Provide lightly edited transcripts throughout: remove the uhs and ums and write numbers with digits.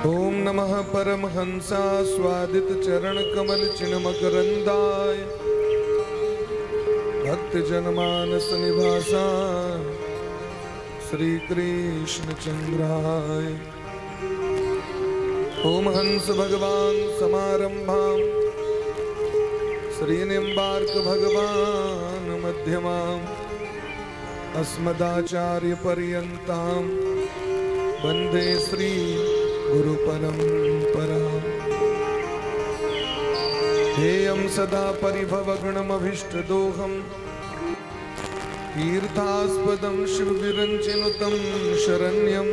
ओम नमः परमहंसा स्वादित चरण कमल चिन्मकरंदाय। भक्त जनमानस निवासा श्री कृष्ण चंद्राय। ओम हंस भगवान समारंभाम श्री निम्बार्क भगवान मध्यमाम अस्मदाचार्य पर्यंताम वंदे श्री गुरु परंपरा। ध्येयं सदा परिभवगुणमभीष्टदोहं तीर्थास्पदं शिवविरञ्चिनुतं शरण्यं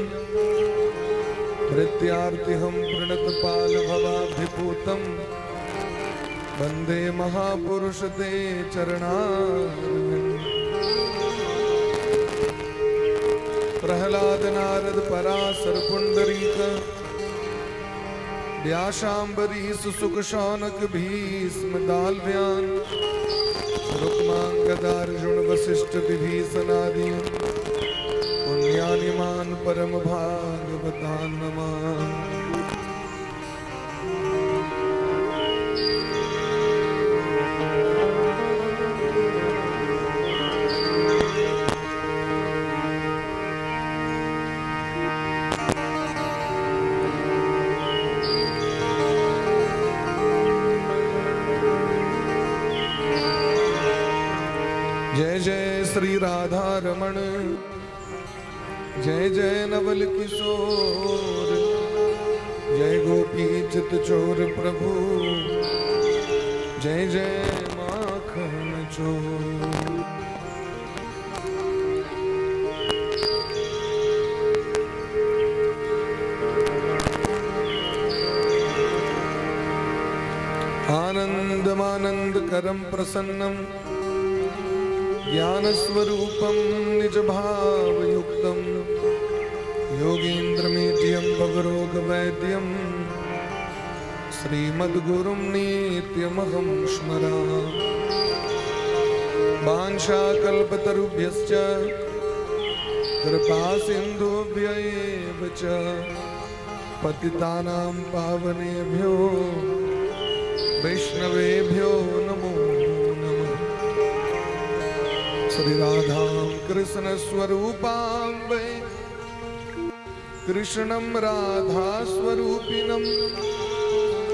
भृत्यार्तिहं प्रणतपालभवाभिपूतं वंदे महापुरुषते चरणारविन्दम्। प्रहलाद नारद पराशर पुंडरीक व्यासाम्बरीश सुख शौनक भीष्म दाल्व्यान रुक्मांगदार्जुन वशिष्ठ विभीषणादि पुण्यानिमान परम भागवतान नमामि। जय जय श्री राधा रमण जय जय नवल किशोर जय गोपी चित चोर प्रभु जय जय माखन चोर। आनंदमानंद करम प्रसन्नम ज्ञानस्वरूपं निजभावयुक्तं योगीन्द्रमेढ्यं भवरोगवैद्यं श्रीमद्गुरुं नित्यमहं स्मरामि। वाञ्छाकल्पतरुभ्यश्च कृपासिन्धुभ्य एव च पतितानां पावनेभ्यो वैष्णवेभ्यो नमो नमः। श्री राधा कृष्ण स्वरूपां वै कृष्णं राधा स्वरूपिणं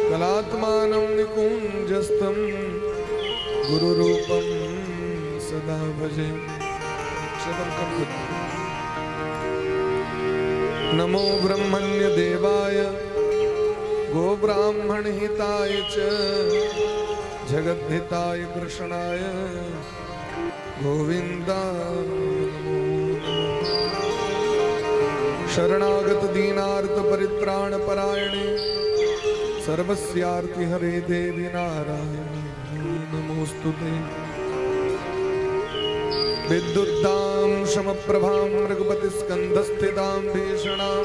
कलात्मानं निकुञ्जस्थं गुरुरूपं सदा भजे। नमो ब्रह्मण्य देवाय गोब्राह्मण हिताय च जगद्धिताय कृष्णाय गोविंदाय नमो नमः। शरणागत दीनार्त परित्राण परायणे सर्वस्यार्ति हरे देवी नारायण नमोस्तुते। विद्युत्तां शमप्रभां रघुपति स्कंधस्थितां भीषणां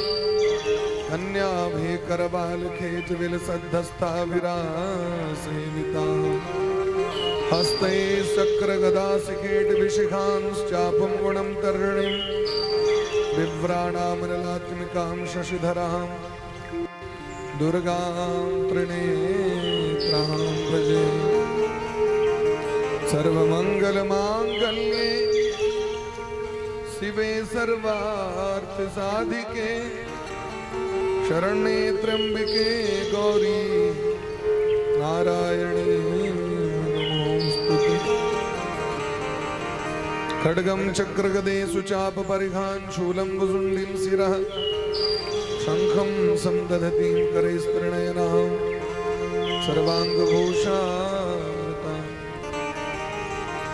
कन्याभिकरबालखेच विलसद्धस्ताभिरासेवितां हस्ते शक्रगदासिखेटविशिखांश्चापं गुणं तरणिं बिभ्राणामनलात्मिकां शशिधरां दुर्गां त्रिनेत्रां भजे। सर्वमंगलमांगल्ये शिवे सर्वार्थ साधिके शरण्ये त्र्यंबिके गौरी नारायणी नमोस्तुते। खड्गं चक्रगदे सुचाप परिघान् शूलं भुजुण्डीं शिरः शङ्खं संदधतीं करे स्त्रिणयनां सर्वाङ्गभूषावृतां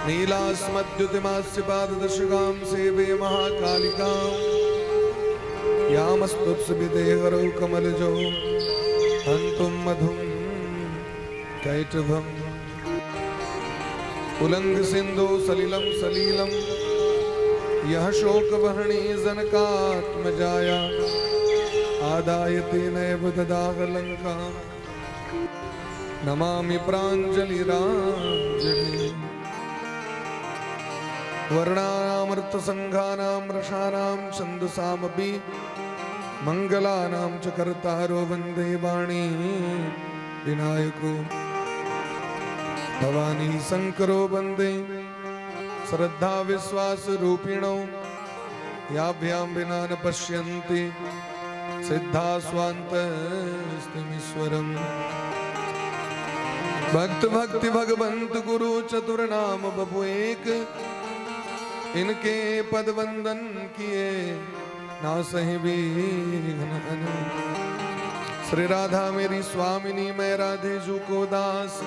नीलास्मद्युतिमास्य पाददशकां सेवे महाकालिकां यामस्तुत्सविदेहरौ कमलजौ हन्तुं मधुं कैटभम्। उलंग सिंधु सलिलं सलीलं यह शोकवहणी जनकात्मजाया आदाय तेनैव ददाह लंकां नमामि प्राञ्जलिराञ्जलिम्। वर्णानामर्थसङ्घानां रसानां छन्दसामपि मंगलानां च कर्तारो वंदे वाणी विनायको। भवानी शंकरो वंदे श्रद्धा विश्वास रूपिणौ। याभ्यां विना न पश्यन्ति सिद्धा स्वान्तस्तिमीश्वरम्। भक्त भक्ति भगवंत गुरु चतुर नाम बबु एक। इनके पद वंदन किए ना सही विघ्न अनेक। श्री राधा मेरी स्वामिनी, मैं राधे जू को दास।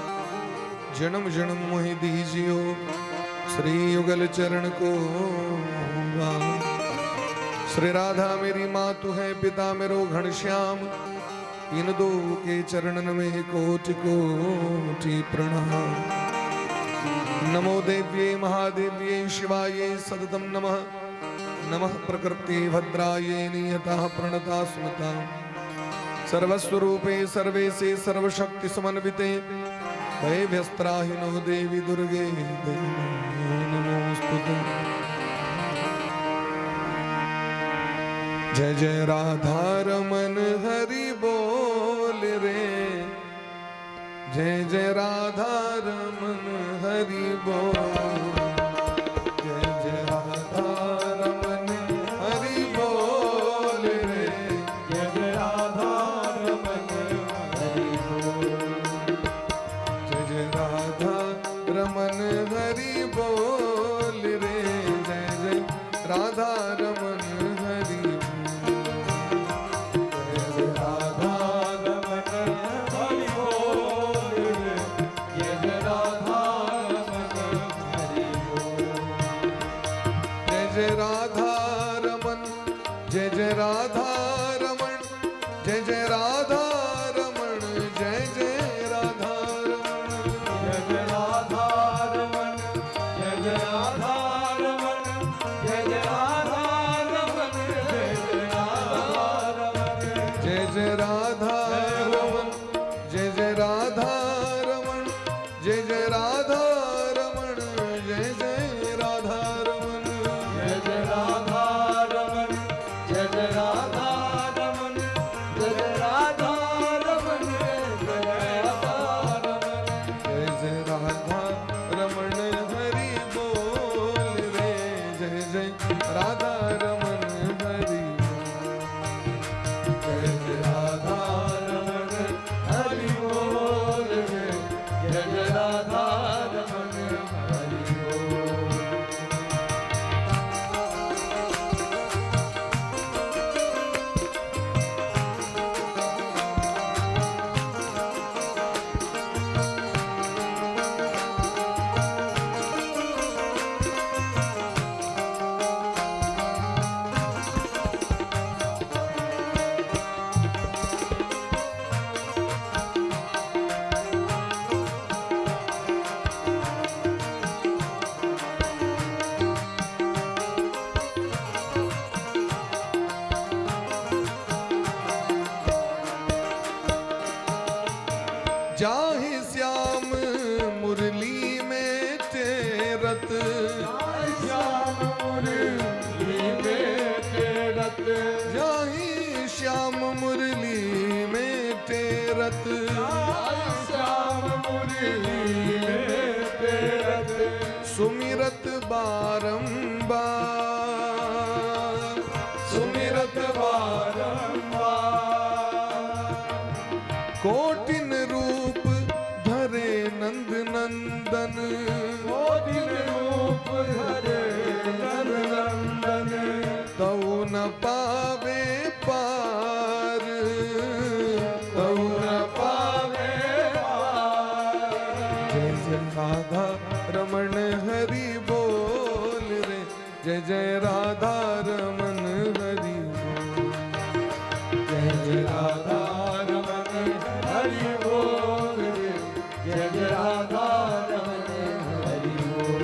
जन्म जन्म मोहि दीजियो श्री युगल चरण को वास। श्री राधा मेरी मातु है, पिता मेरो घनश्याम। इन दो के चरणन में कोटि कोटि प्रणाम। नमो देव्ये महादेव्ये शिवाये सततम नमः। नमः प्रकृति भद्राये नियतः प्रणता स्मृता। सर्वस्वरूपे सर्वेशे सर्वशक्ति समन्विते भयभ्यस्त्राहिनो देवी दुर्गे देवी नमोस्तुते। जय जय राधा रमन हरि बोल रे। जय जय राधा रमन हरि बोल। जय जय राधा रमन हरि बोल रे। जय जय राधा रमन हरि बोल। जय जय राधा रमन हरि बोल रे। जय जय राधा रमन हरि बोल। जय जय राधा रमन हरि बोल रे। जय जय राधा रमन हरि बोल। जय जय राधा रमन, जय जय राधा रमन, जय जय राधा रमन, जय जय राधा रमन। जय जय राधा रमन, जय जय राधा रमन, जय जय राधा रमन, जय जय राधा रमन। जय जय राधा रमन, जय जय राधा रमन, जय जय राधा रमन, जय जय राधा रमन। जय जय राधा रमन, जय जय राधा रमन, जय जय राधा रमन, जय जय राधा रमन। जय जय राधा रमन हरि बोल रे। जय जय राधा रमन हरि बोल। जय जय राधा रमन हरि बोल रे। जय जय राधा रमन हरि बोल। जाहि श्याम मुरली में तेरत। श्याम मुरली में तेरत। जाहि श्याम मुरली में तेरत। श्याम मुरली में तेरत। सुमिरत बारंबार, सुमिरत बारंबार। कोटिन रूप धरे नंद नंदन। कोटिन रूप धरे नंद नंदन। तऊ न पावे पार, तऊ न पावे पार। जय जय राधा रमन हरि बोल रे। जय जय राधा रमन हरि बोल। जय जय राधा रमन हरि बोल रे। जय जय राधा रमन हरि बोल।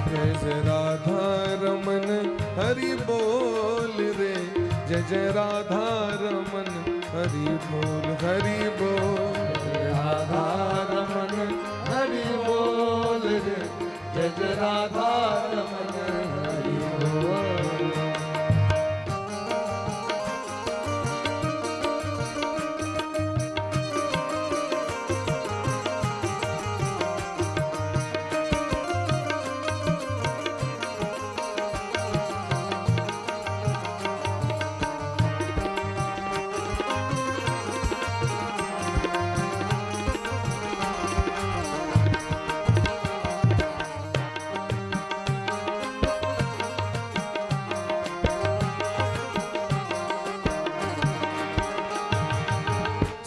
जय जय राधा रमन हरि बोल रे। जय जय राधा रमन हरि बोल हरि बोल। जय राधा रमन हरि बोल रे। जय जय राधा रमन हरि बोल।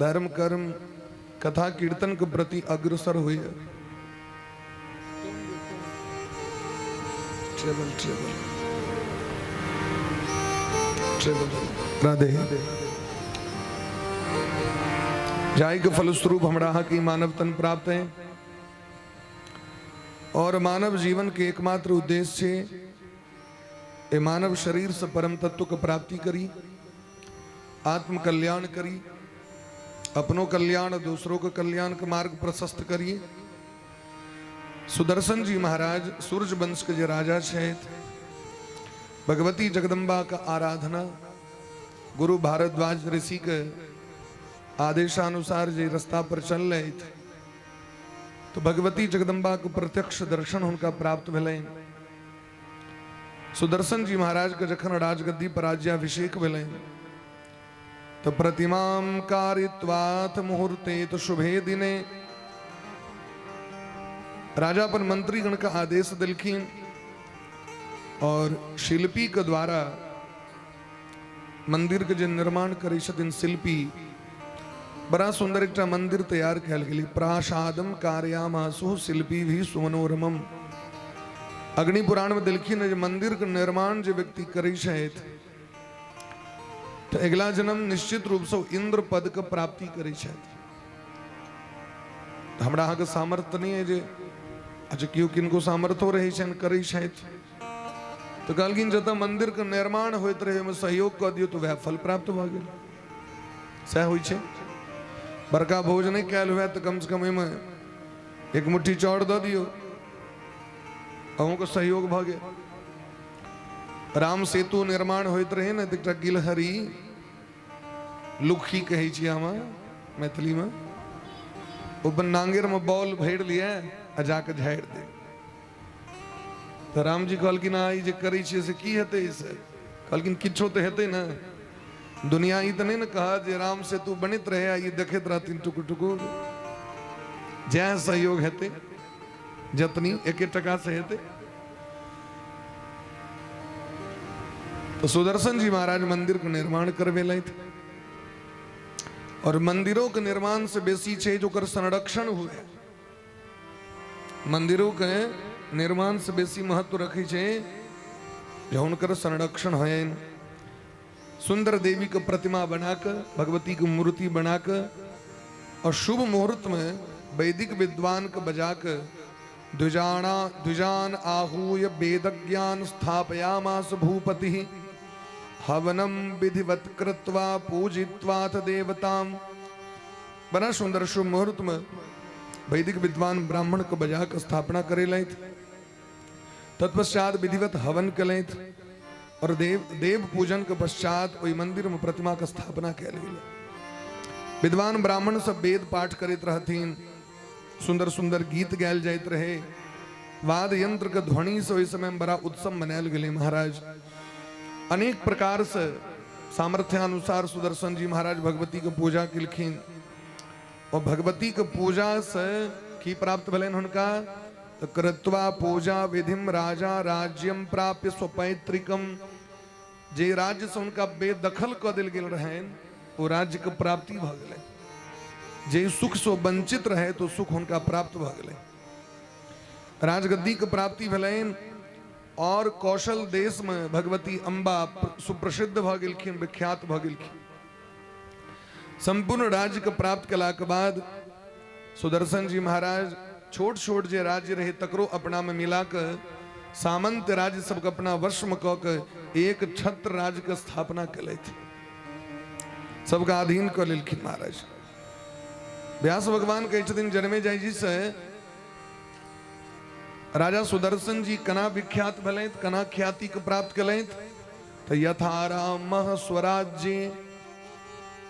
धर्म कर्म कथा कीर्तन के प्रति अग्रसर होइए। Travel travel travel. राधे। जाहि के फलस्वरूप हमरा अहाँके ई मानव तन प्राप्त है और मानव जीवन के एकमात्र उद्देश्य छै ए मानव शरीर से परम तत्व के प्राप्ति करी, आत्म कल्याण करी, अपनो कल्याण और दूसरों के कल्याण के मार्ग प्रशस्त करिए। सुदर्शन जी महाराज सूर्य वंश के जे राजा छथि, भगवती जगदम्बा का आराधना गुरु भारद्वाज ऋषि के आदेशानुसार जे रास्ता पर चल रहे थे तो भगवती जगदम्बा के प्रत्यक्ष दर्शन हुनका प्राप्त भेलनि। सुदर्शन जी महाराज के जखन राजगद्दी पर राज्याभिषेक भेलनि तो प्रतिमां कारित्वाथ मुहूर्ते तो शुभे दिने राजा अपन मंत्रीगण का आदेश दिलखिन और शिल्पी के द्वारा मंदिर के जे निर्माण करै छथिन शिल्पी, बड़ा सुंदर एकटा मंदिर तैयार कयल गेलै। प्रासादम कार्यामासु शिल्पी भी सुमनोरमम। अग्नि पुराण में देलखिन जे मंदिर के निर्माण जे व्यक्ति करै छथि तऽ अगिला जन्म निश्चित रूपसँ इंद्र पद के प्राप्ति करै छथि। हमरा अहाँके सामर्थ्य नहि अइ जे अच्छा केओ किनको सामर्थ्यो रहै छनि करै छथि तऽ कहलखिन जतऽ मन्दिरके निर्माण होइत रहै ओहिमे सहयोग कऽ दियौ तऽ वएह फल प्राप्त भऽ गेल। सएह होइ छै। बड़का भोज नहि कयल हुए तऽ कमसँ कम ओहिमे एक मुट्ठी चाउर दऽ दियौ, अहूँके सहयोग भऽ गेल। राम सेतु निर्माण होइत रहै ने तऽ एकटा गिलहरी, लुखी कहै छियै हम मैथिलीमे, ओ अपन नांगेरमे बॉल भरि लिए आ जाके झाड़ि दे। तऽ रामजी कहलखिन अहाँ ई जे करै छियै से की हेतै एहिसँ? कहलखिन किछो तऽ हेतै ने, दुनिया ई तऽ नहि ने कहत जे राम सेतु बनैत रहै आ ई देखैत रहथिन टुकुर टुकुर। जएह सहयोग हेतै जतनी एके टका से हेतै। तो सुदर्शन जी महाराज मंदिर के निर्माण करवेलथि और मंदिरों के निर्माण से बेसी छै जे ओकर संरक्षण हुए। मंदिरों के निर्माण से बेसी महत्व रखै छै जे हुनकर संरक्षण होइन। सुंदर देवी के प्रतिमा बनाकर, भगवती के मूर्ति बनाकर और शुभ मुहूर्त में वैदिक विद्वान के बजाकर द्विजाना द्विजान आहूय वेद ज्ञान स्थापयामास भूपति हवनम विधिवत कृत्वा पूजित्वाथ देवताम। बड़ा सुंदर शुभ मुहूर्त में वैदिक विद्वान ब्राह्मण के बजा के स्थापना करेलथि, तत्पश्चात विधिवत हवन कलथि और देव देव पूजन के पश्चात ओहि मंदिर में प्रतिमा के स्थापना कयल गेल। विद्वान ब्राह्मण सब वेद पाठ करैत रहथिन, सुंदर सुंदर गीत गायल जाइत रहे, वाद्य यंत्र के ध्वनि से ओहि समय में बड़ा उत्सव मनायल गेलै महाराज। अनेक प्रकार से सामर्थ्यानुसार सुदर्शन जी महाराज भगवती के पूजा केलखिन और भगवती के पूजा से की प्राप्त भेलनि हुनका? तऽ कृत्वा पूजा विधिम राजा राज्यम प्राप्य स्वपैतृकम। जे राज्य से हुनका बेदखल कऽ देल गेल रहनि ओ राज्य के प्राप्ति भऽ गेलै। जे सुख से वंचित रहे तो सुख हुनका प्राप्त भऽ गेलै। राजगद्दी के प्राप्ति भेलनि और कौशल देश में भगवती अम्बा सुप्रसिद्ध भऽ गेलखिन, विख्यात भऽ गेलखिन। संपूर्ण राज्य के प्राप्त कला के बाद सुदर्शन जी महाराज छोट छोट जे राज्य रहे तकरो अपना में मिला के सामंत राज्य सबके अपना वश में कऽ के एक छत्र राज्य के स्थापना केलथि, सबके अधीन कऽ लेलखिन महाराज। व्यास भगवान कहै छथिन जन्मे जय जी से राजा सुदर्शन जी कना विख्यात भेलथि, कना ख्याति के प्राप्त केलथि? तऽ यथा राम स्वराज्य,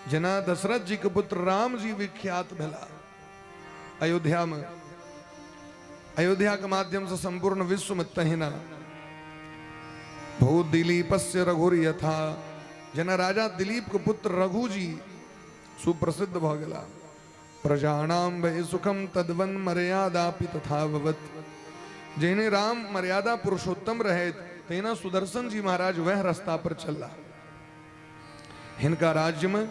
जेना दशरथ जी के पुत्र राम जी विख्यात भेला अयोध्या में, अयोध्या के माध्यम से संपूर्ण विश्व में, तहिना भू दिलीपस्य रघुर यथा, जेना राजा दिलीप के पुत्र रघु जी सुप्रसिद्ध भ गेला, प्रजाणाम भय सुखम तद्वन मर्यादापि तथा भवत। जेहने राम मर्यादा पुरुषोत्तम रहे तहिना सुदर्शन जी महाराज वह रास्ता पर चलला। हिनका राज्य में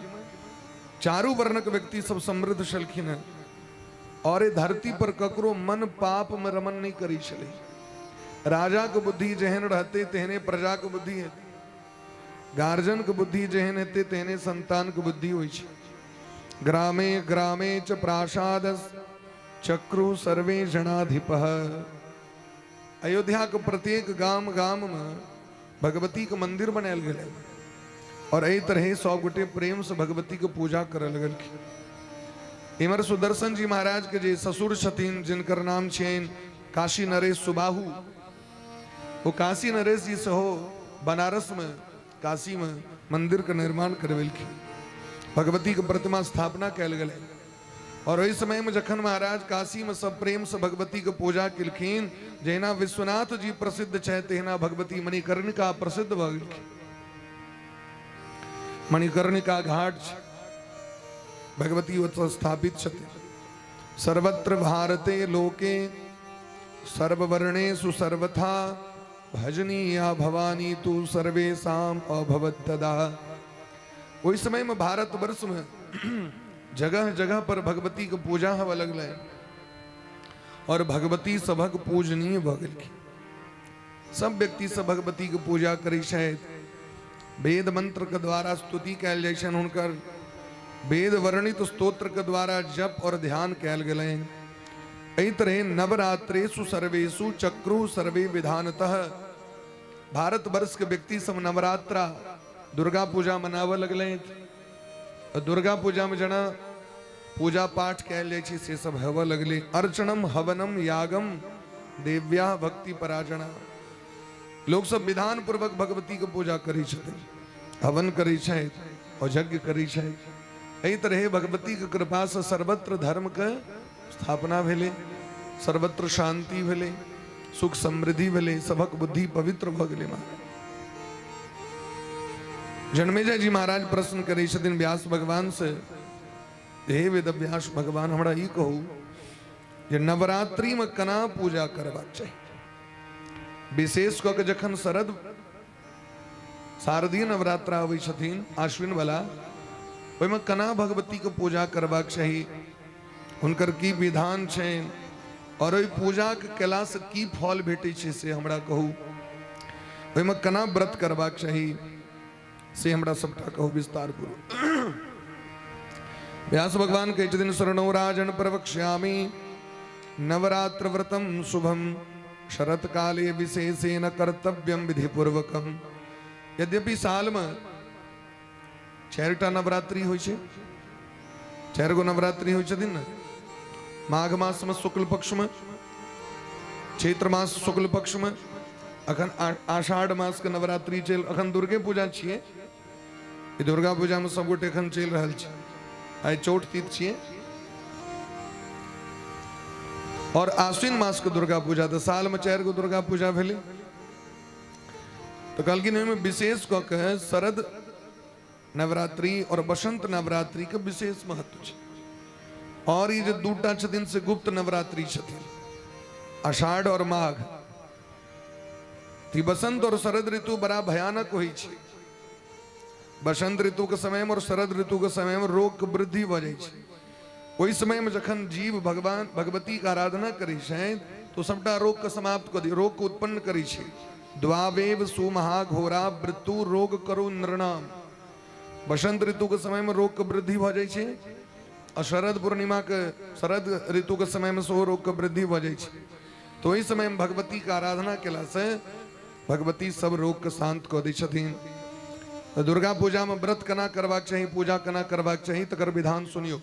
चारू वर्णक व्यक्ति सब समृद्ध छलखिन हेँ और एहि धरती पर ककरो मन पाप में रमन नहीं करी छलै। राजाके बुद्धि जेहन रहतै तेहने प्रजाके बुद्धि हेतै, गार्जियनके बुद्धि जेहन हेतै तेहने संतानके बुद्धि होइ छै। ग्रामे ग्रामे च प्रासाद चक्रु सर्वे जनाधिपः। अयोध्याके प्रत्येक गाम गाम में भगवती के मंदिर बनायल गेलै और एहि तरह सब गोटे प्रेम से भगवती के पूजा करऽ लगलखिन। इमर सुदर्शन जी महाराज के जे ससुर छथिन, जिनकर नाम छियनि काशी नरेश सुबाहु, ओ काशी नरेश जी सेहो बनारस में काशी में मंदिर के निर्माण करवेलखिन, भगवती के प्रतिमा स्थापना कयल गेलै। और ओहि समय में जखन महाराज काशी में सब प्रेम से भगवती के पूजा केलखिन, जहिना विश्वनाथ जी प्रसिद्ध छथि तहिना भगवती मणिकर्णिका प्रसिद्ध भऽ गेलखिन। मणिकर्णिका घाट छै, भगवती ओतऽ स्थापित छथिन। सर्वत्र भारते लोके सर्ववर्णेषु सर्वथा भजनीया भवानी तु सर्वेषाम अभवत् तदा। ओहि समय में भारतवर्ष में जगह जगह पर भगवती के पूजा होबऽ लगलै और भगवती सभक पूजनीय भऽ गेलखिन। सब व्यक्ति सब भगवती के पूजा करै छथि, वेद मंत्र के द्वारा स्तुति कयल जाइ छनि, हुनकर वेद वर्णित स्तोत्र के द्वारा जप और ध्यान कयल गेलनि। एहि तरह नवरात्रेषु सर्वेषु चक्रु सर्वे विधानतः भारतवर्ष के व्यक्ति सब नवरात्रा दुर्गा पूजा मनाबऽ लगलथि। दुर्गा पूजा में जना पूजा पाठ कयल जाइ छै से सब हेबऽ लगलै। अर्चनम हवनम यागम देव्या भक्ति पराजना, लोक सब विधान पूर्वक भगवती के पूजा करै छथिन, हवन करै छथि और यज्ञ करै छथि। एहि तरह भगवती के कृपा से सर्वत्र धर्म के स्थापना भेलै, सर्वत्र शांति भेलै, सुख समृद्धि भेलै, सभक बुद्धि पवित्र भऽ गेलै। महाराज जन्मेजय जी महाराज प्रश्न करै छथिन व्यास भगवान से, हे वेदव्यास भगवान, हमरा ई कहू जे नवरात्रि में केना पूजा करबाक चाही, विशेष कऽ के जखन शरद शारदीय नवरात्रा अबै छथिन आश्विन वाला, ओहिमे केना भगवती के पूजा करबाक चाही, हुनकर की विधान छनि और ओहि पूजाके केलासँ की फल भेटै छै से हमरा कहू, ओहिमे केना व्रत करबाक चाही से हमरा सबटा कहू विस्तार पूर्वक। व्यास भगवान कहै छथिन, शरणो राजन प्रवक्ष्यामि नवरात्र व्रतम शुभम शरत काले विशेषेण कर्तव्यम विधिपूर्वकम। यद्यपि साल में चारिटा नवरात्रि होइ छै, चारि गो नवरात्रि होइ छथिन ने, माघ मास में शुक्ल पक्ष में, चैत्र मास शुक्ल पक्ष में, अखन आषाढ़ मास के नवरात्रि चलि, अखन दुर्गे पूजा छियै, ई दुर्गा पूजा में सब गोटे अखन चलि रहल छै, आइ चौठ तीथ छियै और आश्विन मास के दुर्गा पूजा, तऽ साल में चारि गो दुर्गा पूजा भेलै। तऽ कहलखिन ओहिमे विशेष कऽ के शरद नवरात्रि और बसंत नवरात्रि के विशेष महत्व छै। और ई जे दूटा छथिन से गुप्त नवरात्रि छथिन, आषाढ़ और माघ। ई बसंत और शरद ऋतु बड़ा भयानक होइ छै। बसंत ऋतु के समय में और शरद ऋतु के समय में रोग के वृद्धि भऽ जाइ छै। ओहि समय में जखन जीव भगवान भगवती के आराधना करै छै तो सबटा रोग के समाप्त कऽ दै, रोग के उत्पन्न करै छै। द्वावेव सुमहाघोरा मृत्यु रोग करू नृणाम। बसंत ऋतु के समय में रोग के वृद्धि भऽ जाइ छै और शरद पूर्णिमा के शरद ऋतु के समय में सेहो रोग के वृद्धि भऽ जाइ छै। तो ओहि समय में भगवती के आराधना केला से भगवती सब रोग के शांत कऽ दै छथिन। तऽ दुर्गा पूजा में व्रत केना करबाक चाही, पूजा केना करबाक चाही, तकर विधान सुनियौ।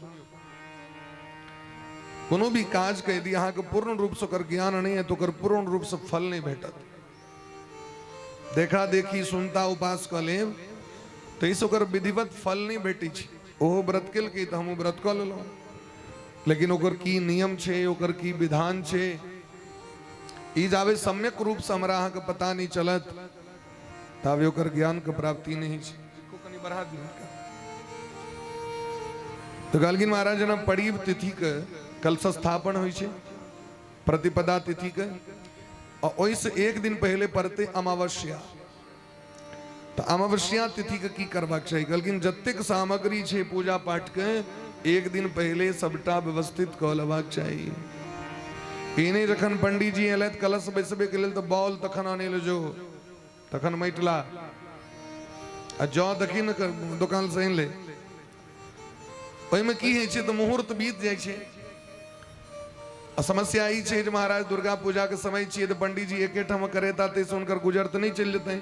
कोनो भी काज के यदि अहाँके पूर्ण रूप से ओकर ज्ञान नहि है तऽ ओकर पूर्ण रूप से फल नहि भेटत। देखा देखी सुनता उपास कऽ लेब तऽ एहिसँ ओकर विधिवत फल नहि भेटै छै। ओहो व्रत केलकै तऽ हमहूँ व्रत कऽ लेलहुँ, लेकिन ओकर की नियम छै, ओकर की विधान छै, ई जाबे सम्यक रूपसँ हमरा अहाँके पता नहि चलत ताबे ओकर ज्ञानके प्राप्ति नहि छै। कनि बढ़ा दियौ। तऽ कहलखिन महाराज जेना परीब तिथिके कलश स्थापन होइ छै, प्रतिपदा तिथिके, आ ओहिसँ एक दिन पहिले पड़तै अमावस्या। तऽ अमावस्या तिथिके की करबाक चाही? कहलखिन जतेक सामग्री छै पूजा पाठके, एक दिन पहिले सबटा व्यवस्थित कऽ लेबाक चाही। ई नहि जखन पंडीजी एलथि कलश बैसबैके लेल तऽ बॉल तखन आनै लए जो, तखन माटि ला आ जौ देखी ने दोकान से आनि ले। ओहिमे की होइ छै तऽ मुहूर्त बीत जाइ छै। आ समस्या ई छै जे महाराज दुर्गा पूजाके समय छियै तऽ पंडीजी एकेठाम करेता, ताहिसँ हुनकर गुजर तऽ नहि चलि जेतनि।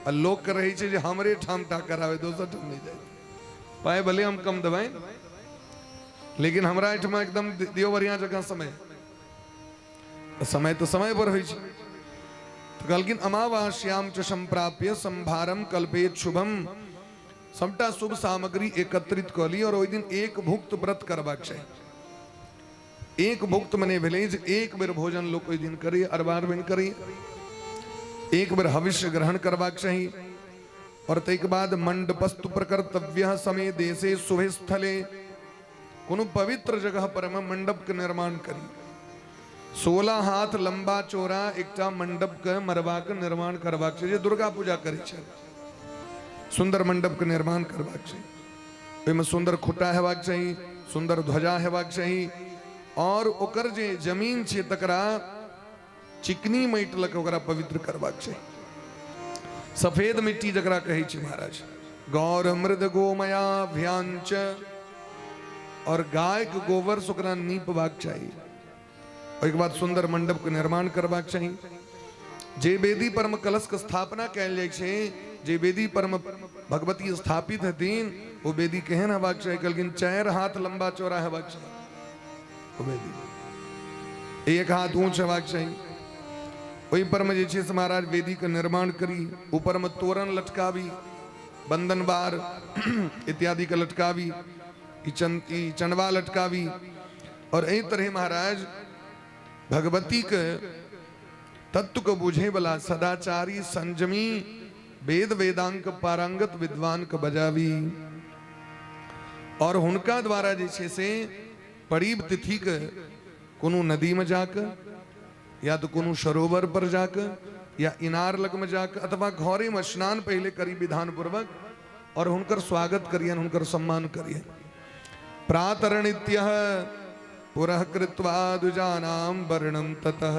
आ लोकके रहै छै जे हमरे ठाम टा कराबै, दोसर ठाम नहि जाय, पाइ भले हम कम देबनि लेकिन हमरा एहिठमा एकदम दियौ बढ़िआँ जकाँ। समय समय तऽ समय पर होइ छै। तऽ कहलखिन अमावास्याम च संप्राप्य संभारम कल्पेत शुभम। सबटा शुभ सामग्री एकत्रित कऽ ली और ओहि दिन एक भुक्त व्रत करबाक चाही। एक भुक्त मने भेलै जे एक बेर भोजन लोक ओहि दिन करी, अरबा अरबनि करी, एक बेर हविष्य ग्रहण करबाक चाही। और ताहिके बाद मंडपस्तु प्रकर्तव्य समय देशे शुभे स्थले, कोनो पवित्र जगह पर मे मंडप के निर्माण करी। 16 हाथ लंबा चौड़ा एकटा मंडप के मरबा के निर्माण करबाक छै। जे दुर्गा पूजा करै छै, सुंदर मंडप के निर्माण करबाक छै। ओहिमे सुंदर खुट्टा हेबाक चाही, सुंदर ध्वजा हेबाक चाही और ओकर जे जमीन छै तकरा चिकनी माटि लऽ कऽ ओकरा पवित्र करबाक चाही, सफेद मिट्टी जकरा कहै छै महाराज। गौर मृद गोमयाभ्यांच, और गाय के गोबर से ओकरा नीपबाक चाही। ओहिके बाद सुंदर मंडप के निर्माण करबाक चाही। जे वेदी पर मे कलश के स्थापना कयल जाइ छै, जे वेदी पर मे भगवती स्थापित हेथिन, ओ वेदी केहन हेबाक चाही? कहलखिन 4 हाथ लंबा चौड़ा हेबाक चाही ओ वेदी, 1 हाथ ऊंच हेबाक चाही। ओहि पर मे जे छै से महाराज वेदी के निर्माण करी, ऊपर मे तोरण लटकाबी, बंधनबार इत्यादि के लटकाबी, ई चनवा लटकाबी। और एहि तरह महाराज भगवती के तत्व के बुझे वाला सदाचारी संयमी वेद वेदांग पारंगत विद्वान के बजाबी और हुनका द्वारा जे छै से परीब तिथि के कोनो नदी में जाके या तो कोनो सरोवर पर जाके या इनार लग में जाके अथवा घरे में स्नान पहले करी विधान पूर्वक और हुनकर स्वागत करियन, हुनकर सम्मान करियन। प्रातरणित्यः पुरः कृत्वा द्विजानां वर्णं ततः।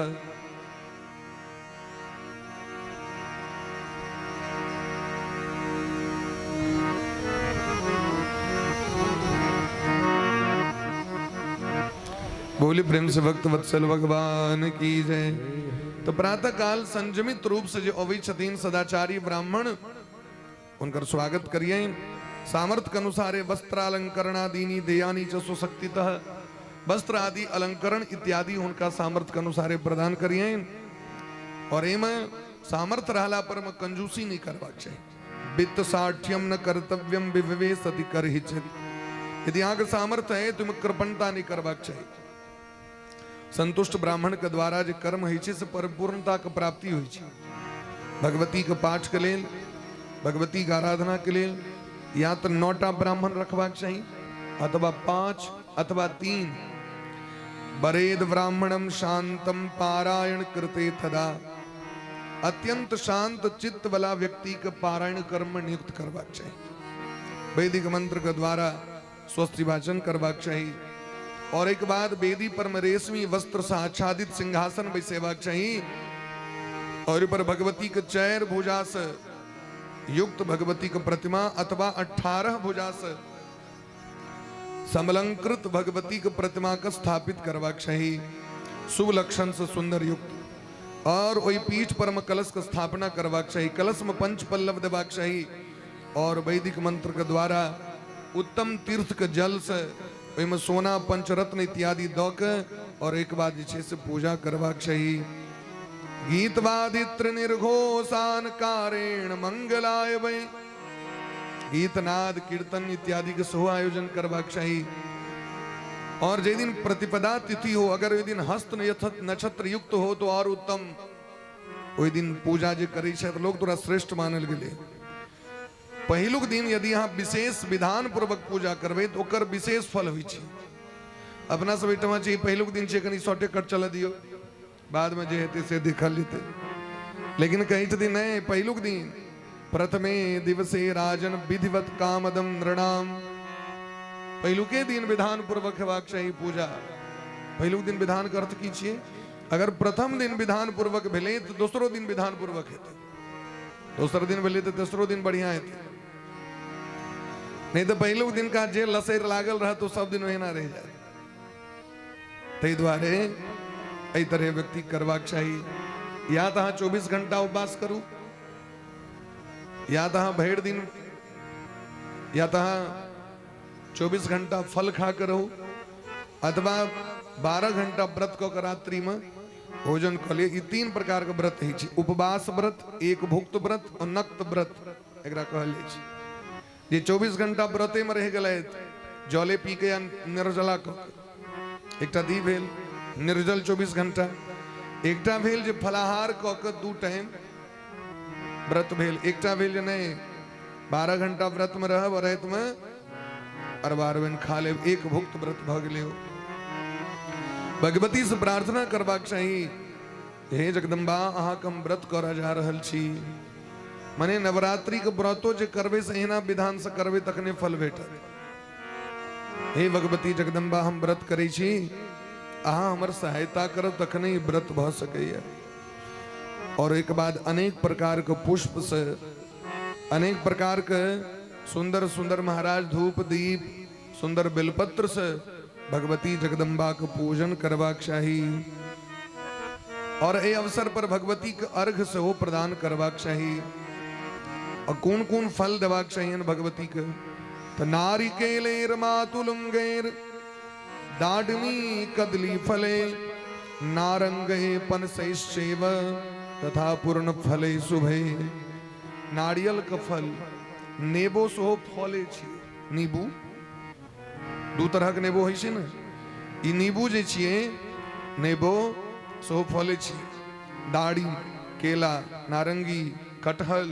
बोली प्रेम से भक्त वत्सल भगवान की जय। तो प्रातः काल संयमित रूप से जो अबै छथिन सदाचारी ब्राह्मण, उनकर स्वागत करिए। सामर्थ्य के अनुसार वस्त्रालंकरणादीनी देयानी च सुशक्तितः, वस्त्र आदि अलंकरण इत्यादि उनका सामर्थ्य के अनुसार प्रदान करिए। और एमे सामर्थ्य रहला पर में कंजूसी नहीं करबाक चाही। वित्त साठ्यम न कर्तव्यम विभवे सति करहि। यदि अहाँके सामर्थ्य है तो कृपणता नहीं करबाक चाही। संतुष्ट ब्राह्मण के द्वारा जे कर्म होइ छै से परिपूर्णता के प्राप्ति होइ छै। भगवती के पाठ के लेल, भगवती के आराधना के लेल या तो 9टा ब्राह्मण रखबाक चाही अथवा 5 अथवा 3। बरेद ब्राह्मणम शांतम पारायण कृते तदा, अत्यंत शांत चित्त वाला व्यक्ति के पारायण कर्म में नियुक्त करबाक चाही। वैदिक मंत्र के द्वारा स्वस्ति वाचन करबाक चाही और एक बाद वेदी पर में रेशमी वस्त्र से आच्छादित सिंहासन बैसेबाक चाही और पर भगवती के 4 भुजा से युक्त भगवती के प्रतिमा अथवा 18 भुजा से समलंकृत भगवती के प्रतिमा के स्थापित करबाक चाही, शुभ लक्षण से सुंदर युक्त। और ओहि पीठ पर में कलश के स्थापना करबाक चाही, कलश में पंच पल्लव देबाक चाही और वैदिक मंत्र के द्वारा उत्तम तीर्थ के जल से ओहिमे सोना पंचरत्न इत्यादि दऽ के और एक बाद जे छै से पूजा करबाक चाही। गीत वादित्र निर्घोषान कारेण मंगलाय वै, गीत नाद कीर्तन इत्यादि के सेहो आयोजन करबाक चाही। और जे दिन प्रतिपदा तिथि हो, अगर ओहि दिन हस्त नक्षत्र युक्त हो तो और उत्तम। ओहि दिन पूजा जे करै छथि लोग तोरा श्रेष्ठ मानल गेलै। पहिलुक दिन यदि अहाँ विशेष विधान पूर्वक पूजा करबै तऽ ओकर विशेष फल होइ छै। अपना सब एहिठमा छै पहिलुक दिन छै, कनि शॉर्टे कट चलऽ दियौ, बादमे जे हेतै से देखल जेतै। लेकिन कहै छथिन नहि, पहिलुक दिन प्रथमे दिवसे राजन विधिवत कामदम नृणाम। पहिलुके दिन विधान पूर्वक हेबाक चाही पूजा। पहिलुक दिन विधान के अर्थ की छियै? अगर प्रथम दिन विधान पूर्वक भेलै तऽ दोसरो दिन विधान पूर्वक हेतै, दोसर दिन भेलै तऽ तेसरो दिन बढ़िया हेतै। नहि तऽ पहिलुक दिनका जे लसैर लागल रहत ओ सब दिन ओहिना रहि जायत। ताहि दुआरे एहि तरहे व्यक्ति करबाक चाही। या तऽ अहाँ 24 घंटा उपवास करू, या तऽ अहाँ भरि दिन, या तऽ अहाँ 24 घंटा फल खा कऽ रहू, अथवा 12 घंटा व्रत कऽ कऽ रात्रिमे भोजन कऽ लिअ। ई 3 प्रकारके व्रत होइ छै, उपवास व्रत, एक भुक्त व्रत और नक्त व्रत एकरा कहल जाइ छै। जे 24 घंटा व्रतेमे रहि गेलथि, जले पी के या निर्जला कऽ के, एकटा दी भेल निर्जल 24 घंटा, एकटा भेल जे फलाहार कऽ के 2 टाइम व्रत भेल, एकटा भेल जे नहि 12 घंटा व्रत में रहब और राति में अरबा अरबैन खा लेब, एक भुक्त व्रत भऽ गेलै। भगवती से प्रार्थना करबाक चाही, हे जगदम्बा अहाँके हम व्रत करऽ जा रहल छी। मने नवरात्रि के व्रतो जे करबै से एहिना विधान से करबै तखने फल भेटत। हे भगवती जगदम्बा हम व्रत करै छी, अहाँ हमर सहायता करब तखने ई व्रत भऽ सकैए। और एक बाद अनेक प्रकार के पुष्प से, अनेक प्रकार के सुंदर सुंदर महाराज धूप दीप सुंदर बेलपत्र से भगवती जगदम्बा के पूजन करबाक चाही। और एहि अवसर पर भगवती के अर्घ सेहो प्रदान करबाक चाही। और कोन कोन फल देबाक चाहिए भगवती के? तो नारिकेलेर मातुलुंगेर दाडमी कदली फले नारंगे पनसैश्चैव तथा पूर्ण फले शुभे। नारियल के फल, नेबो सेहो फले छी। नीबू 2 तरहक नेबो होइ छै ने, ई नीबू जे छियै नेबो सेहो फले छियै। दाड़िम, केला, नारंगी, कटहल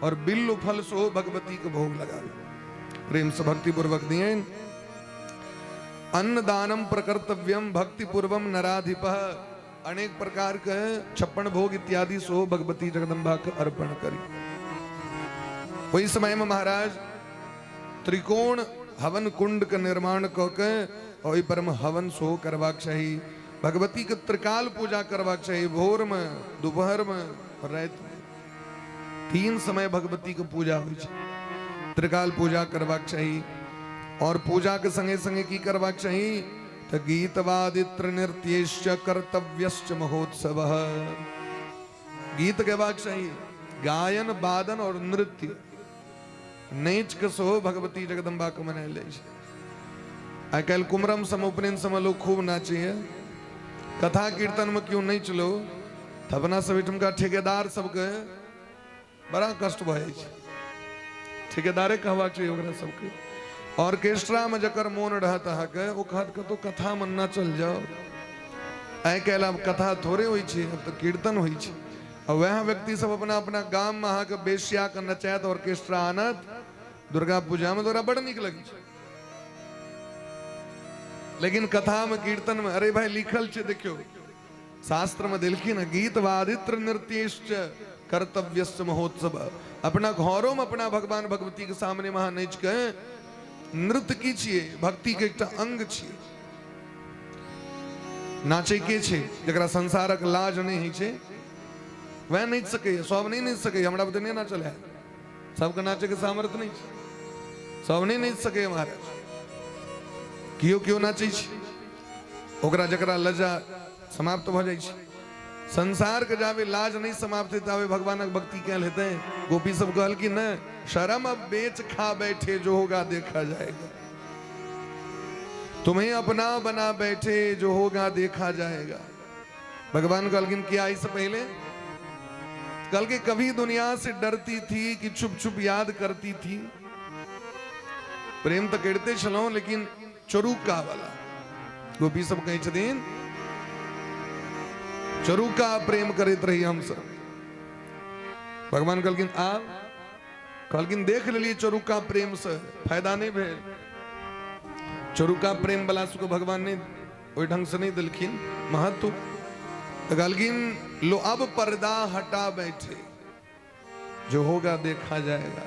और बिल्लु फल सेहो भगवती के भोग लगावे, प्रेम से भक्ति पूर्वक दियन। अन्नदानम प्रकर्तव्यम भक्ति पूर्वम नराधिप। अनेक प्रकार के 56 भोग इत्यादि सेहो भगवती जगदम्बा के अर्पण करी। ओहि समय में महाराज त्रिकोण हवन कुंड के निर्माण कऽ के ओहि पर में हवन सेहो करबाक चाही। भगवती के त्रिकाल पूजा करबाक चाही, भोर में, दोपहर में और राति में। 3 समय भगवती के पूजा होइ छै, त्रिकाल पूजा करबाक चाही। और पूजा के संगे संगे की करबाक चाही? तऽ गीत वादित्र नृत्यश्च कर्तव्यश्च महोत्सव। गीत गेबाक चाही, गायन वादन और नृत्य, नाचि के सेहो भगवती जगदम्बा के मनायल जाइ छै। आइ काल्हि कुमरम सम उपनयन समय लोग खूब नाचैए, कथा कीर्तन में क्यों नहीं चलो तऽ अपना सब एहिठुमका ठेकेदार सबके बड़ा कष्ट भऽ जाइ छै। ठेकेदारे कहबाक चाही ओकरा सबके। ऑर्केस्ट्रा में जकर मोन रहत अहाँके, ओ कहत कतहु कथा में नाचल जाओ। आइ काल्हि आब कथा थोड़े होइ छै, आब तऽ कीर्तन होइ छै। आ वएह व्यक्ति सब अपना अपना गाम में अहाँके बेश्या के नचायत, ऑर्केस्ट्रा आनत दुर्गा पूजा में, तो ओकरा बड़ नीक लगै छै। लेकिन कथा में कीर्तन में अरे भाई लिखल छै, देखियौ शास्त्र में देलखिन गीत वादित्र नृत्यश्च कर्तव्यश्च महोत्सव। अपना घरों में अपना भगवान भगवती के सामने वहां नाचि के नृत्य की छियै, भक्ति के एकटा अंग छियै। नाचै के छै? जकरा संसारक लाज नहि होइ छै वएह नाचि सकैए, सब नहि नाचि सकैए। हमरा बुते नहि नाचल हैत, सबके नाचैके सामर्थ्य नहि छै, सब नहि नाचि सकैए महाराज। केओ केओ नाचै छै, ओकरा जकरा लज्जा समाप्त भऽ जाइ छै। संसार के जाबे लाज नहि समाप्त हेतै ताबे भगवानक भक्ति कयल हेतै। गोपी सब कहलखिन ने, शरम अब बेच खा बैठे, जो होगा देखा जाएगा। तुम्हें अपना बना बैठे, जो होगा देखा जाएगा। भगवान कहलखिन किया इससे पहले? कल के कभी दुनिया से डरती थी कि छुप छुप याद करती थी। प्रेम तो करिते छलहुँ लेकिन चोरुका वाला। गोपी सब कहै छथिन चोरुका प्रेम करैत रही हमसब। भगवान कहलखिन आब, कहलखिन देख लेलियै चोरुका प्रेम से फायदा नहीं भेल। चोरुका प्रेम वाला सबके भगवान नहीं ओहि ढंग से नहीं देलखिन महत्व। तो कहलखिन लो अब पर्दा हटा बैठे, जो होगा देखा जाएगा।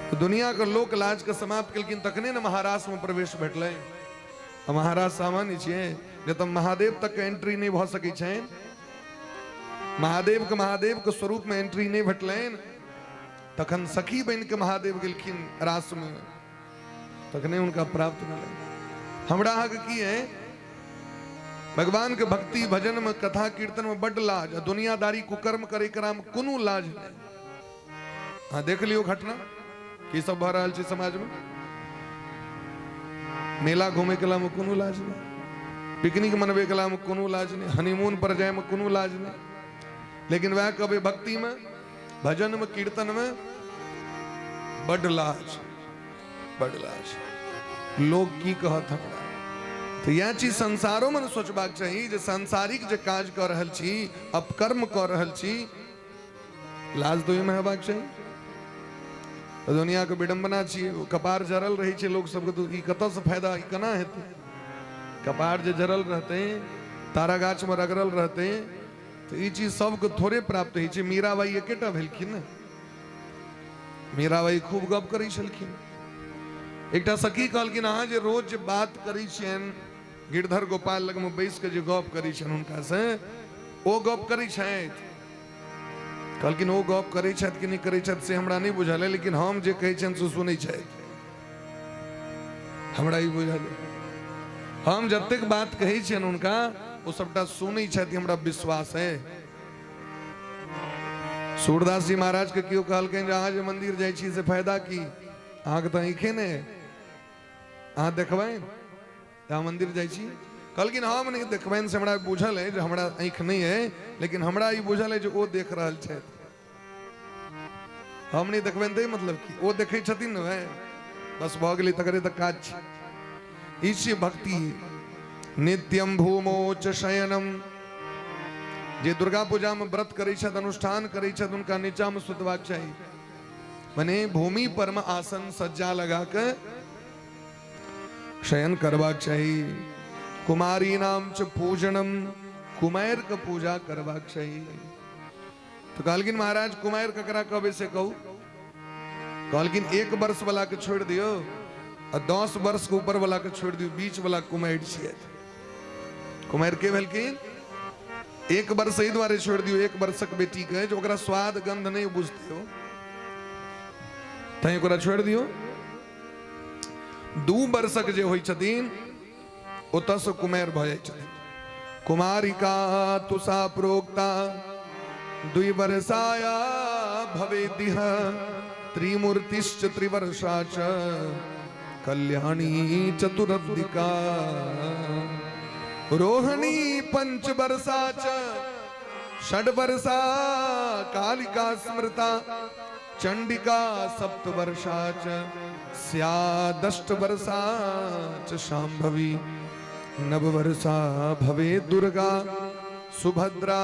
तऽ दुनियाके लोक लाजके समाप्त केलखिन तखने ने महाराष्ट्रमे प्रवेश भेटलै। आ महाराज सामान्य छियै, जतऽ महादेव तक के एंट्री नहि भऽ सकै छनि, महादेवके महादेवके स्वरूपमे एंट्री नहि भेटलनि, तखन सखी बनि कऽ महादेव गेलखिन रासमे, तखने हुनका प्राप्त भेलनि। हमरा अहाँके की है, भगवान के भक्ति भजन में कथा कीर्तन में बड्ड लाज, आ दुनियादारी कुकर्म करे में कोनो लाज नहीं। अहाँ देख लियौ घटना की सब भऽ रहल छै समाज में। मेला घूमे के में कोनो लाज नहीं, पिकनिक मनबे के में कोनो लाज नहीं, हनीमून पर जाए में कोनो लाज नहीं, लेकिन वह कहबै भक्ति में भजन में कीर्तन में बड लाज, बड लाज, लोग की कहत हमरा। तो यह चीज संसारो में सोचबाक चाही जे सांसारिक जे काज कऽ रहल छी, अपकर्म कऽ रहल छी, लाज तऽ ओहिमे हेबाक चाही। तऽ दुनियाके विडम्बना छियै, ओ कपार जरल रहै छै लोक सबके, तऽ ई कतऽसँ फायदा, ई केना हेतै? कपार जे जरल रहतै, तारा गाछमे रगड़ल रहतै, तऽ ई चीज सबके थोड़े प्राप्त होइ छै। मीराबाई एकेटा भेलखिन ने, मीराबाई खूब गप करै छलखिन। एकटा सखी कहलखिन, अहाँ जे रोज जे बात करै छियनि गिरधर गोपाल लगमे बैस कऽ जे गप करै छियनि हुनकासँ, ओ गप करै छथि? कहलखिन ओ गप करै छथि कि नहि करै छथि से हमरा नहि बुझल है, लेकिन हम जे कहै छियनि से सुनै छथि, हमरा ई बुझल है। हम जतेक बात कहै छियनि हुनका ओ सबटा सुनै छथि, हमरा विश्वास है। सूरदास जी महाराज के केओ कहलखिन जे अहाँ जे मंदिर जाइ छी से फायदा की, अहाँके तऽ आँखे नहि, अहाँ देखबनि अहाँ मंदिर जाइ छी? कहलखिन हम नहि देखबनि से हमरा बुझल है जे हमरा आँखि नहि है, लेकिन हमरा ई बुझल है जे ओ देख रहल छथि, हम नहि देखबनि तऽ मतलब की, ओ देखै छथिन ने भाइ, बस भऽ गेलै, तकरे तऽ काज छै। ई छियै भक्ति। नित्यम भूमोच शयनम, जे दुर्गा पूजा में व्रत करै छथि, अनुष्ठान करै छथि, हुनका नीचा में सुतबाक चाही, मने भूमि पर में आसन सज्जा लगा के शयन करबाक चाही। कुमारी नाम च पूजनम, कुमार के पूजा करबाक चाही। तो कहलखिन महाराज कुमार ककरा कहबै से कहू? कहलखिन 1 वर्ष वाला के छोड़ दियो आ 10 वर्ष के ऊपर वाला के छोड़ दियो, बीच वाला कुमार छियै। कुमार के भेलखिन? 1 वर्ष एहि दुआरे छोड़ दियो 1 वर्षक बेटी के जे ओकरा स्वाद गंध नहीं बुझते हो, तैं ओकरा छोड़ दियो। 2 वर्षक जे होइ छथिन ओतऽसँ कुमार भऽ जाइ छथिन। कुमारिका तुषा प्रोक्ता द्वि वर्षाया भवेदिह त्रिमूर्तिश्च त्रिवर्षा च कल्याणी चतुरब्दिका रोहिणी पंचवर्षा च षड्वर्षा कालिका स्मृता चंडिका सप्तवर्षा च स्यादष्टवर्षा च शांभवी नववर्षा भवे दुर्गा सुभद्रा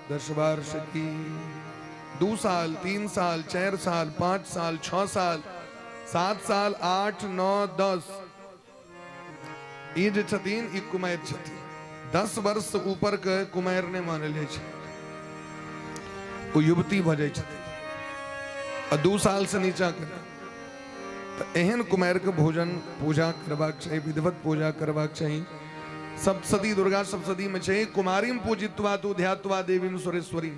दशवार्षिकी। 2 साल, 3 साल, 4 साल, 5 साल, 6 साल, 7 साल, 8, 9, 10, ई जे छथिन ई कुमारि छथिन। 10 वर्ष से ऊपर के कुमारि नहि मानल जाइ छै, ओ युवती भऽ जाइ छथिन, आ 2 साल से नीचा के तऽ एहन कुमारि के भोजन पूजा करबाक चाही, विधिवत पूजा करबाक चाही। सप्तशती, दुर्गा सप्तशती में छै कुमारीम पूजित्वा तु ध्यात्वा देवीम सुरेश्वरीम।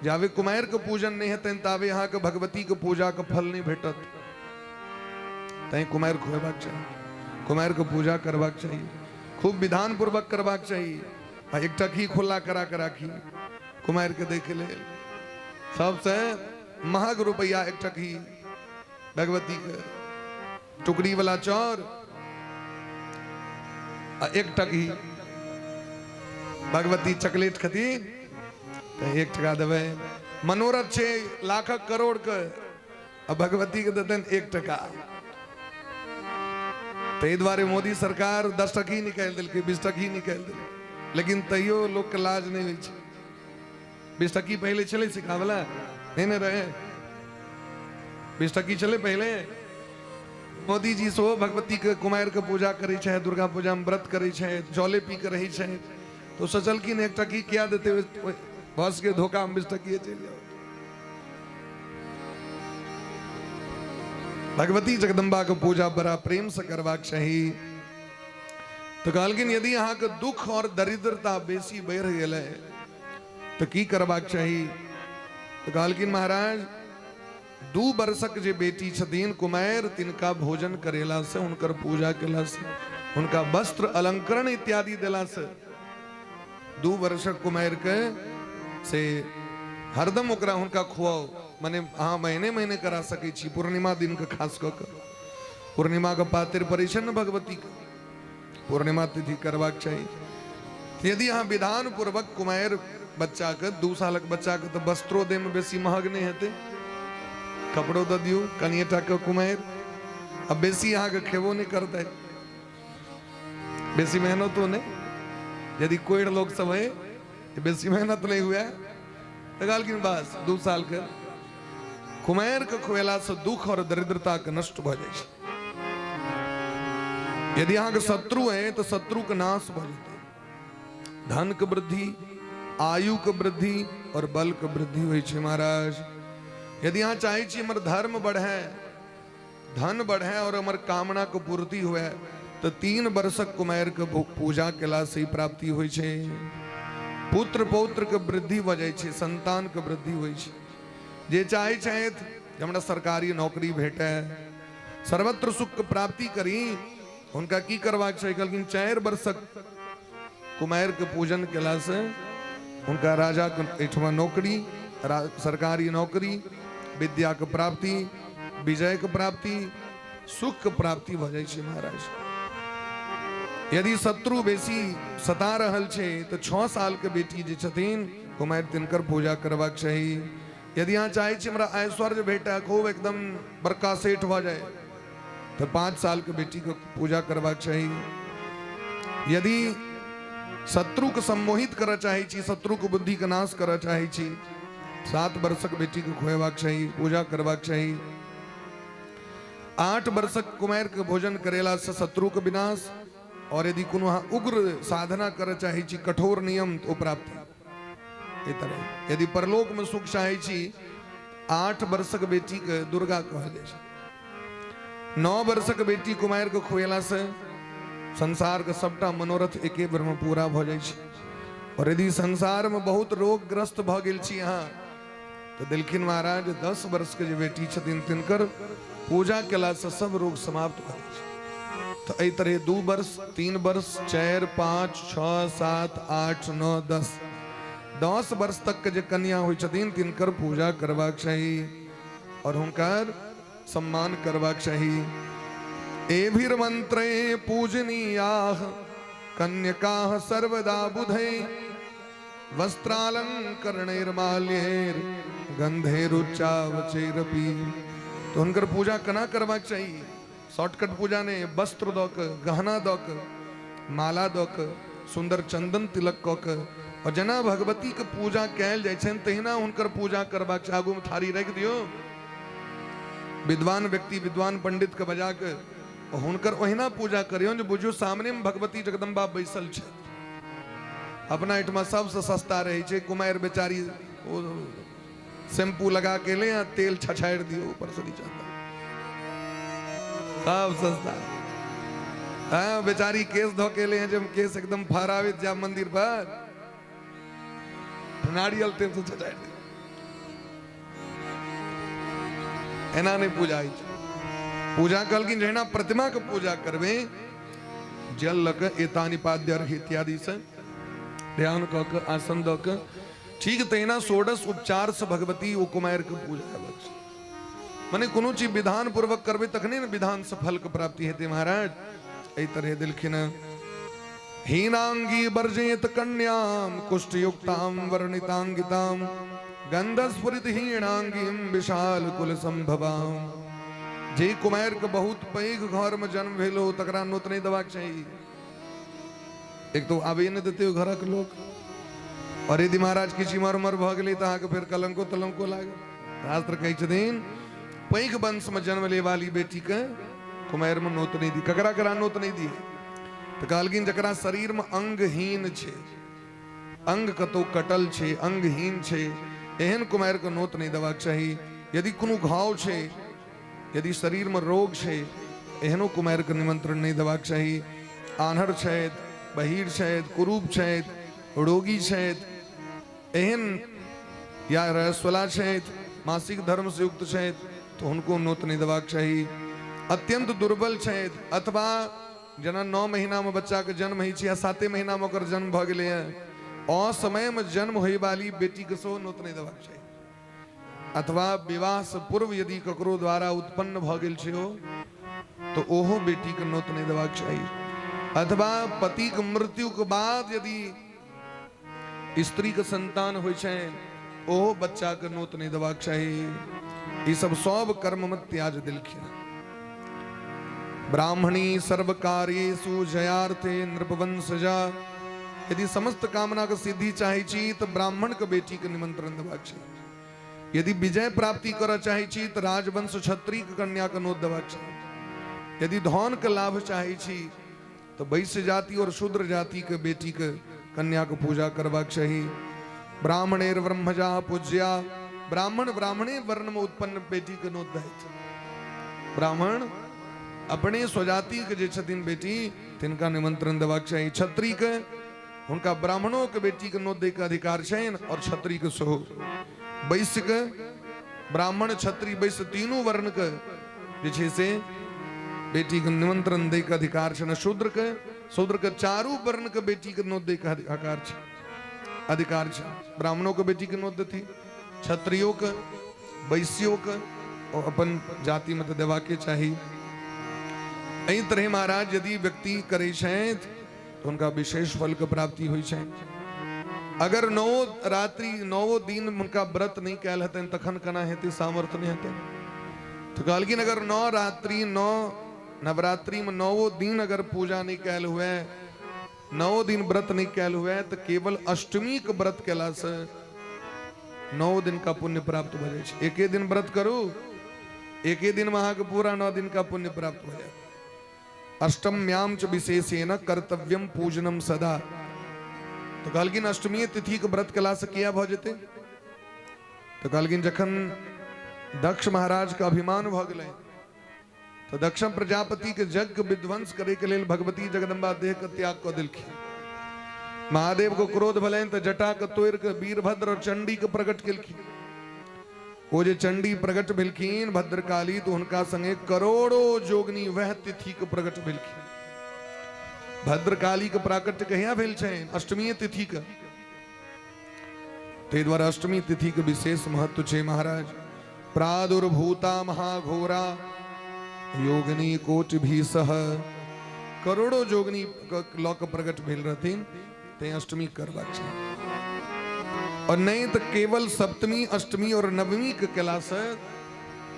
जाबे कुमारि के पूजन नहि हेतनि ताबे अहाँके भगवती के पूजा के फल नहि भेटत। तैं कुमारि खुएबाक चाही, कुमारि के पूजा करबाक चाही, खूब विधान पूर्वक करबाक चाही। आ एकटा घी खुला करा के राखी कुमारि के दै के लेल, सबसे महग रुपैआ एकटा घी भगवती के टुकड़ी वाला चाउर आ 1 घी। भगवती चॉकलेट खती तऽ 1 टका देबै। मनोरथ छै लाखक करोड़ के, आ भगवती के देतनि 1 टका। ताहि दुआरे मोदी सरकार 10 टकी निकालि देलकै, 20 टकी निकालि देलकै, लेकिन तैयो लोकके लाज नहि होइ छै। 20 टकी पहिले छलै सिखावला नहि ने रहे, 20 टकी छलै पहिले। मोदी जी सेहो भगवती के कुमारि के पूजा करै छै, दुर्गा पूजा में व्रत करै छै, जले पी के रहै छै, तो सोचलखिन 1 टकी किया देते, बस के धोखा में 20 टकी चलि जाओ। भगवती जगदम्बा के पूजा बड़ा प्रेम से करबाक चाही। तऽ कहलखिन यदि अहाँके दुख और दरिद्रता बेसी बढ़ि गेलै तऽ की करबाक चाही? तऽ कहलखिन महाराज, 2 वर्षक जे बेटी छथिन कुमारि, तिनका भोजन करेला से, हुनकर पूजा केला से, हुनका वस्त्र अलंकरण इत्यादि देला से, 2 वर्षक कुमारि के से हरदम ओकरा हुनका खुआउ, माने अहाँ महीने महीने करा सकै छी, पूर्णिमा दिन के खास कऽ कऽ, पूर्णिमा के पातरि पड़ै छै ने भगवती के, पूर्णिमा तिथि करबाक चाही। यदि अहाँ विधान पूर्वक कुमारि बच्चा के, 2 सालक बच्चा के तऽ वस्त्रो दै में बेसी महग नहि हेतै, कपड़ो दऽ दियौ कनिए टा के कुमारि, आ बेसी अहाँके खेबो नहि करतै, बेसी मेहनतो नहि। यदि कोरि लोक सब है बेसी मेहनत नहि हुए तऽ कहलखिन बस 2 साल के कुमारि के खुएला से दुख और दरिद्रता के नष्ट भऽ जाइ छै। यदि अहाँके शत्रु है तऽ शत्रु के नाश भऽ जेतै, धन के वृद्धि, आयु के वृद्धि और बल के वृद्धि होइ छै महाराज। यदि अहाँ चाहै छी हमर धर्म बढ़े, धन बढ़े और हमर कामना के पूर्ति हुए, तऽ 3 वर्षक कुमारि के पूजा केला से ही प्राप्ति होइ छै। पुत्र पौत्र के वृद्धि भऽ जाइ छै, संतान के वृद्धि होइ छै। जे चाहै छथि जे हमरा सरकारी नौकरी भेटै, सर्वत्र सुख के प्राप्ति करी, हुनका की करबाक छै? कहलखिन 4 वर्षक कुमारि के पूजन केला से हुनका राजा के एहिठमा नौकरी, सरकारी नौकरी, विद्या के प्राप्ति, विजय के प्राप्ति, सुख के प्राप्ति भऽ जाइ छै महाराज। यदि शत्रु बेसी सता रहल छै तऽ 6 साल के बेटी जे छथिन कुमारि, तिनकर पूजा करबाक चाही। यदि अहाँ चाहै छी हमरा ऐश्वर्य भेटै, खूब एकदम बड़का सेठ भऽ जाय, तऽ 5 साल के बेटी के पूजा करबाक चाही। यदि शत्रु के सम्मोहित करऽ चाहै छी, शत्रु के बुद्धि के नाश करऽ चाहै छी, 7 वर्षक बेटी के खुएबाक चाही, पूजा करबाक चाही। 8 वर्षक कुमारि के भोजन करेला से शत्रु के विनाश, और यदि कोनो अहाँ उग्र साधना करऽ चाहै छी, कठोर नियम, तो प्राप्ति। एहि तरह यदि परलोक में सुख चाहै छी, 8 वर्षक बेटी के दुर्गा कहल जाइ छै। 9 वर्षक बेटी कुमारि के खुएला से संसार के सबटा मनोरथ एके बेर में पूरा भऽ जाइ छै। और यदि संसार में बहुत रोगग्रस्त भऽ गेल छी अहाँ, तऽ देलखिन महाराज 10 वर्ष के जे बेटी छथिन तिनकर पूजा केला से सब रोग समाप्त भऽ जाइ छै। तऽ एहि तरहे 2 वर्ष, 3 वर्ष, 4, 5, 6, 7, 8, 9, 10, 10 वर्ष तक के जे कन्या होइ छथिन तिनकर पूजा करबाक चाही और हुनकर सम्मान करबाक चाही। एभिर मंत्रे पूजनीयाः कन्यकाः सर्वदा बुधै वस्त्रालंकरणैर्माल्यैर गंधैरुच्चावचैरपि। तो हुनकर पूजा केना करबाक चाही? शॉर्टकट पूजा नहि, वस्त्र दऽ कऽ, गहना दऽ कऽ, माला दऽ कऽ, सुन्दर चंदन तिलक कऽ कऽ, और जेना भगवती के पूजा कयल जाइ छनि तहिना हुनकर पूजा करबाक चाही। आगू में थारी राखि दियौ, विद्वान व्यक्ति विद्वान पंडित के बजा के हुनकर ओहिना पूजा करियौ जे बुझियौ सामने में भगवती जगदम्बा बैसल छथि। अपना एहिठमा सबसँ सस्ता रहै छै, कुमारि बेचारी ओ शैम्पू लगा के ले आ तेल छछाड़ि दियौ ऊपर से नीचा तक, सब सस्ता। हाँ, बेचारी केस धो के ले जब केस एकदम फहरावित जा मंदिर पर, नारियल तेल से छछाड़ि दियौ। एना नहि पूजा होइ छै। पूजा कहलखिन जहिना प्रतिमा के पूजा करबै, जल लऽ कऽ एतानि पाद्य अर्घ इत्यादि से ध्यान कऽ कऽ आसन दऽ कऽ, ठीक तहिना षोडश उपचार से भगवती ओ कुमारि के पूजा हेबाक छै। मने कोनो चीज विधान पूर्वक करबै तखने ने विधान से फल के प्राप्ति हेतै महाराज। एहि तरहे देलखिन हीनांगी वर्जेत कन्याम कुष्ठयुक्ताम वर्णितांगिताम गंधस्फुरित हीणांगीम विशाल कुल संभवाम। जे कुमारि के बहुत पैघ घर में जन्म भेल हो तकरा नोत नहीं देबाक चाही। एक तो आबे नहि देते घरक लोक, और यदि महाराज किछु इम्हर उम्हर भऽ गेलै तऽ अहाँके फेर कलंको तलंको लागल। शास्त्र कहै छथिन पैघ वंश में जन्म ले वाली बेटी के कुमारि में नोत नहीं दी। ककरा ककरा नोत नहीं दिए? तऽ कहलखिन जकरा शरीर में अंगहीन छै, अंग कतौ कटल छै, अंगहीन छै, एहन कुमारि के नोत नहीं देबाक चाही। यदि कोनो घाव छै, यदि शरीरमे रोग छै, एहनो कुमारिके निमंत्रण नहि देबाक चाही। आन्हर छथि, बहीर छथि, कुरूप छथि, रोगी छथि एहन, या रजस्वला छथि, मासिक धर्मसँ युक्त छथि, तऽ हुनको नोत नहि देबाक चाही। अत्यंत दुर्बल छथि, अथवा जेना 9 महीनामे बच्चाके जन्म होइ छै या 7 महीनामे ओकर जन्म भऽ गेलैए, असमयमे जन्म होयवाली बेटीके सेहो नोत नहि देबाक चाही। अथवा विवाहसँ पूर्व यदि ककरो द्वारा उत्पन्न भऽ गेल छै ओ, तऽ ओहो बेटीके नोत नहि देबाक चाही। अथवा पतिके मृत्युके बाद यदि स्त्रीके संतान होइ छै, ओहो बच्चाके नोत नहि देबाक चाही। ई सब सब कर्ममे त्याज देलखिन। ब्राह्मणी सर्वकार्येषु जयार्थे नृपवंशजा, यदि समस्त कामना के सिद्धि चाहे छी तऽ ब्राह्मण के बेटी के निमंत्रण देबाक चाही। यदि विजय प्राप्ति करऽ चाहे छी तऽ राजवंश क्षत्रिय के कन्या के नोत देबाक चाही। यदि धन के लाभ चाहे छी तऽ वैश्य जाति और शूद्र जाति के बेटी के कन्या के पूजा करबाक चाही। ब्राह्मणेर ब्रह्मजा पूज्या, ब्राह्मण ब्राह्मणे वर्ण में उत्पन्न बेटी के नोत दैत। ब्राह्मण अपने स्वजाति के जे छथिन बेटी, तिनका निमंत्रण देबाक चाही। क्षत्रिय के हुनका ब्राह्मणों के बेटी के नोत दै के अधिकार छनि और क्षत्रिय के सेहो। वैश्य के ब्राह्मण क्षत्रिय वैश्य तीनू वर्ण के जे छै से बेटी के निमंत्रण दै के अधिकार छनि। शूद्र के, शूद्र के चारू वर्ण के बेटी के नोत दै के अधिकार छै, अधिकार छै। ब्राह्मणों के बेटी के नोत देथिन, क्षत्रियो के, वैश्यो के, और अपन जाति में तऽ देबाके चाही। एहि तरह महाराज यदि व्यक्ति करै छथि तऽ हुनका विशेष फल के प्राप्ति होइ छनि। अगर 9 रात्रि 9 दिन हुनका व्रत नहि कयल हेतनि तखन केना हेतै, सामर्थ्य नहि हेतै। तऽ कहलखिन अगर 9 रात्रि 9 नवरात्रि में 9 दिन अगर पूजा नहि कयल हुए, 9 दिन व्रत नहीं कैल हुए, तो केवल अष्टमी के व्रत कैला से 9 दिन का पुण्य प्राप्त हो जाए। एके दिन व्रत करू, एके दिन में अहाँके पूरा 9 दिन का पुण्य प्राप्त हो जाए। अष्टम्याम च विशेषेण कर्तव्यम पूजनम सदा। तो कहलखिन अष्टमी तिथि के व्रत केला से किया भऽ जेतै? तो कहलखिन जखन दक्ष महाराज के अभिमान भऽ गेलै तऽ दक्ष प्रजापति के यज्ञ विध्वंस करे के लेल भगवती जगदम्बा देह के त्याग कऽ देलखिन। महादेव को क्रोध भेलनि तऽ जटा के तोड़ि के वीरभद्र और चंडी के प्रकट केलखिन। ओ जे चंडी प्रकट भेलखिन भद्रकाली, तो हुनका संगे करोड़ों जोगनी वह तिथि के प्रकट भेलखिन। भद्रकाली के प्राकट्य कहिया भेल छनि? अष्टमी तिथि के। ताहि दुआरे अष्टमी तिथि के विशेष महत्व छै महाराज। प्रादुर्भूता महाघोरा योगिनी कोटि भी सह, करोड़ों जोगनी लऽ कऽ प्रकट भेल रहथिन, तैं अष्टमी करबाक छै। और नहीं तऽ केवल सप्तमी अष्टमी और नवमी के केलासँ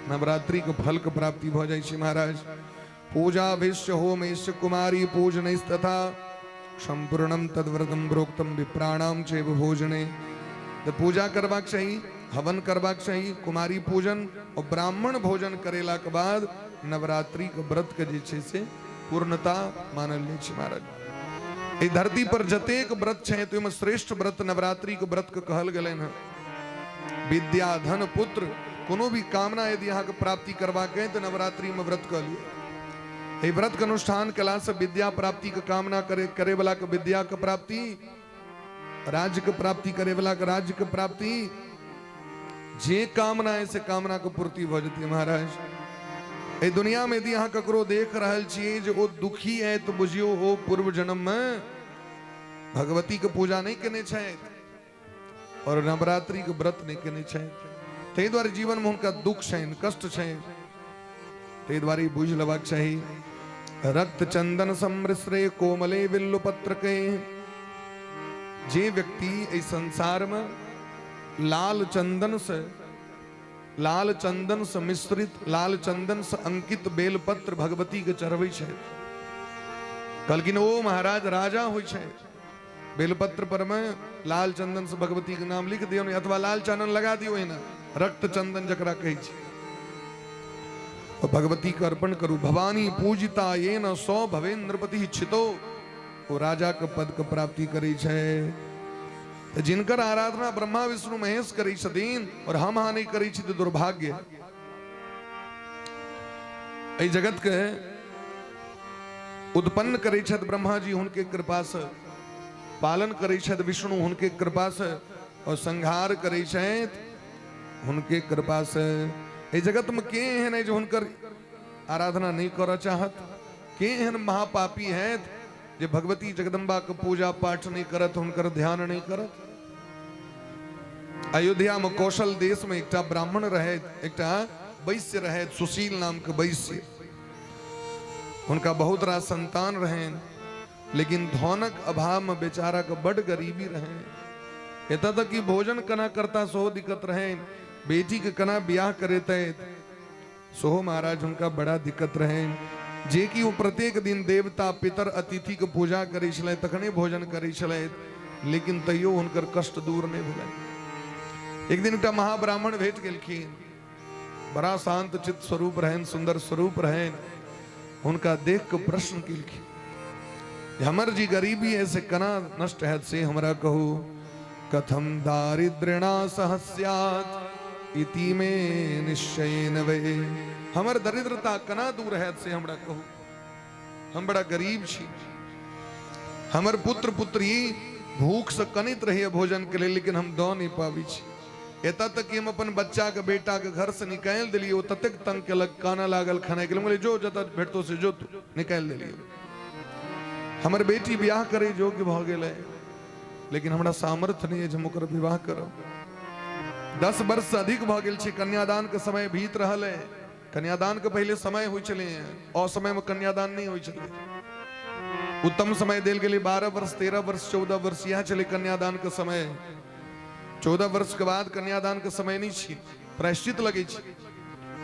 नवरात्रि के फल के प्राप्ति भऽ जाइ छै महाराज। पूजा भीष्य होमेश कुमारी पूजन तथा संपूर्णम तद्व्रतम प्रोक्तम विप्राणाम चैव भोजने। तऽ पूजा करबाक चाही, हवन करबाक चाही, कुमारी पूजन और ब्राह्मण भोजन करेला के बाद नवरात्रि के व्रत के जे छै से पूर्णता मानल जाइ छै महाराज। एहि धरती पर जतेक व्रत छै तऽ ओहिमे श्रेष्ठ व्रत नवरात्रि के व्रत के कहल गेलनि हँ। विद्या धन पुत्र कोनो भी कामना यदि अहाँके प्राप्ति करबाक अइ तऽ नवरात्रि में व्रत कऽ लिअ। एहि व्रत के अनुष्ठान कयलासँ विद्या प्राप्ति के कामना करे करे वाला के विद्या के प्राप्ति, राज्य के प्राप्ति करे वाला के राज्य के प्राप्ति, जे कामना है से कामना के पूर्ति भऽ जेतै महाराज। एहि दुनिया में यदि अहाँ ककरो देख रहल छियै जे ओ दुखी है तऽ बुझियौ ओ पूर्व जन्म में भगवती के पूजा नहि केने छथि और नवरात्रि के व्रत नहीं केने छथि, ताहि दुआरे जीवन में हुनका दुख छनि, कष्ट छनि। ताहि दुआरे बुझि लेबाक चाही। रक्त चंदन सम्मिश्रे कोमले बिल्लुपत्र के, जे व्यक्ति एहि संसार में लाल चंदन से, लाल चंदन से मिश्रित, लाल चंदन से अंकित बेलपत्र भगवती के चढ़बै छै, कहलखिन ओ महाराज राजा होइ छै। बेलपत्र पर में लाल चंदन से भगवती के नाम लिख दियौ अथवा लाल चानन लगा दियौ, एना रक्त चंदन जकरा कहै छै, और भगवती के अर्पण करू। भवानी पूजिता ये न सौ भवे नृपति छितो, ओ राजा के पद के प्राप्ति करै छै। तऽ जिनकर आराधना ब्रह्मा विष्णु महेश करै छथिन और हम अहाँ नहि करै छी तऽ दुर्भाग्य। एहि जगतके उत्पन्न करै छथि ब्रह्मा जी हुनके कृपासँ, पालन करै छथि विष्णु हुनके कृपासँ, और संहार करै छथि हुनके कृपासँ। एहि जगतमे के एहन अइ जे हुनकर आराधना नहि करऽ चाहत? के एहन महापापी हैत जे भगवती जगदम्बा के पूजा पाठ नहीं करत, हुनकर ध्यान नहीं करत? अयोध्या में कौशल देश में एकटा ब्राह्मण रहे, एकटा वैश्य रहे, सुशील नाम के वैश्य। हुनका बहुत रास संतान रहे, लेकिन धनक अभाव में बेचारा के बड़ गरीबी रहे। एतऽ तक कि भोजन केना करता सेहो दिक्कत रहे, बेटी के केना बियाह करेते सोहो महाराज हुनका बड़ा दिक्कत रहे। जे कि ओ प्रत्येक दिन देवता पितर अतिथि के पूजा करै छलै तखने भोजन करै छलै, लेकिन तैयो हुनकर कष्ट दूर नहीं भेलै। एक दिन एकटा महाब्राह्मण भेट गेलखिन, बड़ा शांत चित्त स्वरूप रहन, सुंदर स्वरूप रहन। हुनका देख के प्रश्न केलखिन, हमर जी गरीबी है से केना नष्ट हैत से हमरा कहू। कथम दारिद्र्यणा सहस्यात इति मे निश्चयेन वे। हमर दरिद्रता केना दूर हैत से हमरा कहू। हम बड़ा गरीब छी, हमर पुत्र पुत्री भूख से कनित रहिए भोजन के लिए, लेकिन हम दऽ नहीं पाबी छी। एतऽ तक कि हम अपन बच्चा के बेटा के घर से निकालि देलियै, ओ ततेक तंग केलक, कानऽ लागल खेनाइ के लेल। हम कहलियै जो जतऽ भेटतो से जो तू, निकालि देलियै। हमर बेटी बियाह करै योग्य भऽ गेलै, लेकिन हमरा सामर्थ्य नहि अछि हम ओकर विवाह करब। 10 वर्ष से अधिक भऽ गेल छै, कन्यादान के समय बीत रहल है। कन्यादान के पहिले समय होइ छलै, असमय में कन्यादान नहि होइ छलै। उत्तम समय देल गेलै 12 वर्ष, 13 वर्ष, 14 वर्ष, इएह छलै कन्यादान के समय। 14 वर्ष के बाद कन्यादान के समय नहीं छी, प्रायश्चित लगे छी।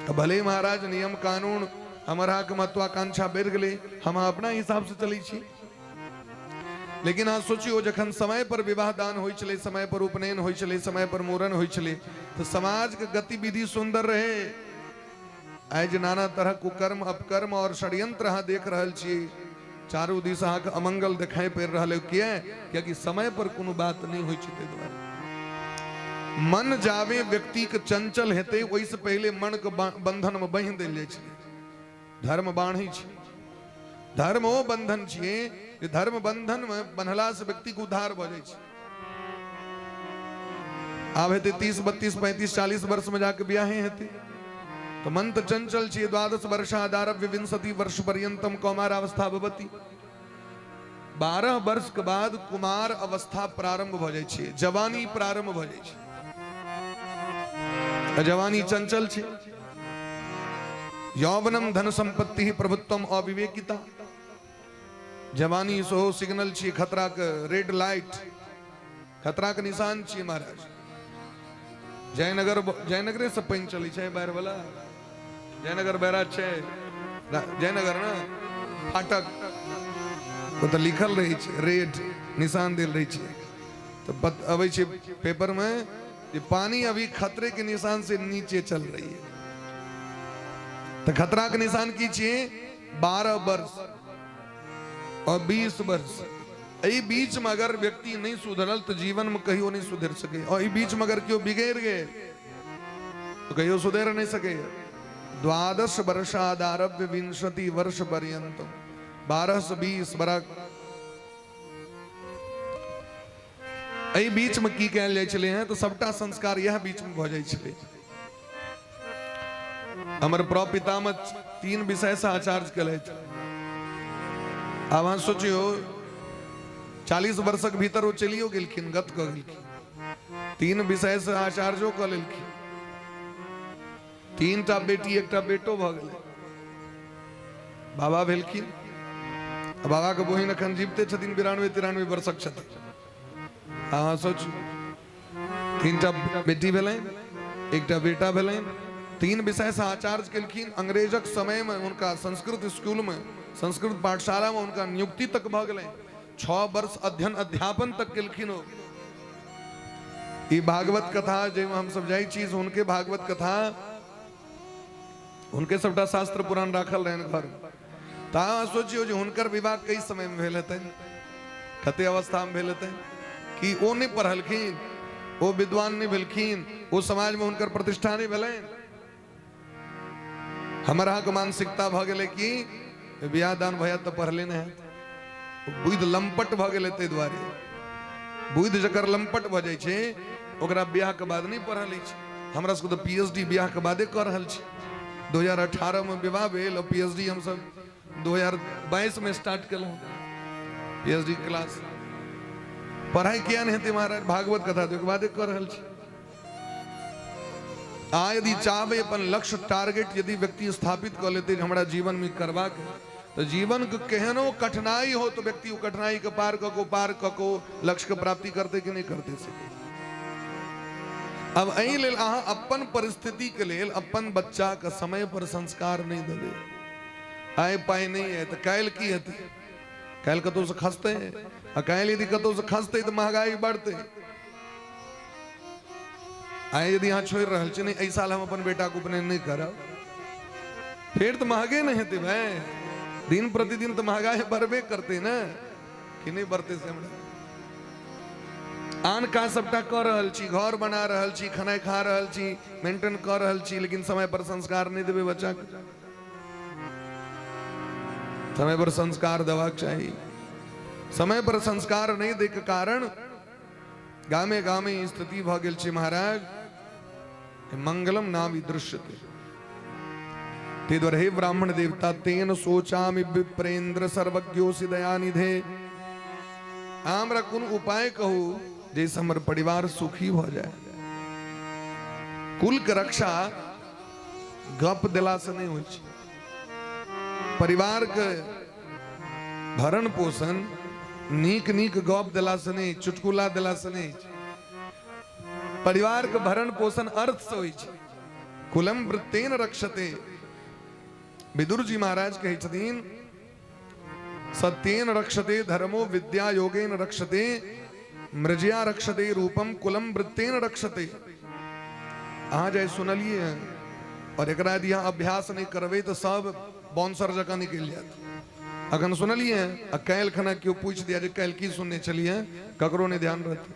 तऽ भले महाराज नियम कानून हमर अहाँके महत्वाकांक्षा बढ़ि गेलै, हम अपना हिसाब से चलै छी, लेकिन अहाँ सोचियो जखन समय पर विवाह दान होइ छलै, समय पर उपनयन होइ छलै, समय पर मूड़न होइ छलै, तऽ समाजके गतिविधि सुन्दर रहे। आइ जे नाना तरहक कुकर्म, अपकर्म और षड्यंत्र अहाँ देख रहल छी, चारू दिस अहाँके अमंगल देखाइ पड़ि रहल है। किया? कियाकि समय पर कोनो बात नहि होइ छै। ताहि दुआरे मन जावे व्यक्ति के चंचल हेतै ओहिसँ पहिले मन के बंधन में बान्हि देल जाइ छै। धर्म बान्है छै, धर्म ओ बंधन छियै जे धर्म बंधन में बन्हला से व्यक्ति के उद्धार भऽ जाइ छै। आब हेतै 30 32 35 40 वर्ष में जाके बियाहे हेतै, तऽ मन तऽ चंचल छियै। 12 वर्षादारभ्य 20 वर्ष पर्यंतम कौमारावस्था भवति। 12 वर्ष के बाद कुमार अवस्था प्रारंभ भऽ जाइ छै, जवानी प्रारंभ भऽ जाइ छै। जवानी चंचल छै। यौवनम धन संपत्ति प्रभुत्वम अविवेकिता। जवानी सेहो सिग्नल छियै, खतरा के रेड लाइट, खतरा के निशान छियै महाराज। जयनगर, जयनगरे से पानि चलै छै बाढ़ि वाला, जयनगर बैराज छै जयनगर ने फाटक, ओतऽ लिखल रहै छै रेड निशान देल रहै छै, तऽ अबै छै पेपर में जे पानी अभी खतरे के निशान से नीचे चल रही है। तऽ खतरा के निशान की छियै? 12 वर्ष और 20 वर्ष। एहि बीच में अगर व्यक्ति नहीं सुधरल तो जीवन में कहियो नहीं सुधर सके, और एहि बीच में अगर केओ बिगड़ गए तो कहियो सुधर नहीं सके। 12 वर्षादारभ्य 20 वर्ष पर्यंत, 12 से 20 बड़ा एहि बीच में की कयल जाइ छलै हैं, तो सबटा संस्कार यह बीच में भऽ जाइ छलै। हमर प्रपितामह 3 विषय से आचार्य केलथि। आब अहाँ सोचियो 40 वर्षक भीतर ओ चलियो गेलखिन, गत कऽ गेलखिन, 3 विषय से आचार्यो कऽ लेलखिन, 3टा बेटी एकटा बेटो भऽ गेलै, बाबा भेलखिन। बाबा के बहिन एखन जीविते छथिन, 92 93 वर्षक छथिन। अहाँ सोचू 3टा बेटी भेलनि, एकटा बेटा भेलनि, 3 विषय से आचार्य केलखिन। अंग्रेजक समय में हुनका संस्कृत स्कूल में, संस्कृत पाठशाला में हुनका नियुक्ति तक भऽ गेलनि। 6 वर्ष अध्ययन अध्यापन तक केलखिन ओ। ई भागवत कथा जाहिमे हमसब जाइ छी, से हुनके भागवत कथा, हुनके सबटा शास्त्र पुराण राखल रहनि घर। तऽ अहाँ सोचियौ जे हुनकर विवाह कई समय में भेल हेतनि, कते अवस्था में भेल हेतनि, कि ओ नहि पढ़लखिन, ओ विद्वान नहि भेलखिन, ओ समाज में हुनकर प्रतिष्ठा नहि भेलनि। हमर अहाँके मानसिकता भऽ गेलै कि बियाह दान भऽ जायत तऽ पढ़ले नहि हैत। बुद्धि लम्पट भऽ गेलै, ताहि दुआरे बुद्धि जकर लम्पट भऽ जाइ छै ओकरा बियाहके बाद नहि पढ़ल अछि। हमरा सबके तऽ पी एच डी बियाहके बादे कऽ रहल छी। 2018 मे विवाह भेल आओर पी एच डी हमसब 2022 मे स्टार्ट केलहुँ पी एच डी क्लास। पढ़ाइ किया नहि हेतै महाराज? भागवत कथा तऽ ओहिके बादे कऽ रहल छी। अहाँ यदि चाहबै, अपन लक्ष्य टारगेट यदि व्यक्ति स्थापित कऽ लेतै जे हमरा जीवनमे करबाक है, तऽ जीवनके केहनो कठिनाई हो तऽ व्यक्ति ओ कठिनाईके पार कऽ कऽ पार कऽ कऽ लक्ष्यके प्राप्ति करतै कि नहि करतै से। अब एहि लेल अहाँ अपन परिस्थितिके लेल अपन बच्चाके समय पर संस्कार नहि देबै। आइ पाइ नहि है तऽ काल्हि की हेतै? काल्हि कतहुसँ खसतै, आ काल्हि यदि कतहुसँ खसतै तऽ महगाई बढ़तै। आइ यदि अहाँ छोड़ि रहल छी, नहि, एहि साल हम अपन बेटाके उपनयन नहि करब, फेर तऽ महगे नहि हेतै भाय। दिन प्रतिदिन तऽ महगाई बढ़बे करतै ने, कि नहि बढ़तै से हमरा? आन काज सबटा कऽ रहल छी, घर बना रहल छी, खेनाइ खा रहल छी, मेंटेन कऽ रहल छी, लेकिन समय पर संस्कार नहि देबै बच्चाके। समय पर संस्कार देबाक चाही। समय पर संस्कार नहि दैके कारण गामे गामे स्थिति भऽ गेल छै महाराज, मंगलम नाम दृश्यते। ताहि दुआरे हे ब्राह्मण देवता, तेन सोचामि विप्रेन्द्र सर्वज्ञोसि दयानिधे, हमरा कोनो उपाय कहू जाहिसँ हमर परिवार सुखी भऽ जाय। कुल के रक्षा गप देलासँ नहि होइ छै। परिवार के भरण पोषण नीक नीक गप देलासँ नहि, चुटकुला देलासँ नहि। परिवार के भरण पोषण अर्थ से होइ छै। कुलम वृत्तेन रक्षते। विदुर जी महाराज कहै छथिन, सत्येन रक्षते धर्मो विद्या योगेन रक्षते मृजया रक्षते रूपम कुलम वृत्तेन रक्षते। अहाँ जे सुनलिए हैं और एकरा यदि अहाँ अभ्यास नहि करबै तऽ सब बाउंसर जकाँ निकलि जायत। अखन सुनलिए हैं आ काल्हि खना केओ पूछि दिया जे काल्हि की सुनने छलिए, ककरो नहि ध्यान रहतै।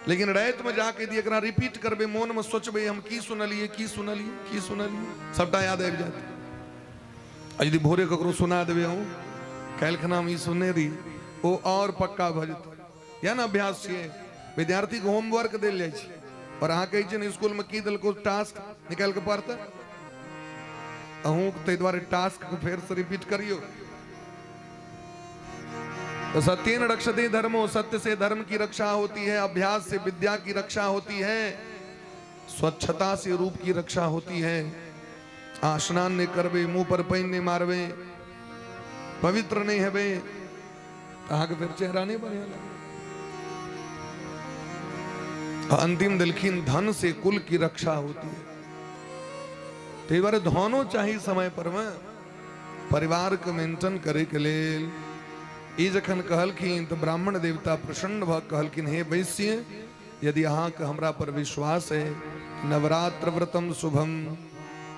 लेकिन रातिमे जाके यदि एकरा रिपीट करबै, मोनमे सोचबै हम की सुनलिए, की सुनलिए, की सुनलिए, सबटा याद आबि जायत। आ यदि भोरे ककरो सुना देबै, अहूँ काल्हि खना हम ई सुनने रही, ओ आओर पक्का भऽ जेतै। इएह ने अभ्यास छियै। विद्यार्थीके होमवर्क देल जाइ छै और अहाँ कहै छियै ने, स्कूलमे की देलको टास्क, निकालि कऽ पढ़तै। अहूँ ताहि दुआरे टास्क फेरसँ रिपीट करियौ। तो सत्येन रक्षते धर्मो, सत्य से धर्म की रक्षा होती है, अभ्यास से विद्या की रक्षा होती है, स्वच्छता से रूप की रक्षा होती है। आ स्नान नहीं करबे, मुंह पर पानि नहीं मारबे, पवित्र नहीं हेबे, अहाँके फेर चेहरा नहीं बढ़िया लगे। अंतिम देलखिन, धन से कुल की रक्षा होती है। ताहि दुआरे धनो चाही समय पर में परिवार के मेंटेन करे के लेल। ई जखन कहलखिन तऽ ब्राह्मण देवता प्रसन्न भऽ कहलखिन, हे वैश्य, यदि अहाँके हमरा पर विश्वास है, नवरात्र व्रतम शुभम,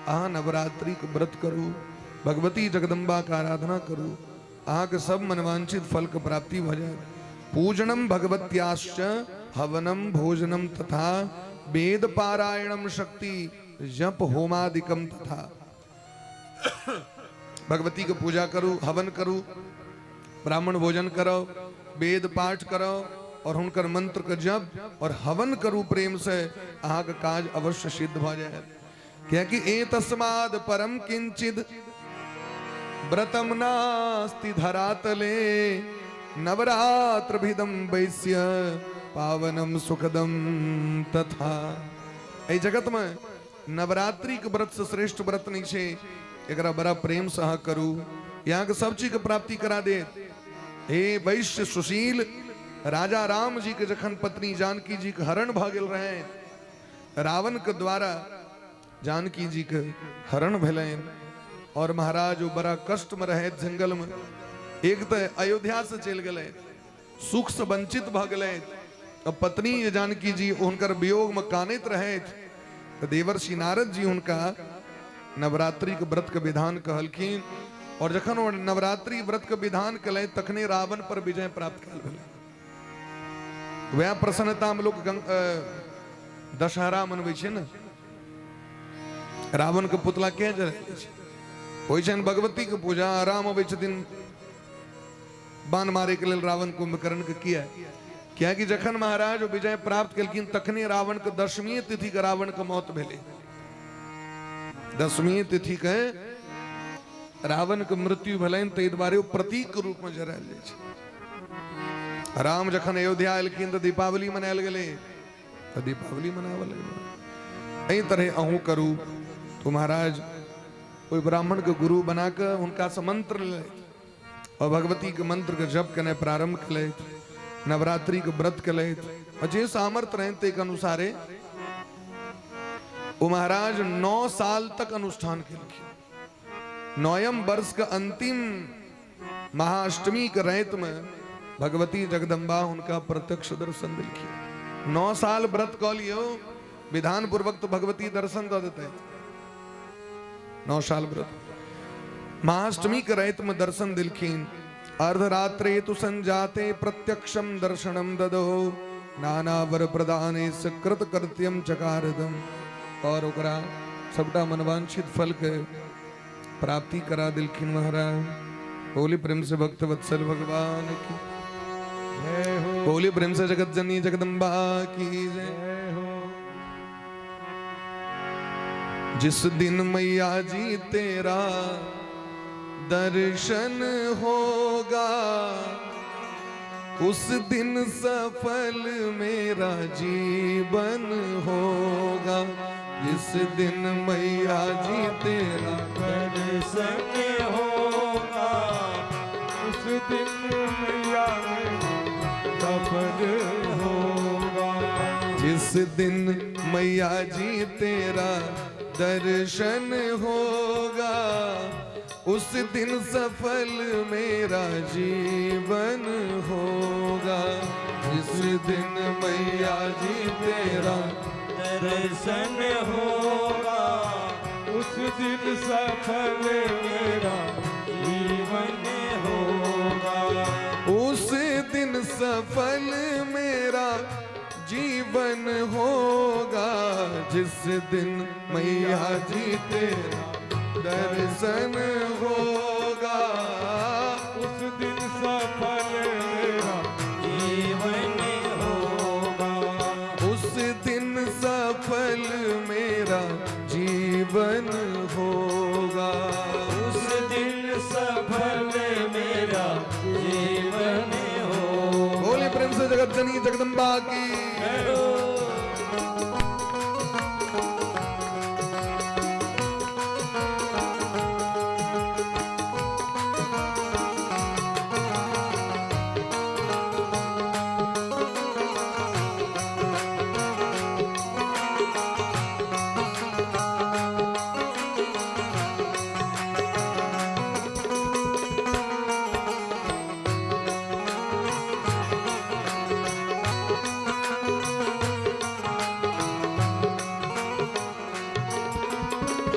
अहाँ नवरात्रिके व्रत करू, भगवती जगदम्बा के आराधना करू, अहाँके सब मनवांछित फल के प्राप्ति भऽ जायत। पूजनम भगवत्याश्च हवनम भोजनम तथा वेद पारायणम शक्ति जप होमादिकम तथा। भगवती के पूजा करू, हवन करू, ब्राह्मण भोजन करो, वेद पाठ करो और हुनकर मंत्र के जप और हवन करू प्रेम से, अहाँके काज अवश्य सिद्ध भऽ जायत। कियाकि ए तस्माद परम किंचिद व्रतम नास्ति धरातले नवरात्र भिदम वैश्य पावनम सुखदम तथा। एहि जगत में नवरात्रि के व्रत से श्रेष्ठ व्रत नहीं छै। एकरा बड़ा प्रेम से अहाँ करू, यहाँ के सब चीज के प्राप्ति करा देत। हे वैश्य सुशील, राजा राम जी के जखन पत्नी जानकी जी के हरण भऽ गेल रहे, रावण के द्वारा जानकी जी के हरण भेलनि और महाराज वो बड़ा कष्ट में रहे जंगल में। एक तो अयोध्या से चलि गेलै, सुख से वंचित भऽ गेलै। अब पत्नी जानकी जी हुनकर वियोग में कानैत रहे तऽ देवर्षि नारद जी हुनका नवरात्रि के व्रत के विधान कहलखिन और जखन ओ नवरात्रि व्रत के विधान केलनि तखने रावण पर विजय प्राप्त कयल भेलै। वएह प्रसन्नता में लोग दशहरा मनबै छै ने, रावण के पुतला के जरायल छै। होइ छनि भगवतीके पूजा। राम अबै छथिन बाण मारैके लेल रावण कुंभकर्ण के। किया? कियाकि जखन महाराज विजय प्राप्त केलखिन तखने रावण के दशमी तिथि के रावण के मौत भेलै। दशमी तिथि के रावण के मृत्यु भेलनि, ताहि दुआरे ओ प्रतीक रूप में जरायल जाइ छै। राम जखन अयोध्या एलखिन तऽ दीपावली मनायल गेलै, तऽ दीपावली मनाबऽ लगलै। एहि तरहे अहूँ करू। तो महाराज ओहि ब्राह्मण के गुरु बना कऽ हुनकासँ मंत्र लेलथि और भगवती के मंत्र के जप केनाइ प्रारंभ केलथि, नवरात्रि के व्रत केलथि और जे सामर्थ्य रहनि ताहिके अनुसारे ओ महाराज 9 साल तक अनुष्ठान केलखिन। नौयम वर्ष के अंतिम महाअष्टमी के राति में भगवती जगदम्बा हुनका प्रत्यक्ष दर्शन देलखिन। 9 साल व्रत कऽ लियौ विधान पूर्वक तो भगवती दर्शन दऽ देते। 9 साल व्रत, महाअष्टमी के राति में दर्शन दिलखिन। अर्धरात्रे तु संजाते प्रत्यक्षम दर्शनम ददो नाना वर प्रदाने कृत कृत्यम चकारदम। और ओकरा सबटा मनवांछित फल के प्राप्ति करा दिलखिन महाराज। बोली प्रेम से भक्त वत्सल भगवान की जय हो। बोली प्रेम से जगत जननी जगदम्बा की जय हो। जिस दिन मैया जी तेरा दर्शन होगा उस दिन सफल मेरा जीवन होगा। जिस दिन मैया जी तेरा दर्शन होगा उस दिन मैया सफल होगा। जिस दिन मैया जी तेरा दर्शन होगा उस दिन सफल मेरा जीवन होगा। जिस दिन मैया जी तेरा दर्शन होगा उस दिन सफल मेरा जीवन होगा। उस दिन सफल मेरा जीवन होगा। जिस दिन मैया जी तेरा दर्शन होगा उस दिन सफल मेरा जीवन होगा। उस दिन सफल मेरा जीवन होगा। उस दिन सफल मेरा जीवन होगा। बोले प्रेम से जगत जननी जगदम्बा की।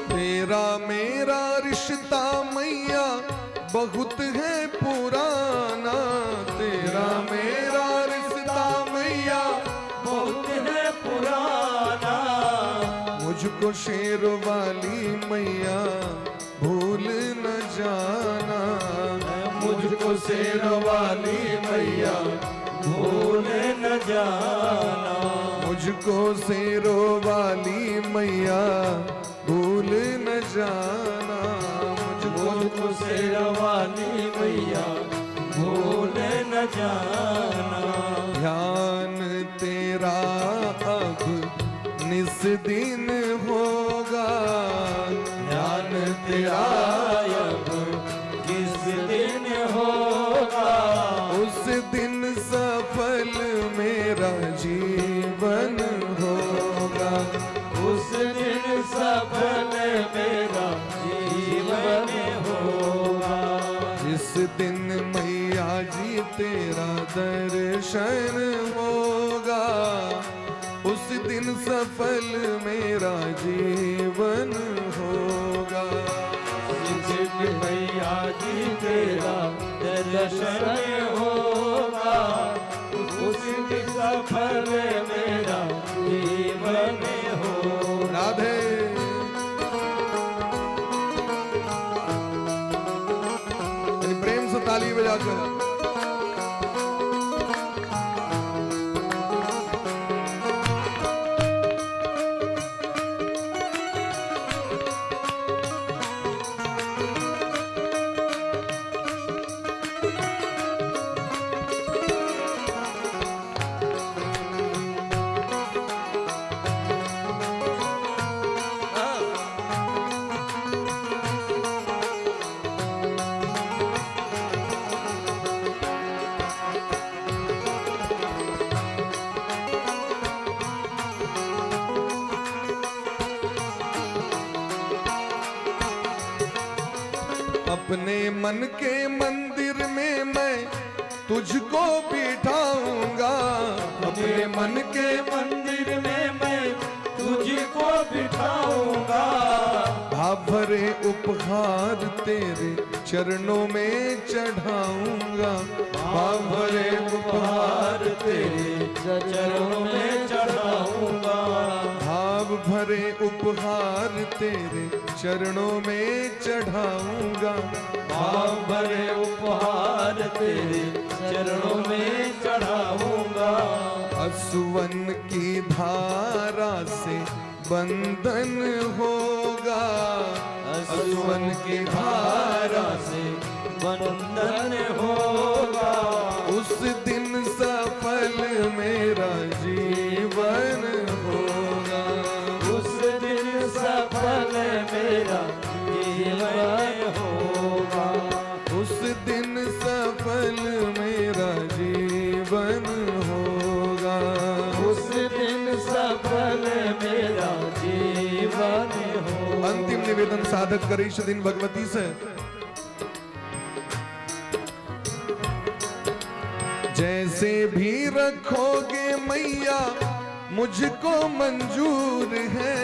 तेरा मेरा रिश्ता मैया बहुत है पुराना। तेरा मेरा रिश्ता मैया बहुत है पुराना। मुझको शेर वाली मैया भूल न जाना। मुझको शेर वाली मैया भूल न जाना। मुझको शेरों वाली मैया भूल न जाना। मुझको मुझको शेर वाली मैया भूल न जाना। ध्यान तेरा अब निस दिन होगा। ध्यान तेरा अब किस दिन होगा। उस दिन सफल मेरा जीवन होगा। उस दिन सफल मेरा जीवन होगा। जिस दिन मैया जी तेरा दर्शन होगा उस दिन सफल मेरा जीवन होगा। जिस दिन मैया जी तेरा दर्शन होगा उस दिन सफल मेरा जीवन होगा। राधे। जाकर। अपने मन के मंदिर में मैं तुझको बिठाऊंगा, अपने मन के मंदिर में मैं तुझको बिठाऊंगा। भाव भरे उपहार तेरे चरणों में चढ़ाऊंगा, भाव भरे उपहार तेरे चरणों में चढ़ाऊंगा। भाव भरे उपहार तेरे चरणों में चढ़ाऊंगा, भाव भरे उपहार तेरे चरणों में चढ़ाऊंगा। असुवन की धारा से बंधन होगा, असुवन की धारा से बंधन होगा। उस दिन सफल मेरा जीवन होगा, उस दिन सफल मेरा जीवन होगा। उस दिन सफल मेरा जीवन होगा। उस दिन सफल मेरा जीवन होगा। अंतिम निवेदन साधक करीश दिन भगवती से, जैसे भी रखोगे मैया मुझको मंजूर है,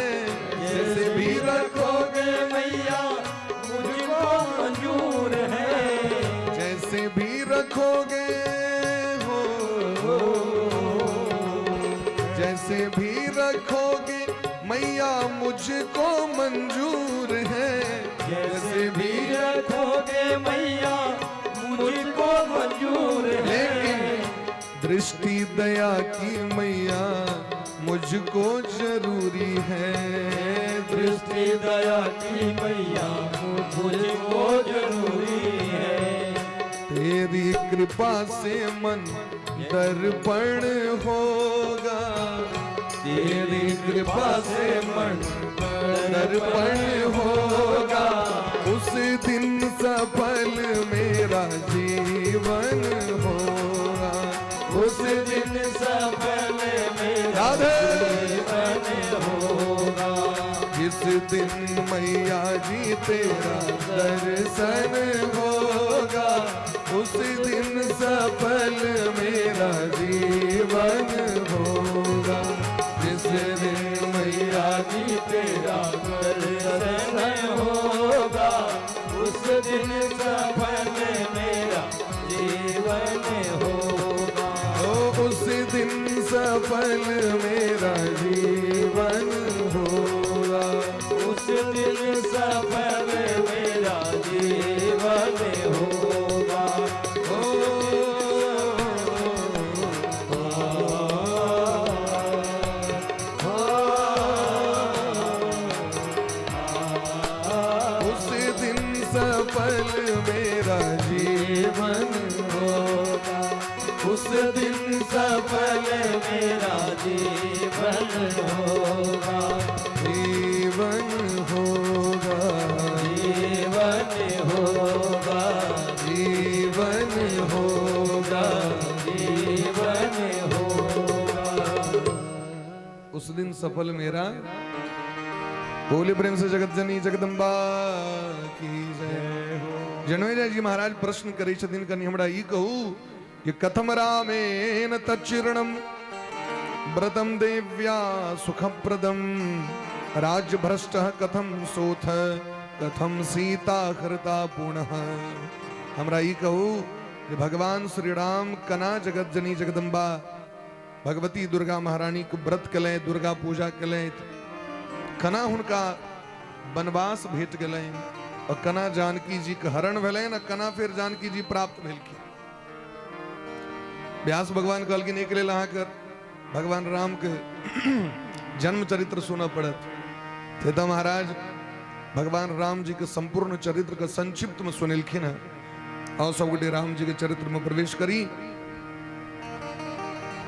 जैसे भी रखोगे मैया मुझको मंजूर है। जैसे भी रखोगे हो, जैसे भी रखोगे मैया मुझको मंजूर है, जैसे भी रखोगे मैया मुझको मंजूर है। लेकिन दृष्टि दया की मैया मुझको जरूरी है, दृष्टि दया की मैया मुझको जरूरी है। तेरी कृपा से मन दर्पण होगा, तेरी कृपा से मन दर्पण होगा। उस दिन सफल मेरा जीवन होगा, उस दिन सफल मेरा राधे जीवन होगा। जिस दिन मैया जी तेरा दर्शन होगा, उस दिन सफल मेरा जीवन होगा। जिस दिन मैया जी तेरा दर्शन होगा, उस दिन सफल मेरा जीवन होगा। ओ उस दिन सफल मेरा जीवन होगा, उस दिन सफल मेरा जीवन होगा। ओ उस दिन सफल मेरा जीवन होगा, उस दिन सफल मेरा जीवन होगा। जीवन होगा, जीवन होगा, जीवन होगा, जीवन होगा। उस दिन सफल मेरा। बोले प्रेम से जगत जननी जगदम्बा की जय हो। जनमेजय जी महाराज प्रश्न करै छथिन, कनि हमरा ई कहू कि कथम रामेण तच्चिरणम व्रतम देव्या सुखप्रदम राज्य भ्रष्ट कथम सोथ कथम सीता हृता पुनः। हमरा ई कहू जे भगवान श्री राम कना जगत जननी जगदम्बा भगवती दुर्गा महारानी के व्रत केलथि, दुर्गा पूजा केलथि, कना हुनका वनवास भेट गेलनि और कना जानकी जी के हरण भेलनि और कना फिर जानकी जी प्राप्त भेलखिन। व्यास भगवान कहलखिन एक लेल अहाँके भगवान राम के जन्म चरित्र सुनऽ पड़त। से तऽ महाराज भगवान राम जी के संपूर्ण चरित्र के संक्षिप्त में सुनेलखिन हैं। और सब गोटे राम जी के चरित्र में प्रवेश करी।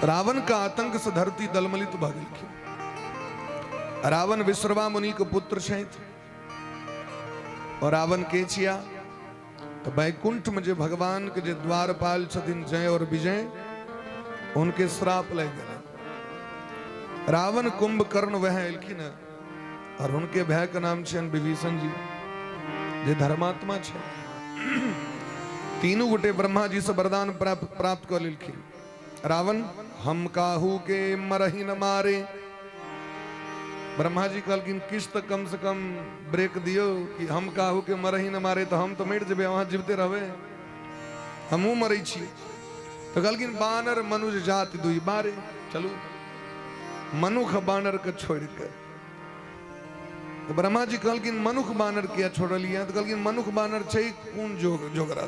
रावण का आतंक से धरती दलमलित भऽ गेलखिन। रावण विश्रवा मुनि के पुत्र छथि और रावण के छिया तो वैकुंठ में जे भगवान के जे द्वारपाल छथिन जय और विजय, उनके श्राप लग गए। रावण कुंभकर्ण वह एलखिन और उनके भाई के नाम छनि विभीषण जी, जे धर्मात्मा छै। तीनू गोटे ब्रह्मा जी से वरदान प्राप्त प्राप्त कऽ लेलखिन। रावण हम काहू के मरही न मारे। ब्रह्मा जी कहलखिन किछु तऽ कम से कम ब्रेक दियौ कि हम काहू के मरही न मारे, तऽ हम तऽ मरि जेबै, अहाँ जीविते रहबै, हमहूँ मरै छी। तऽ कहलखिन बानर मनुज जाति दुई बारे, चलू मनुख बानर के छोड़ि के। तऽ ब्रह्मा जी कहलखिन मनुख बानर किया छोड़लियै? तऽ कहलखिन मनुख बानर छै कोन जोग जोगरा,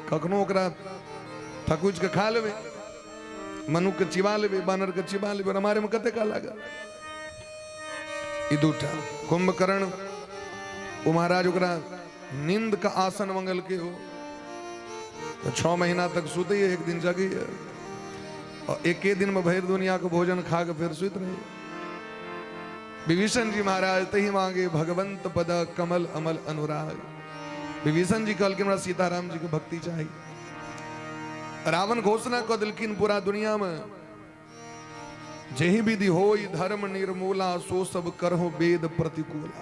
कखनो ओकरा थकुच के खा लेबै, मनुख के चिबा लेबै, बानर के चिबा लेबै, ओकरा मारे में कते काल लागल। ई दूटा कुंभकर्ण ओ महाराज ओकरा नींद का आसन मंगल के हो तो 6 महीना तक सुते, एक दिन जगे और एके दिन में भरि दुनिया के भोजन खा के फिर सुत रहे। विभीषण जी महाराज तही मांगे भगवंत पद कमल अमल अनुराग। विभीषण जी कहलखिन हमरा सीताराम जी के भक्ति चाहिए। रावण घोषणा कऽ देलखिन पूरा दुनिया में, जेहि विधि होई धर्म निर्मूला सो सब करहो वेद प्रतिकूला।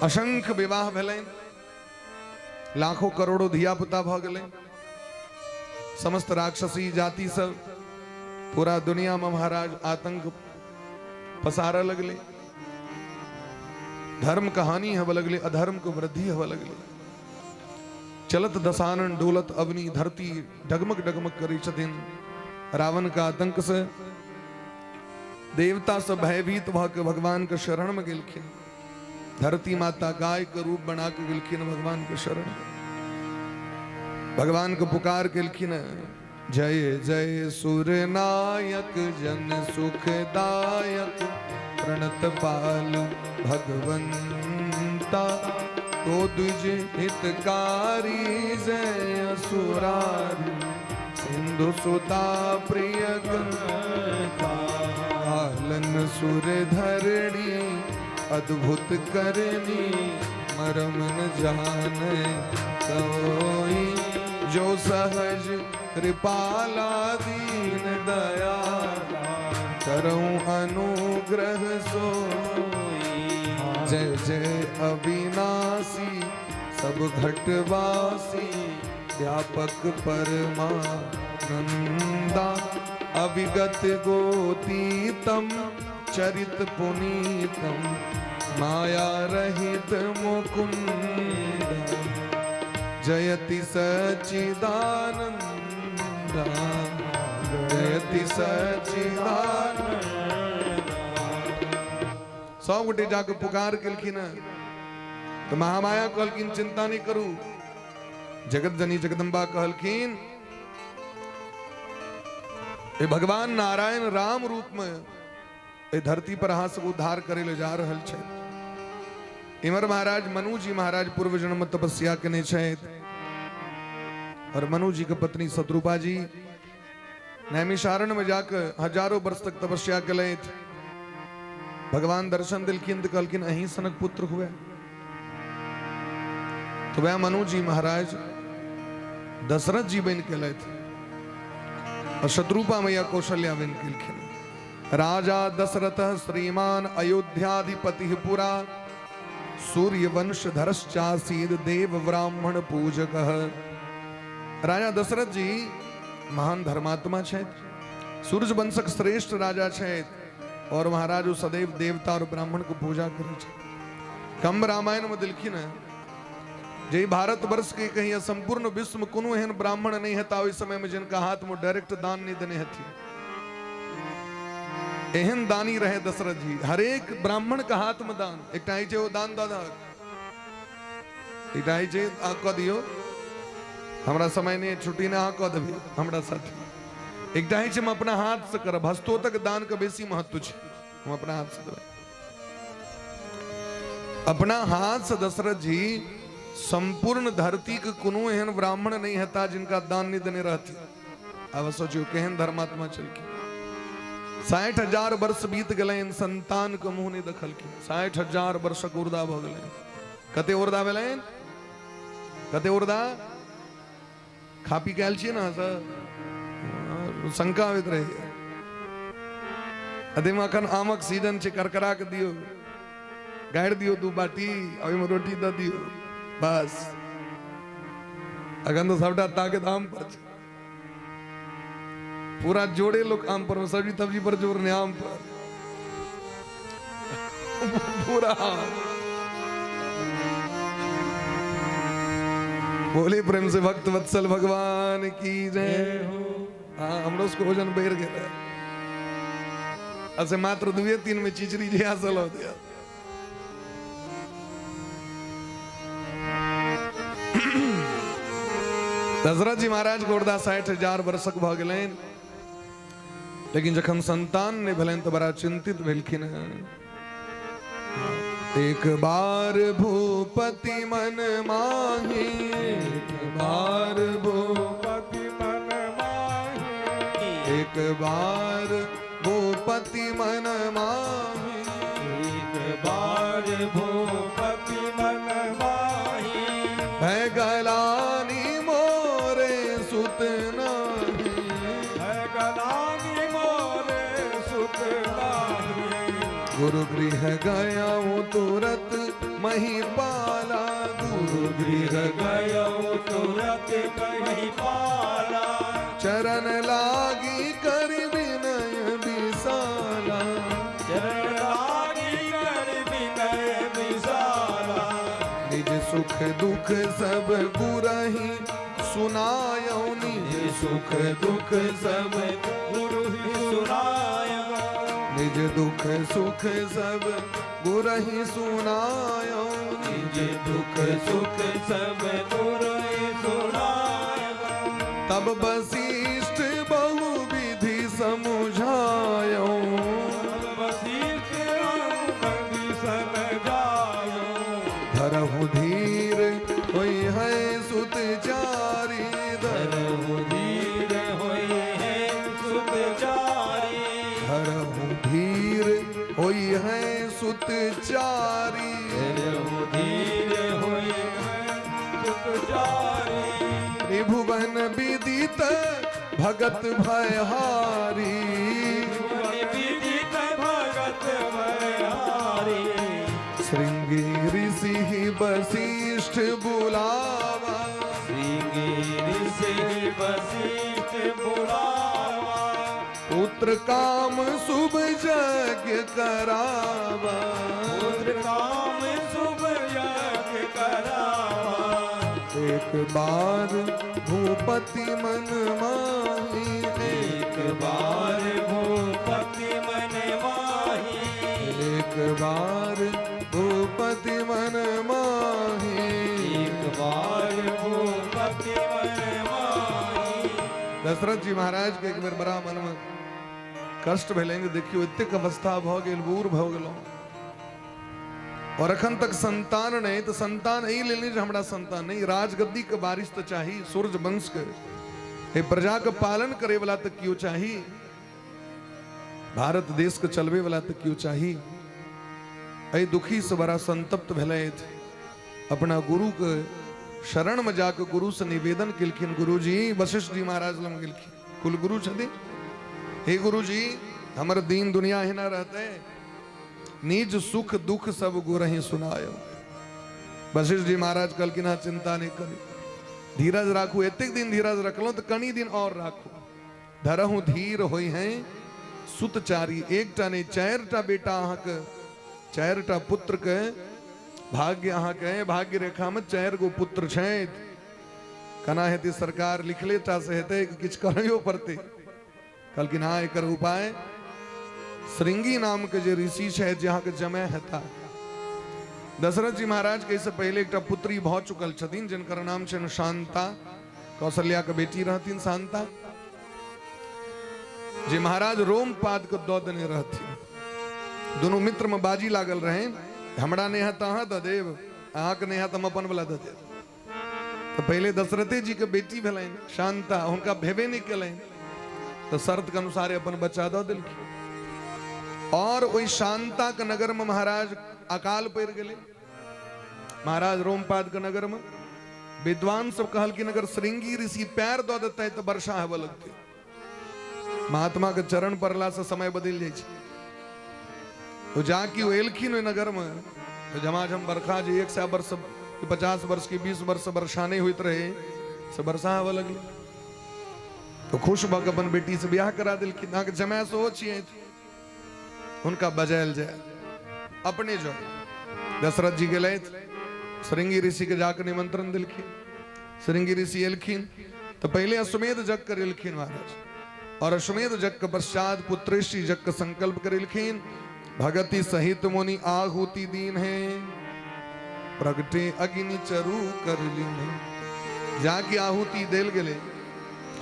असंख्य विवाह भेलनि, लाखों करोड़ों धिया पुता भऽ गेलै, समस्त राक्षसी जाति सब पूरा दुनिया में महाराज आतंक पसारऽ लगलै, धर्म कहानी हवऽ लगलै, अधर्म के वृद्धि हवऽ लगलै। चलत दसानन डोलत अवनी, धरती डगमग डगमग करै छथिन रावण का आतंक से। देवता सब भयभीत भऽ के भगवान के शरण में गेलखिन। धरती माता गाय के रूप बना के गेलखिन भगवान के शरण। भगवान के पुकार केलखिन, जय जय सुर नायक जन सुखदायक प्रणत पाल भगवंता, तो द्विज हितकारी जय असुरारी, सिंधु सुता प्रिय पालन सुर धरणी अद्भुत करनी, मरम न जाने कोई, जो सहज कृपाला दीन दया करऊं अनुग्रह सोई। जय जय अविनाशी सब घटवासी, व्यापक परमानंदा, अविगत गोतीतम चरित पुनीतम, माया रहित मुकुंद, जयति सच्चिदानंदा, जयति सच्चिदानंद। सब गोटे जाके पुकार केलखिन तऽ महामाया कहलखिन चिंता नहीं करू। जगत जननी जगदम्बा कहलखिन ए भगवान नारायण राम रूप में ए धरती पर अहाँ सब उद्धार करे ले जा रहल छथि। इमर महाराज मनु जी महाराज पूर्व जन्म तपस्या केने छथि और मनु जी के पत्नी शत्रुपा जी नैमिषारण्य में जाकर हजारों वर्ष तक तपस्या केलथि। भगवान दर्शन दिलखिन तऽ कहलखिन अहीं सनक पुत्र हुए। तो वह मनु जी महाराज दशरथ जी बनि केलथि और शत्रुपा मैया कौशल्या बनि गेलखिन। राजा दशरथ श्रीमान अयोध्याधिपति पुरा, सूर्य वंश धरश्चासीद देव ब्राह्मण पूजक। राजा दशरथ जी महान धर्मात्मा छथि, सूर्य वंशक श्रेष्ठ राजा छथि और महाराज ओ सदैव देवता और ब्राह्मण को पूजा करै छथि। कम्ब रामायण में दिलखिन है जे भारत वर्ष के कहीं संपूर्ण विश्व में कोनो एहन ब्राह्मण नहीं हेता ओहि समय में जिनका हाथ में डायरेक्ट दान नहीं देने हथिन। एहन दानी रहे दशरथ जी, हरेक ब्राह्मण के हाथ में दान। एकटा होइ छै ओ दान दऽ दहक, एकटा होइ छै आ कऽ दियौ। हमरा समय नहि, छुट्टी नहि अहाँ कऽ देबै हमरा साथे। एकटा होइ छै हम अपना हाथसँ करब, हस्तोतक दानके बेसी महत्व छै, हम अपना हाथसँ देबै। अपना हाथसँ दशरथ जी सम्पूर्ण धरतीके कोनो एहन ब्राह्मण नहि हेता जिनका दान नहि देने रहथिन। आब सोचियौ केहन धर्मात्मा छलखिन। 60,000 वर्ष बीत गेलनि, संतान के मुँह नहि देखलखिन। 60,000 वर्षक उर्दा भऽ गेलनि। कते उर्दा भेलनि? कते उर्दा? खा पी के आयल छियै ने सर, शंका आबैत रहैए। अतेमे अखन आमक सीजन छै, करकरा के दियौ, गाड़ि दियौ 2 बाटी, ओहिमे रोटी दऽ दियौ, बस। अखन तऽ सबटा ताकत आम पर छै, पूरा जोड़े लोग आम पर, सब्जी तब्जी पर जोर नहीं, आम पर पूरा। बोले प्रेम से भक्त वत्सल भगवान की जय। हाँ, हमरो सबके वजन बढ़ि गेल है। असे मात्र 2-3 में चिचरी जे हासिल हो दिया। दशरथ जी महाराज गोरदा 60,000 वर्षक भऽ गेलनि, लेकिन जखन संतान नहि भेलनि तऽ बड़ा चिंतित भेलखिन हैं। एक बार भूपति मन माही, एक बार भूपति मन माही, एक बार भूपति मन माही, एक बार भूपति मन माही, भय गलानी मोरे सुत नाही, भय गलानी मोरे सुत नाही। गुरु गृह गया तुरत मही पाला, गुरु गृह गया तुरत मही पाला, चरण लागी कर विनय विशाला, चरण लागी कर विनय विशाला। निज सुख दुख सब गुरहि सुनायो, निज सुख दुख सब गुरु ही सुनायो, निज दुख सुख सब गुरहि सुनायो, निज दुख सुख सब गुरु ही सुनायो। तब वशिष्ठ बहु विधि समुझायो, वशिष्ठ विधि समझायो। धरहु धीर होई है सुत चारी, धरहु धीर होई है सुत चारी, धरहु धीर होई है सुत चारी, धरहु धीर होई है सुत चारी। त्रिभुवन विदित भगत भयहारी, त्रिभुवन विदित भगत भयहारी। श्रृंगी ऋषि वशिष्ठ बुलावा, श्रृंगी ऋषि वशिष्ठ बुलावा, पुत्र काम शुभ यज्ञ करावा, पुत्र काम शुभ यज्ञ करावा। एक बार भूपति मन माही, एक बार भूपति मन माही, एक बार भूपति मन माही, एक बार भूपति मन माही। दशरथ जी महाराज के एक बेर बड़ा मन में कष्ट भेलनि, देखियो एतेक अवस्था भऽ गेल, बूढ़ भऽ गेलहुँ और अखन तक संतान नहीं, तो संतान एहि लेल नहि जे हमरा संतान नहीं, राजगद्दी के बारिश तो चाही, सूर्य वंश के हे प्रजा के पालन करे वाला तो क्यों चाही, भारत देश के चलबे वाला तो क्यों चाही। एहि दुखी से बड़ा संतप्त भेलथि, अपना गुरु के शरण में जाके गुरु से निवेदन केलखिन। गुरुजी वशिष्ठ जी महाराज लग गेलखिन, कुलगुरु छथिन। हे गुरुजी, हमर दीन दुनिया हिना रहते, निज सुख दुख सब गुरहि सुनायो। वशिष्ठ जी महाराज कहलखिन हाँ चिंता नहीं करी, धीरज राखू, एतेक दिन धीरज रखलहुँ तो कनी दिन और राखू। धरहु धीर होई हैं सुत चारी, एकटा नहीं 4टा बेटा अहाँके, 4टा पुत्र के भाग्य अहाँके, भाग्य रेखा में 4 गो पुत्र छथि। केना हेतै सरकार, लिखले टा से हेतै कि किछु करैयो पड़तै। कहलखिन हाँ एकर उपाय श्रृंगी नाम के जे ऋषि छथि जे अहाँके जमाय हेता। दशरथ जी महाराज के एहिसँ पहिले एकटा पुत्री भऽ चुकल छथिन जिनकर नाम छनि शांता। कौशल्या के बेटी रहथिन शांता, जे महाराज रोमपाद के दऽ देने रहथिन। दुनू मित्र में बाजी लागल रहे, हमरा नहि हैत तऽ अहाँ दऽ देब, अहाँके नहि हैत हम अपन वाला दऽ देब। तऽ पहिले दशरथे जी के बेटी भेलनि शांता, हुनका भेबे नहि केलनि, तऽ शर्त के अनुसार अपन बच्चा दऽ देलखिन। और ओहि शांता के नगर में महाराज अकाल पड़ि गेलै। महाराज रोमपाद के नगर में विद्वान सब कहलखिन अगर श्रृंगी ऋषि पैर दऽ देतै तऽ वर्षा हेबऽ लगतै। महात्मा के चरण पड़ला से समय बदलि जाइ छै। तो जाकि ओ एलखिन ओहि नगर में तो झमाझम बरखा, जे 100 वर्ष 50 वर्ष की 20 वर्ष वर्षा नहीं होइत रहे से वर्षा होबऽ लगलै। तो खुश भऽ कऽ अपन बेटी से बियाह करा देलखिन। अहाँके जमाय सेहो छियै, हुनका बजायल जाय अपने जो। दशरथ जी गेलथि, श्रृंगी ऋषि के जाके निमंत्रण देलखिन। श्रृंगी ऋषि एलखिन तो पहले अश्वमेध यज्ञ करेलखिन महाराज, और अश्वमेध यज्ञ के पश्चात पुत्रेष्टि यज्ञ के संकल्प करेलखिन। भगति सहित मुनि आहुति दीन है, प्रगटे अग्नि चरु कर लीन है। जाके आहुति देल गेले,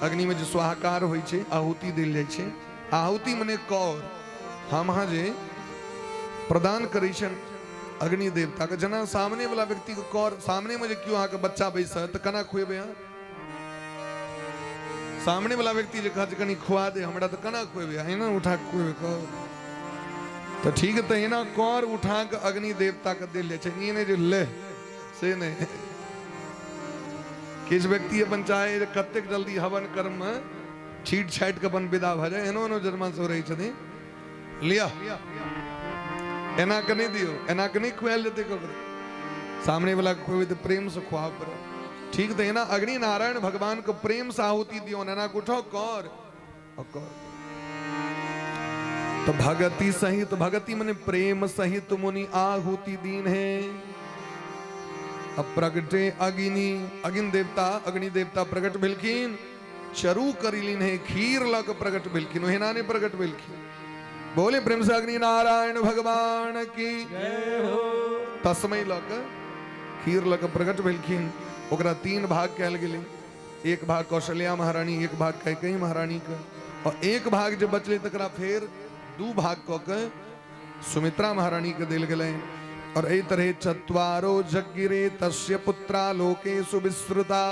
अग्नि में जे स्वाहाकार होइ छै आहुति देल जाइ छै। आहुति मने कौर, हम अहाँ जे प्रदान करै छनि अग्नि देवता के, जेना सामने वाला व्यक्ति के कौर, सामने में जे केओ अहाँके बच्चा बैसत तऽ केना खुएबै अहाँ? सामने वाला व्यक्ति जे कहत कनि खुआ दे हमरा, तऽ केना खुएबै? एना उठा के खुएबै कौर? तऽ ठीक तहिना कौर उठा के अग्नि देवता के देल जाइ छै। ई नहि जे ले, से नहि। किछु व्यक्ति अपन चाहे जे कतेक जल्दी हवन कर्म में छीट छाटि के अपन विदा भऽ जाय, एहनो एहनो जजमान सब रहै छथिन। लिअ, एना के नहि दियौ, एना के नहि खुआयल जेतै ककरो। सामने वाला के खुएबै तऽ प्रेम से खुआबऽ पड़त। ठीक तऽ एना अग्नि नारायण भगवान के प्रेम से आहुति दियौ, एना के उठो कर और कर। तो भगति सहित, भगति मने प्रेम सहित मुनि आहुति दीन है। अब प्रगटे अग्नि, अग्नि देवता, अग्नि देवता प्रगट भेलखिन, चरू करिलिन है, खीर लऽ कऽ प्रगट भेलखिन, ओहिना नहि प्रगट भेलखिन। बोले प्रेम से अग्नि नारायण भगवान की तस्मय लऽ कऽ खीर लऽ कऽ प्रगट भेलखिन। ओकरा 3 भाग कयल गेलै, एक भाग कौशल्या महारानी, एक भाग कैकेयी महारानी के, और एक भाग जे बचलै तकरा फेर 2 भाग कऽ के सुमित्रा महारानी के देल गेलै। और एहि तरह चत्वारो जगिरे तस्य पुत्रा लोकेषु विस्तृता।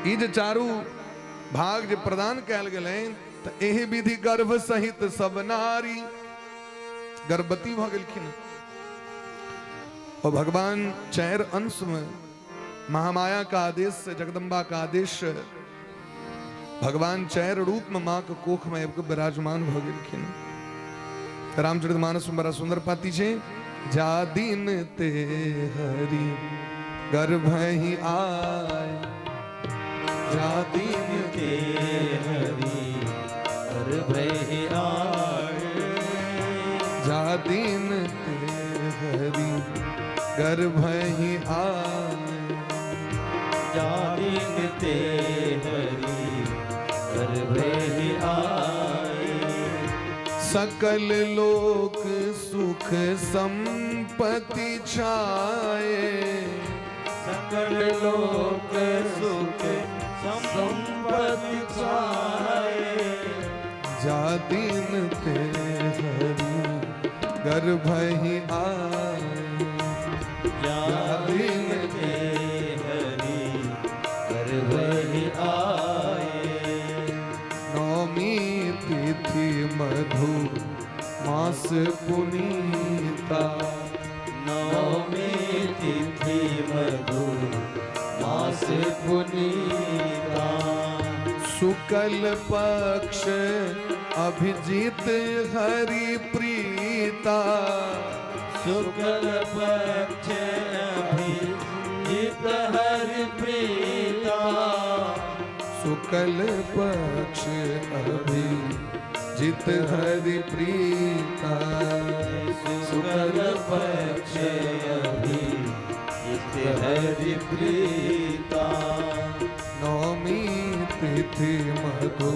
ई जे चारू भाग जे प्रदान कयल गेलै तऽ एहि विधि गर्भ सहित सब नारी गर्भवती भऽ गेलखिन। और भगवान 4 अंश में महामाया का आदेश से, जगदम्बा का आदेश से भगवान 4 रूप में माँ के कोख में आबि कऽ विराजमान भऽ गेलखिन। रामचरित मानस में बड़ा सुंदर पाती छै, जा दिन ते हरि गर्भ ही आए, जा दिन ते हरि गर्भ ही आए, जा दिन ते हरि गर्भ ही आए, जा दिन ते हरि गर्भ ही आए। सकल लोक सुख संपत्ति छाए, सकल लोक सुख संपत्ति छाए, जा दिन ते हरि गर्भ ही आए, जा दिन ते हरि गर्भ ही आए। नौमी तिथि मधु मास पुनीता, नवमी तिथि मधु मास पुनीता, शुक्ल पक्ष अभिजीत हरि प्रीता, शुक्ल पक्ष अभिजीत हरि प्रीता, शुक्ल पक्ष अभिजीत हरि प्रीता, शुक्ल पक्ष अभिजीत हरि प्रीता। नवमी तिथि मधु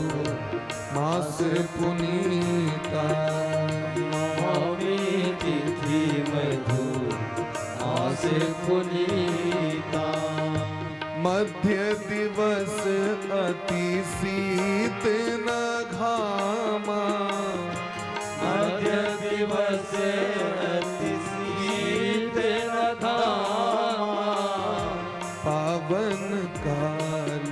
मास पुनीता, नवमी तिथि मधु मास पुनीता। मध्य दिवस अति शीत न घामा। मध्य दिवस अति शीत न घामा। पावन काल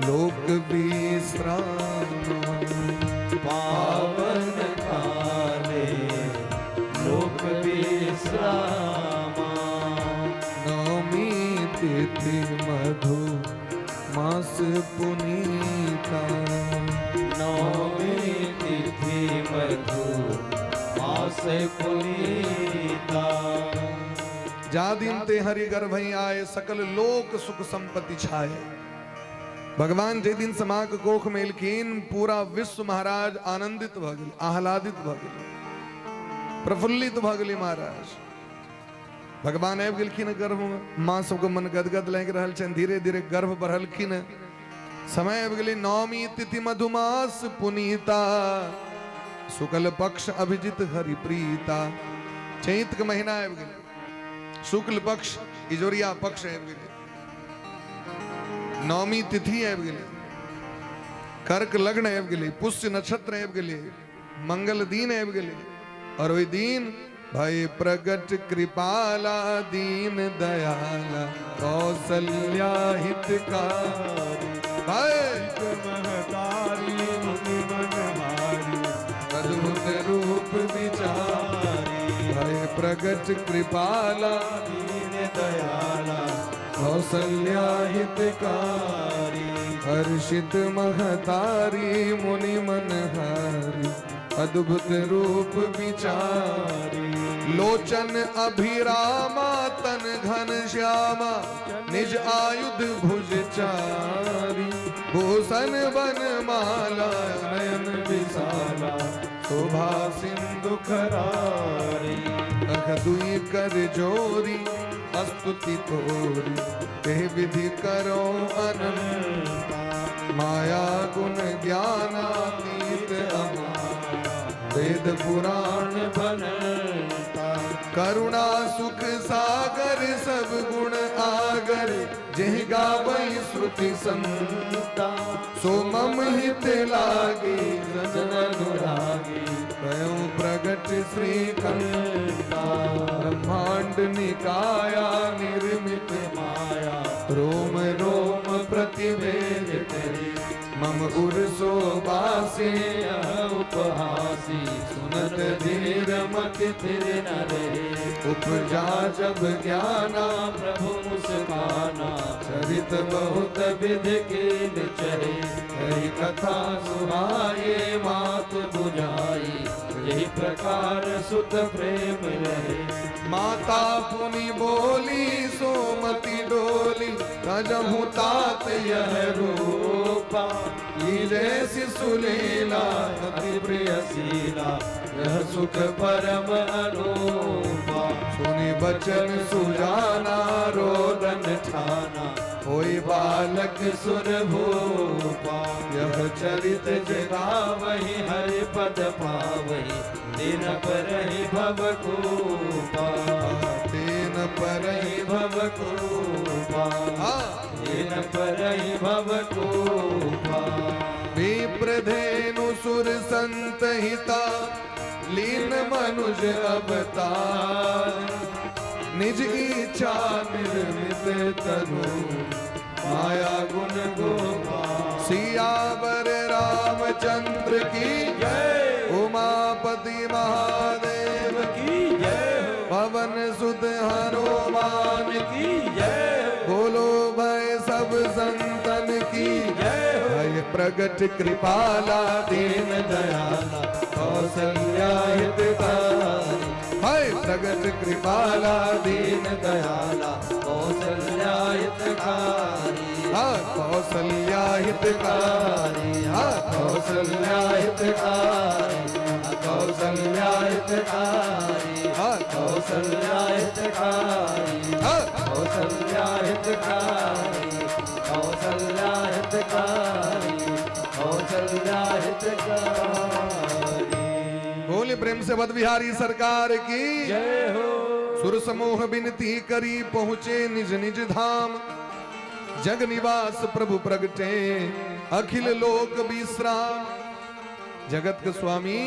लोक विश्रामा। पावन काले लोक विश्रामा। नवमी तिथि मधु मास पुनीता। नवमी तिथि मधु मास पुनीता। जा दिन ते हरि गर्भहि आए, सकल लोक सुख संपत्ति छाए। भगवान जे दिन समाक कोख में एलखिन, पूरा विश्व महाराज आनंदित भऽ गेल, आह्लादित भऽ गेल, प्रफुल्लित भऽ गेलै महाराज। भगवान आबि गेलखिन गर्भमे, माँ सबके मन गदगद लागि रहल छनि। धीरे धीरे गर्भ बढ़लखिन, समय आबि गेलै। नवमी तिथि मधुमास पुनीता, शुक्ल पक्ष अभिजित हरि प्रीता। चैत के महीना आबि गेलै, शुक्ल पक्ष इजोरिया पक्ष आबि गेलै, नवमी तिथि आबि गेलै, कर्क लग्न आबि गेलै, पुष्य नक्षत्र आबि गेलै, मंगल दिन आबि गेलै। और ओहि दिन भय प्रगट कृपाला दीन दयाला कौशल्या हितकारी। भय महतारी मुनि मनहारी, अद्भुत रूप विचारी। भय प्रगट कृपाला दीन दयाला कौशल्या हितकारी। हर्षित महतारी मुनि मनहारी, अद्भुत रूप विचारी। लोचन अभिरामा तन घन श्यामा, निज आयुध भुज चारी। भूषण बन माला नयन विशाला, शोभा सिंधु खरारी। अह दुई कर जोरी स्तुति तोरी, ते विधि करो अनंत। माया गुण ज्ञानातीत अमाया, वेद पुराण बनता। करुणा सुख सागर सब गुण आगर, जिह गावई श्रुति संता। सो मम हित लागी जन अनुरागी, भयउ प्रगट श्री कंता। ब्रह्मांड निकाया निर्मित माया, रोम रोम प्रतिवेद तेरी। मम उर सोबासे उपहासी, सुनत धीर मति थिर न रहे। उपजा जब ज्ञाना प्रभु मुस्काना, चरित बहुत विध के चरे। हरि कथा सुहाए मात बुझाई, यही प्रकार सुत प्रेम रहे। माता पुनि बोली सोमति डोली, तजहु तात यह रूपा। लीले शिशु लीला अति प्रिय सीला, यह सुख परम अनूपा। सुनि बचन सुजाना रोदन ठाना, होई बालक सुर भूपा। यह चरित जगावही हरि पद पावही, दिन परहि भव कूपा। तेन परहि भव कूपा, तेन परहि भव कूपा। विप्रधेनु सुर संत हिता, लीन मनुज अवतार। निज इच्छा निर्मित तनु, माया गुण गोपाल। सियावर रामचंद्र की जय। उमापति महादेव की जय हो। पवन सुत हनुमान की जय हो। बोलो भय सब संतन की जय हो। भय प्रगट कृपाला दीन दयाला कौशल्या हितकारी। भय प्रगट कृपाला दीन दयाला कौशल्या हितकारी। हा कौशल्या हितकारी, हा कौशल्या हितकारी, कौशल्या हितकारी, हा कौशल्या हितकारी, हा कौशल्या हितकारी, कौशल्या हितकारी, कौशल्या हितकारी। बोले प्रेम से बद बिहारी सरकार की जय हो। सुर समूह विनती करी पहुँचे निज निज धाम। जग निवास प्रभु प्रगटे अखिल लोक विश्राम। जगत के स्वामी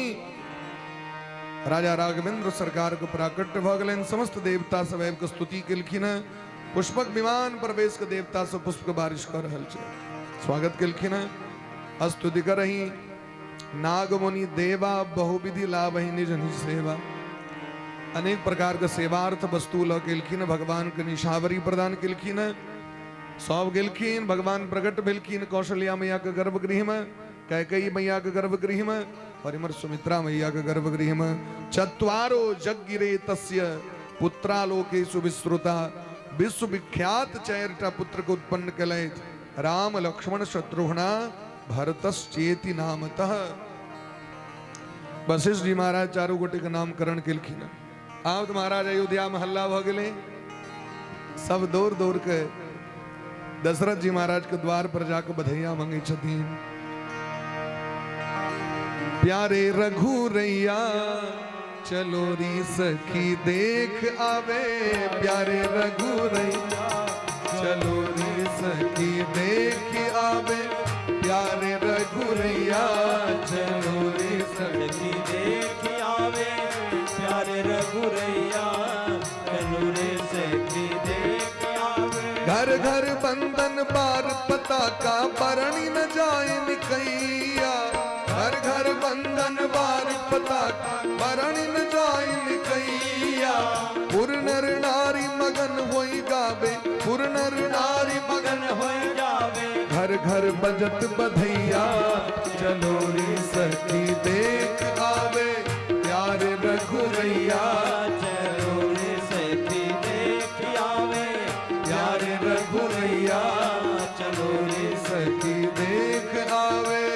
राजा राघवेंद्र सरकार के प्राकट्य भऽ गेलनि। समस्त देवता सब आबि कऽ स्तुति केलखिन हँ। पुष्पक विमान पर बैस कऽ देवता सब पुष्प के बारिश कऽ रहल छै, स्वागत केलखिन हँ। स्तुति करही नागमुनि देवा बहुविधि लाभहि निज निज सेवा। अनेक प्रकार के सेवार्थ वस्तु लऽ के एलखिन, भगवान के निशावरी प्रदान केलखिन। सब गेलखिन, भगवान प्रकट भेलखिन कौशल्या मैया के गर्भगृह में, कैकेयी मैया के गर्भगृह में और इमर सुमित्रा मैया के गर्भगृह में। चत्वारो जगिरे तस्य पुत्रालोकेषु विश्रुता। विश्व विख्यात चारिटा पुत्र के उत्पन्न केलथि, राम लक्ष्मण शत्रुघ्न भरतश्चेति नामतः। वशिष्ठ जी महाराज चारू गोटे के नामकरण केलखिन। आब तऽ महाराज अयोध्या में हल्ला भऽ गेलै, सब दौड़ दौड़ के दशरथ जी महाराज के द्वार पर जाके बधैया मंगे छथिन। प्यारे रघुरैया चलो री सखी देख आवे, प्यारे रघुरैया चलो री सखी देख आवे, प्यारे रघुरैया चलो री सखी देख आवे, प्यारे रघुरैया चलो रे सखी देख आवे। घर घर बंधन बार पताका बरणी न जाए निकैया, घर घर बंधन बार पताका बरणी न जाए निकैया। पुर नर नारी मगन होई गावे, पुर नर नारी मगन होई गावे, घर घर बजत बधैया चलो री सखी देख आवे, प्यारे रघुरैया चलो रे सखी देख आवे, प्यारे रघुरैया चलो रे सखी देख आवे।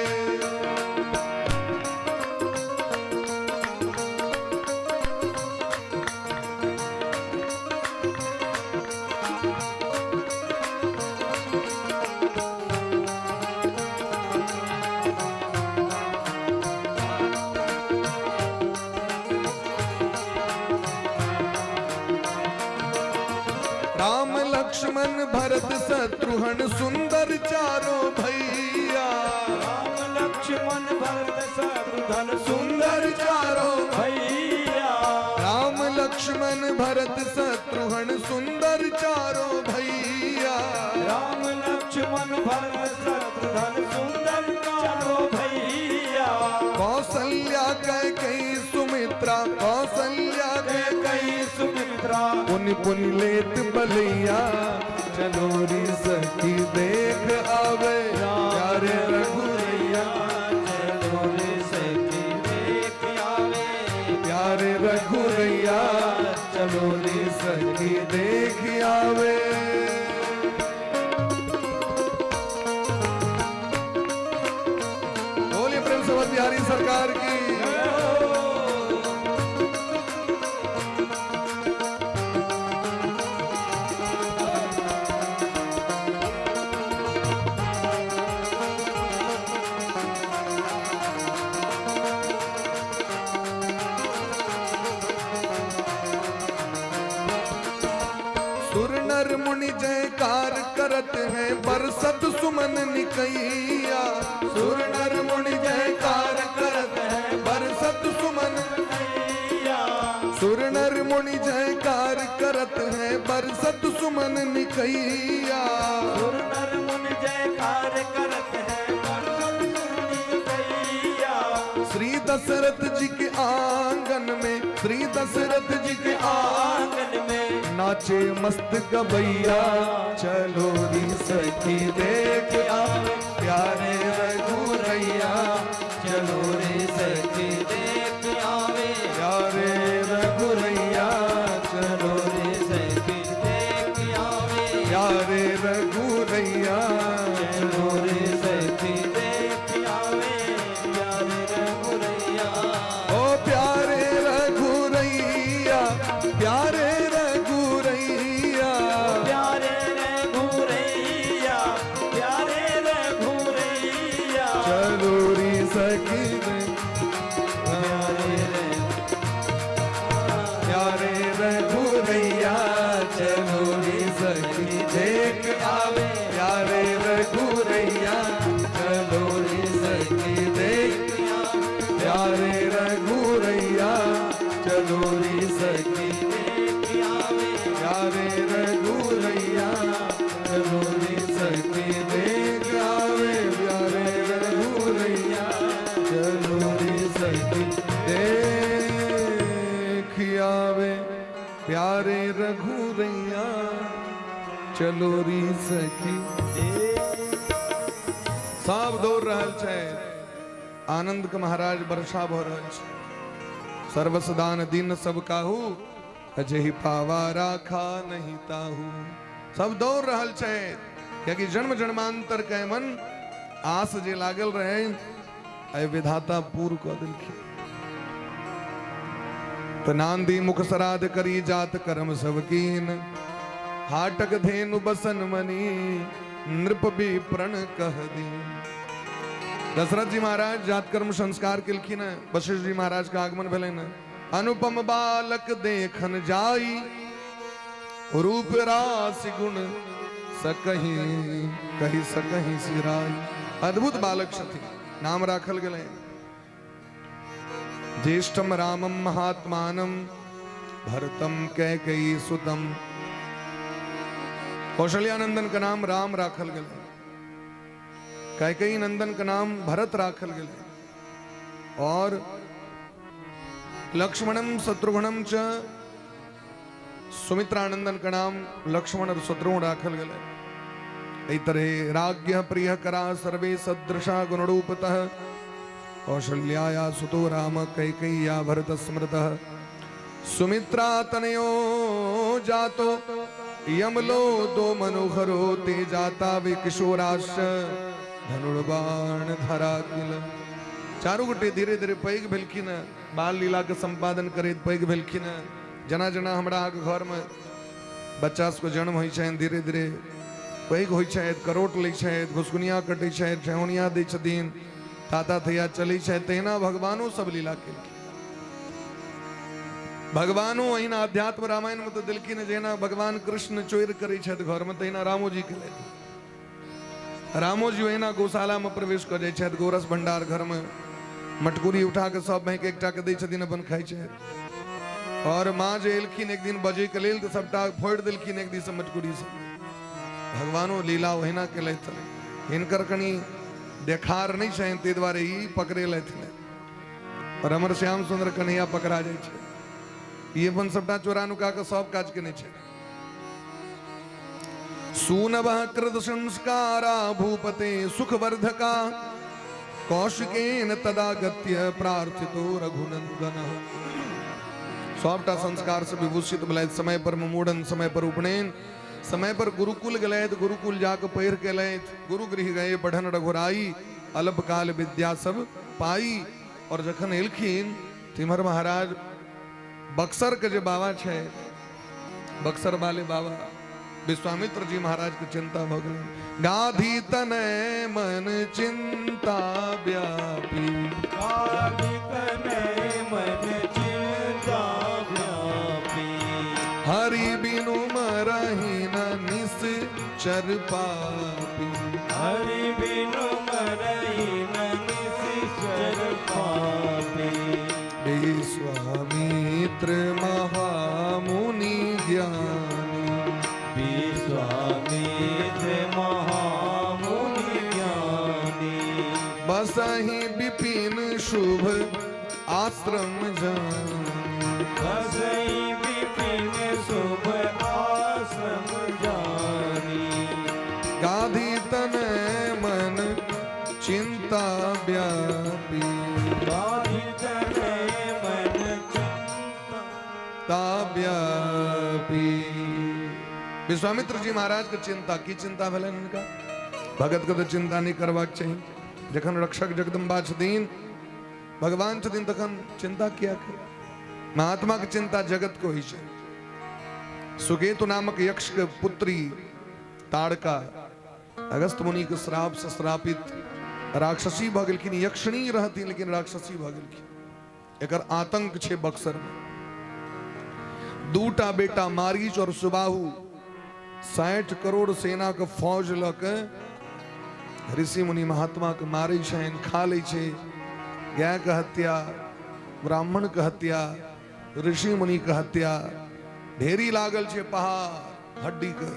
राम लक्ष्मण भरत शत्रुघ्न सुंदर चारों भैया, राम लक्ष्मण भरत शत्रुघ्न सुंदर चारों भैया, राम लक्ष्मण भरत शत्रुघ्न सुंदर चारों भैया, राम लक्ष्मण भरत शत्रुघ्न सुंदर चारों भैया, कौशल्या कैकेयी सुमित्रा, कौशल्या कैकेयी सुमित्रा, पुनि पुनि लेत बलैया चलो री सखी देख आवे, प्यारे रघुरैया चलो रे सखी देख आवे, प्यारे रघुरैया चलो री सखी देख आवे। बोलिए प्रेम से बिहारी सरकार की। सुर नर मुनि जयकार करत हैं बरसत सुमन निकैया, सुर नर मुनि जयकार करत हैं बरसत सुमन भैया, सुर नर मुनि जयकार करत हैं बरसत सुमन निकैया, सुर नर मुनि जयकार करत हैं बरसत सुमन भैया, श्री दशरथ जी के आंगन में, श्री दशरथ जी के आंगन में नाचे मस्त गवैया चलो री सखी देख आवे, प्यारे रघुरैया चलो रे सखी देख आवे, प्यारे रघुरैया चलो रे सखी देख आवे, प्यारे रघुरैया चलो रे सखी देख आवे, प्यारे रघुरैया, ओ प्यारे रघुरैया, प्यारे रघुरैया, प्यारे रघुरैया, प्यारे रघुरैया, चलो री सखी देख प्यारे रे प्यारे रघुरैया चलो री सखी देख आवे, प्यारे रघुरैया चलो रे सखी देख प्यारे रघुरैया चलो रे सखी प्यारे रघुरैया चलो रे सखी देख आवे प्यारे रघुरैया चलो रे सखी देख आवे प्यारे रघुरैया चलो रे सखी। सब दौड़ रहल छै, आनंद के महाराज वर्षा भऽ रहल छै। सर्वसदान दिन सब काहू, अजहि पावा राखा नहीं ताहू। सब दौड़ रहल छै, कियाकि जन्म जन्मांतर के मन आस जे लागल रहे आइ विधाता पूर कऽ देलखिन। तऽ नांदी मुख श्राद्ध करी जात कर्म सब कीन, हाटक धेनु बसन मनी नृप भी प्रण कह दी। दशरथ जी महाराज जात कर्म संस्कार केलखिन, वशिष्ठ जी महाराज के आगमन भेलनि। अनुपम बालक देखन जाई, रूप राशि गुण सकही कही सकही सिराई। अद्भुत बालक छथिन, नाम राखल गेलै ज्येष्ठम रामम महात्मानम भरतम कैकेयी सुतम। कौशल्यानंदन के नाम राम राखल गेलै, कैकेयी नंदन के नाम भरत राखल गेलै, और लक्ष्मणम शत्रुघ्नम च सुमित्रानंदन के नाम लक्ष्मण और शत्रुघ्न राखल गेलै। एहि तरह राज्ञ प्रिय करा सर्वे सदृशा गुणरूपतः, कौशल्याया सुतो राम कैकेय्या भरत स्मृतः। सुमित्रा तनयो जातो यमलो दो मनोहरो, ते जाता वे किशोराश्च धनुर्बाण धरा किल। चारू गोटे धीरे धीरे पैघ भेलखिन, बाल लीला के संपादन करैत पैघ भेलखिन। जेना जेना हमरा अहाँके घरमे बच्चा सबके जन्म होइ छनि, धीरे धीरे पैघ होइ छथि, करोट लै छथि, घुसकुनिया कटै छथि, ठेहुनिया दै छथिन, ताता थैया चलै छथि, तहिना भगवानो सब लीला केलखिन। भगवानो अहिना अध्यात्म रामायण में तऽ देलखिन, जेना भगवान कृष्ण चोरि करै छथि घरमे तहिना रामोजी केलथि। रामोजी ओहिना गौशाला में प्रवेश कऽ जाइ छथि, गोरस भंडार घरमे मटकुरी उठा के सब भाई के एकटा के दै छथिन, अपन खाइ छथि। और माँ जे एलखिन एक दिन बजै के लेल तऽ सबटा फोड़ि देलखिन एक दिस मटकुरी सब। भगवानो लीला ओहिना केलथि, हिनकर कनि देखार नहि छनि ताहि दुआरे ई पकड़ेलथि नहि। और हमर श्याम सुंदर कन्हैया पकड़ा जाइ छै, ई अपन सबटा चोरा नुका के सब काज केने छै। सूनवः कृत संस्कारा भूपते सुखवर्धका, कौशिकेन तदागत्य प्रार्थितो रघुनंदन। सबटा संस्कार से विभूषित भेलथि, समय पर मूड़न, समय पर उपनयन, समय पर गुरुकुल गेलथि, गुरुकुल जाके पढ़ि के एलथि, गुरुगृह गए पढ़न रघुराई, अल्पकाल विद्या सब पाई। और जखन एलखिन तिम्हर महाराज बक्सर के जे बाबा छै, बक्सर वाले बाबा विश्वामित्र जी महाराज के चिंता भऽ गेलै। गाधी तनय मन चिंता व्यापी, गाधी तनय मन चिंता व्यापी, हरि बिनु मरहि न निश्चर पापी, हरि बिनु मरहि न निश्चर पापी। विश्वामित्र महामुनि ज्ञानी, विश्वामित्र महामुनि ज्ञानी, बसहि विपिन शुभ आश्रम जानी, बसहि विपिन शुभ आश्रम जानी। गाधी तनय मन चिंता व्यापी, गाधी तनय मन चिंता व्यापी। विश्वामित्र जी महाराज के चिंता की चिंता भेलनि हिनका? भगत के तऽ चिंता नहि करबाक चाही। जखन रक्षक जगदम्बा छथिन, भगवान छथिन, तखन चिंता किया के? महात्मा के चिंता जगत को होइ छै। सुकेतु नामक यक्ष के पुत्री ताड़का अगस्त मुनि के श्राप से श्रापित राक्षसी भऽ गेलखिन। यक्षिणी रहथिन लेकिन राक्षसी भऽ गेलखिन। एकर आतंक छै बक्सर में। दूटा बेटा मारीच और सुबाहु 60 करोड़ सेना के फौज लऽ के ऋषि मुनि महात्मा के मारै छनि, खा लै छै। गाय के हत्या, ब्राह्मण के हत्या, ऋषि मुनि के हत्या, ढेरी लागल छै पहाड़ हड्डी के।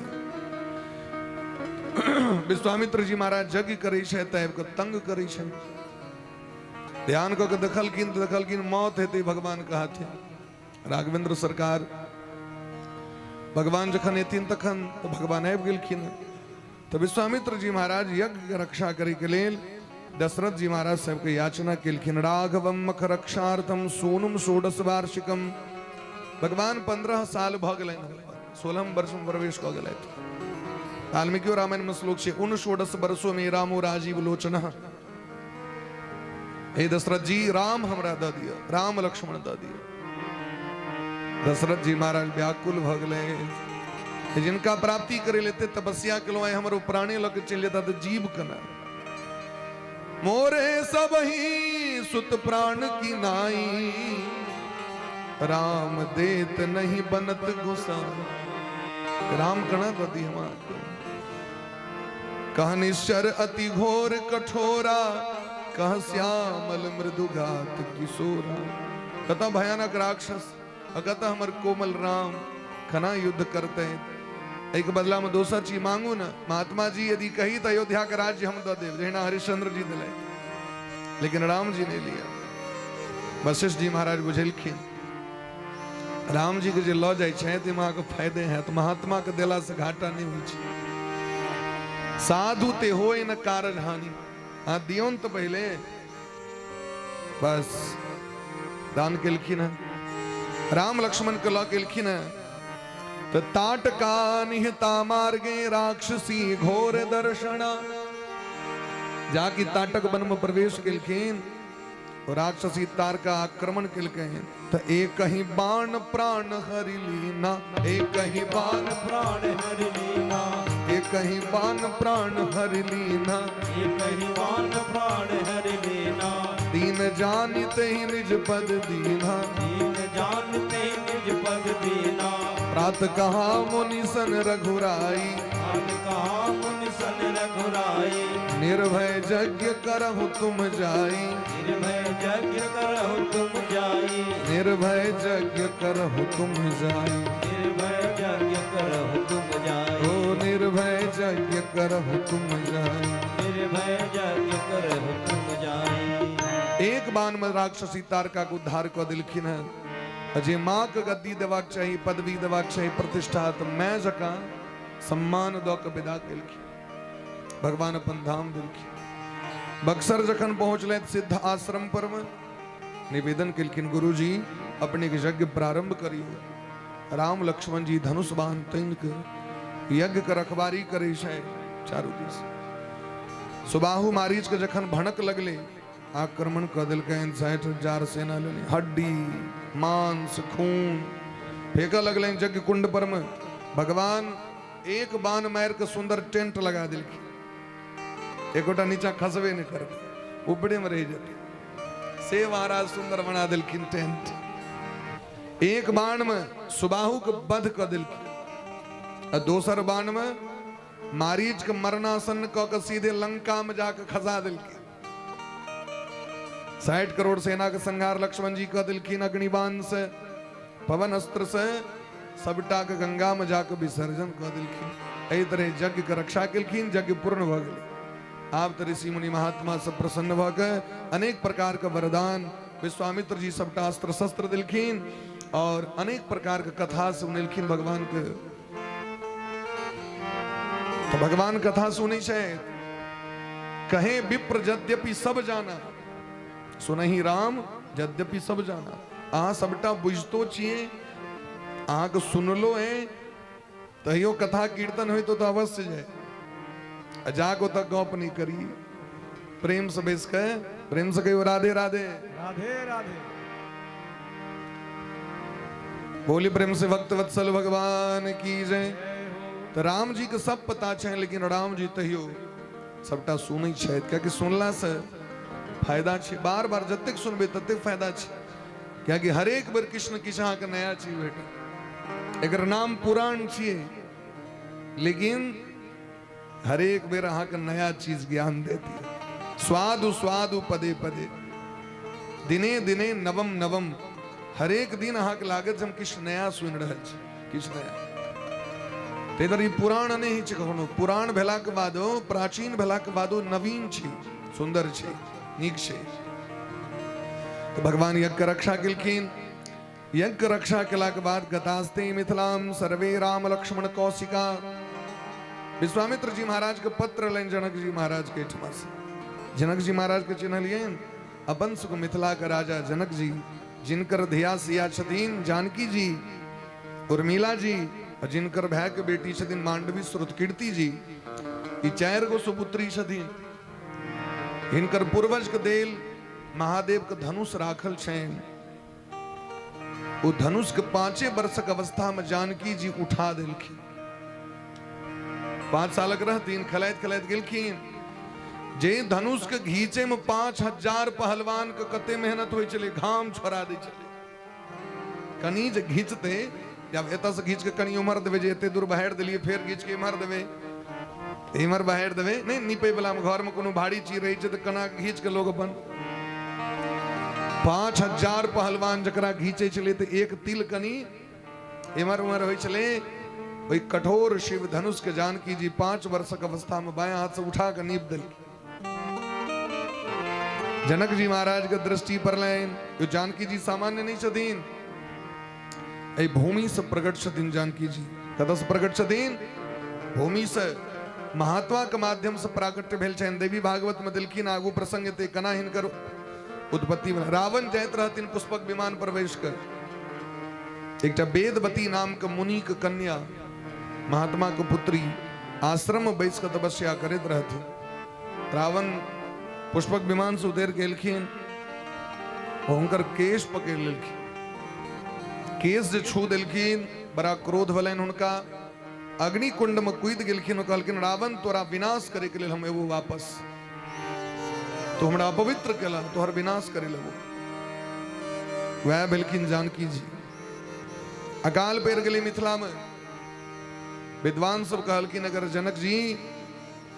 विश्वामित्र जी महाराज यज्ञ करै छै तऽ आबि कऽ तंग करै छै। ध्यान कऽ के देखलखिन तऽ देखलखिन मौत हेतै भगवान के हाथे। राघवेंद्र सरकार भगवान जखन एथिन तखन तऽ भगवान आबि गेलखिन। तऽ विश्वामित्र जी महाराज यज्ञ के रक्षा करे के लेल दशरथ जी महाराज सबके याचना केलखिन। राघवम मख रक्षार्थम सोनुम षोडश वार्षिकम। भगवान 15 साल भऽ गेलनि, 16 वर्ष में प्रवेश कऽ गेलथि। वाल्मीकि रामायण में श्लोक छै, उन षोडश वर्षो में रामो राजीव लोचन। हे दशरथ जी, राम हमरा दऽ दिअ, राम लक्ष्मण दऽ दिअ। दशरथ जी महाराज व्याकुल भऽ गेलै, जिनका प्राप्ति करे लेते तपस्या केलहुँ, आइ हमर ओ प्राणे लऽ के चलि जेता तऽ जीव केना? मोरे सब ही सुत प्राण की नाई, राम देत नहीं बनत गुस्सा। राम कना दऽ दी हम? कह निश्चर अति घोर कठोरा, कह श्यामल मृदुघात किशोरा। कत भयानक राक्षस, कत हमर कोमल राम, खना युद्ध करते। एक बदला में दोसर चीज मांगू न महात्मा जी, यदि कही तो अयोध्या के राज्य हम दऽ देब, जहिना हरिश्चंद्र जी दिले। लेकिन राम जी नहीं लिया। वशिष्ठ जी महाराज बुझेलखिन, राम जी के जे लऽ जाइ छै ताहिमे अहाँके फायदे हैत, महात्मा के देला से घाटा नहि होइ छै। साधु ते होय न कारज हानि। अहाँ दियौन तऽ पहिले। बस दान केलखिन हँ, राम लक्ष्मण के लऽ केलखिन हँ। तऽ ताटका निहता मार्गे राक्षसी घोर दर्शना। जाकि ताटक वन में प्रवेश केलखिन, राक्षसी तारका आक्रमण केलकै तऽ एक ही बाण प्राण हरि लीना, एक ही बाण प्राण हरि लीना, एक ही बाण प्राण हरि लीना, एक ही बाण प्राण हरि लीना। दीन जानित ही निज पद दीना, दीन जानते निज पद दीना। प्रात कहा मुनि सन रघुराई, प्रात कहा मुनि सन रघुराई। निर्भय यज्ञ करहु तुम जाई, निर्भय यज्ञ करहु तुम जाई, निर्भय यज्ञ करहु तुम जाई, निर्भय यज्ञ करहु तुम जाई, ओ निर्भय यज्ञ करहु तुम जाई, निर्भय यज्ञ करहु तुम जाई। एक बाण में राक्षसी तारका के उद्धार कऽ देलखिन हँ। जे माँ के गद्दी देबाक चाही, पदवी देबाक चाही, प्रतिष्ठा, तऽ मैं जकाँ सम्मान दऽ के विदा केलखिन। भगवान अपन धाम देलखिन। बक्सर जखन पहुँचलथि सिद्ध आश्रम पर में निवेदन केलखिन, गुरुजी अपने के यज्ञ प्रारंभ करियो। राम लक्ष्मण जी धनुष बाण तैन के यज्ञ के रखबारी करे छै चारू दिस। सुबाहु मारीच के जखन भनक लगले, आक्रमण कऽ देलकनि। 60,000 सेना लेने हड्डी मांस खून फेंकऽ लगलनि यज्ञ कुंड पर में। भगवान एक बाण मारि के सुंदर टेंट लगा देलखिन, एकोटा नीचा खसबे नहि करतै, ऊपरे में रहि जेतै। से महाराज सुंदर बना देलखिन टेंट। एक बाण में सुबाहु के वध कऽ देलखिन आ दोसर बाण में मारीच के मरणासन कऽ के सीधे लंका में जाके खसा देलखिन। 60 करोड़ सेना के संहार लक्ष्मण जी कऽ देलखिन अग्निबाण से, पवन अस्त्र से, सबटा के गंगा में जाके विसर्जन कऽ देलखिन। एहि तरह यज्ञ के रक्षा केलखिन, यज्ञ पूर्ण भऽ गेलै। आब तऽ ऋषि मुनि महात्मा सब प्रसन्न भऽ के अनेक प्रकार के वरदान, विश्वामित्र जी सबटा अस्त्र शस्त्र देलखिन और अनेक प्रकार के कथा सुनेलखिन भगवान के। तऽ भगवान कथा सुनै छै, कहे विप्र यद्यपि सब जाना, सुनही राम यद्यपि सब जाना। अहाँ सबटा बुझितो छियै, अहाँके सुनलो है, तैयो कथा कीर्तन होय तो अवश्य जाय आ जाके ओतऽ गप नहि करी, प्रेम से बैस के प्रेम से कहियो राधे राधे, राधे राधे। बोली प्रेम से भक्त वत्सल भगवान की जय। तो राम जी के सब पता छै, लेकिन राम जी तैयो सबटा सुनै छथि, कियाकि सुनला से फायदा छै। बार बार जतेक सुनबै ततेक फायदा छै, कियाकि हरेक बेर किछु ने किछु अहाँके नया चीज भेटत। एकर नाम पुराण छियै, लेकिन हरेक बेर अहाँके नया चीज ज्ञान देती। स्वादु स्वादु पदे पदे, दिने दिने नवम नवम। हरेक दिन अहाँके लागत जे हम किछु नया सुनि रहल छी, किछु नया। तऽ इधर ई पुराण नहि छै कखनो। पुराण भेलाके बादो, प्राचीन भेलाके बादो नवीन छै, सुन्दर छै, नीक छै। तऽ भगवान यज्ञ रक्षा केलखिन। यज्ञ रक्षा केलाके बाद गतास्ते मिथिलाम सर्वे राम लक्ष्मण कौशिका। विश्वामित्र जी महाराज के पत्र एलनि जनक जी महाराज के एहिठमा से। जनक जी महाराज के चिन्हलियनि? अपन सुख मिथिला के राजा जनक जी, जिनकर धिया सिया छथिन जानकी जी, उर्मिला जी, और जिनकर भाई के बेटी छथिन मांडवी श्रुतकीर्ति जी। ई 4 गो सुपुत्री छथिन। हिनकर पूर्वज के देल महादेव के धनुष राखल छनि। ओ धनुष के 5 वर्षक अवस्था में जानकी जी उठा देलखिन। 5 सालक रहथिन, खेलाइत खेलाइत गेलखिन। जे धनुष के घींचे में 5000 पहलवान के कते मेहनत होइ छलै, घाम छोड़ा दै छलै। कनी जे घींचते, जब एतऽ से घींच के कनी उम्हर देबै, जे एते दूर बहारि देलियै, फेर घींच के इम्हर देबै, इम्हर बहारि देबै। नहि नीपे वाला में घर में कोनो भारी चीज रहै छै तऽ कना घींच के लोग अपन 5000 पहलवान जकरा घींचै छलै तऽ एक तिल कनी इम्हर उम्हर होइ छलै। ओहि कठोर शिव धनुष के जानकी जी 5 वर्षक अवस्था में बायां हाथ से उठा के नीप देलखिन। जनक जी महाराज के दृष्टि पड़लनि। जानकी जी सामान्य नहीं छथिन, एहि भूमि से प्रकट छथिन जानकी जी। कतऽ से प्रकट छथिन? भूमि से, महात्मा के माध्यम से प्राकट्य भेल छनि। देवी भागवत में देलखिन आगू प्रसंग एते केना हिनकर उत्पत्ति। रावण जाइत रहथिन पुष्पक विमान पर बैस कर, एकटा वेदवती नाम के मुनि के कन्या, महात्मा के पुत्री, आश्रम में बैस के तपस्या करैत रहथिन। रावण पुष्पक विमान से उतरि गेलखिन, हुनकर केश पकड़ि लेलखिन। केश जे छू देलखिन, बड़ा क्रोध भेलनि हुनका। अग्निकुंड में कूदि गेलखिन। कहलखिन, रावण तोरा विनाश करे के लेल हम एबो वापस, तो हमरा अपवित्र केला, तोहर विनाश करे लगो। वएह भेलखिन जानकी जी। अकाल पड़ि गेलै मिथिला में। विद्वान सब कहलखिन, अगर जनक जी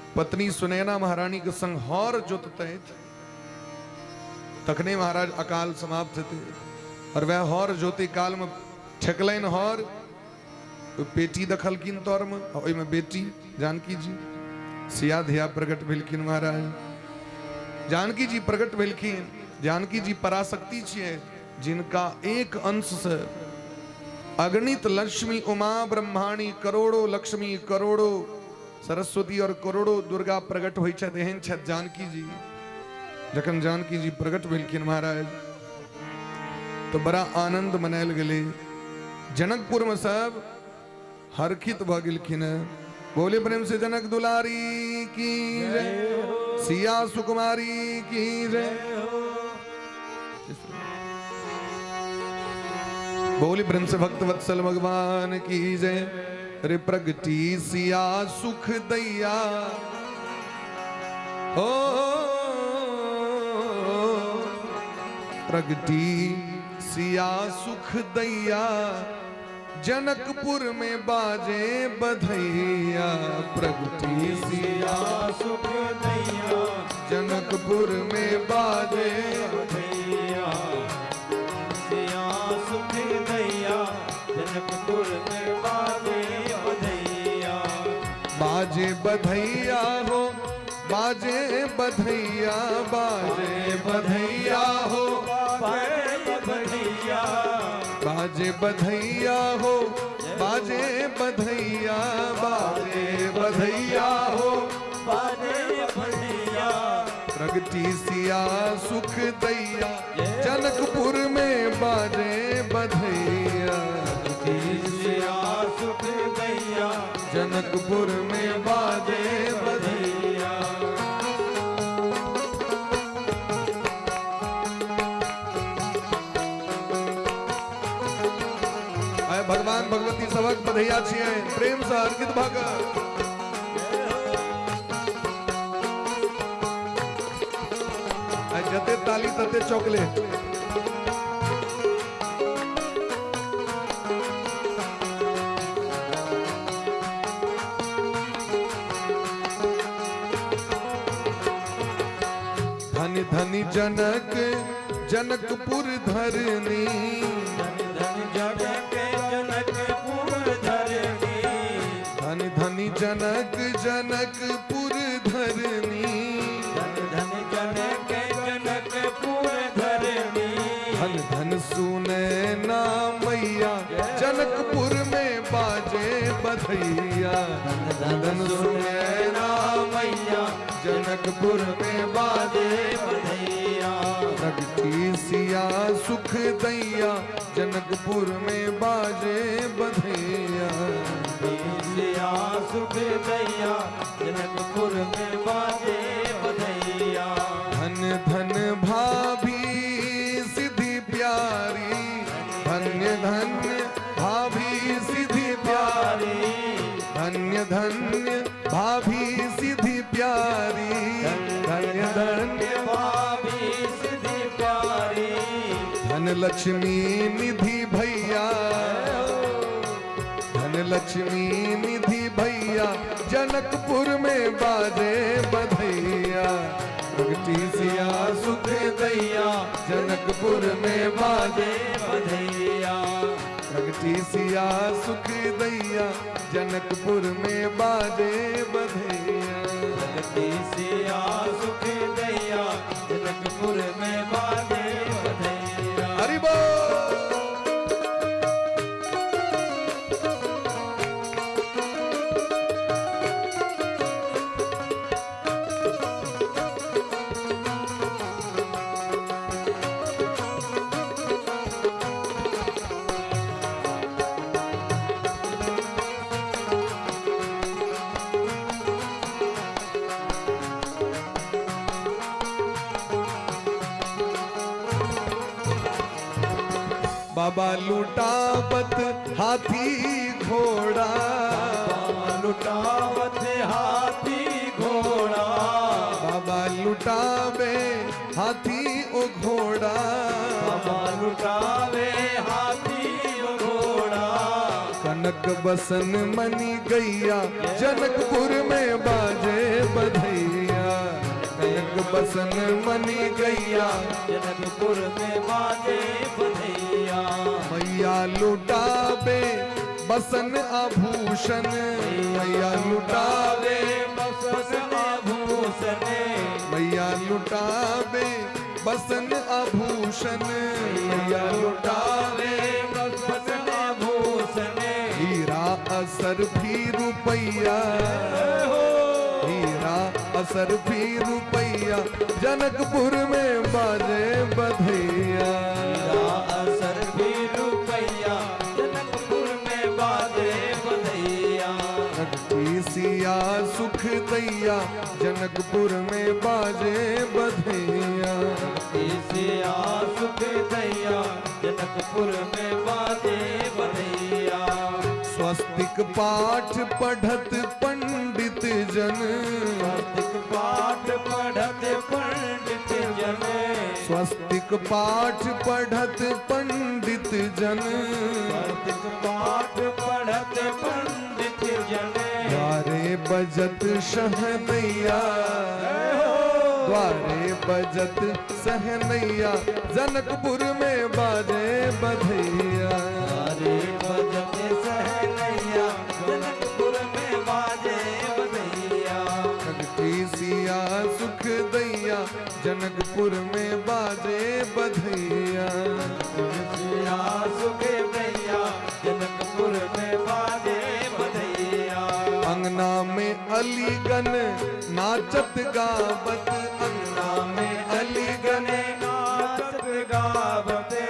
पत्नी सुनैना महारानी के संग हर जोततथि तखने महाराज अकाल समाप्त हेतै। और वह हर जोते काल में ठेकलनि हर, पेटी देखलखिन तर में, ओहिमे बेटी जानकी जी सिया धिया प्रकट भेलखिन। महाराज जानकी जी प्रकट भेलखिन। जानकी जी पराशक्ति छियै, जिनका एक अंश से अगणित लक्ष्मी उमा ब्रह्माणी, करोड़ों लक्ष्मी, करोड़ों सरस्वती और करोड़ों दुर्गा प्रकट होइ छथि, एहन छथि जानकी जी। जखन जानकी जी प्रकट भेलखिन महाराज तो बड़ा आनंद मनायल गेलै। जनकपुर में सब हरखित भऽ गेलखिन। बोले प्रेम से जनक दुलारी की जय, सिया सुकुमारी की जय। बोले प्रेम से भक्त वत्सल भगवान की जय। अरे प्रगति सिया सुख दैया हो, प्रगति सिया सुख दैया, जनकपुर में बाजे बधैया। प्रगति सिया सुख दैया, जनकपुर में बाजे बधैया। सिया सुख दैया, जनकपुर में बाजे बधैया। बाजे बधैया हो, बाजे बधैया, बाजे बधैया हो, बाजे बधैया, बाजे बधैया हो, बाजे बधैया, बाजे बधैया हो, बाजे बधैया। प्रगति सिया सुख दैया, जनकपुर में बाजे बधैया। सिया सुख दैया, जनकपुर में बाजे बधैया। आय भगवान भगवती सबक बधैया छियै, प्रेम से अर्पित भगत। आय जते ताली तते चॉकलेट। धन धन जनक जनकपुर धरनी। धन धन जनक जनकपुर धरनी। धन धन जनक जनकपुर धरनी। धन धन जनक जनकपुर धरनी। धन धन सुने ना मैया, जनकपुर में बाजे बधैया। धन धन सुने ना मैया, जनकपुर में बाजे बधैया। प्रगति सिया सुख दैया, जनकपुर में बाजे बधैया। सिया सुख दैया, जनकपुर में बाजे बधैया। धन धन भाभी सिद्धि प्यारी, धन्य धन्य भाभी सिद्धि प्यारी। धन्य धन्य भाभी सिद्धि प्यारी, धन्य धन्य भाभी सिद्धि प्यारी। धन लक्ष्मी निधि भैया, धन लक्ष्मी निधि भैया, जनकपुर में बाजे बधैया। प्रगति सिया सुख दैया, जनकपुर में बाजे बधैया। प्रगति सिया सुख दैया, जनकपुर में बाजे बधैया। प्रगति सिया सुख दैया, जनकपुर में बाजे बधैया। हरि बोल। बाबा लूटावत हाथी घोड़ा। लुटावत हाथी घोड़ा। बाबा लुटावे हाथी ओ घोड़ा। बाबा लुटावे हाथी घोड़ा। कनक बसन मनी गैया, जनकपुर में बाजे बधैया। कनक बसन मनी गैया, जनकपुर में बाजे बधैया। मैया लुटावे बसन आभूषण। मैया लुटावे बसन आभूषण। मैया लुटावे बसन आभूषण। मैया लुटावे बसन आभूषण। हीरा असर भी रुपैया, हीरा असर भी रुपैया, जनकपुर में बाजे बधैया। हीरा असर भी रुपैया, जनकपुर में बाजे बधैया। रखी सिया सुख दैया, जनकपुर में बाजे बधैया। सिया सुख दैया, जनकपुर में बाजे बधैया। स्वस्तिक पाठ पढ़त पंडित जन। स्वस्तिक पाठ पढ़त पंडित जन। स्वस्तिक पाठ पढ़त पंडित जन। स्वस्तिक पाठ पढ़त पंडित जन। द्वारे बजत शहनैया, द्वारे बजत सहनैया, जनकपुर में बाजे बधैया। हरे भजत सहनैया, जनकपुर में बाजे बधैया। प्रगति सिया सुख दैया, जनकपुर में बाजे बधैया। सिया सुख दैया, जनकपुर में बाजे बधैया। अंगना में अलीगन नाचत गावत। अंगना में अलीगन नाचत गावते।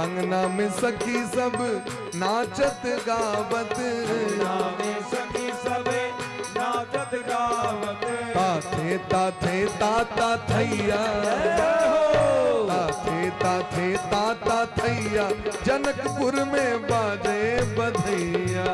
अंगना में सखी सब नाचत गावत। नामे सखी सबे नाचत गावते। ताथे ताथे ताता थैया, ताथे ताथे ताता थैया, जनकपुर में बाजे बधैया।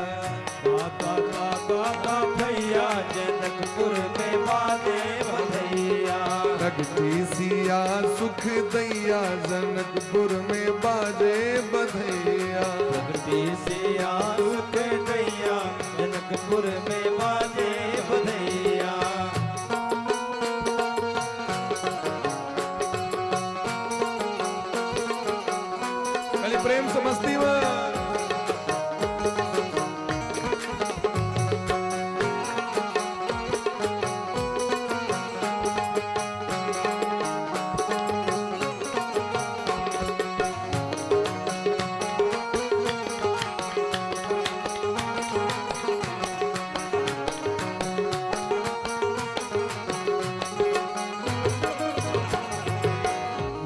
ताता ताता भैया, जनकपुर में बाजे बधैया। प्रगति सिया सुख दैया, जनकपुर में बाजे बधैया। प्रगति सिया सुख दैया, जनकपुर में बाजे बधैया। प्रेम से मस्ती में।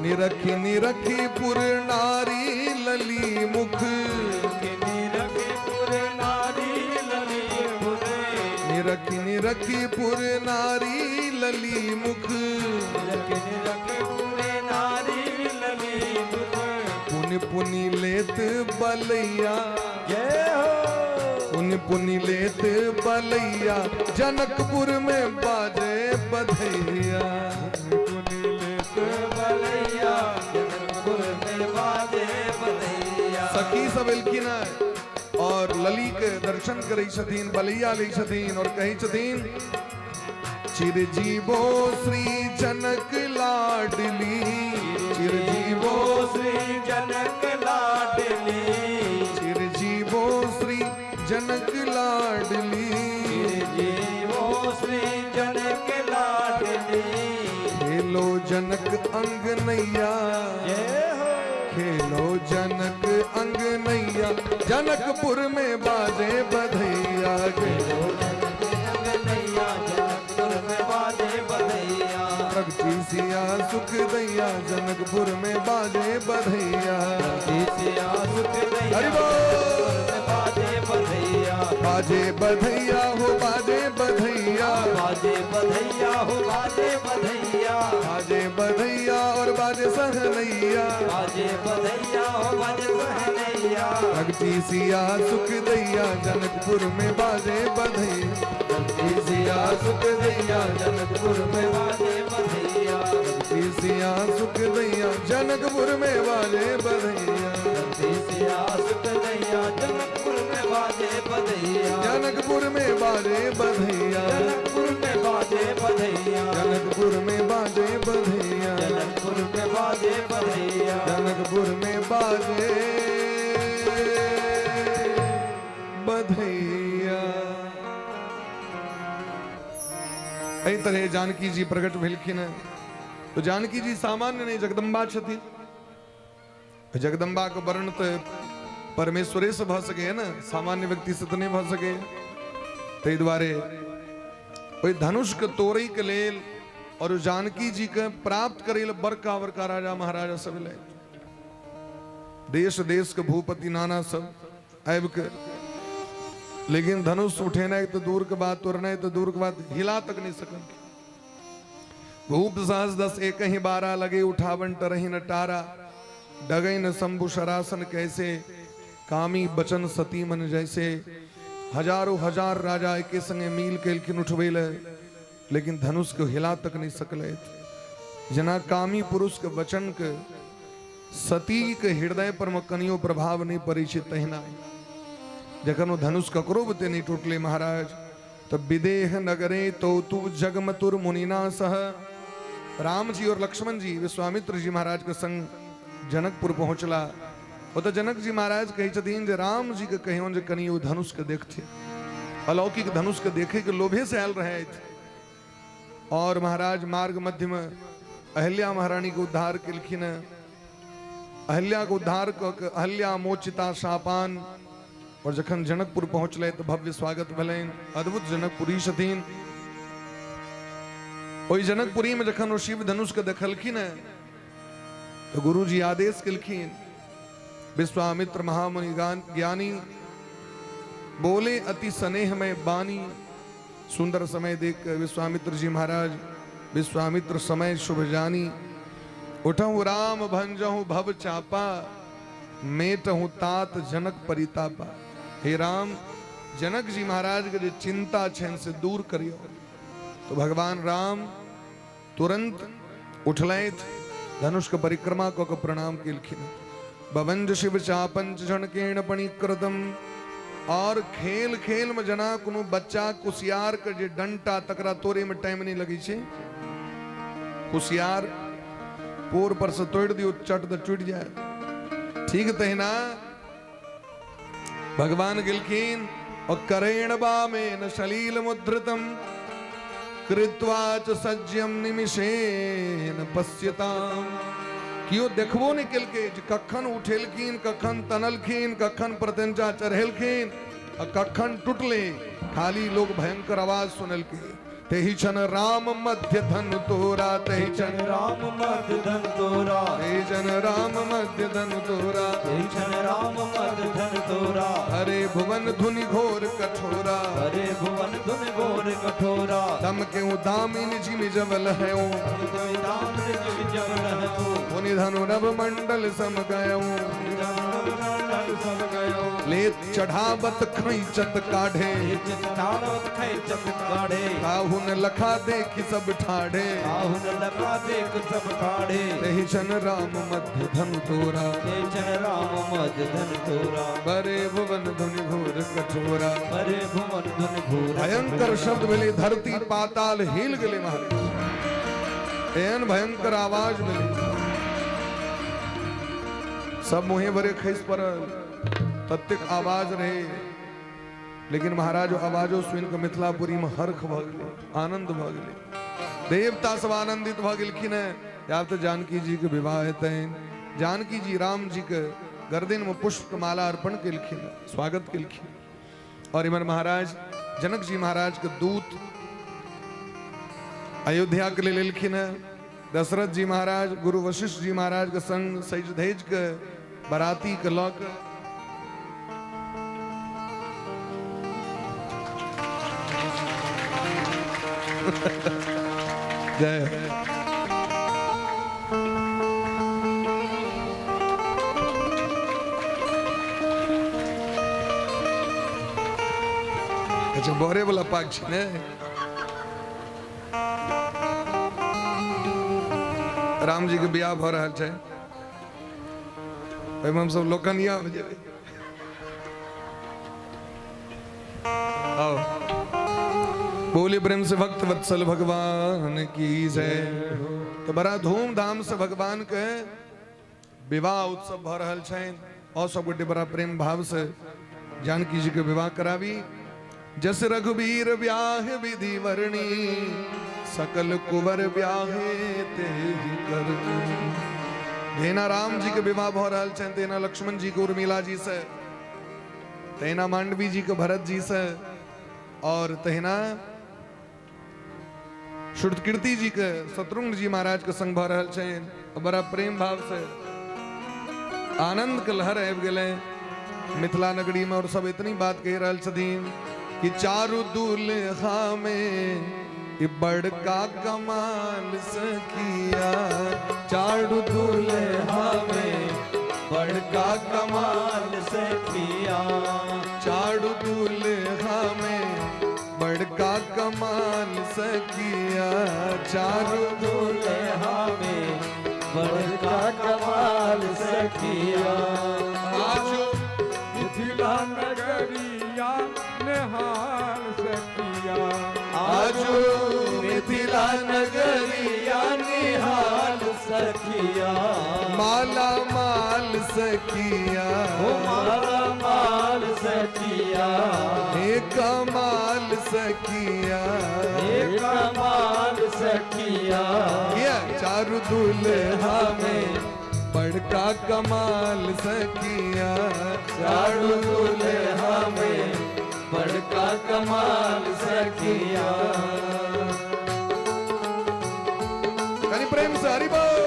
निरखी निरखी पुर नारी लली मुख, निरखी निरखी पुर नारी लली मुख, पुनि पुनि लेत बलैया, पुनि पुनि लेत बलैया, जनकपुर में बाजे बधैया। सखी सब एलखिन और लली के दर्शन करै छथिन, बलैया लै छथिन और कहै छथिन चिर जीवो श्री जनक लाडली, चिर जीवो श्री जनक लाडली, चिर जीवो श्री जनक लाडली, जीवो श्री जनक लाडली, खेलो जनक अंग नैया, जय हो, खेलो जनक अंग नैया, जनकपुर में बाजे बधैया। खेलो नैया जनकपुर में बाजे बधैया, प्रगति सिया सुख दैया, जनकपुर में बाजे बधैया, सिया सुख दैया, हरि बोल। बाजे बधैया, बाजे बधैया हो बाजे बधैया, बाजे बधैया हो बाजे बधैया, बाजे बधैया और बाजे सहनैया, बाजे बधैया हो बाजे सहनैया, प्रगति सिया सुख दैया, जनकपुर में बाजे बधैया, प्रगति सिया सुख दैया, जनकपुर में बाजे बधैया, प्रगति सिया सुख दैया, जनकपुर में बाजे बधैया, सिया सुख दैया, जनकपुर में बाजे बधैया, जनकपुर में बाजे बधैया, जनकपुर में बाजे बधैया, जनकपुर में बाजे बधैया, जनकपुर में बाजे बधैया, जनकपुर में बाजे बधैया। एहि तरह जानकी जी प्रकट भेलखिन। तो जानकी जी सामान्य नहीं जगदम्बा छथिन। जगदम्बा के वर्ण तो परमेश्वरे से भऽ सकैए ने, सामान्य व्यक्ति से तऽ नहि भऽ सकैए। ताहि दुआरे ओहि धनुष के तोड़ै के लेल और जानकी जी के प्राप्त करै लेल बड़का बड़का राजा महाराजा सब एलै, देश देश के भूपति नाना सब आबि के, लेकिन धनुष उठेनाइ तऽ दूर के बात, तोड़नाइ तऽ दूर के बात, हिला तक नहि सकल। भूप सहस दस एक ही बारा लगे उठावन टरही न टारा, डगई न शंभु शरासन कैसे, कामी बचन सती मन जैसे। हजारों हजार राजा एके संगे मिल के एलखिन उठबै ले, लेकिन धनुष के हिला तक नहीं सकले। जेना कामी पुरुष के वचन के सती के हृदय पर में कनियो प्रभाव नहीं पड़ै छै, तहिना जखन ओ धनुष ककरो बुते नहीं टूटले महाराज, तब विदेह नगरे तो तू जगमतुर मुनिना सह। राम जी और लक्ष्मण जी विश्वामित्र जी महाराज के संग जनकपुर पहुंचला। ओतऽ जनक जी महाराज कहै छथिन जे राम जी के कहियौन जे कनि ओ धनुष के देखथिन, अलौकिक धनुष के देखे के लोभे से आयल रहथि। और महाराज मार्ग मध्य में अहिल्या महारानी के उद्धार केलखिन। अहिल्या के उद्धार कऽ के अहिल्या मोचिता शापान। और जखन जनकपुर पहुंचले तऽ भव्य स्वागत भेलनि। अद्भुत जनकपुरी छथिन। ओहि जनकपुरी में जखन ओ शिव धनुष के देखलखिन तऽ गुरुजी आदेश केलखिन, विश्वामित्र महामुनि ज्ञानी बोले अति स्नेह में बानी। सुंदर समय देख के विश्वामित्र जी महाराज विश्वामित्र समय शुभ जानी। उठहु राम भंजहु भव चापा, मेटहु तात जनक परितापा। हे राम, जनक जी महाराज के जे चिंता छनि से दूर करियो। तो भगवान राम तुरंत उठलथि, धनुष के परिक्रमा कऽ के प्रणाम केलखिन। बवंज शिव चापंच झणकेण पणिकृतम। और खेल खेल में जना कोनो बच्चा कुसियार के जे डंटा तकरा तोड़े में टाइम नहीं लगे छै, कुसियार पोर पर से तोड़ दियो चट the टूट जाए। ठीक तहिना भगवान गेलखिन और करेण बामेन सलील मुद्रितम कृत्वा च सज्यम निमिषेन पश्यताम। केओ देखबो नहि केलकै जे कखन उठेलखिन, कखन तनलखिन, कखन प्रत्यंचा चढ़ेलखिन आ कखन टूटले। खाली लोग भयंकर आवाज सुनलकै। तेहि क्षण राम मध्य धन तोरा, तेहि क्षण राम मध्य धन तोरा, तेहि क्षण राम मध्य धन तोरा, तेहि क्षण राम मध्य धन तोरा। हरे भुवन धुनि घोर कठोरा, हरे भुवन धुनि घोर कठोरा। दम के दामिन जिमि जबल है, मुनि धनु नभ मंडल सम गयो। ले चढ़ावत खैचत काढ़े, काहुन लखा देखि सब ठाढ़े, तेहि क्षण राम मध्य धनु तोरा, बरे भुवन धुनि घोर कठोरा। भयंकर शब्द भेलै, धरती पाताल हिल गेलै महाराज, एहन भयंकर आवाज भेलै, सब मुहे भरे खसि पड़ल, ततेक आवाज रहे। लेकिन महाराज आवाजो सुनि कऽ मिथिलापुरी में हर्ष भऽ गेलै, आनंद भऽ गेलै, देवता सब आनंदित भऽ गेलखिन हेँ। आब तऽ जानकी जी के विवाह हेतनि। जानकी जी राम जी के गर्दन में पुष्प माला अर्पण केलखिन, स्वागत केलखिन। और इमहर महाराज जनक जी महाराज के दूत अयोध्या के लेल एलखिन हेँ। दशरथ जी महाराज गुरु वशिष्ठ जी महाराज के संग सज धज के बराती के लऽ के जय हो। अच्छा बहरे वाला पाग छै ने। राम जी के बियाह भऽ रहल छै, ओहिमे हमसब लोकनिया मे जेबै। आओ बोले प्रेम से भक्त वत्सल भगवान की जय। तो बड़ा धूमधाम से भगवान के विवाह उत्सव भऽ रहल छनि और सब गोटे बड़ा प्रेम भाव से जानकी जी के विवाह कराबी। जस रघुबीर ब्याह विधि वर्णी, सकल कुंवर ब्याहे तेहि करनी। जहिना राम जी के विवाह भऽ रहल छनि तहिना लक्ष्मण जी के उर्मिला जी से, तहिना मांडवी जी के भरत जी से, और तहिना श्रुतकीर्ति जी के शत्रुघ्न जी महाराज के संग भऽ रहल छनि। बड़ा प्रेम भाव से आनंद के लहर आबि गेलै मिथिला नगरी में। और सब इतनी बात कहि रहल छथिन कि चारू दुल्हा में ई बड़का कमाल सखिया, चारू दुल्हा में बड़का कमाल सखिया, चारू दुल्हा में बड़का कमाल सखिया, चारू दुल्हा में बड़का कमाल सखिया। आजो मिथिला नगरिया निहाल सखिया, आजो मिथिला नगरिया निहाल सखिया, माला माल सखिया, ओ माला माल सखिया, हे कमाल सखिया, हे कमाल सखिया। ये चारू दुल्हा में बड़का कमाल सखिया, चारू दुल्हा में बड़का कमाल सखिया। कनी प्रेम से हरि बोल।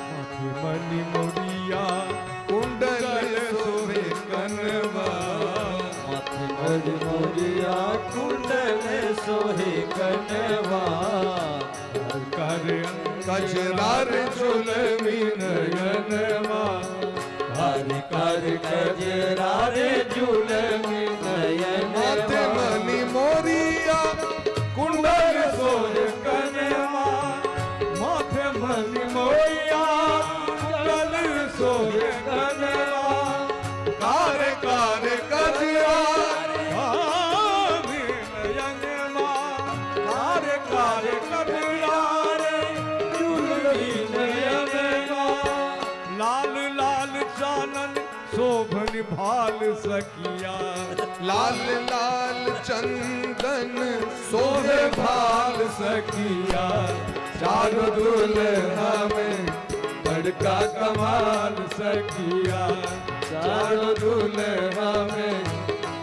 माथे मणि मोरिया कुंडल सोहे कनवा, माथे मणि मोरिया कुंडल सोहे कनवा, कर कजरार जुलमी नयनवा, हर कर कजरारे जुलमी नयनवा। सोहे कनवा, कार कार कजरा। धामे नयनवा, कार कार कजरा रे, जुलमी नयनवा। लाल लाल चानन शोभन भाल सखिया, लाल लाल चंदन सोहे भाल सखिया, चारों दुल्हा में बड़का कमाल सखिया, चारों दुल्हा में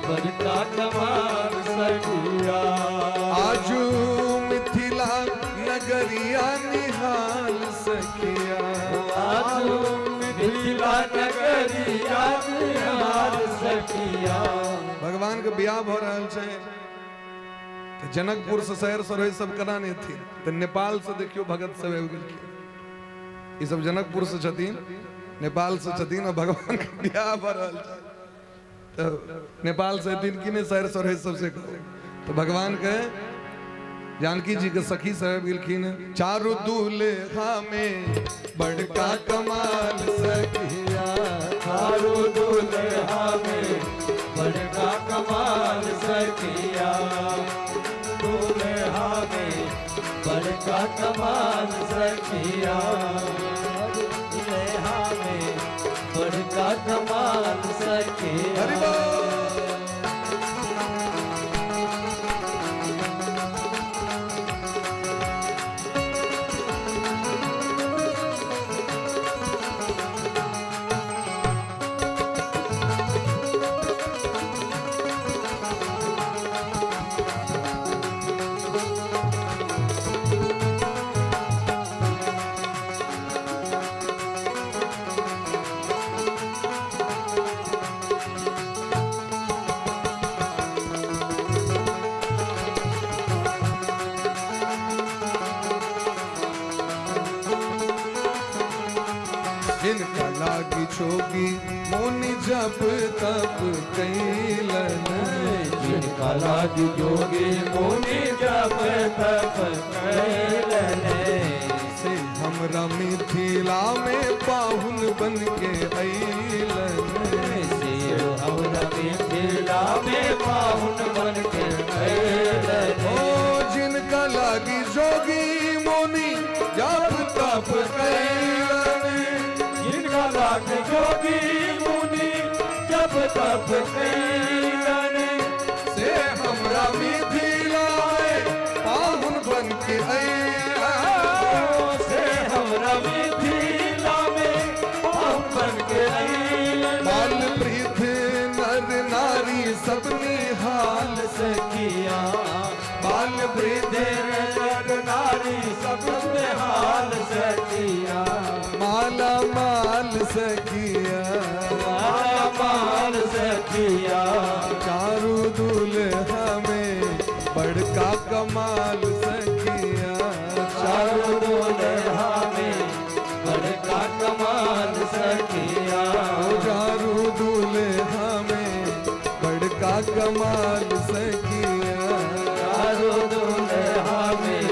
बड़का कमाल सखिया। आजू मिथिला नगरिया निहाल सखिया। आजू मिथिला नगरिया निहाल सखिया। भगवान के बियाह भ रहल छै तऽ जनकपुर से शहर सरोज सब केना नहि एथिन, तऽ नेपाल से देखियौ भगत सब आबि गेलखिन। ई सब जनकपुर से छथिन, नेपाल से छथिन आ भगवान के बियाह भ रहल छै, तऽ नेपाल से एथिन कि नहि शहर सरोज सबसे कहू। तऽ भगवान के जानकी जी के सखी सब आबि गेलखिन। चारू दूल्हा में बड़का कमाल सखिया, चारू दूल्हा में बड़का कमाल सखिया, दूल्हा में बड़का कमाल सखिया, दूल्हा में बड़का कमाल सखिया। हरि बोल। जिनका लागी छोगी मुनि जप तप कैलन, जिनका लागी जोगी मुनि जप तप कैलन, से हमरा मिथिला में पाहुन बन के अइलन, से हमरा मिथिला में पाहुन बन के अइलन। ओ जिनका लागी जोगी मुनि जप तप कैलन, जिनका लागी जोगी मुनि जप तप कैलन, से हमरा मिथिला में पाहुन बन के अइलन, से हमरा मिथिला में पाहुन बन के अइलन। बाल वृद्ध नर नारी सब निहाल सखिया, बाल वृद्ध नर नारी सब निहाल सखिया, माला माल सखिया, माला माल सखिया। चारू दूल्हा में बड़का कमाल सखिया, चारू दूल्हा में बड़का कमाल सखिया, चारू दूल्हा में बड़का कमाल सखिया, चारू दूल्हा में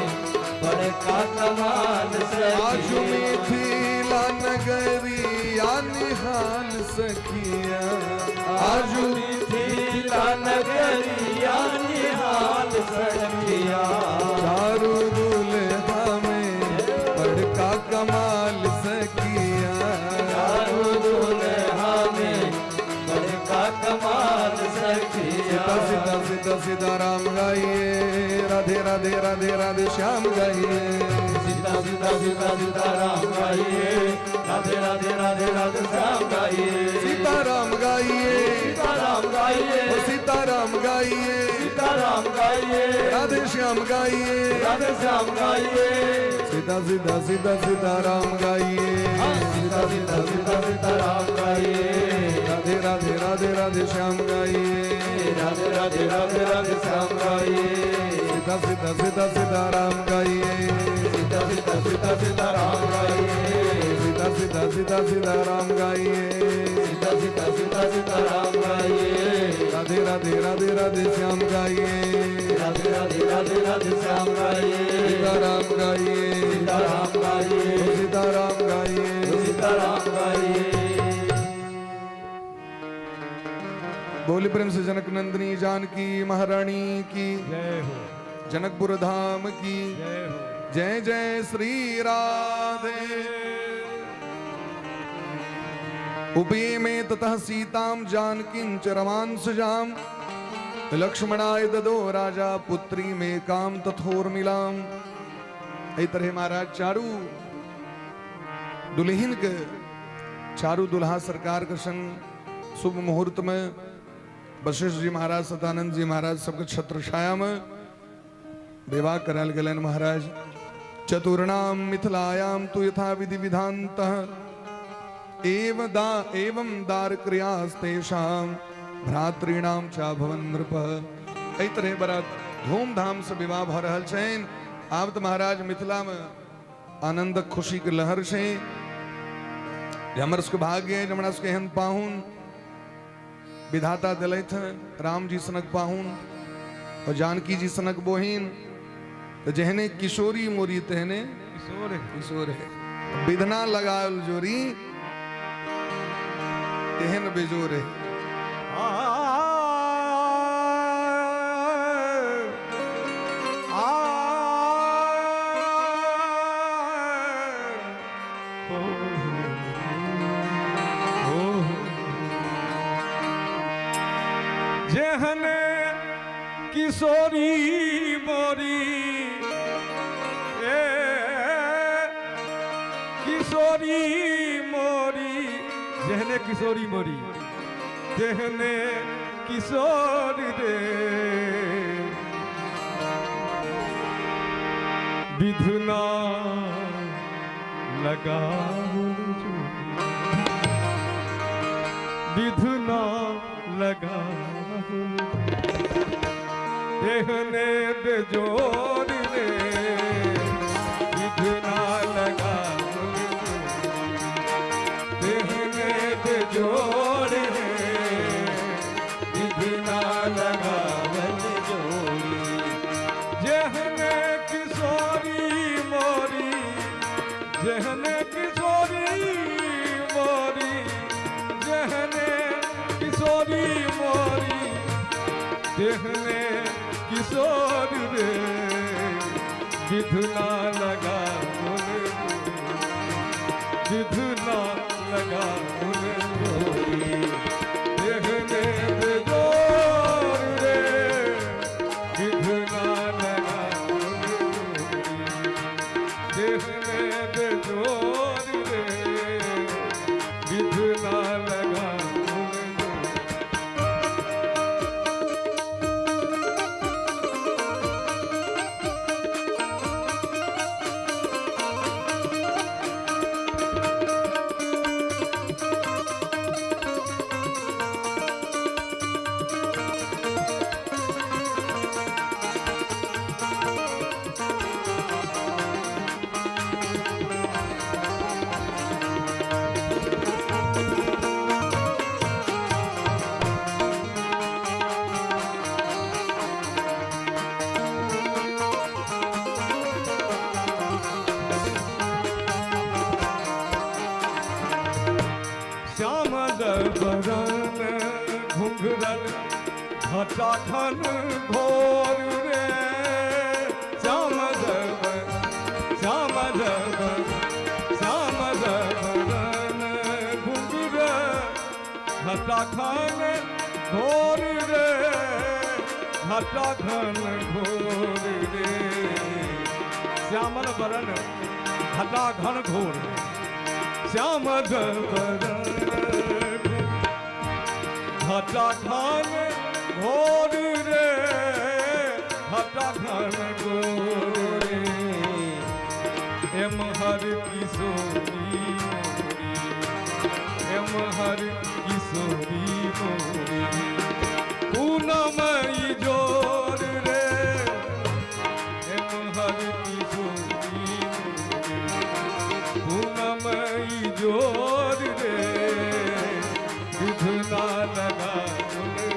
बड़का कमाल सखिया। आजू मिथिला नगरिया निहाल सखिया, आजू मिथिला नगरिया निहाल सखिया, चारू दूल्हा में बड़का कमाल सखिया, चारू दूल्हा में बड़का कमाल सखिया। सीता सीता सीता सीता राम गाइए, राधे राधे राधे राधे श्याम गाइए। सीता सीता सीता सीता राम गाइए, राधे राधे राधे राधे श्याम गाइए। सीता राम गाइए, सीता राम गाइए, ओ सीता राम गाइए, सीता राम गाइए, राधे श्याम गाइए, राधे श्याम गाइए। सीता सीता सीता सीता राम गाइए, सीता सीता सीता सीता राम गाइए, राधे राधे राधे राधे श्याम गाइए, राधे राधे राधे राधे श्याम गाइए। सीता सीता सीता सीता राम गाइए, सीता सीता सीता सीता राम गाइए, सीता सीता सीता सीता राम गाइए, सीता सीता सीता सीता राम गाइए, राधे राधे राधे राधे श्याम गाइए, राधे राधे राधे राधे श्याम गाइए। सीता राम गाइए, सीता राम गाइए, सीता राम गाइए, सीता राम गाइए। बोली प्रेम से जनक नंदिनी जानकी महारानी की जय हो। जनकपुर धाम की जय हो। जय जय श्री राधे। उपये में ततः सीतां जानकीं च रमांसजाम लक्ष्मणाय ददो राजा पुत्री में काम तथोर्मिलाम। एहि तरह महाराज चारू दुल्हिन के चारू दुल्हा सरकार के संग शुभ मुहूर्त में वशिष्ठ जी महाराज, सतानंद जी महाराज सबके छत्र छाया में विवाह करायल गेलनि महाराज। चतुर्णाम मिथिलायाम तु यथा विधि विधानतः एव दा एवं दार क्रियास्तेषां भ्रातॄणाम चा भवन नृप। एहि तरह बड़ा धूमधाम से विवाह भऽ रहल छनि। आब तऽ महाराज मिथिला में आनंदक खुशी के लहर छै जे हमर सबके भाग्य है जे हमरा सबके एहन पाहुन विधाता दिलथि हैं, राम जी सनक पाहुन और जानकी जी सनक बोहिन। तऽ जेहने किशोरी मोरी तेहने किशोर है। किशोर है। विधना लगायल जोरी तेहन बेजोर है। आ आ ओ जेहने किशोरी मोरी ए किशोरी मोरी जेहने किशोरी मोरी तेहने किशोर रे विधुना लगावल जोरी विधुना लगावल तेहने बेजोर रे विधुना लगावल तेहने बेजोर रे विधुना लगावल जोरी जेहने किशोरी मोरी जेहने किशोरी मोरी जेहने किशोरी मोरी तेहने किशोर रे विधुना लगा विधुना लगा तेहने बेजोर रे विधुना लगा तेहने बेजोर रे विधुना लगा। श्यामल बरन घुंघरल घटा घन घोर रे श्यामल श्यामल श्यामल बरन घुंघरल घटा घन घोर रे घटा घन घोर रे श्यामल बरन घटा घन घोर श्याम घटा घन घोर रे घटा घन घोर रे एम हर किशोरी मोरी एम हर किशोरी मोरी पूनम जोर रे एम हर किशोरी मोरी पूनम जोर रे विधुना लगा जोरी।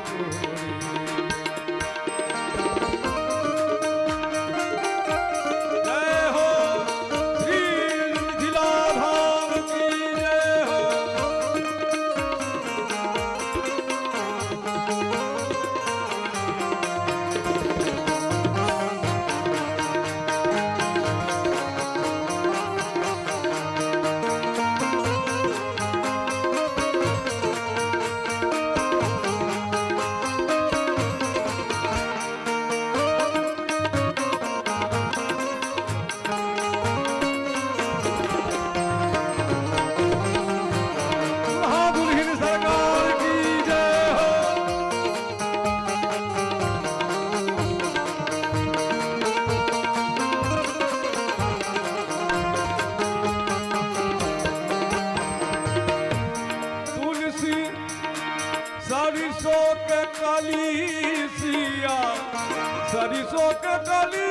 जय हो श्री मिथिला धाम की जय हो। के काली सिया, सरिसो के काली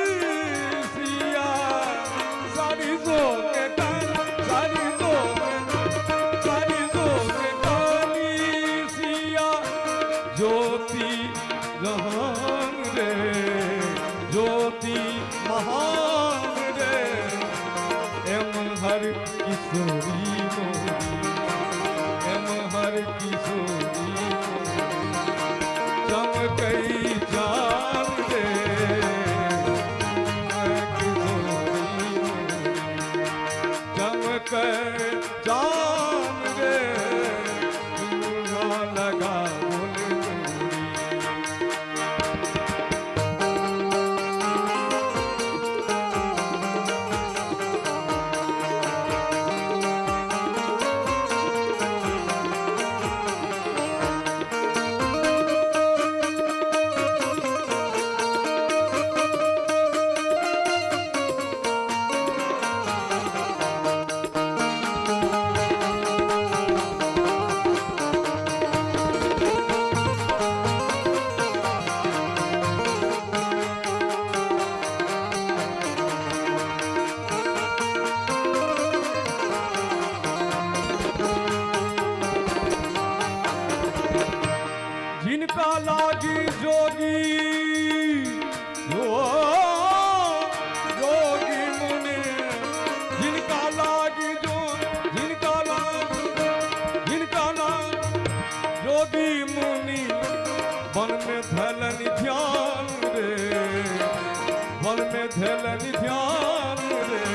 सिया, सरिसो के सरिसो सरिसो के काली सिया, ज्योति रहन रे, ज्योति महान रे, एम हर किशोरी मोरी, एम हर किशोरी चमकई चांद रे, हर किशोरी मोरी चमक चांद रे, चूना लगा बोल जोड़ी। जिनका लागी जोगी जो जोगी मुनि, जिनका लागी जो जिनका लाग जिनका लाग जोगी मुनि, वन में धलन ध्यान रे, वन में धलन ध्यान रे,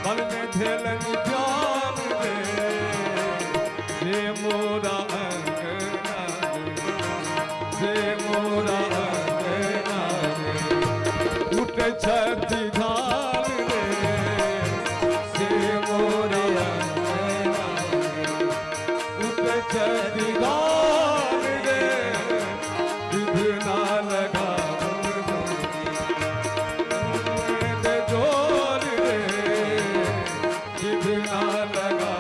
वन में धलन ध्यान रे, से मोरा अंगना रे, से मोरा अंगना रे, उठ छठी धान रे, से मोरा अंगना रे, उठ छठी धान रे, विघ्न लगा जोर रे, विघ्न लगा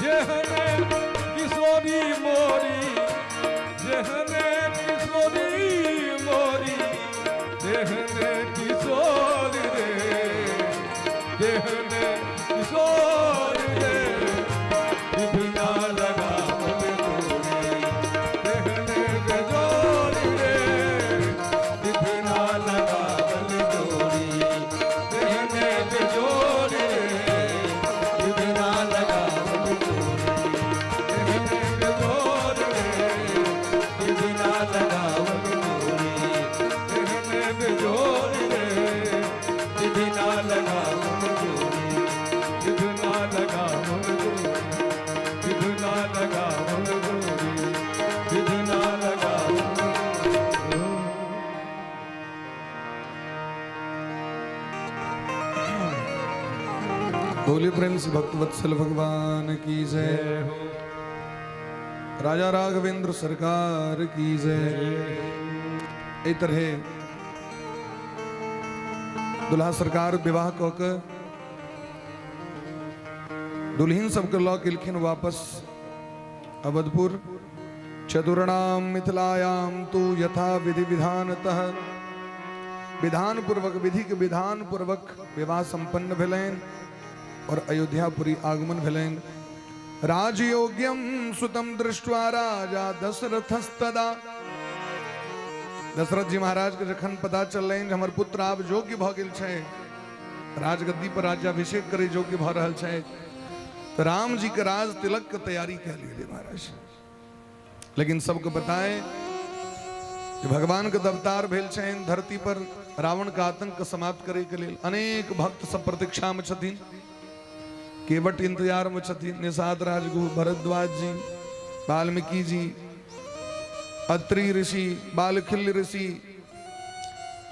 जेहने किशोरी मोरी, जेहने किशोरी मोरी, जेहने किशोर रे, जेहने किशोर रे, विघ्न लगा जेहने गजोर रे, विघ्न लगा जोड़ी, जेहने गजोर रे, विघ्न लगा बोलिए प्रेम से भक्तवत्सल भगवान की जय। राजा राघवेंद्र सरकार की जय। एहि तरहे दुल्हा सरकार विवाह कऽ के दुल्हिन सबके लऽ के एलखिन वापस अवधपुर। चतुर्णाम मिथिलायाम तू यथा विधि विधानतः, विधान पूर्वक विधि के विधान पूर्वक विवाह संपन्न भेलनि और अयोध्यापुरी आगमन भेलनि। राजयोग्यम सुतम दृष्ट्वा राजा दशरथस्तदा, दशरथ जी महाराज के जखन पता चललनि जे हमर पुत्र आब योग्य भऽ गेल छै, राजगद्दी पर राज्याभिषेक करे योग्य भऽ रहल छै, तऽ राम जी के राज तिलक के तैयारी कयल गेलै महाराज। लेकिन सबके बताए जे भगवान के अवतार भेल छनि धरती पर रावण के आतंक के समाप्त करे के लेल। अनेक भक्त सब प्रतीक्षा में छथिन, केवट इंतजार में छथिन, निषाद राजगुरु, भरद्वाज जी, वाल्मीकि जी, अत्रि ऋषि, बालखिल्य ऋषि,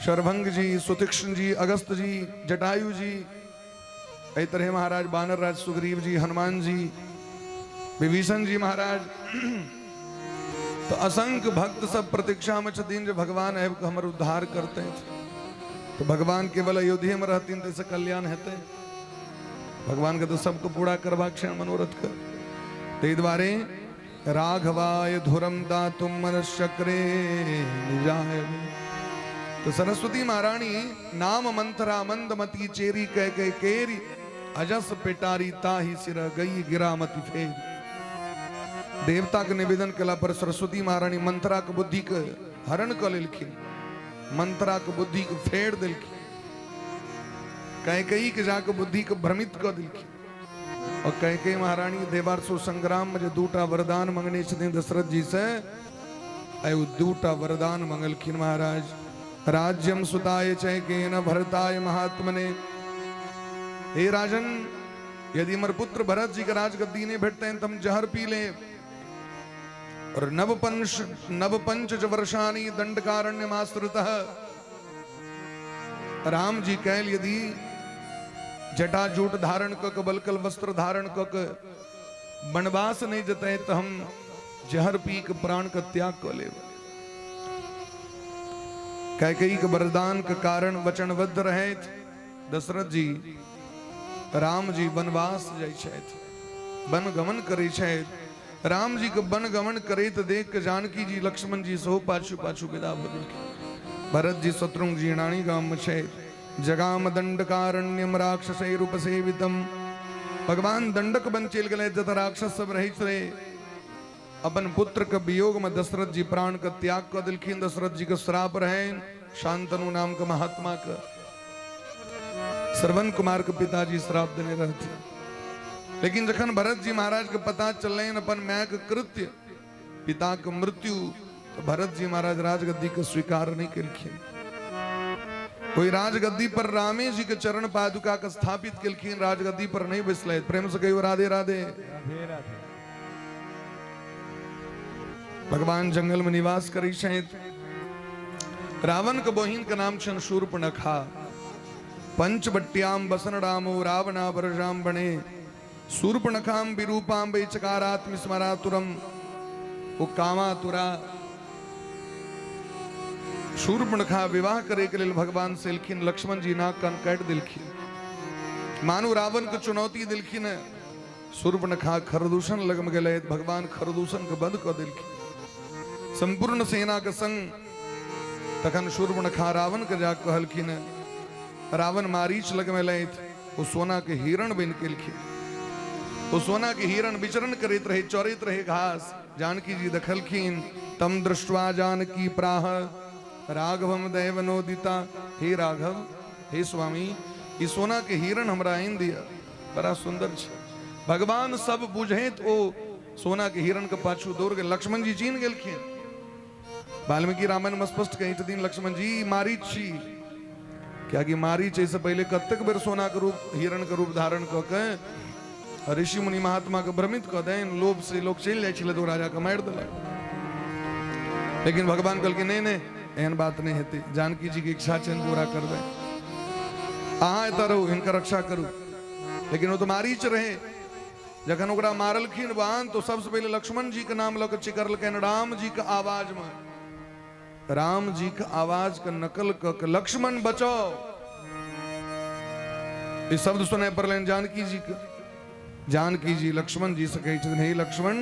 शरभंग जी, सुतीक्ष्ण जी, अगस्त जी, जटायु जी, एहि तरह महाराज बानर राज सुग्रीव जी, हनुमान जी, विभीषण जी महाराज। तो असंख्य भक्त सब प्रतीक्षा में छथिन जे भगवान आबि कऽ हमर उद्धार करते। तो भगवान केवल अयोध्या में रहथिन तैसे कल्याण हेतै? भगवान के तो सबके पूरा करबाक छै मनोरथ के। ताहि दुआरे राघवाय धुरम दातुम मनश्चक्रे निजाय। तो सरस्वती महारानी नाम मंथरा मंदमती चेरी कह कह केरी, अजस पिटारी ताही सिर गई गिरामती फेरी। देवता के निवेदन कला पर सरस्वती महारानी मंथरा के बुद्धि के हरण क लेलखिन, मंथरा के बुद्धि के फेर देलखिन, कैकेयी के जाके बुद्धि के भ्रमित क देलखिन। और कैकेयी महारानी देवारसुर संग्राम में जे दूटा वरदान मंगने छथिन दशरथ जी से, आइ ओ दूटा वरदान मंगलखिन महाराज। राज्यम सुताय चैकेन भरताय महात्मने। हे राजन, यदि हमर पुत्र भरत जी के राजगद्दी नहीं भेटतनि तऽ हम जहर पी लेब। और नव पंच वर्षाणी दंडकारण्यमाश्रितः। राम जी कहल यदि जटाजूट धारण क के बलकल वस्त्र धारण क के वनवास नहीं जते तो हम जहर पी के प्राण का त्याग क लेब। कैकेयी के वरदान के कारण वचनबद्ध रहे दशरथ जी। राम जी वनवास जाइ छथि, वनगमन करै छथि। राम जी के वनगमन करैत देख के जानकी जी लक्ष्मण जी सेहो पाछू पाछू विदा भऽ गेलखिन। भरत जी शत्रुघ्न जी रानी गाम में छथि। जगाम दंडकारण्यम राक्षसैरुपसेवितम। भगवान दंडक बन चलि गेलै जतऽ राक्षस सब रहैत रहे। अपन पुत्र के वियोग में दशरथ जी प्राण के त्याग कऽ देलखिन। दशरथ जी के श्राप रहनि शांतनु नाम के महात्मा के, श्रवण कुमार के पिताजी श्राप देने रहथिन। लेकिन जखन भरत जी महाराज के पता चललनि अपन माय के कृत्य, पिता के मृत्यु, तो भरत जी महाराज राजगद्दी के स्वीकार नहीं केलखिन। कोई राजगद्दी पर रामे जी के चरण पादुका के स्थापित केलखिन, राजगद्दी पर नहीं बैसले। प्रेम से कहियो राधे राधे। राधे राधे। भगवान जंगल में निवास करै छथि। रावण के बहिन के नाम छनि शूर्पणखा। पंचवट्याम बसन रामो रावणा बरजाम बने, शूर्पणखाम विरूपाम वैचकारात्म स्मरातुरम। ओ कामातुरा शूर्पणखा विवाह करे के लेल भगवान से एलखिन, लक्ष्मण जी नाक कान काटि देलखिन, मानू रावण के चुनौती देलखिन। शूर्पणखा खरदूषण लग में गेलै, भगवान खरदूषण के बंद कऽ देलखिन संपूर्ण सेना के संग। तखन शूर्पणखा रावण के जा कहलखिन। रावण मारीच लग में एलथि, ओ सोना के हिरण बनि के एलखिन। ओ सोना के हिरण विचरण करैत रहे, चरैत रहे घास। जानकी जी देखलखिन। तम दृष्ट्वा जानकी प्राह राघवम दैवनोदिता। हे राघव, हे स्वामी, ई सोना के हिरण हमरा आनि दिया, बड़ा सुंदर छै। भगवान सब बुझैत ओ सोना के हिरण के पाछू दौड़ गेल। लक्ष्मण जी चिन्ह गेलखिन। वाल्मीकि रामायण में स्पष्ट कहै छथिन लक्ष्मण जी मारीच छी, कियाकि मारीच एहिसँ पहिले कतेक बेर सोना के रूप हिरण के रूप धारण कऽ के ऋषि मुनि महात्मा के भ्रमित कऽ देन, लोभ से लोग चलि जाइ छलै तऽ ओ राजा के मारि देलक। लेकिन भगवान कहलखिन नहीं नहीं, एहन बात नहीं हेतै, जानकी जी के इच्छा छनि पूरा करबै, अहाँ एतऽ रहू, हिनकर रक्षा करू। लेकिन ओ तऽ मारीच रहे। जखन ओकरा मारलखिन बाण तो सबसे पहिले लक्ष्मण जी के नाम लऽ के चिकरलकनि राम जी के आवाज में। राम जी के आवाज के नकल कऽ के लक्ष्मण बचाओ, ई शब्द सुनाइ पड़लनि जानकी जी के। जानकी जी लक्ष्मण जी से कहै छथिन, हे लक्ष्मण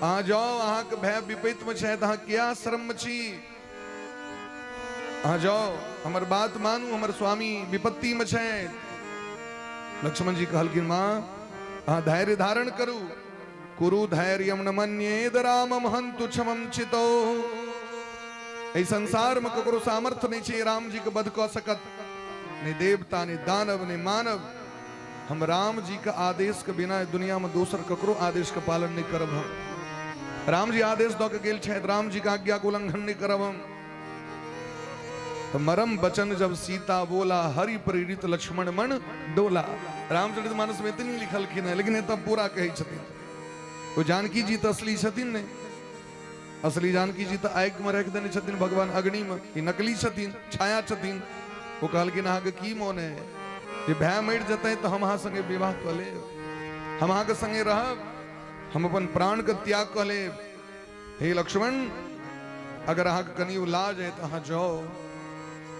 अहाँ जाओ, अहाँके भय विपैत में छथि, अहाँ किया श्रम में छी, अहाँ जाओ, हमर बात मानू, हमर स्वामी विपत्ति में छथि। लक्ष्मण जी कहलखिन, माँ अहाँ धैर्य धारण करू। कुरु धैर्य न मन्येद रामम हन्तु क्षमम चितो। एहि संसार में ककरो सामर्थ्य नहीं छै राम जी के वध कऽ सकत, नहि देवता, नहि दानव, नहि मानव। हम राम जी के आदेश के बिना दुनिया में दोसर ककरो आदेश के पालन नहीं करब। हम राम जी आदेश दऽ के गेल छथि, राम जी के आज्ञा के उल्लंघन नहीं करब हम। तो मरम बचन जब सीता बोला, हरि प्रेरित लक्ष्मण मन डोला। रामचरित मानस में इतनी लिखलखिन है, लेकिन एतऽ पूरा कहै छथिन। ओ जानकी जी तऽ असली छथिन नहि, असली जानकी जी तऽ आगि में राखि देने छथिन भगवान अग्नि में, ई नकली छथिन, छाया छथिन। ओ कहलखिन अहाँके की मोन है जे भाय मरि जेतै तऽ हम अहाँ संगे विवाह कऽ लेब, हम अहाँके संगे रहब, हम अपन प्राण के त्याग कऽ लेब। हे लक्ष्मण, अगर अहाँके कनियो लाज है तऽ अहाँ जाओ।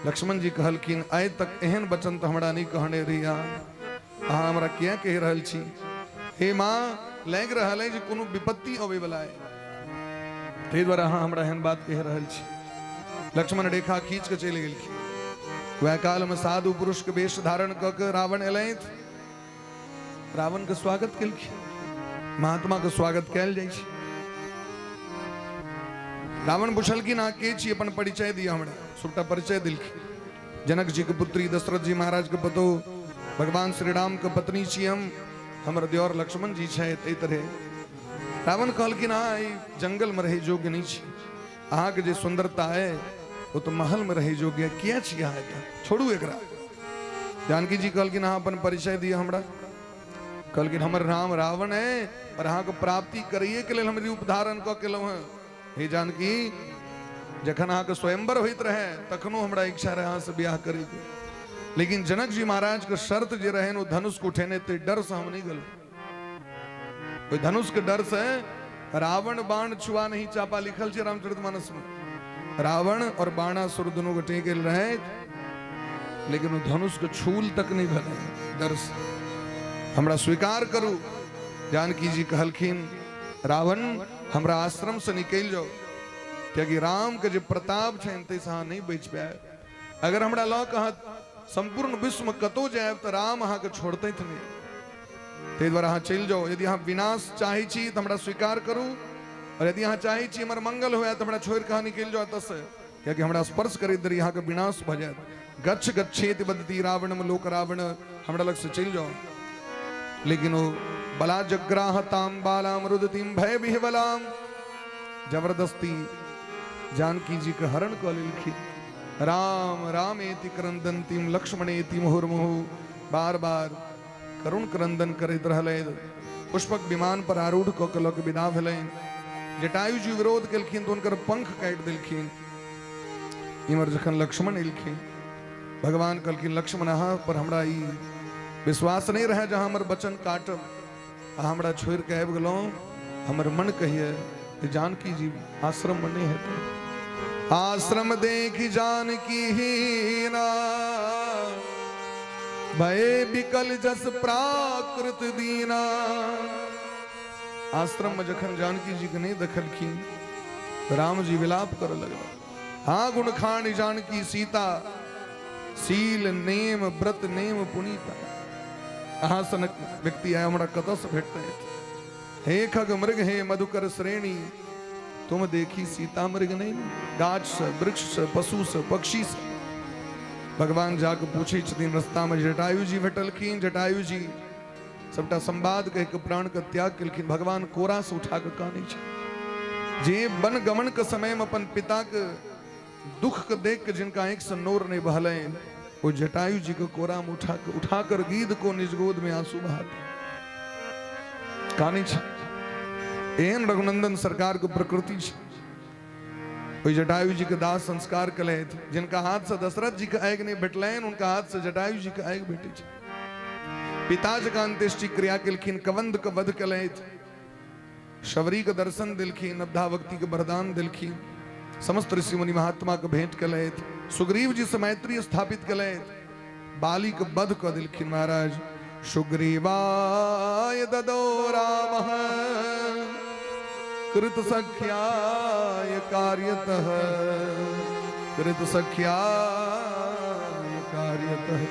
लक्ष्मण जी कहलखिन, आइ तक एहन वचन तऽ हमरा नहि कहने रही अहाँ, अहाँ हमरा किया कहि रहल छी? हे माँ, लागि रहल अइ जे कोनो विपत्ति अबैवला अइ, ताहि दुआरे अहाँ हमरा एहन बात कहि रहल छी। लक्ष्मण रेखा खींच के चलि गेलखिन। वएह कालमे साधु पुरुष के वेश धारण कऽ के रावण एलथि, रावण के स्वागत केलखिन। महात्मा के स्वागत कयल जाइ छै। रावण पुछलखिन, अहाँ के छी, अपन परिचय दिअ हमरा। सबटा परिचय देलखिन। जनक जी के पुत्री, दशरथ जी महाराज के पतो, भगवान श्री राम के पत्नी छी हम, हमर देवर लक्ष्मण जी छथि। एहि तरह रावण कहलखिन, अहाँ एहि जंगल में रहै योग्य नहि छी, अहाँके जे सुंदरता है ओ तऽ महल में रहै योग्य है, किया छी अहाँ एतऽ, छोड़ू एकरा। जानकी जी कहलखिन, अहाँ अपन परिचय दिअ हमरा। कहलखिन, हमर नाम रावण है और अहाँके प्राप्ति करैए के लेल हम रूप धारण कऽ केलहुँ हेँ। हे जानकी, जखन अहाँके स्वयंवर होइत रहे तखनो हमरा इच्छा रहे अहाँसँ बियाह करैके, लेकिन जनक जी महाराज के शर्त जे रहे ओ धनुष के उठेने, ते डर से हम नहीं गेलहुँ। ओहि धनुष के डर से रावण बाण छुआ नहीं चापा लिखल छै रामचरितमानस में। रावण और बाणासुर दुनू गोटे गेल रहे, लेकिन ओ धनुष के छूल तक नहीं भेलै डर से। हमरा स्वीकार करू। जानकी जी कहलखिन, रावण हमरा आश्रम से निकलि जाओ, कियाकि राम के जे प्रताप छनि ताहिसँ अहाँ नहि बचि पायब। अगर हमरा लऽ कऽ अहाँ सम्पूर्ण विश्व में कतौ जायब तऽ राम अहाँके छोड़तथि नहि, ताहि दुआरे अहाँ चलि जाउ। यदि अहाँ विनाश चाहै छी तऽ हमरा स्वीकार करू, और यदि अहाँ चाहै छी हमर मंगल हुए तऽ हमरा छोड़ि कऽ अहाँ निकलि जाउ एतऽसँ, कियाकि हमरा स्पर्श करैत देरी अहाँके विनाश भऽ जायत। गच्छ गच्छेति बदती रावणम लोक रावण, हमरा लगसँ चलि जाउ। लेकिन ओ बला जग्राह ताम बालाम रुदतीम भय विह्वलाम, जबरदस्ती जानकी जी के हरण कऽ लेलखिन। राम राम एति क्रंदंतीम लक्ष्मण एति मुहुर्मुहु, बार बार करुण क्रंदन करैत रहलै। पुष्पक विमान पर आरूढ़ कऽ के लऽ के विदा भेलनि। जटायु जी विरोध केलखिन तऽ हुनकर पंख काटि देलखिन। इम्हर जखन लक्ष्मण एलखिन, भगवान कहलखिन, लक्ष्मण अहाँ पर हमरा ई विश्वास नहि रहै जे अहाँ हमर वचन काटब, आ हमरा छोड़ि कऽ आबि गेलहुँ। हमर मन कहिए जे जानकी जी आश्रम में नहीं हेतै। आश्रम देखि जानकी हीना, भय विकल जस प्राकृत दीना। आश्रम में जखन जानकी जी के नहीं देखलखिन, राम जी विलाप कर लगल। हाँ गुण खान जानकी सीता, सील नेम व्रत नेम पुनीता। अहाँ सनक व्यक्ति आय हमरा कतऽ से भेटतै? हे खग मृग हे मधुकर श्रेणी, तुम देखी सीता मृग नहीं। गाछ से वृक्ष से पशु से पक्षी से भगवान जाके पूछे छथिन। रस्ता में जटायु जी भेटलखिन। जटायु जी सबटा संवाद कह के प्राण के त्याग केलखिन। भगवान कोरा से उठा के कानै छै। जे वन गमन के समय में अपन पिता के दुख के देख के जिनका आंखि से नोर नहीं बहलनि, वो जटायु जी के कोरा में उठा के उठा कर गीध को निज गोद में आंसू बहाते कानै छै। एहन रघुनंदन सरकार के प्रकृति छै। ओहि जटायु जी के दाह संस्कार केलथि। जिनका हाथ से दशरथ जी के आगि नहीं भेटलनि, उनका हाथ से जटायु जी के आगि भेटै छै। पिता जकाँ अंत्येष्टि क्रिया केलखिन, कबंध के वध केलथि, शबरी के दर्शन देलखिन, नवधाभक्ति के वरदान देलखिन, समस्त ऋषि मुनि महात्मा के भेंट केलथि, सुग्रीव जी से मैत्री स्थापित केलथि, बाली के वध कऽ देलखिन। महाराज सुग्रीवाय ददो राम कृत सख्याय कार्यतः, कृत सख्याय कार्यतः।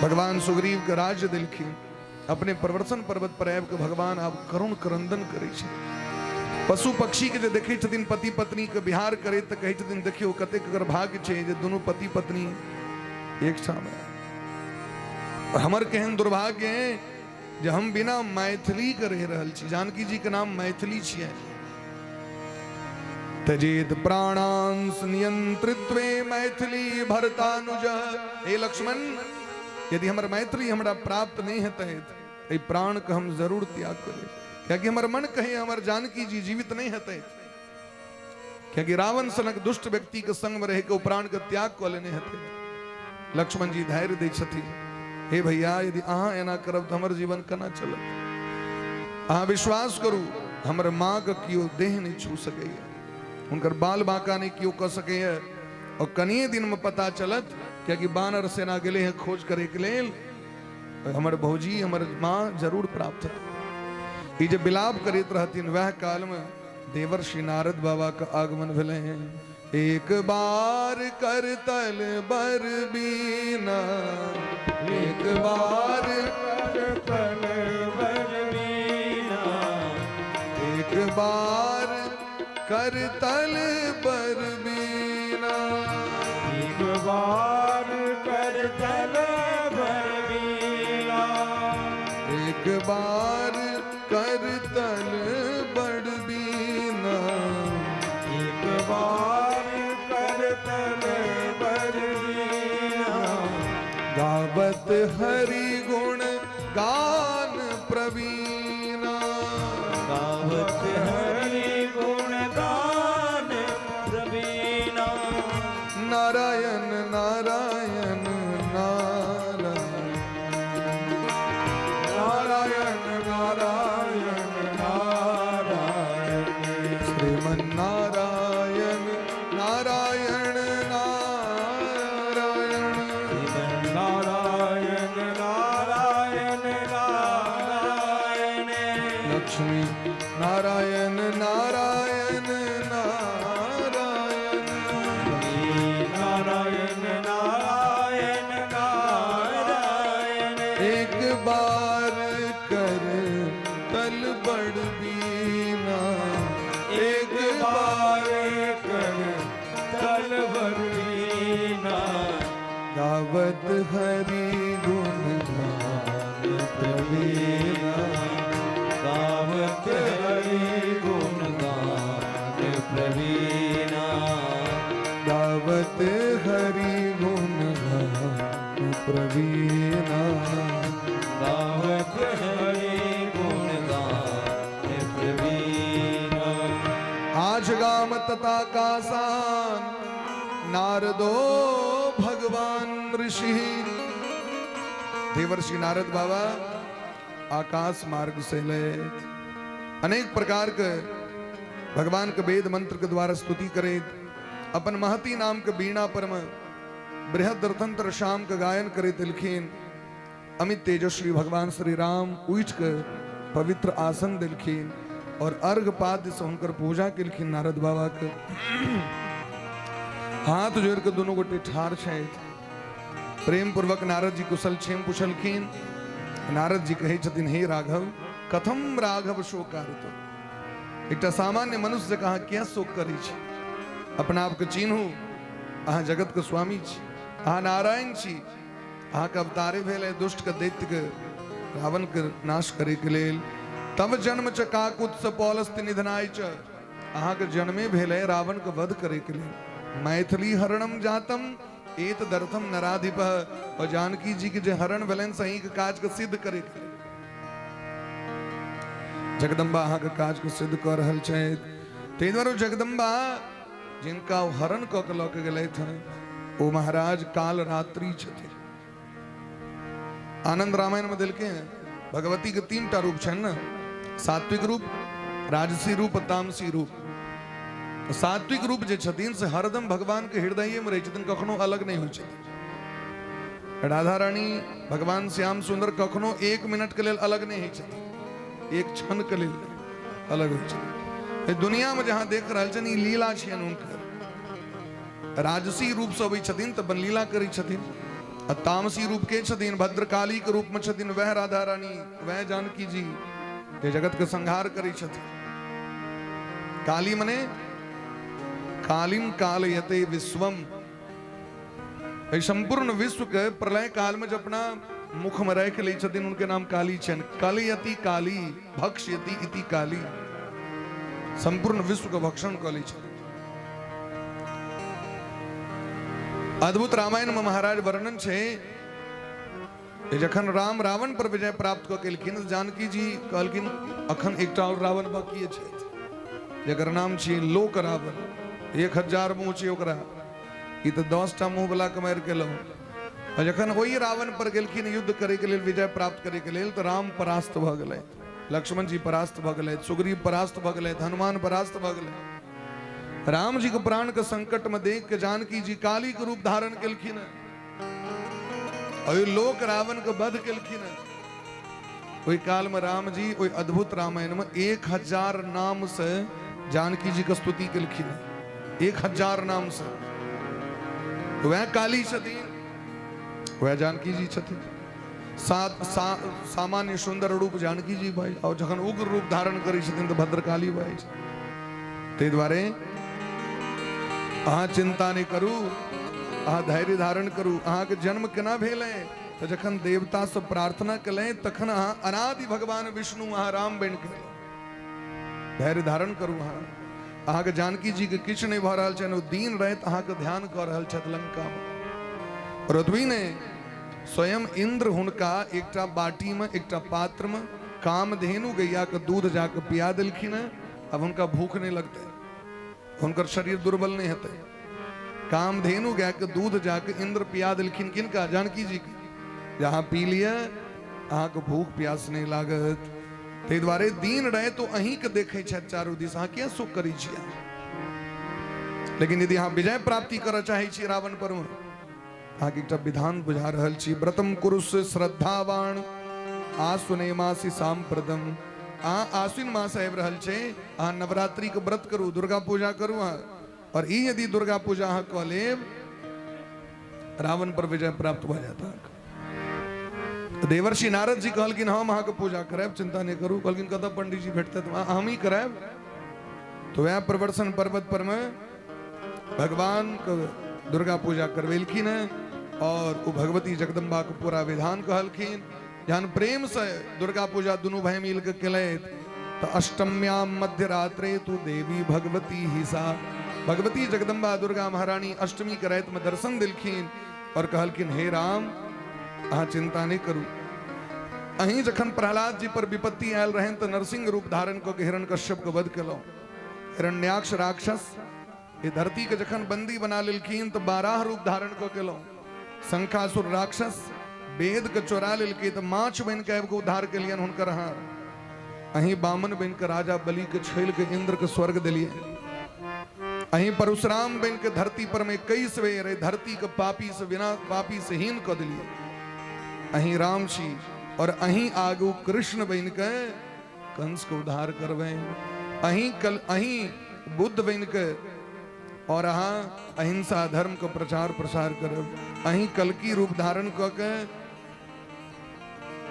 भगवान सुग्रीव के राज्य देलखिन। अपने प्रवर्तन पर्वत पर आबि के भगवान आब करुण क्रंदन करै छै। पशु पक्षी के जे देखै छथिन पति पत्नी के विहार करैत, तऽ कहै छथिन, देखियौ कतेक एकर भाग्य छै जे दुनू पति पत्नी एक ठाम। और हमर केहन दुर्भाग्य है जे हम बिना मैथिली के रहि रहल छी। जानकी जी के नाम मैथिली छियै। तजेत प्राणांश नियंत्रित्वे मैथिली भरतानुज। हे लक्ष्मण, यदि हमर मैथिली हमरा प्राप्त नहीं हेतै, एहि प्राण के हम जरूर त्याग करी, कियाकि हमर मन कहे हमर जानकी जी जीवित नहीं हेतै, कियाकि रावण सनक दुष्ट व्यक्ति के संग में रह के ओ प्राण के त्याग कऽ लेने हेतै। लक्ष्मण जी धैर्य दै छथिन, हे भैया, यदि अहाँ एना करब तऽ हमर जीवन केना चलत? अहाँ विश्वास करू, हमर माँ के केओ देह नहीं छू सकैया, हुनकर बाल बांका नहीं केओ कऽ सकैया। और कनिए दिन में पता चलत, कियाकि बानर सेना गेले हैं खोज करे के लेल। हमर भौजी, हमर माँ जरूर प्राप्त हेतै। ई जे विलाप करैत रहथिन, वएह कालमे देवर्षि नारद बाबा के आगमन भेलै। एक बार करतल बर बीना, एक बार करतल बर बीना, एक बार करतल बर बीना, एक बार करतल बर बीना, एक बार करतल बर बीना, एक बार करतल बर बीना, गावत हरि गुण गान प्रवीणा, गावत हरि गुण गान प्रवीणा, नारायण नारायण नारायण, नारायण नारायण नारायण, श्रीमन नारायण नारायण नारायण, नारायण नारायण नारायण, लक्ष्मी नारायण नारायण नारायण, नारायण नारायण नारायण, एक बार कर तल बड़ बीना, एक बार कर तल बर बीना, गावत हरि गुण गान प्रवीणा, गावत हरि गुण गान प्रवीणा, गावत हरि गुण गान प्रवीणा, गावत हरि गुण गान प्रवीणा। आज गाम तथा कासान नारदो भगवान ऋषि। देवर्षि नारद बाबा आकाश मार्ग से ले अनेक प्रकार के भगवान के वेद मंत्र के द्वारा स्तुति करे, अपन महती नाम के बीणा पर में बृहद रथंतर शाम के गायन करे दिलखिन। अमित तेजस्वी भगवान श्री राम उठ के पवित्र आसन दिलखिन और अर्घ पाद्य से हुनकर पूजा केलखिन। नारद बाबा के हाथ जोड़ के दोनों गोटे ठार छथि। प्रेम पूर्वक नारद जी कुशल क्षेम पुछलखिन। नारद जी कहै छथिन, हे राघव, कथम राघव शोकारित? एकटा सामान्य मनुष्य जकाँ अहाँ किया शोक करै छी? अपना आपके चिन्हू, अहाँ जगत के स्वामी छी, अहाँ नारायण छी, अहाँके अवतारे भेल है दुष्ट के, दैत्य के, रावण के नाश करे के लेल। तब जन्म च काकुत्स पौलस्ति निधनाय च, अहाँके जन्मे भेल है रावण के वध करे के लेल। मैथिली हरणम जातम एत दर्थम नराधिप, और जानकी जी के जे हरण भेलनि सही के काज के सिद्ध करे के लेल। जगदम्बा अहाँके काज के सिद्ध कऽ रहल छथि। ताहि दुआरे जगदम्बा जिनका ओ हरण कऽ के लऽ के गेलथि हँ, ओ महाराज काल रात्रि छथिन। आनंद रामायण में देलके हैं भगवती के तीन टा रूप छनि ने, सात्विक रूप, राजसी रूप, तामसी रूप। तो सात्विक रूप जे छथिन से हरदम भगवान के हृदय में रहै छथिन, कखनो अलग नहीं होइ छथिन। राधा रानी भगवान श्याम सुंदर कखनो एक मिनट के लेल अलग नहीं होइ छथिन, एक क्षण के लेल अलग होइ छथिन। एहि दुनिया में जहाँ देख रहल छनि, ई लीला छियनि हुनकर। राजसी रूप से अबै छथिन तऽ लीला करै छथिन, आ तामसी रूप के छथिन, भद्रकाली के रूप में छथिन वह राधा रानी, वह जानकी जी जे जगत के संहार करै छथिन। काली मने कालिम कालयते विश्वम, एहि संपूर्ण विश्व के प्रलय काल में जब अपना मुख में राखि लै छथिन, उनके नाम काली छनि। कालयति काली भक्ष्यति इति काली, संपूर्ण विश्व के भक्षण कऽ लै छथिन। अद्भुत रामायण में महाराज वर्णन छै जे जखन राम रावण पर विजय प्राप्त कऽ केलखिन, जानकी जी कहलखिन अखन एकटा और रावण बाकी छथि, जकर नाम छी लोक रावण, 1000 मुँह छै ओकरा, ई तऽ 10टा मुँह वाला के मारि केलहुँ। आ जखन ओहि रावण पर गेलखिन युद्ध करे के लेल, विजय प्राप्त करे के लेल, तऽ राम परास्त भऽ गेलै, लक्ष्मण जी परास्त भऽ गेलै, सुग्रीव परास्त भऽ गेलै, हनुमान परास्त भऽ गेलै। राम जी के प्राण के संकट में देख के जानकी जी काली के रूप धारण केलखिन। ओहि लोक रावण के वध केलखिन। ओहि काल में राम जी ओहि अद्भुत रामायण में 1000 नाम से जानकी जी के स्तुति केलखिन, 1000 नाम से। वह काली छथिन, वह जानकी जी छथिन। सात सा, सामान्य सुंदर रूप जानकी जी भाई, और जखन उग्र रूप धारण करै छथिन तऽ भद्रकाली भाई। ताहि दुआरे अहाँ चिंता नहि करू, अहाँ धैर्य धारण करू। अहाँके जन्म केना भेल है? तऽ जखन देवता सब प्रार्थना केलनि तखन अहाँ अनादि भगवान विष्णु, अहाँ राम बनि के धैर्य धारण करू। अहाँ अहाँके जानकी जी के किछु नहि भऽ रहल छनि, ओ दिन राति अहाँके ध्यान कऽ रहल छथि लंकामे। आओर ओतबी नहि, स्वयं इंद्र हुनका एकटा बाटीमे, एकटा पात्रमे कामधेनु गैयाके दूध जाके पिया देलखिन हेँ। अब हुनका भूख नहि लगतै, हुनकर शरीर दुर्बल नहि हेतै। कामधेनु गायके दूध जाके इंद्र पिया देलखिन। किनका? जानकी जी के। जे अहाँ पी लिअ, अहाँके भूख प्यास नहि लागत। ताहि दुआरे दिन राति ओ अहीँके देखै छथि चारू दिस, अहाँ किया शोक करै छियै? लेकिन यदि अहाँ विजय प्राप्ति करऽ चाहै छी रावण पर, अहाँके एकटा विधान बुझा रहल छी। व्रतम कुरुष श्रद्धावान आश्विने मासी साम्प्रतम। अहाँ आश्विन मास आबि रहल छै, अहाँ नवरात्रिके व्रत करू, दुर्गा पूजा करू अहाँ। और ई यदि दुर्गा पूजा अहाँ कऽ लेब, रावण पर विजय प्राप्त भऽ जायत अहाँके। देवर्षि नारद जी कहलखिन, हम अहाँके पूजा करायब, चिंता नहि करू। कहलखिन, कतऽ पंडित जी भेटतै? तऽ हम ही करायब। तऽ वएह प्रवर्सन पर्वत पर में भगवान के दुर्गा पूजा करवेलखिन है और ओ भगवती जगदम्बा के पूरा विधान कहलखिन। जहन प्रेम से दुर्गा पूजा दुनू भाई मिल के केलथि तऽ अष्टम्याम मध्यरात्रे तु देवी भगवती ही सा। भगवती जगदम्बा दुर्गा महारानी अष्टमी के राति में दर्शन दिलखिन और कहलखिन, हे राम, अहाँ चिंता नहीं करू। अहीं जखन प्रहलाद जी पर विपत्ति आयल रहनि तऽ नरसिंह रूप धारण कऽ के हिरण्यकश्यप के वध केलहुँ। हिरण्याक्ष राक्षस ये धरती के जखन बंदी बना लेलखिन तऽ 12 रूप धारण कऽ केलहुँ। शंखासुर राक्षस वेद के चोरा लेलकै तऽ माछ बनि के आबि के उद्धार केलियनि हुनकर। अहाँ अहीं बामन बनि के राजा बलि के छलि के इंद्र के स्वर्ग देलियै। अहीं परशुराम बनि के धरती पर में 21 बेर एहि धरती के पापी से बिना पापी से हीन कऽ देलियै। अहीं राम छी और अहीं आगू कृष्ण बनि के कंस के उद्धार करबै। अहीं कल अहीं बुद्ध बनि के और अहाँ अहिंसा धर्म के प्रचार प्रसार करब। अहीं कलकी रूप धारण कऽ के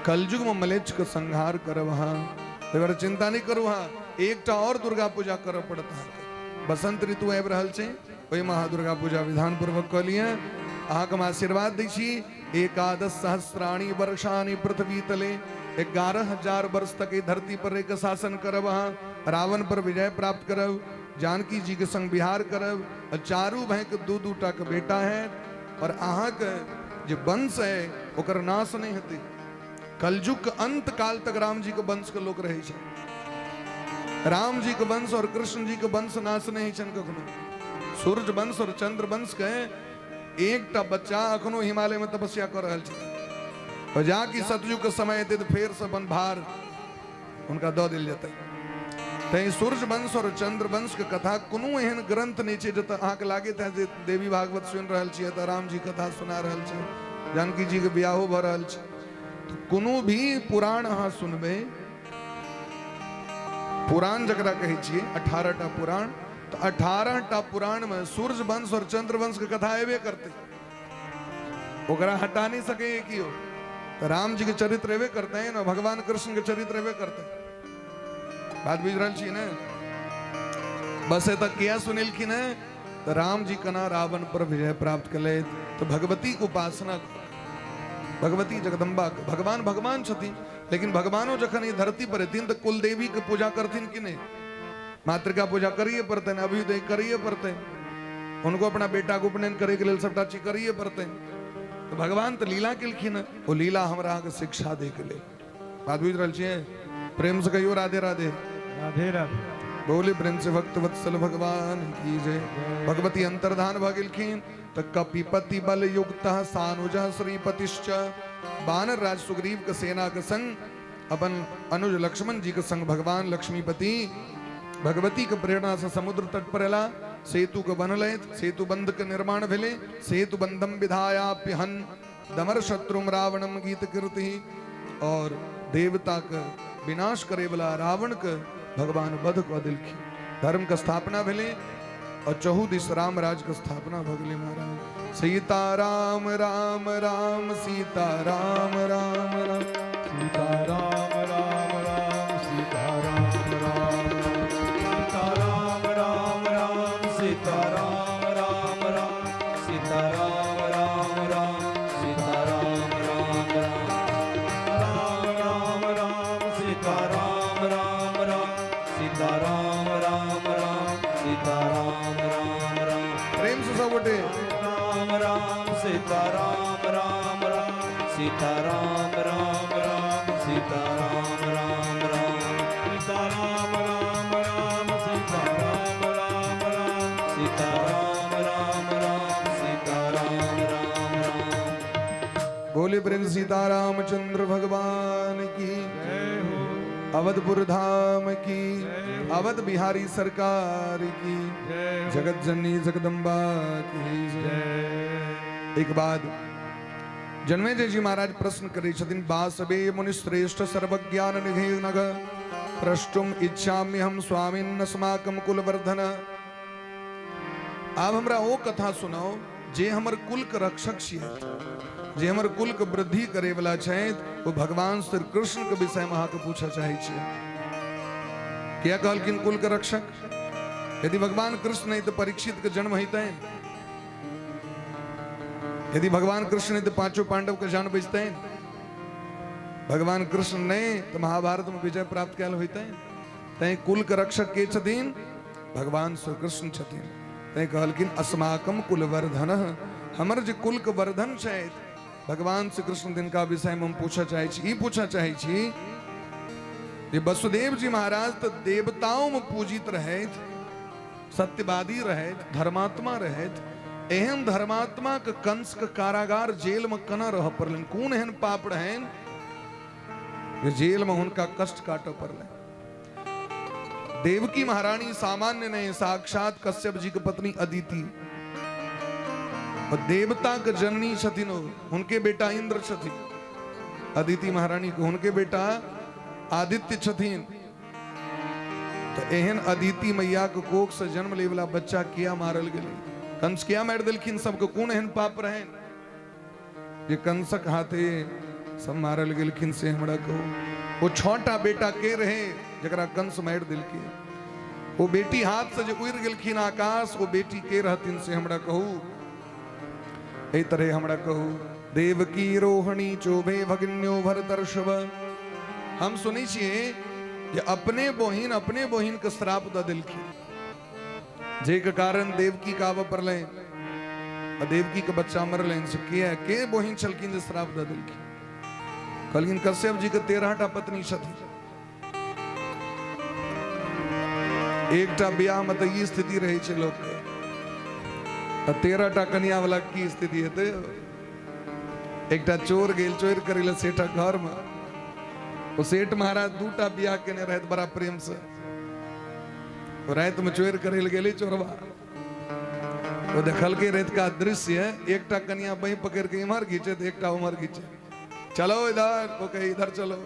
कलयुग में मलेच्छ के संहार करब अहाँ। ताहि चिंता नहीं करू। अहाँ एकटा और दुर्गा पूजा करऽ पड़त अहाँके। बसंत ऋतु आबि रहल छै, ओहिमे अहाँ दुर्गा पूजा विधान पूर्वक कऽ लिअ। अहाँके हम आशीर्वाद दै छी, एकादश सहस्राणी वर्षाणी पृथ्वी तले, 11,000 वर्ष तक ई धरती पर रहि शासन करब अहाँ, रावण पर विजय प्राप्त करब, जानकी जी के संग बिहार करब और चारू भाई के दू दू टा के बेटा है और अहाँके जे वंश है ओकर नाश नहीं हेतै। कलयुग के अंत काल तक राम जी के वंश के लोक रहै छै। राम जी के वंश और कृष्ण जी के वंश नाश नहीं होइ छनि कखनो। सूर्य वंश और चंद्र वंश के एकटा बच्चा अखनो हिमालय में तपस्या कऽ रहल छै और जा कि सतयुग के समय एतै तऽ फेर से अपन भार हुनका दऽ देल जेतै। तैं सूर्य वंश और चंद्र वंश के कथा कोनो एहन ग्रंथ नहि छै जतऽ अहाँके लागैत है जे देवी भागवत सुनि रहल छियै, तऽ राम जी कथा सुना रहल छै, जानकी जी के बियाहो भऽ रहल छै। तऽ कोनो भी पुराण अहाँ सुनबै, पुराण जकरा कहै छियै 18 टा पुराण, तऽ 18 टा पुराण में सूर्य वंश और चंद्र वंश के कथा एबे करतै, ओकरा हटा नहीं सके केओ। तऽ राम जी के चरित्र एबे करते ने, भगवान कृष्ण के चरित्र एबे करते। बात बुझि रहल छी ने? बस एतऽ किया सुनेलखिन है? तऽ राम जी केना रावण पर विजय प्राप्त केलथि? तऽ भगवती के उपासना, भगवती जगदम्बा के। भगवान भगवान छथिन, लेकिन भगवानो जखन ई धरती पर एथिन तऽ कुलदेवी के पूजा करथिन कि नहि? मातृका पूजा करिए पड़तनि, अभ्युदय करिए पड़तनि हुनको, अपना बेटा के उपनयन करे के लेल सबटा चीज करिए पड़तनि। तऽ भगवान तऽ लीला केलखिन हँ, ओ लीला हमरा अहाँके शिक्षा दै के लेल। बात बुझि रहल छियै? प्रेम से कहियो राधे राधे। राधे राधे। बोले प्रेम से भक्त वत्सल भगवान की जय। भगवती अंतर्धान भऽ गेलखिन तऽ कपिपति बल युक्त सानुज श्रीपतिश्च, बानर राज सुग्रीव के सेना के संग अपन अनुज लक्ष्मण जी के संग भगवान लक्ष्मीपति भगवती के प्रेरणा से समुद्र तट पर एला, सेतु के बनलथि, सेतु बंध के निर्माण भेलै। सेतु बंधम विधायाप्यहन दमर शत्रुम रावणम गीत कीर्ति। और देवता के विनाश करे वाला रावण के भगवान वध कऽ देलखिन। धर्म के स्थापना भेलै और चहु दिस राम राज के स्थापना भऽ गेलै महाराज। सीता राम राम राम सीता राम राम राम सीता राम राम राम सीता राम राम सीता राम राम राम सीता राम राम राम सीता राम राम राम सीता राम राम राम राम राम सीता राम राम राम सीता राम राम राम सीता राम राम राम प्रेम से सब गोटे राम राम सीता राम राम राम सीता राम राम राम सीता राम राम राम सीता राम राम राम सीता राम राम राम सीता राम राम राम सीता राम राम राम। बोले प्रेम सीता रामचंद्र भगवान की, अवधपुर धाम की, अवध बिहारी सरकार की, जगत जननी जगदम्बा की जय। एक बाद जन्मेजय जी महाराज प्रश्न करै छथिन, बासबे मुनि श्रेष्ठ सर्वज्ञान निधि नग प्रष्टुम इच्छामि हम स्वामिन अस्माकम कुलवर्धन। आब हमरा ओ कथा सुनाओ जे हमर कुल के रक्षक छियै, जे हमर कुल के वृद्धि करे वाला छथि, ओ भगवान श्री कृष्ण के विषय में अहाँके पूछऽ चाहै छियै। किया कहलखिन कुल के रक्षक? यदि भगवान कृष्ण नहीं तो परीक्षित के जन्म होइतनि, यदि भगवान कृष्ण नहीं तो पांचों पांडव के जान बचतनि, भगवान कृष्ण नहीं तो महाभारत में विजय प्राप्त कैल होइतनि। तैं कुल के रक्षक के छथिन? भगवान श्री कृष्ण छथिन। तैं कहलखिन अस्माकम कुलवर्धन, हमर जे कुल के वर्धन छथि भगवान श्री कृष्ण, तिनका विषय में हम पूछऽ चाहै छी। ई पूछऽ चाहै छी जे वसुदेव जी महाराज तऽ देवताओं में पूजित रहथि, सत्यवादी रहथि, धर्मात्मा रहथि। एहन धर्मात्मा के कंस के कारागार जेल में केना रहऽ पड़लनि? कोन एहन पाप रहनि जे जेल में हुनका कष्ट काटऽ पड़लनि? देवकी महारानी सामान्य नहीं, साक्षात कश्यप जी के पत्नी अदिति और देवता के जननी छथिन ओ। हुनके बेटा इंद्र छथिन, अदिति महारानी के हुनके बेटा आदित्य छथिन। तो एहन अदिति मैया के कोख से जन्म ले वाला बच्चा किया मारल गेलै? कंस किया मारि देलखिन सबके? कोन एहन पाप रहनि जे कंसक हाथे सब मारल गेलखिन, से हमरा कहू। ओ छटा बेटा के रहे जकरा कंस मारि देलकै? ओ बेटी हाथ से जे उड़ि गेलखिन आकाश, ओ बेटी के रहथिन, से हमरा कहू। एहि तरह हमरा कहू। देवकी रोहिणी चोभे भगिन्यो भरतर्षभ। हम सुनै छियै जे अपने बहिन के श्राप दऽ देलखिन, जाहिके कारण देवकी के आबऽ पड़लै आ देवकी के बच्चा मरलनि। से के के बहिन छलखिन जे श्राप दऽ देलखिन? कहलखिन कश्यप जी के 13 टा पत्नी छथिन। एकटा बियाह में तऽ ई स्थिति रहै छै लोकके, आ 13 टा कनिया वाला की स्थिति हेतै? एकटा चोर गेल चोर करै लए सेठक घर में। ओ सेठ महाराज दूटा बियाह केने रहथि बड़ा प्रेम से। ओ राति में चोर करै लए गेलै चोरबा, ओ देखलकै रातिका दृश्य, एकटा कनिया बाँहि पकड़ि के इम्हर घीचैत, एकटा उम्हर घीचैत। चलो इधर, ओ कहे इधर चलो।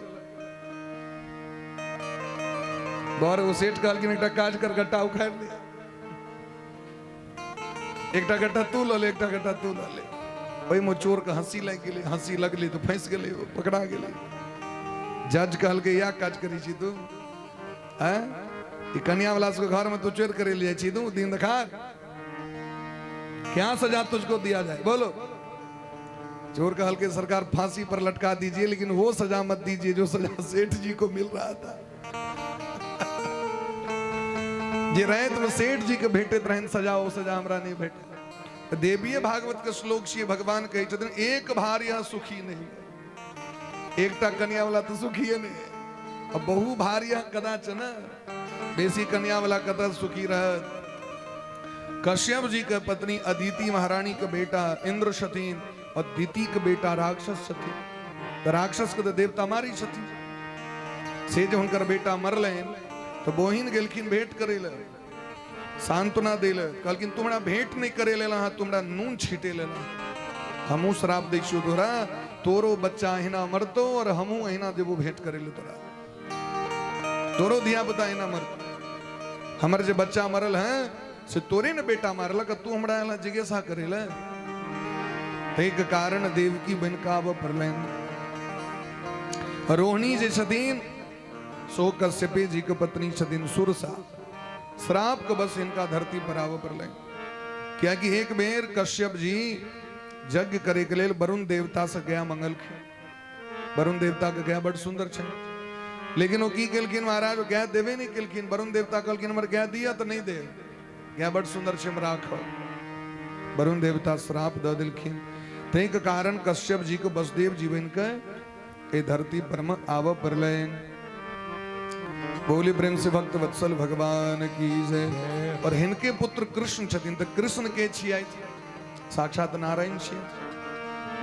बर ओ सेठ कहलखिन एकटा काज कर, गट्टा उखाड़ि ले, एकटा गट्टा तू लऽ ले, एकटा गट्टा तू लऽ ले। ओहिमे चोर के हंसी लागि गेलै, हंसी लगलै तऽ फँसि गेलै, ओ पकड़ा गेलै। जज कहलकै इएह काज करै छी तू? आँय, ई कनिया वाला सबके घर में तू चोर करे ले जाइ छी तू दिन देखार? क्या सजा तुझको दिया जाए बोलो? चोर कहलकै सरकार फांसी पर लटका दीजिए, लेकिन वो सजा मत दीजिए जो सजा सेठ जी को मिल रहा था। जे राति में सेठ जी के भेटैत रहनि सजा, ओ सजा हमरा नहीं भेटल। देवीय भागवत के श्लोक छियै, भगवान कहै छथिन एक भार्या सुखी नहीं, एकटा कन्या वाला तऽ सुखिए नहीं, आ बहु भार्या कदाच न, बेसी कन्या वाला कतऽ सुखी रहत? कश्यप जी के पत्नी अदिति महारानी के बेटा इंद्र छथिन और दिति के बेटा राक्षस छथिन। तऽ राक्षस के तऽ देवता मारी छथिन। से जे हुनकर बेटा मरलनि तऽ बहिन गेलखिन भेंट करै लए, सांत्वना दै लए। कहलखिन तू हमरा भेंट नहि करै लेल अहाँ, तू हमरा नून छीटे लेल अहाँ। हमहूँ श्राप दै छियौ तोरा, तोरो बच्चा अहिना मरतौ और हमहूँ अहिना जेबो भेंट करै लए तोरा, तोरो धिया पुता अहिना मरतौ। हमर जे बच्चा मरल है से तोरे ने बेटा मारलक, तू हमरा एला जिज्ञासा करे ले। ताहिके कारण देवकी बनि कऽ आबऽ पड़लनि। रोहिणी जे छथिन सो कश्यपे जी के पत्नी छथिन सुरसा, श्राप के बस हिनका धरती पर आबऽ पड़लनि। कियाकि एक बेर कश्यप जी यज्ञ करे के लेल वरुण देवता से गया मंगलखिन। वरुण देवता के गाय बड़ सुंदर छै, लेकिन ओ की केलखिन महाराज, ओ गाय देबे नहि केलखिन। वरुण देवता कहलखिन हमर गाय दिअ तऽ नहि देब, गाय बड़ सुंदर छै हमरा राखब। वरुण देवता श्राप दऽ देलखिन। ताहिके कारण कश्यप जी के वसुदेव जी बनि कऽ एहि धरती पर मे आबऽ पड़लनि। बोली प्रेम से भक्त वत्सल भगवान की जय। और हिनके पुत्र कृष्ण छथिन, तऽ कृष्ण के छियै? साक्षात नारायण छियै।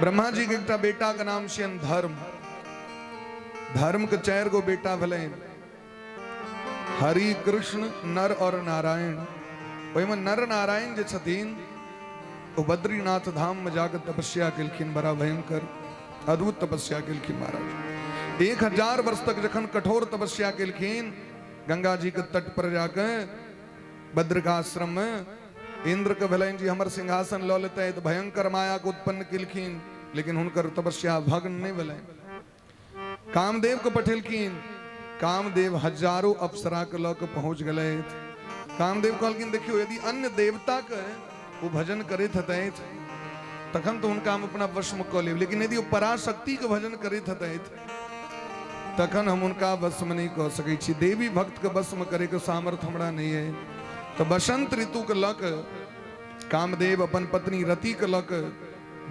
ब्रह्मा जी के एकटा बेटा के नाम छियनि धर्म। धर्म के 4 गो बेटा भेलनि, हरि, कृष्ण, नर और नारायण। ओहिमे नर नारायण जे छथिन ओ बद्रीनाथ धाम में जाकर तपस्या केलखिन, बड़ा भयंकर अद्भुत तपस्या केलखिन महाराज। 1000 वर्ष तक जखन कठोर तपस्या केलखिन, गंगा जी के तट पर जाकर बद्रिकाश्रम में इंद्र के भेलनि जी हमर सिंहासन लऽ लेतै, तऽ भयंकर माया के उत्पन्न केलखिन, लेकिन हुनकर तपस्या भग्न नहि भेलनि। कामदेव के पठेलखिन, कामदेव हजारों अप्सरा के लऽ के पहुंच गेलथि। कामदेव कहलखिन देखियौ यदि अन्य देवता के ओ भजन करैत हेतथि तखन तऽ हुनका हम अपना वशमे कऽ लेब, लेकिन यदि ओ पराशक्ति के भजन करैत हेतथि तखन हम हुनका वशमे नहि कऽ सकै छी। देवी भक्तके वशमे करैके सामर्थ्य हमरा नहि अइ। तऽ बसंत ऋतुके लऽ कऽ कामदेव अपन पत्नी रतिके लऽ कऽ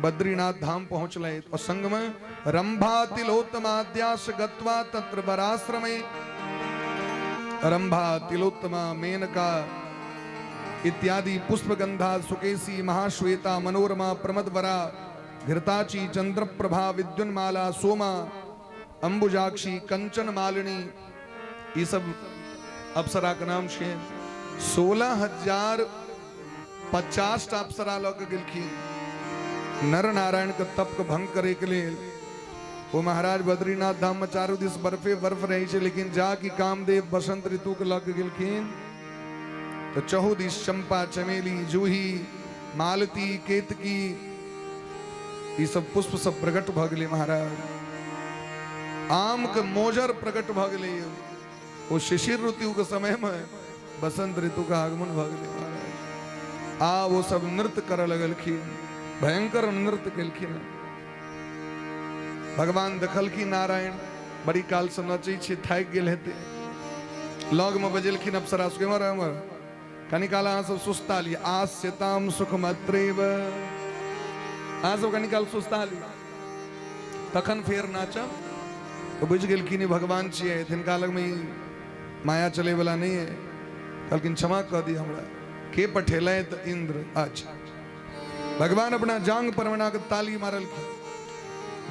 बद्रीनाथ धाम पहुँचलथि और संगमे रंभा तिलोत्तमाद्यास गत्वा तत्र वराश्रमे। रंभा, तिलोत्तमा, मेनका इत्यादि पुष्पगंधा, सुकेशी, महाश्वेता, मनोरमा, प्रमदवरा, घृताची, चंद्रप्रभा, विद्युन्माला, सोमा, अंबुजाक्षी, कंचन मालिनी, ये सब अप्सरा के नाम छै। 16,050 टा अप्सरा लऽ के गेलखिन नर नारायण के तप के भंग करे के लेल। ओ महाराज बद्रीनाथ धाम में चारू दिस बर्फे बर्फ रहे छै, लेकिन जा कि कामदेव बसंत ऋतु के लऽ के गेलखिन तो चहु दिस चंपा, चमेली, जूही, मालती, केतकी, ई सब पुष्प सब प्रकट भऽ गेलै महाराज। आम के मोजर प्रकट भऽ गेलै। ओ शिशिर ऋतु के समय में बसंत ऋतु के आगमन भऽ गेलै महाराज। आ वो सब नृत्य करऽ लगलखिन, भयंकर नृत्य केलखिन। भगवान देखलखिन नारायण बड़ी काल से नचै छै, थाकि गेल हेतै। लग में बजेलखिन अप्सरा सबके, एम्हर एम्हर कनी काल अहाँ सब सुस्ता लिअ। आस्यताम सुखमत्रेव, अहाँ सब कनी काल सुस्ता लिअ तखन फेर नाचब। तऽ बुझि गेलखिन ई भगवान छियै, हिनका लगमे ई माया चलैवला नहि है। कहलखिन क्षमा कऽ दिअ हमरा, के पठेलथि? इंद्र। अच्छा, भगवान अपना जांग पर बना कऽ ताली मारलखिन,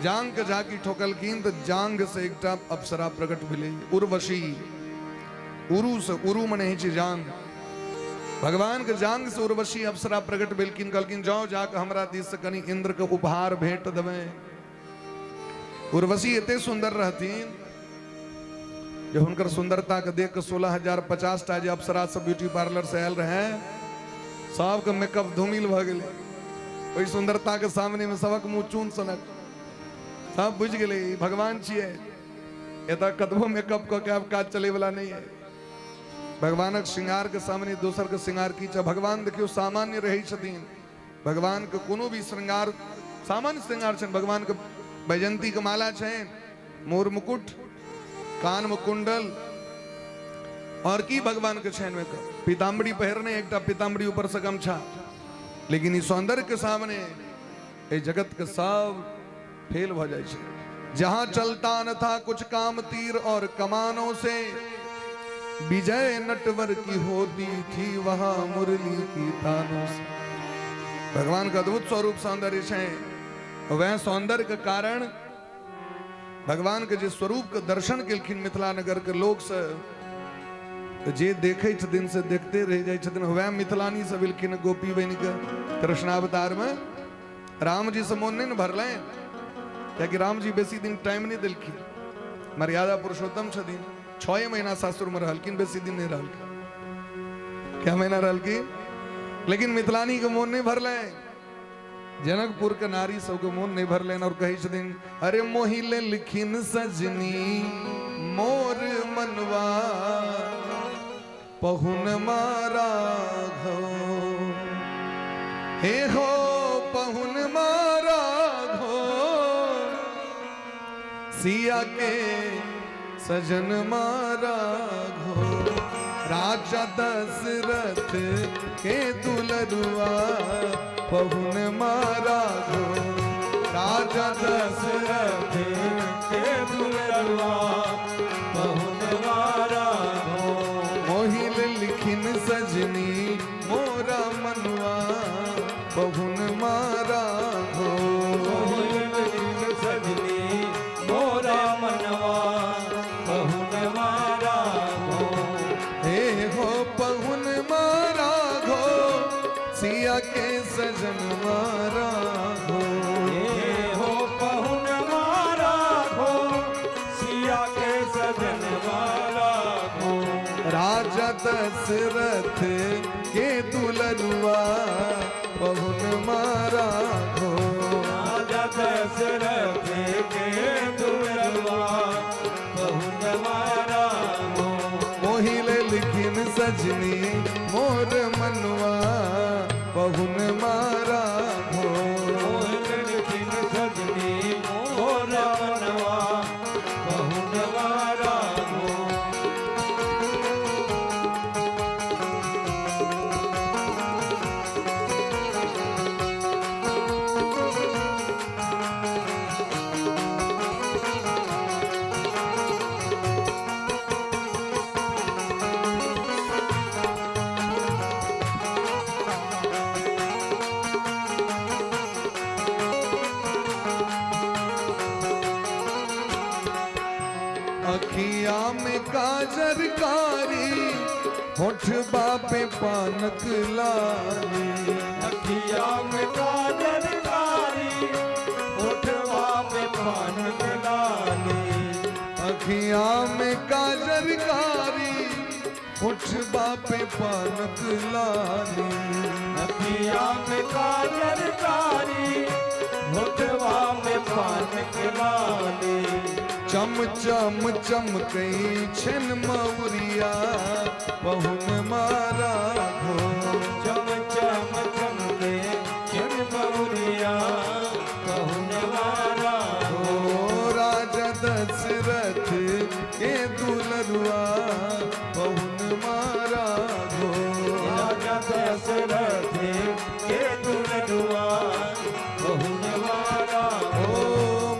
जांग के झाकी ठोकलखिन तऽ जांग से एकटा अप्सरा प्रकट भेलै, उर्वशी। उरु से, उरु मने होइ छै जांग। भगवान के जांग से उर्वशी अप्सरा प्रकट भेलखिन। कहलखिन जाओ जाके हमरा दिस से कनी इंद्र के उपहार भेंट देबै। उर्वशी एते सुंदर रहथिन जे हुनकर सुंदरता के देख के 16,050 टा जे अप्सरा सब ब्यूटी पार्लर से आयल रहे सबके मेकअप धूमिल भऽ गेलै। ओहि सुंदरता के सामने में सबक मुंह चून सनक, सब बुझि गेलै ई भगवान छियै, एतऽ कतबो मेकअप कऽ के आब काज चलैवला नहि है। भगवानक श्रृंगार के सामने दोसर के श्रृंगार की छै। भगवान देखियौ सामान्य रहै छथिन, भगवान के कोनो भी श्रृंगार सामान्य श्रृंगार छनि। भगवान के वैजयंती के माला छनि, मोर मुकुट, कान में कुंडल, और की भगवान के छनि मेकअप, पीताम्बरी पहिरने एकटा पीताम्बरी ऊपर से गमछा। लेकिन ई सौंदर्य के सामने एहि जगत के सब फेल भऽ जाइ छै। जहां चलता न था कुछ काम तीर और कमानों से, विजय नटवर की होती थी वहां मुरली की तानों से। भगवान का अद्भुत स्वरूप सौंदर्य छै। वह सौंदर्य के कारण भगवान के जे स्वरूप के दर्शन केलखिन मिथिला नगर के लोग से, तऽ जे देखै छथिन से देखते रहि जाइ छथिन। वएह मिथिलानी सब एलखिन गोपी बनि के कृष्णावतार में। राम जी से मोन नहि ने भरलनि, कियाकि राम जी बेसी दिन टाइम नहि देलखिन। मर्यादा पुरुषोत्तम छथिन, 6 महीना सासुर में रहलखिन, बेसी दिन नहीं रहलखिन। क्या महीना रहलखिन? लेकिन मिथिलानी के मोन नहीं भरलनि, जनकपुर के नारी सबके मोन नहीं भरलनि और कहै छथिन, अरे मोहि लेलखिन सजनी मोर मनवा पहुन मारा घो, हे हो पहुन मारा घो, सिया के सजन मारा घो, राजा दशरथ के दुलरुआ पहुन मारा घो, राजा दशरथ के दुलरुआ पहुन मारा घो, मोहि लिखिन सजनी मोरा मनुआ पहुन मारा घो, मोहि लिखिन सजनी मोरा मनवा पहुन मारा घो, हे हो पहुन मारा घो, सिया के सजन मारा घो, हे हो पहुन मारा घो, सिया के सजन मारा घो, राजा दशरथ के दुलरुआ पहुन मारा घो, राजा दशरथ के दुलरुआ पहुन मारा घो, मोहि लिखिन सजनी मोर मनुआ पहुन मारा घो, मोहि लिखिन सजनी मोर मनवा पहुन मारा घो। अखिया में काजर कारी होठ बापे पानक लाली, अखिया में काजर कारी होठवा पे पानक लाली, अखिया में काजर कारी होठ बापे पानक लाली, अखिया में काजर कारी होठवा में पानक लाली, चम चम चमकई छिन मौरिया पहुन मारा घो, चम चम चमके छिन मौरिया पहुन मारा घो, राजा दशरथ के दुलरुआ पहुन मारा घो, राजा दशरथ के दुलरुआ पहुन मारा घो,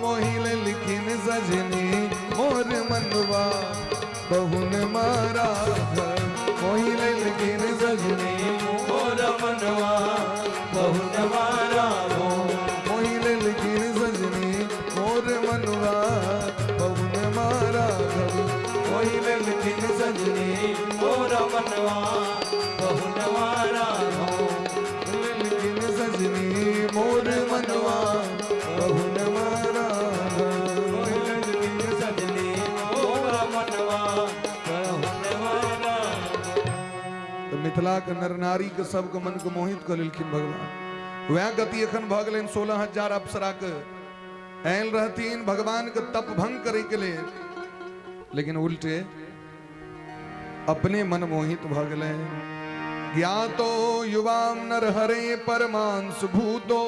मोहिल लिखिन सजनी मोर मनवा पहुन मारा घो, मोहिल लिखिन सजनी मोर मनवा पहुन मारा घो, मोहिल लिखिन सजनी मोर मनवा पहुन मारा घो, मोहिल लिखिन सजनी मोर मनवा पहुन मारा घो, लिखिन सजनी मोर मनवा पहुन मारा घो, मोहिल लिखिन सजनी मोर मनवा पहुन मारा घो। तऽ मिथिलाके नर नारीके सबके मनके मोहित कऽ लेलखिन भगवान। वएह गति एखन भऽ गेलनि 16,000 अप्सराके आयल रहथिन भगवानके तप भंग करैके लेल, लेकिन उल्टे अपने मन मोहित भऽ गेलनि। ज्ञातो युवाम नर हरे परमांश भूतो,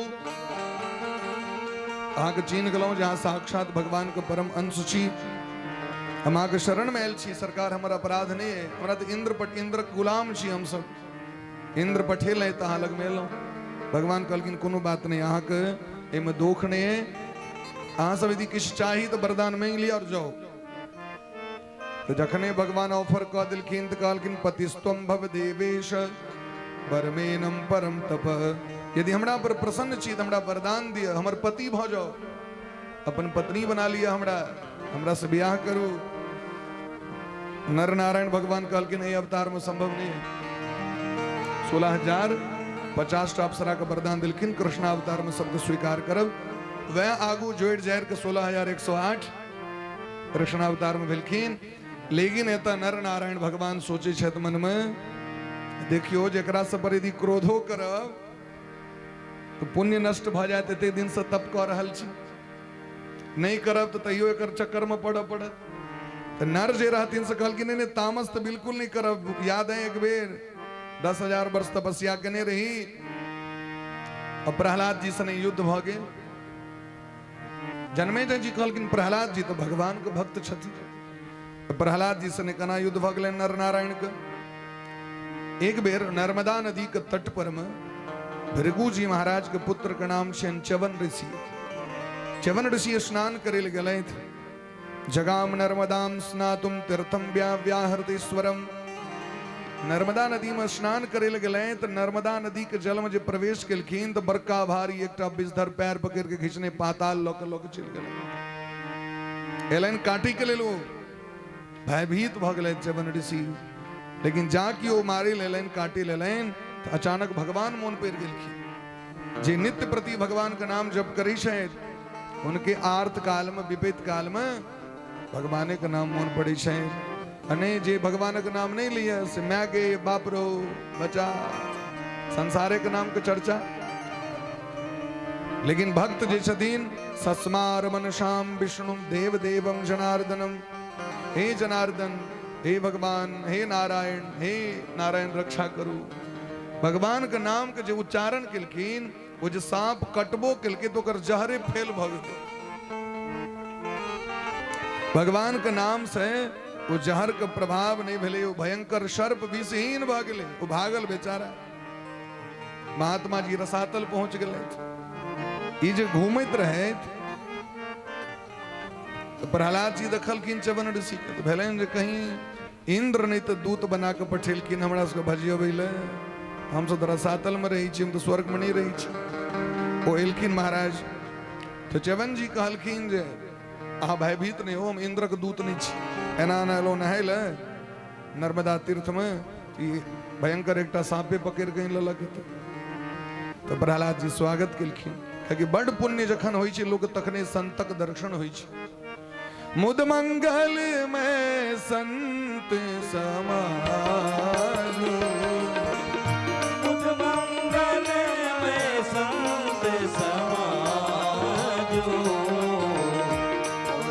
अहाँके चिन्ह गेलहुँ जे अहाँ साक्षात भगवानके परम अंश छी, हम अहाँके शरणमे आयल छी, सरकार हमर अपराध नहि अइ, हमरा तऽ इंद्रक गुलाम छी हमसब, इंद्र पठेलै तऽ अहाँ लगमे एलहुँ। भगवान कहलखिन कोनो बात नहि, अहाँके एहिमे दोख नहि अइ, अहाँ सब यदि किछु चाही तऽ वरदान मांगि लिअ आओर जाउ। तऽ जखने भगवान ऑफर कऽ देलखिन तऽ कहलखिन पतिस्त्वं भव देवेश वरमेनम परम तप, यदि हमरा पर प्रसन्न छी तऽ हमरा वरदान दिअ, हमर पति भऽ जाउ, अपन पत्नी बना लिअ, हमरा हमरा से बियाह करू। नर नारायण भगवान कहलखिन एहि अवतार में संभव नहीं है। 16,000 50टा अप्सरा के वरदान देलखिन, कृष्णावतार में सबके स्वीकार करब। वह आगू जोड़ि जाड़ि के 16,108 कृष्णावतार में भेलखिन। लेकिन एतऽ नर नारायण भगवान सोचै छथि मन में, देखियो जेकरा सब पर यदि क्रोधो करब तो पुण्य नष्ट भऽ जायत, एते दिन से तप कऽ रहल छी, नहीं करब तो तैयो एकर चक्कर में पड़ऽ पड़त। तऽ नर जे रहथिन से कहलखिन नहीं नहीं, तामस तऽ बिल्कुल नहीं करब, याद है एक बेर 10,000 वर्ष तपस्या केने रही और प्रहलाद जी सने युद्ध भऽ गेल। जन्मेजय जी कहलखिन प्रहलाद जी तऽ भगवान के भक्त छथिन, तऽ प्रहलाद जी सने केना युद्ध भऽ गेलनि नर नारायण के। एक बेर नर्मदा नदी के तट पर में भृगु जी महाराज के पुत्र के नाम छनि च्यवन ऋषि। च्यवन ऋषि स्नान करे लए गेलथि। जगाम नर्मदाम स्नातुम तीर्थम व्याहृतेश्वरम। नर्मदा नदी में स्नान करे लए गेलथि तऽ नर्मदा नदी के जल में जे प्रवेश केलखिन तऽ बड़का भारी एकटा विषधर पैर पकड़ के घिचने पाताल लऽ के चलि गेलनि। एलनि काटी के लेल, ओ भयभीत भऽ गेलथि च्यवन ऋषि। लेकिन जा कि ओ मारि लेलनि, काटि लेलनि, तऽ अचानक भगवान मोन पड़ि गेलखिन। जे नित्य प्रति भगवान के नाम जप करै छथि उनके आर्त काल में, विपैत काल में भगवाने के नाम मोन पड़ै छै। आ नहि जे भगवानक नाम नहीं लिये से my गे बाप रो बचा, संसारे के नाम के चर्चा। लेकिन भक्त जे छथिन सस्मार मनसाम विष्णु देव देवम जनार्दनम, हे जनार्दन, हे भगवान, हे नारायण, हे नारायण रक्षा करू। भगवान के नाम के जे उच्चारण केलखिन ओ जे सांप कटबो केलकै तऽ ओकर जहरे फेल भऽ गेलै। भगवान के नाम से ओ जहर के प्रभाव नहीं भेलै, ओ भयंकर सर्प विषहीन भऽ गेलै, ओ भागल बेचारा। महात्मा जी रसातल पहुंच गेलै। ई जे घूमैत रहथि तऽ प्रहलाद जी देखलखिन च्यवन ऋषि के, तऽ भेलनि जे कहीं इंद्र नहीं तऽ दूत बना कऽ पठेलखिन हमरा सबके भजियबै लए, हमसब तऽ रसातलमे रहै छी, हम तऽ स्वर्गमे नहि रहै छी। ओ एलखिन महाराज, तऽ च्यवन जी कहलखिन जे अहाँ भयभीत नहि हो, हम इंद्रक दूत नहि छी, एना एना एलहुँ नहाय लए नर्मदा तीर्थमे, ई भयंकर एकटा साँपे पकड़ि कऽ आनि लेलक हेतै। तऽ प्रहलाद जी स्वागत केलखिन, कियाकि बड्ड पुण्य जखन होइ छै लोक तखने संतक दर्शन होइ छै। मुद मंगल में संत समाजो, मुद मंगल में संत समाजो,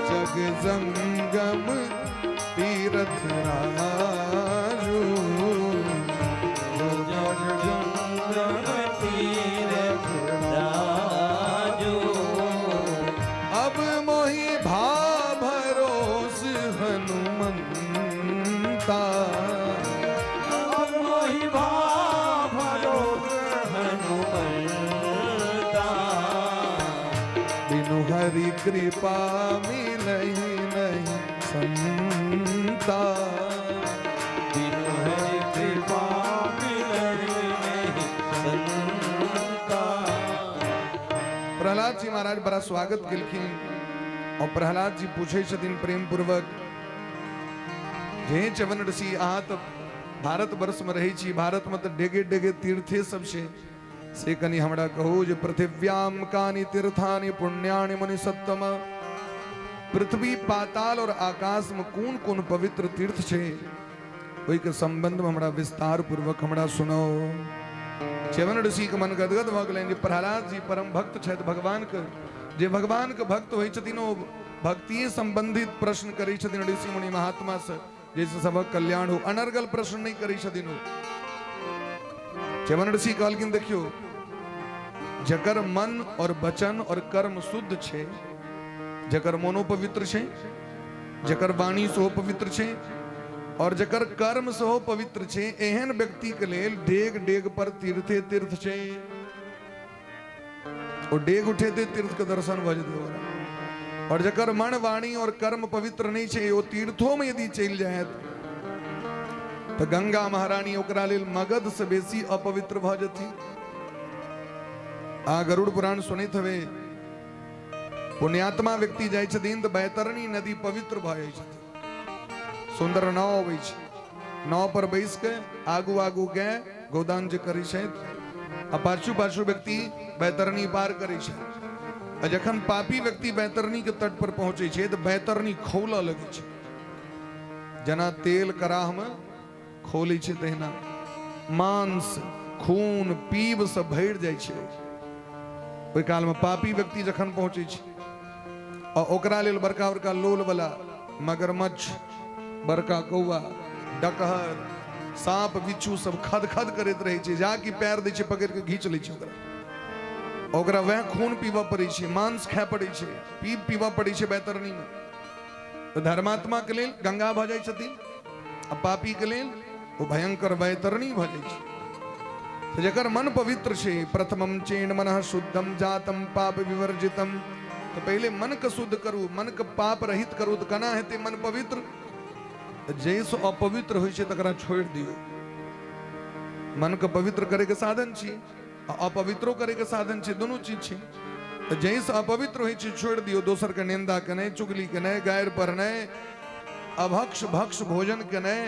जग जंगम तीर्थ राजो, जग जंगम तीर्थ राजो। अब मोहि भा भरोस हनुमंता, अब मोहि भा भरोस हनुमंता, बिनु हरि कृपा मिलहि नहीं संता, बिनु हरि कृपा मिलहि नहीं संता। प्रहलाद जी महाराज बड़ा स्वागत केलखिन और प्रहलाद जी पूछे छथिन प्रेम पूर्वक जे च्यवन ऋषि अहाँ तऽ भारत वर्ष में रहै छी, भारत में तऽ डेगे डेगे तीर्थे सब छै, से कनि हमरा कहू जे पृथिव्याम कानि तीर्थानि पुण्यानि मुनि सत्तम, पृथ्वी पाताल और आकाश में कोन कोन पवित्र तीर्थ छै, ओहिके संबंध में हमरा विस्तार पूर्वक हमरा सुनाओ। च्यवन ऋषि के मन गदगद भऽ गेलनि जे प्रहलाद जी परम भक्त छथि भगवान के, जे भगवान के भक्त होइ छथिन ओ भक्तिये संबंधित प्रश्न करै छथिन ऋषि मुनि महात्मा से, जाहिसँ सबक कल्याण हो, अनर्गल प्रश्न नहि करै छथिन ओ। च्यवन ऋषि कहलखिन देखियौ जकर मन और वचन और कर्म शुद्ध छै, जकर मोनो पवित्र छै, जकर वाणी सेहो पवित्र छै और जकर कर्म सेहो पवित्र छै, एहन व्यक्ति के लेल डेग डेग पर तीर्थे तीर्थ छै। ओ डेग उठेते तीर्थ के दर्शन भऽ जेतै ओकरा। और जकर मन वाणी और कर्म पवित्र नहीं छै, ओ तीर्थो में यदि चलि जायत तऽ गंगा महारानी ओकरा लेल मगध से बेसी अपवित्र भऽ जेथिन। आ गरुड़ पुराण सुनैत हवे, पुण्यात्मा व्यक्ति जाइ छथिन तऽ बैतरणी नदी पवित्र भऽ जाइ छथिन, सुंदर नाव अबै छै, नाव पर बैस के आगू आगू गाय गोदान जे करै छथि, आ पाछू पाछू व्यक्ति बैतरणी पार करै छै। आ जखन पापी व्यक्ति बैतरणी के तट पर पहुंचै छै तऽ बैतरणी खौलऽ लगै छै, जेना तेल कराहमे खौलै छै तहिना मांस खून पीब से भरि जाइ छै। ओहि कालमे पापी व्यक्ति जखन पहुंचै छै आ ओकरा लेल बड़का बड़का लोल वाला मगरमच्छ, बड़का कौआ, डकहर, साँप बिच्छू सब खद खद करैत रहै छै, जा कि पैर दै छै पकड़ि कऽ घीच लै छै ओकरा। ओकरा वएह खून पीबऽ पड़ै छै, मांस खाय पड़ै छै, पीब पीबऽ पड़ै छै बैतरणी मे। तऽ धर्मात्मा के लेल गंगा भऽ जाइ छथिन आ पापी के लेल ओ भयंकर वैतरणी भऽ जाइ छै। तऽ जकर मन पवित्र छै, प्रथमम चेन मन शुद्धम जातम पाप विवर्जितम, तऽ पहिले मन के शुद्ध करू, मन के पाप रहित करू, तऽ केना हेतै मन पवित्र? तऽ जाहिसँ अपवित्र होइ छै तकरा छोड़ि दियौ। मन के पवित्र करे के साधन छी आ अपवित्रो करे के साधन छै, दुनू चीज छै। तऽ जाहिसँ अपवित्र होइ छै छोड़ि दियौ, दोसर के निंदा केनाइ, चुगली केनाइ, गारि पढ़नाइ, अभक्ष भक्ष भोजन केनाइ,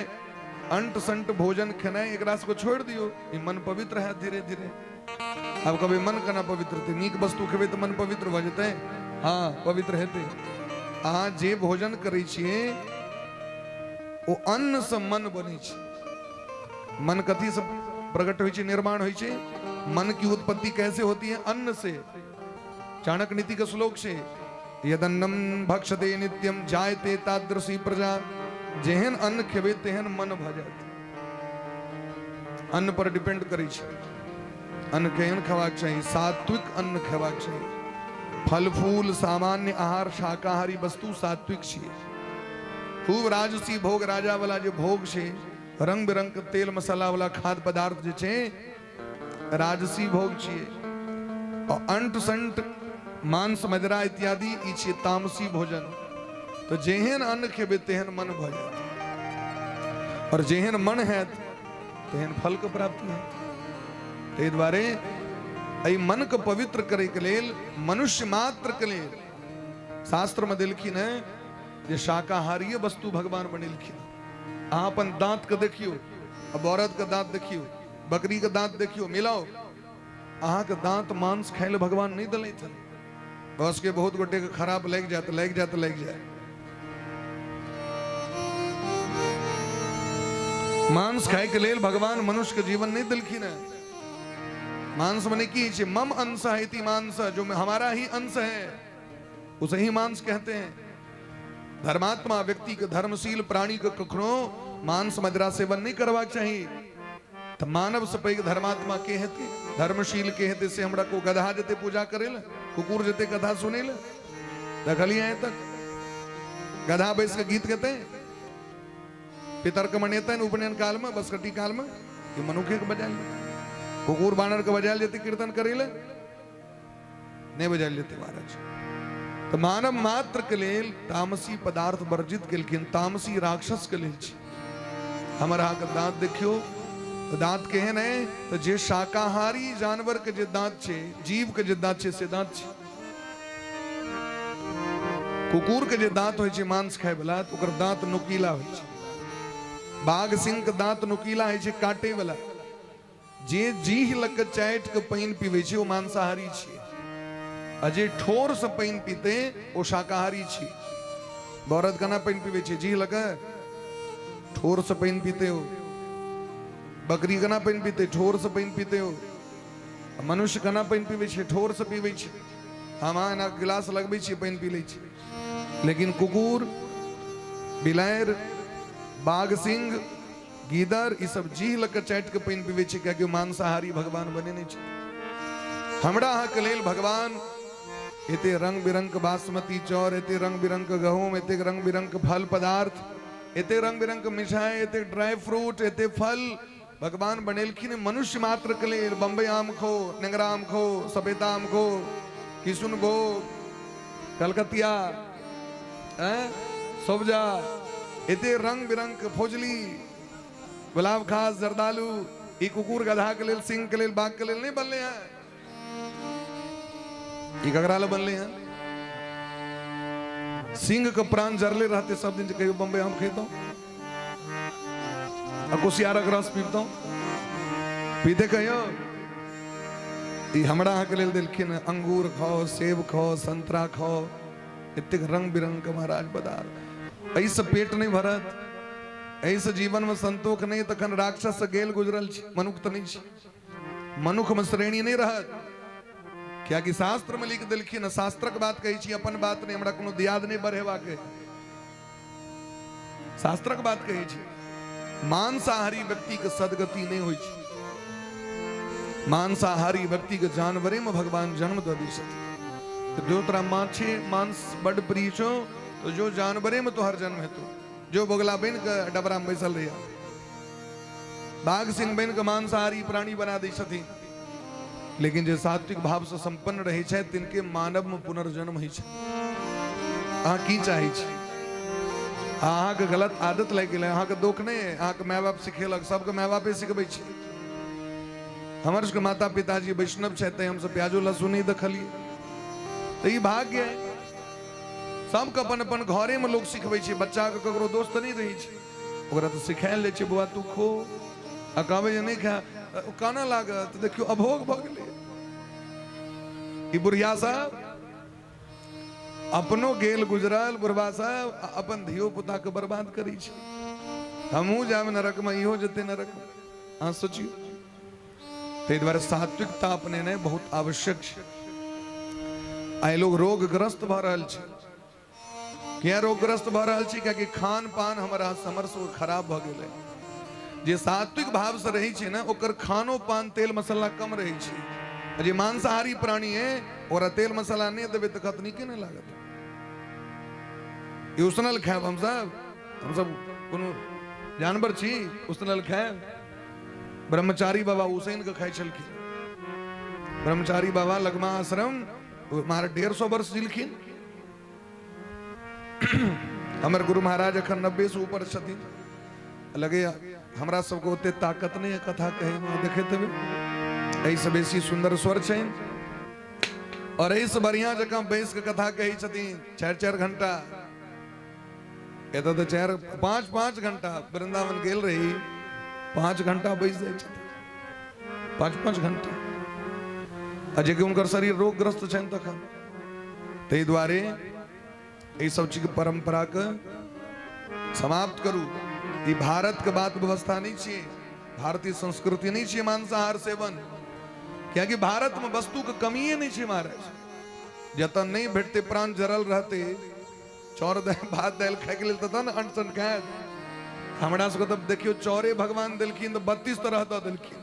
अंट संट भोजन खेनाइ, एकरा सबके छोड़ि दियौ। ई मन पवित्र हैत धीरे धीरे। आब कहबै मन केना पवित्र हेतै? नीक वस्तु खेबै तऽ मन पवित्र भऽ जेतै? हँ, पवित्र हेतै। अहाँ जे भोजन करै छियै ओ अन्नसँ मन बनै छै। मन कथी से प्रकट होइ छै, निर्माण होइ छै? मन की उत्पत्ति कैसे होती है? अन्न से। चाणक्य नीति के श्लोक छै, यदन्नम भक्षते नित्यम जायते तादृशी प्रजा। जेहन अन्न खेबै तेहन मन भऽ जायत। अन्न पर डिपेंड करै छै। अन्न केहन खेबाक चाही? सात्विक अन्न खेबाक चाही। फल फूल, सामान्य आहार, शाकाहारी वस्तु सात्विक छियै। खूब राजसी भोग, राजा वाला जे भोग छै, रंग बिरंग के तेल मसाला वाला खाद्य पदार्थ जे छै, राजसी भोग छियै। और अंट संट मांस मदिरा इत्यादि ई छियै तामसी भोजन। तऽ जेहन अन्न खेबै तेहन मन भऽ जायत, और जेहन मन हैत तेहन फल के प्राप्ति हैत। ताहि दुआरे एहि मन के पवित्र करैके लेल, मनुष्य मात्र के लेल शास्त्र में देलखिन है जे शाकाहारीय वस्तु भगवान बनेलखिन। अहाँ अपन दांत के देखियौ, आ बरद के दांत देखियौ, बकरी के दांत देखियौ, मिलाओ, अहाँके दांत मांस खाय लए भगवान नहि देलथि हन। बस के बहुत गोटे के खराब लागि जायत, लागि जायत, लागि जायत। मांस खाय के लेल भगवान मनुष्य के जीवन नहीं दिलखिन है। मांस मने की छै? मम अंश है इति मांस, जो हमारा ही अंश है उसे ही मांस कहते हैं। धर्मात्मा व्यक्ति के, धर्मशील प्राणी के कखनो मांस मदिरा सेवन नहीं करबाक चाही। तऽ मानव से पैघ धर्मात्मा के हेतै, धर्मशील के हेतै, से हमरा को गधा जेतै पूजा करै लए, कुकुर जेतै कथा सुनै लए? देखलियै आइ तक गधा बैस के गीत गेतै, पितर के मनेतनि उपनयन काल में, बसकटी काल में? कि मनुखे के बजायल जेतै? कुकुर बानर के बजायल जेतै कीर्तन करै लए? नहि बजायल जेतै महाराज। तऽ मानव मात्र के लेल तामसी पदार्थ वर्जित केलखिन, तामसी राक्षस के लेल छै। हमर अहाँके दाँत देखियौ तऽ दाँत केहन है? तऽ जे शाकाहारी जानवर के जे दाँत छै, जीव के जे दाँत छै, से दाँत छै। कुकुर के जे दाँत होइ छै मांस खाय वाला, तऽ ओकर दाँत नुकीला होइ छै। बाघ सिंह के दाँत नुकीला होइ छै, काटे वाला। जे जीह लग के चाटि के पानि पीबै छै ओ मांसाहारी छै, आ जे ठोर से पानि पीते ओ शाकाहारी छै। बरद केना पानि पीबै छै? जीह लग के? ठोर से पानि पीते हो। बकरी केना पानि पीते? ठोर से पानि पीते हो। मनुष्य केना पानि पीबै छै? ठोर से पीबै छै। हम अहाँ एना गिलास लगबै छियै, पानि पी लै छी। लेकिन कुकुर, बिलाड़ि, बाघ, सिंह, गीदड़ ई सब जीह लऽ कऽ चाटि कऽ पानि पीबै छै, कियाकि मांसाहारी भगवान बनेने छै। हमरा अहाँके लेल भगवान एते रंग बिरंग के बासमती चाउर, एते रंग बिरंग के गहूम, एते रंग बिरंग के फल पदार्थ, एते रंग बिरंग के मिठाई, एते ड्राई फ्रूट, एते फल भगवान बनेलखिन मनुष्य मात्र के लेल। बम्बई आम खो, नेंगरा आम खो, सफेदा आम खो, किशुनभोग, कलकतिया, सोबजा, एते रंग बिरंग के फौजली, गुलाब खास, जर्दालू, ई कुकुर गधा के लेल, सिंह के लेल, बाघ के लेल नहीं बनले हैं। ई ककरा ले बनले हैं? सिंह के प्राण जरले रहते सब दिन जे कहियो बम्बई आम खेतौं आ कुसियारक रस पीबतौं। पीते कहियो? ई हमरा अहाँके लेल देलखिन हँ, अंगूर खाओ, सेब खाओ, संतरा खाओ, एतेक रंग बिरंग के महाराज पदार्थ। एहिसँ पेट नहि भरत, एहिसँ जीवनमे संतोख नहि, तखन राक्षससँ गेल गुजरल छी, मनुख तऽ नहि छी। मनुखमे श्रेणी नहि रहत, कियाकि शास्त्रमे लिख देलखिन। शास्त्रक बात कहै छी, अपन बात नहि, हमरा कोनो दियाद नहि बढ़ेबाक, शास्त्रक बात कहै छी। मांसाहारी व्यक्तिके सदगति नहि होइ छै। मांसाहारी व्यक्तिके जानवरेमे भगवान जन्म दऽ दै छथिन। तऽ जो तोरा माछे मांस बड प्रिय छौ, तो जो जानवरेमे तोहर जन्म हेतौ। जो बोगला बनि कऽ डबरामे बैसल रहिया, बाघ सिंह बनि कऽ मांसाहारी प्राणी बना दै छथिन। लेकिन जे सात्विक भाव से संपन्न रहै छथि, तिनके मानव में पुनर्जन्म होइ छै। अहाँ की चाहै छी? अहाँके गलत आदत लागि गेलै, अहाँके दोख नहि अइ, अहाँके माय बाप सिखेलक। सबके माय बापे सिखबै छै। हमर सबके माता पिताजी वैष्णव छथि, तैं हमसब प्याजो लहसुन नहि देखलियै। तऽ ई भाग्य है। सबके अपन अपन घरेमे लोक सिखबै छै। बच्चाके ककरो दोस्त नहि रहै छै, ओकरा तऽ सिखायल जाइ छै, बौआ तू खो, आ कहबै जे नहि खा, ओ कानऽ लागत। देखियौ, अभोग भऽ गेलै। ई बुढ़िया सब अपनो गेल गुजरल बुढ़बा सब, आ अपन धियो पुता के बर्बाद करै छै। हमहूँ जायब नरकमे, इहो जेतै नरकमे, अहाँ सोचियौ। ताहि दुआरे सात्विकता अपनेनाइ बहुत आवश्यक छै। आइ लोग रोगग्रस्त भऽ रहल छै। किया रोगग्रस्त भऽ रहल छी? कियाकि खान पान हमर हमर सबके खराब भऽ गेलै। जे सात्विक भाव से रहै छै ने, ओकर खानो पान तेल मसाला कम रहै छै। आ जे मांसाहारी प्राणी है, ओकरा तेल मसाला नहि देबै तऽ कहत नीके नहि लागत। ई उसनल खायब हमसब? हमसब कोनो जानवर छी उसनल खायब? ब्रह्मचारी बाबा उसैन के खाइ छलखिन। ब्रह्मचारी बाबा लगमा आश्रम महाराज 150 वर्ष जिलखिन। हमर गुरु महाराज अखन 90 से ऊपर छथिन। लगैया हमरा सबके ओते ताकत नहि है कथा कहैमे, देखैत हेबै। एहिसँ बेसी सुन्दर स्वर छनि और एहिसँ बढ़िआँ जकाँ बैस कऽ कथा कहै छथिन 4-4 घंटा। एतऽ तऽ 4-5-5 घंटा, वृंदावन गेल रही, 5 घंटा बैस जाइ छथिन, 5-5 घंटा, आ जेकि हुनकर शरीर रोगग्रस्त छनि तखन। ताहि दुआरे एहि सब चीजके परम्पराके समाप्त करू। ई भारतके बात व्यवस्था नहि छियै, भारतीय संस्कृति नहि छियै मांसाहार सेवन, कियाकि भारतमे वस्तुके कमिए नहि छै महाराज। जतऽ नहि भेटतै, प्राण जरल रहतै, चाउर दालि भात दालि खायके लेल, ततऽ ने अन्न सन खायत। हमरा सबके तऽ देखियौ, चाउरे भगवान देलखिन तऽ 32 तरह दऽ देलखिन।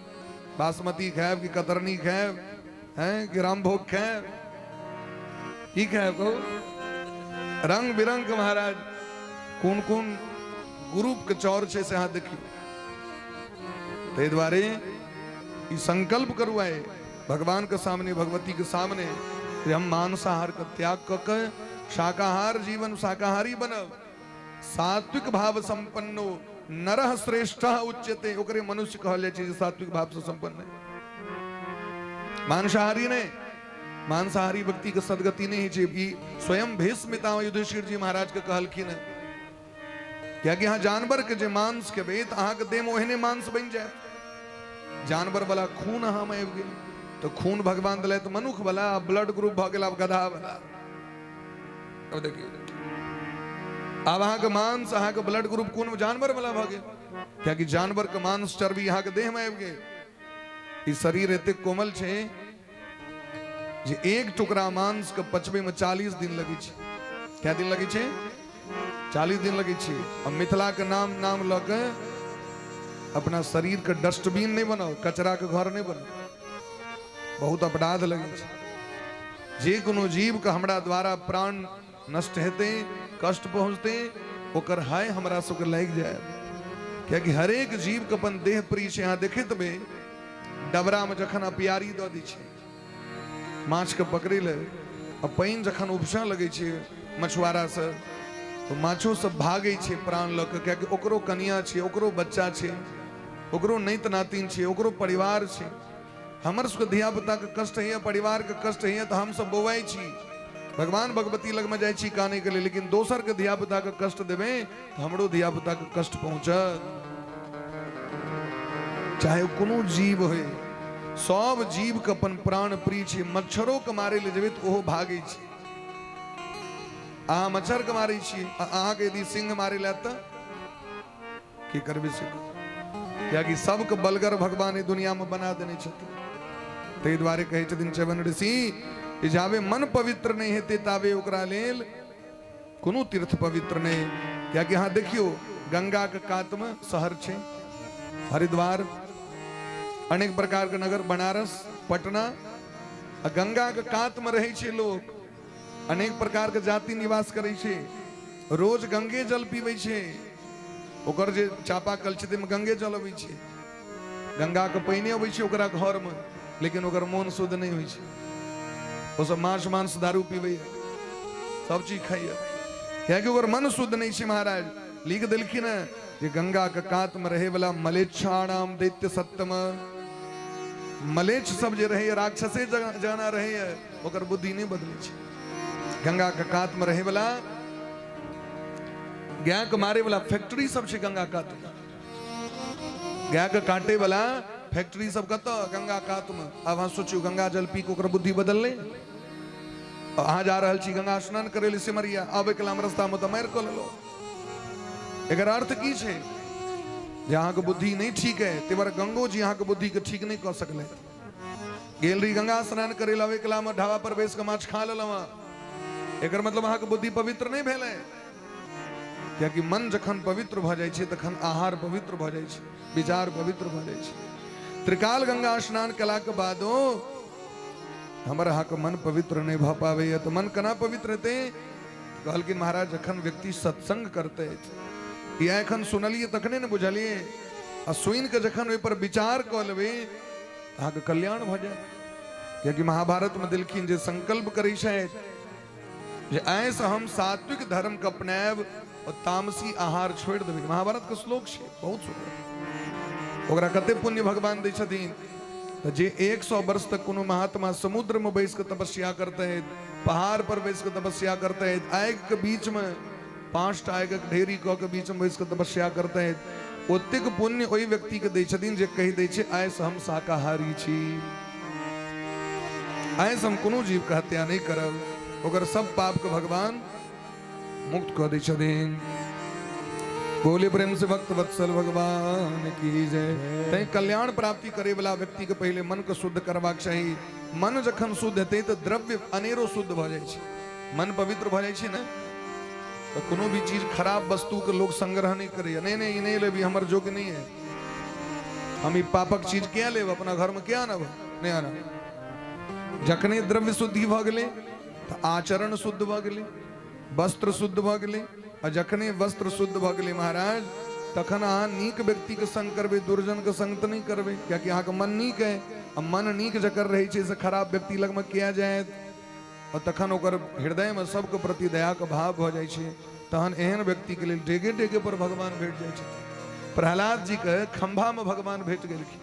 बासमती खायब कि कतरनी खायब, हैं कि रामभोग खायब, की खायब कहू? रंग बिरंग के महाराज कोन कोन ग्रुप के चाउर छै से अहाँ देखियौ। ताहि दुआरे ई संकल्प करू आइ भगवान के सामने, भगवती के सामने, जे हम मांसाहार के त्याग कऽ के शाकाहार जीवन, शाकाहारी बनब। सात्विक भाव संपन्नो नरह श्रेष्ठ उच्यते, ओकरे मनुष्य कहल जाइ छै जे सात्विक भाव से संपन्न है। मांसाहारी नहि, मांसाहारी व्यक्ति के सदगति नहि होइ छै। ई स्वयं भीष्म पितामह युधिष्ठिर जी महाराज के कहलखिन है, कियाकि अहाँ जानवर के जे मांस खेबै तऽ अहाँके देह में ओहने मांस बनि जायत। जानवर वाला खून अहाँ में आबि गेल, तऽ खून भगवान देलथि मनुख वाला, ब्लड ग्रुप भऽ गेल आब गधा वाला। अब देखियौ, आब अहाँके मांस, अहाँके ब्लड ग्रुप कोन जानवर वाला भऽ गेल, कियाकि जानवर के मांस चर्बी अहाँके देह में आबि गेल। ई शरीर एतेक कोमल छै जे एक टुकड़ा मांस के पचबै में 40 दिन लगै छै। कै दिन लगै छै? 40 दिन लगै छै। आ मिथिला के नाम नाम लऽ के अपना शरीर के डस्टबिन नहि बनाउ, कचरा के घर नहि बनाउ, बहुत अपराध लगै छै। जे कोनो जीव के हमरा द्वारा प्राण नष्ट हेतै, कष्ट पहुँचतै, ओकर हाय हमरा सबके लागि जाय, कियाकि हरेक जीव के अपन देह प्रिय छै। अहाँ देखैत हेबै, डबरा में जखन अपियारी दऽ दै छै माछ के पकड़ै लए, आ पानि जखन उपसऽ लगै छै मछुआरा से, तऽ माछो सब भागै छै प्राण लऽ कऽ, कियाकि ओकरो कनिया छै, ओकरो बच्चा छै, ओकरो नैत नातिन छै, ओकरो परिवार छै। हमर सबके धियापुताके कष्ट होइए, परिवारके कष्ट होइए, तऽ हमसब बौआइ छी, भगवान भगवती लगमे जाइ छी कानैके लेल, लेकिन दोसरके धियापुताके कष्ट देबै तऽ हमरो धियापुताके कष्ट पहुँचत, चाहे कोनो जीव होय। सब जीवके अपन प्राण प्रिय छै। मच्छरोके मारै लए जेबै तऽ ओहो भागै छै। अहाँ मच्छरके मारै छियै, आ अहाँके यदि सिंह मारै लए तऽ की करबै से? कियाकि सबके बलगर भगवान एहि दुनियामे बना देने छथिन। ताहि दुआरे कहै छथिन च्यवन ऋषि जे जाबे मन पवित्र नहि हेतै ताबे ओकरा लेल कोनो तीर्थ पवित्र नहि। कियाकि अहाँ देखियौ, गंगाके कातमे शहर छै हरिद्वार, अनेक प्रकारके नगर, बनारस, पटना, आ गंगाके कातमे रहै छै लोक, अनेक प्रकारके जाति निवास करै छै, रोज गंगे जल पीबै छै। ओकर जे चापाकल छै ताहिमे गंगे जल अबै छै, गंगाके पानि अबै छै ओकरा घरमे, लेकिन ओकर मोन शुद्ध नहि होइ छै। ओसभ माछ मांस दारू पीबैए, सब चीज खाइए, कियाकि ओकर मन शुद्ध नहि छै। महाराज लिख देलखिन हेँ जे गंगाके कातमे रहैवला मलेच्छाणाम दैत्य सत्यम, मलेच्छ सब जे रहैए, राक्षसे जाना रहैए, ओकर बुद्धि नहि बदलै छै। गंगाके कातमे रहैवला गायके मारे वाला फैक्ट्री सब छै गंगा कात में, गायके काटे वाला फैक्ट्री सब कतऽ? गंगा कात में। आब अहाँ सोचियौ, गंगा जल पी के ओकर बुद्धि बदललै? अहाँ जा रहल छी गंगा स्नान करै लए सिमरिया, आबै कला रस्ता में तऽ मारि कऽ लेलहुँ। एकर अर्थ की छै? जे अहाँके बुद्धि नहि ठीक है, ताहि दुआरे गंगो जी अहाँके बुद्धि के ठीक नहि कऽ सकलै। गेल रही गंगा स्नान करै लए, आबै कला में ढाबा पर बैस कऽ माछ खा लेलहुँ, एकर मतलब अहाँके बुद्धि पवित्र नहि भेलै। कियाकि मन जखन पवित्र भऽ जाइ छै तखन आहार पवित्र भऽ जाइ छै, विचार पवित्र भऽ जाइ छै। त्रिकाल गंगा स्नान केलाके बादो हमर अहाँके मन पवित्र नहि भऽ पाबैए, तऽ मन केना पवित्र हेतै? कहलखिन महाराज, जखन व्यक्ति सत्संग करतै, इएह एखन सुनलियै तखने ने बुझलियै, आ सुनि कऽ जखन ओहिपर विचार कऽ लेबै अहाँके कल्याण भऽ जायत। कियाकि महाभारतमे देलखिन जे संकल्प करै छथि जे आइसँ हम सात्विक धर्मके अपनायब और तामसी आहार छोड़ि देबै, महाभारतके श्लोक छै बहुत सुन्दर, ओकरा कते पुण्य भगवान दै छथिन। तऽ जे 100 वर्ष तक कोनो महात्मा समुद्रमे बैस कऽ तपस्या करतै, पहाड़ पर बैस कऽ तपस्या करतै, आगिके बीचमे 5टा आगिक ढेरी कऽ के बीचमे बैस कऽ तपस्या करतै, ओतेक पुण्य ओहि व्यक्तिके दै छथिन जे कहि दै छै आइसँ हम शाकाहारी छी, आइसँ हम कोनो जीवके हत्या नहि करब, ओकर सब पापके भगवान मुक्त कऽ दै छथिन। बोले प्रेम से भक्त वत्सल भगवान की जय। तैं कल्याण प्राप्ति करे वाला व्यक्ति के पहिले मन के शुद्ध करबाक चाही। मन जखन शुद्ध हेतै तऽ द्रव्य अनेरो शुद्ध भऽ जाइ छै। मन पवित्र भऽ जाइ छै ने तऽ कोनो भी चीज खराब वस्तु के लोग संग्रह नहि करैया। नहीं नहीं, ई नहि लेब, ई हमर योग्य नहीं है, हम ई पापक चीज किया लेब, अपना घर में किया आनब, नहीं आनब। जखने द्रव्य शुद्धि भऽ गेलै तऽ आचरण शुद्ध भऽ गेलै, वस्त्र शुद्ध भऽ गेलै, आ जखने वस्त्र शुद्ध भऽ गेलै महाराज तखन अहाँ नीक व्यक्तिके संग करबै, दुर्जनके संग तऽ नहि करबै, कियाकि अहाँके मन नीक है, आ मन नीक जकर रहै छै से खराब व्यक्ति लगमे किया जायत? आ तखन ओकर हृदयमे सबके प्रति दयाके भाव भऽ जाइ छै, तहन एहन व्यक्तिके लेल डेगे डेगे पर भगवान भेट जाइ छथिन। प्रहलाद जीके खम्भामे भगवान भेट गेलखिन।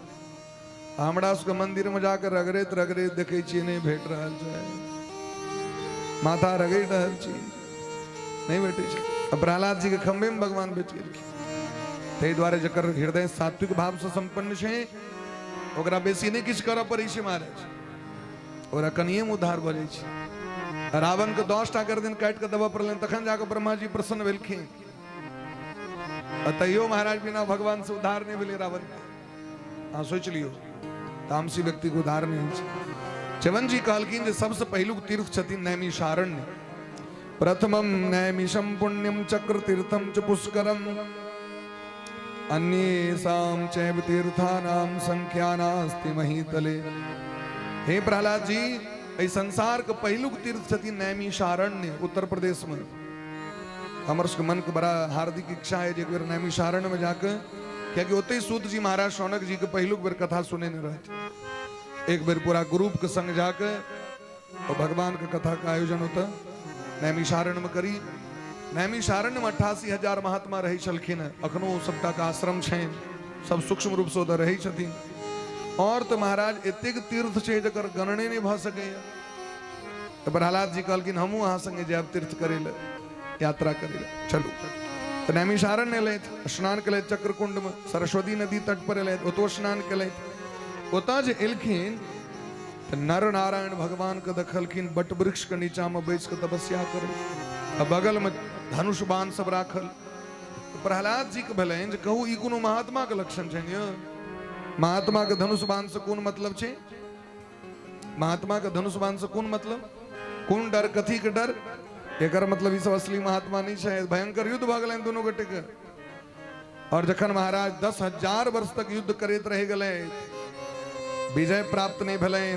हमरा सबके मंदिरमे जाके रगड़ैत रगड़ैत देखै छियै नहि भेट रहल छै, माथा रगड़ि रहल छी, नहि भेटै छै। आ प्रहलाद जीके खम्भेमे भगवान भेट गेलखिन। ताहि दुआरे जकर हृदय सात्विक भावसँ सम्पन्न छै ओकरा बेसी नहि किछु करऽ पड़ै छै महाराज, ओकरा कनिएमे उद्धार भऽ जाइ छै। रावणके 10टा गर्दन काटि कऽ देबऽ पड़लनि तखन जाकऽ ब्रह्माजी प्रसन्न भेलखिन, आ तैयो महाराज बिना भगवान से उद्धार नहि भेलै रावणके। अहाँ सोचि लियौ, तामसी व्यक्तिके उद्धार नहि होइ छै। च्यवन जी कहलखिन जे सबसँ पहिलुक तीर्थ छथिन नैमिषारण्य। प्रथमम नैमिषम पुण्यम चक्र तीर्थम च पुष्करम अन्येषां चैव तीर्थानां संख्या नास्ति महीतले। हे प्रहलाद जी, एहि संसार के पहिलुक तीर्थ छथिन नैमिषारण्य, उत्तर प्रदेश में। हमर सबके मन के बड़ा हार्दिक इच्छा है जे एक बेर नैमिषारण्य में जाके, कियाकि ओतहि सूत जी महाराज शौनक जी के पहिलुक बेर कथा सुनेने रहथि। एक बेर पूरा ग्रुप के संग जाके और भगवान के कथा का आयोजन होता नैमिषारण्य में करी। नैमिषारण्य में 88,000 महात्मा रहै छलखिन, अखनो सबटा के आश्रम छनि, सब सूक्ष्म रूप से ओतऽ रहै छथिन। और तऽ महाराज एतेक तीर्थ छै जकर गणने नहि भऽ सकैया। तऽ प्रहलाद जी कहलखिन हमहूँ अहाँ संगे जायब तीर्थ करै लए, यात्रा करै लए, चलू। तऽ नैमिषारण्य एलथि, स्नान केलथि चक्रकुंड में, सरस्वती नदी तट पर एलथि, ओतौ स्नान केलथि। ओतऽ जे एलखिन तऽ नर नारायण भगवान के देखलखिन बट वृक्ष के नीचा में बैस के तपस्या करे आ बगल में धनुष बाण सब राखल। तऽ प्रहलाद जी के भेलनि जे कहू ई कोनो महात्मा के लक्षण छनि यौ? महात्मा के धनुष बाण से कोन मतलब छै? महात्मा के धनुष बाण से कोन मतलब, कोन डर, कथी के डर? एकर मतलब ई सब असली महात्मा नहीं छै। भयंकर युद्ध भऽ गेलनि दुनू गोटे के। और जखन महाराज 10,000 वर्ष तक युद्ध करैत रहि गेलै, विजय प्राप्त नहीं भेलनि,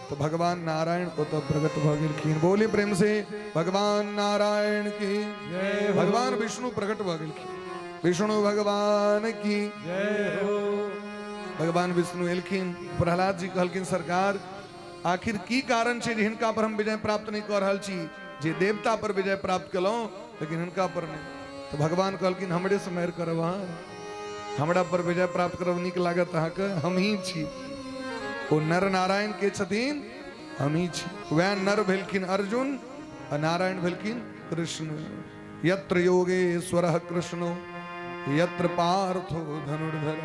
तो भगवान नारायण ओतऽ प्रकट भऽ गेलखिन। बोले प्रेम से भगवान नारायण की जय। भगवान विष्णु प्रकट भऽ गेलखिन। विष्णु भगवान की जय हो। भगवान विष्णु एलखिन। प्रहलाद जी कहलखिन सरकार आखिर की कारण छै जे हिनका पर हम विजय प्राप्त नहीं कऽ रहल छी? जे देवता पर विजय प्राप्त केलहुँ लेकिन हिनका पर नहीं। तो भगवान कहलखिन हमरे से मेहर करब अहाँ, हमरा पर विजय प्राप्त करब नीक लागत अहाँके, हम ही छी। ओ नर नारायण के छथिन, हम ही छी। वएह नर भेलखिन अर्जुन आ नारायण भेलखिन कृष्ण। यत्र योगेश्वरः कृष्णो यत्र पार्थो धनुर्धर।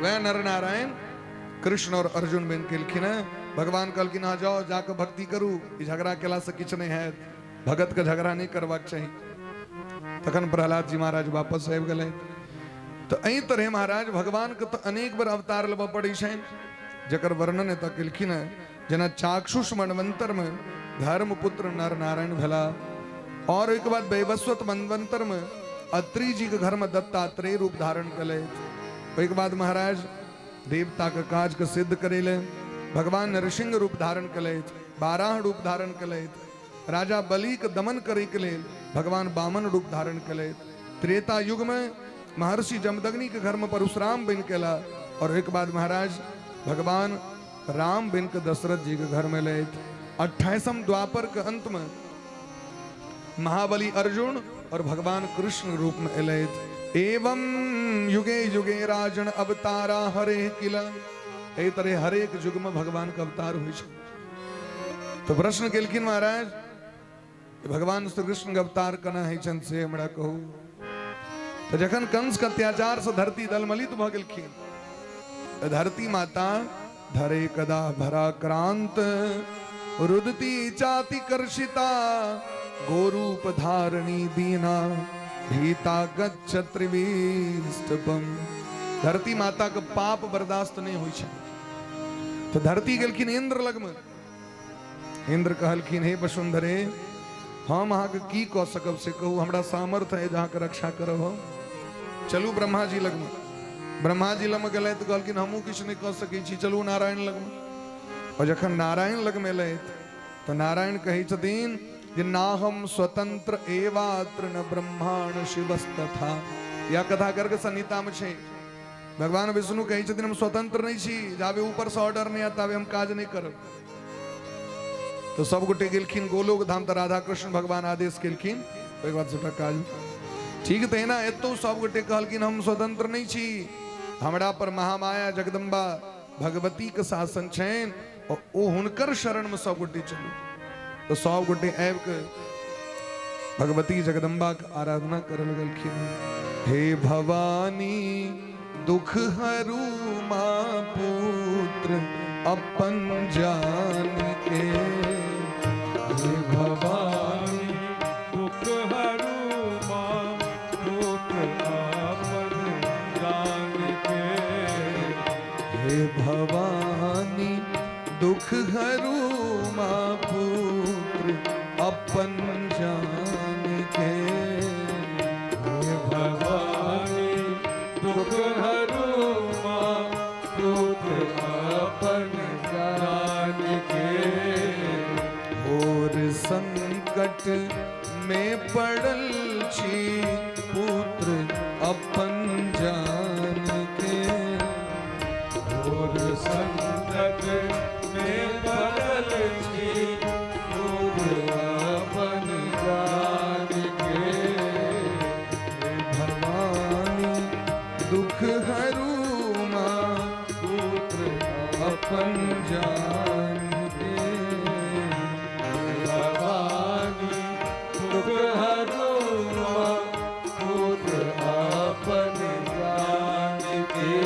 वह नर नारायण कृष्ण और अर्जुन बन केलखिन हैं। भगवान कहलखिन हाँ जाओ, जाके भक्ति करू, ई झगड़ा केला से किछु नहीं हैत, भगत के झगड़ा नहीं करबाक चाही। तखन प्रहलाद जी महाराज वापस आबि गेलै। तो एहि तरह महाराज भगवान के तो अनेक बेर अवतार लेबऽ पड़ै छनि, जकर वर्णन एतऽ केलखिन हैं। जेना चाक्षुष मनवंतर में धर्मपुत्र नर नारायण भेला, और ओहिके बाद वैवस्वत मनवंतर में अत्रि जी के घर में दत्तात्रेय रूप धारण कले। ओहिके बाद महाराज देवता के काज के सिद्ध करेले भगवान नरसिंह रूप धारण कले, बाराह रूप धारण कले। राजा बलि के दमन करे के लेल भगवान बामन रूप धारण कले। त्रेता युग में महर्षि जमदग्नि के घर में परशुराम बन के ला, और एक बाद महाराज भगवान राम बन के दशरथ जी के घर में ले। 28 द्वापर के अंत में महाबली अर्जुन और भगवान कृष्ण रूप में एलथि। एवं युगे युगे राजन अवतारा हरे किल। एहि तरह हरेक युग में भगवान के अवतार होइ छै। तो प्रश्न केलखिन महाराज भगवान श्री कृष्ण के अवतार केना होइ छनि से हमरा कहू। तो जखन कंस के अत्याचार से धरती दलमलित भऽ गेलखिन, तऽ धरती माता धरे कदा भरा क्रांत रुदती चाति कर्षिता गोरूप धारणी दीना भीता गच्छ त्रिवीष्टपम। धरती माता के पाप बर्दाश्त नहीं होइ छै। तो धरती गेलखिन इंद्र लगमे। इंद्र कहलखिन हे वसुंधरे, हम अहाँके की कऽ सकब से कहू, हमरा सामर्थ्य है जे अहाँके रक्षा करब हम। चलू ब्रह्मा जी लगमे। ब्रह्मा जी लगमे गेलथि तऽ कहलखिन हमहूँ किछु नहि कऽ सकै छी, चलू नारायण लगमे। और जखन नारायण लगमे एलथि तऽ नारायण कहै छथिन जे ना हम स्वतंत्र एवात्र न ब्रह्माण शिवस्तथा। यह कथा गर्ग संहिता में छै। भगवान विष्णु कहै छथिन हम स्वतंत्र नहीं छी, जाबे ऊपर से ऑर्डर नहीं आता हम काज नहीं करब। तो सब गोटे गेलखिन गोलोक धाम, तऽ राधा कृष्ण भगवान आदेश केलखिन ओहिके बाद सबटा काज ठीक। तहिना एतौ सब गोटे कहलखिन हम स्वतंत्र नहीं छी, हमरा पर महामाया जगदम्बा भगवती के शासन छनि और ओ हुनकर शरण में सब गोटे चलू। तो सब गोटे आबि के भगवती जगदम्बा के आराधना करे लगलखिन। हे भवानी दुख हरू माँ पुत्र अपन जान के। हे भवानी दुख हरू माँ पुत्र अपन जान के। हे भवानी दुख हरू माँ पुत्र अपन जान के। हे भवानी दुख हरू माँ पुत्र अपन जान के। घोर संकट में पड़ल छी पुत्र अपन जान के। घोर संकट में पड़ल छी पुत्र अपन जान के। हे भवानी दुख हरू माँ पुत्र अपन जान के। भवानी दुख हरू माँ पुत्र अपन जान के।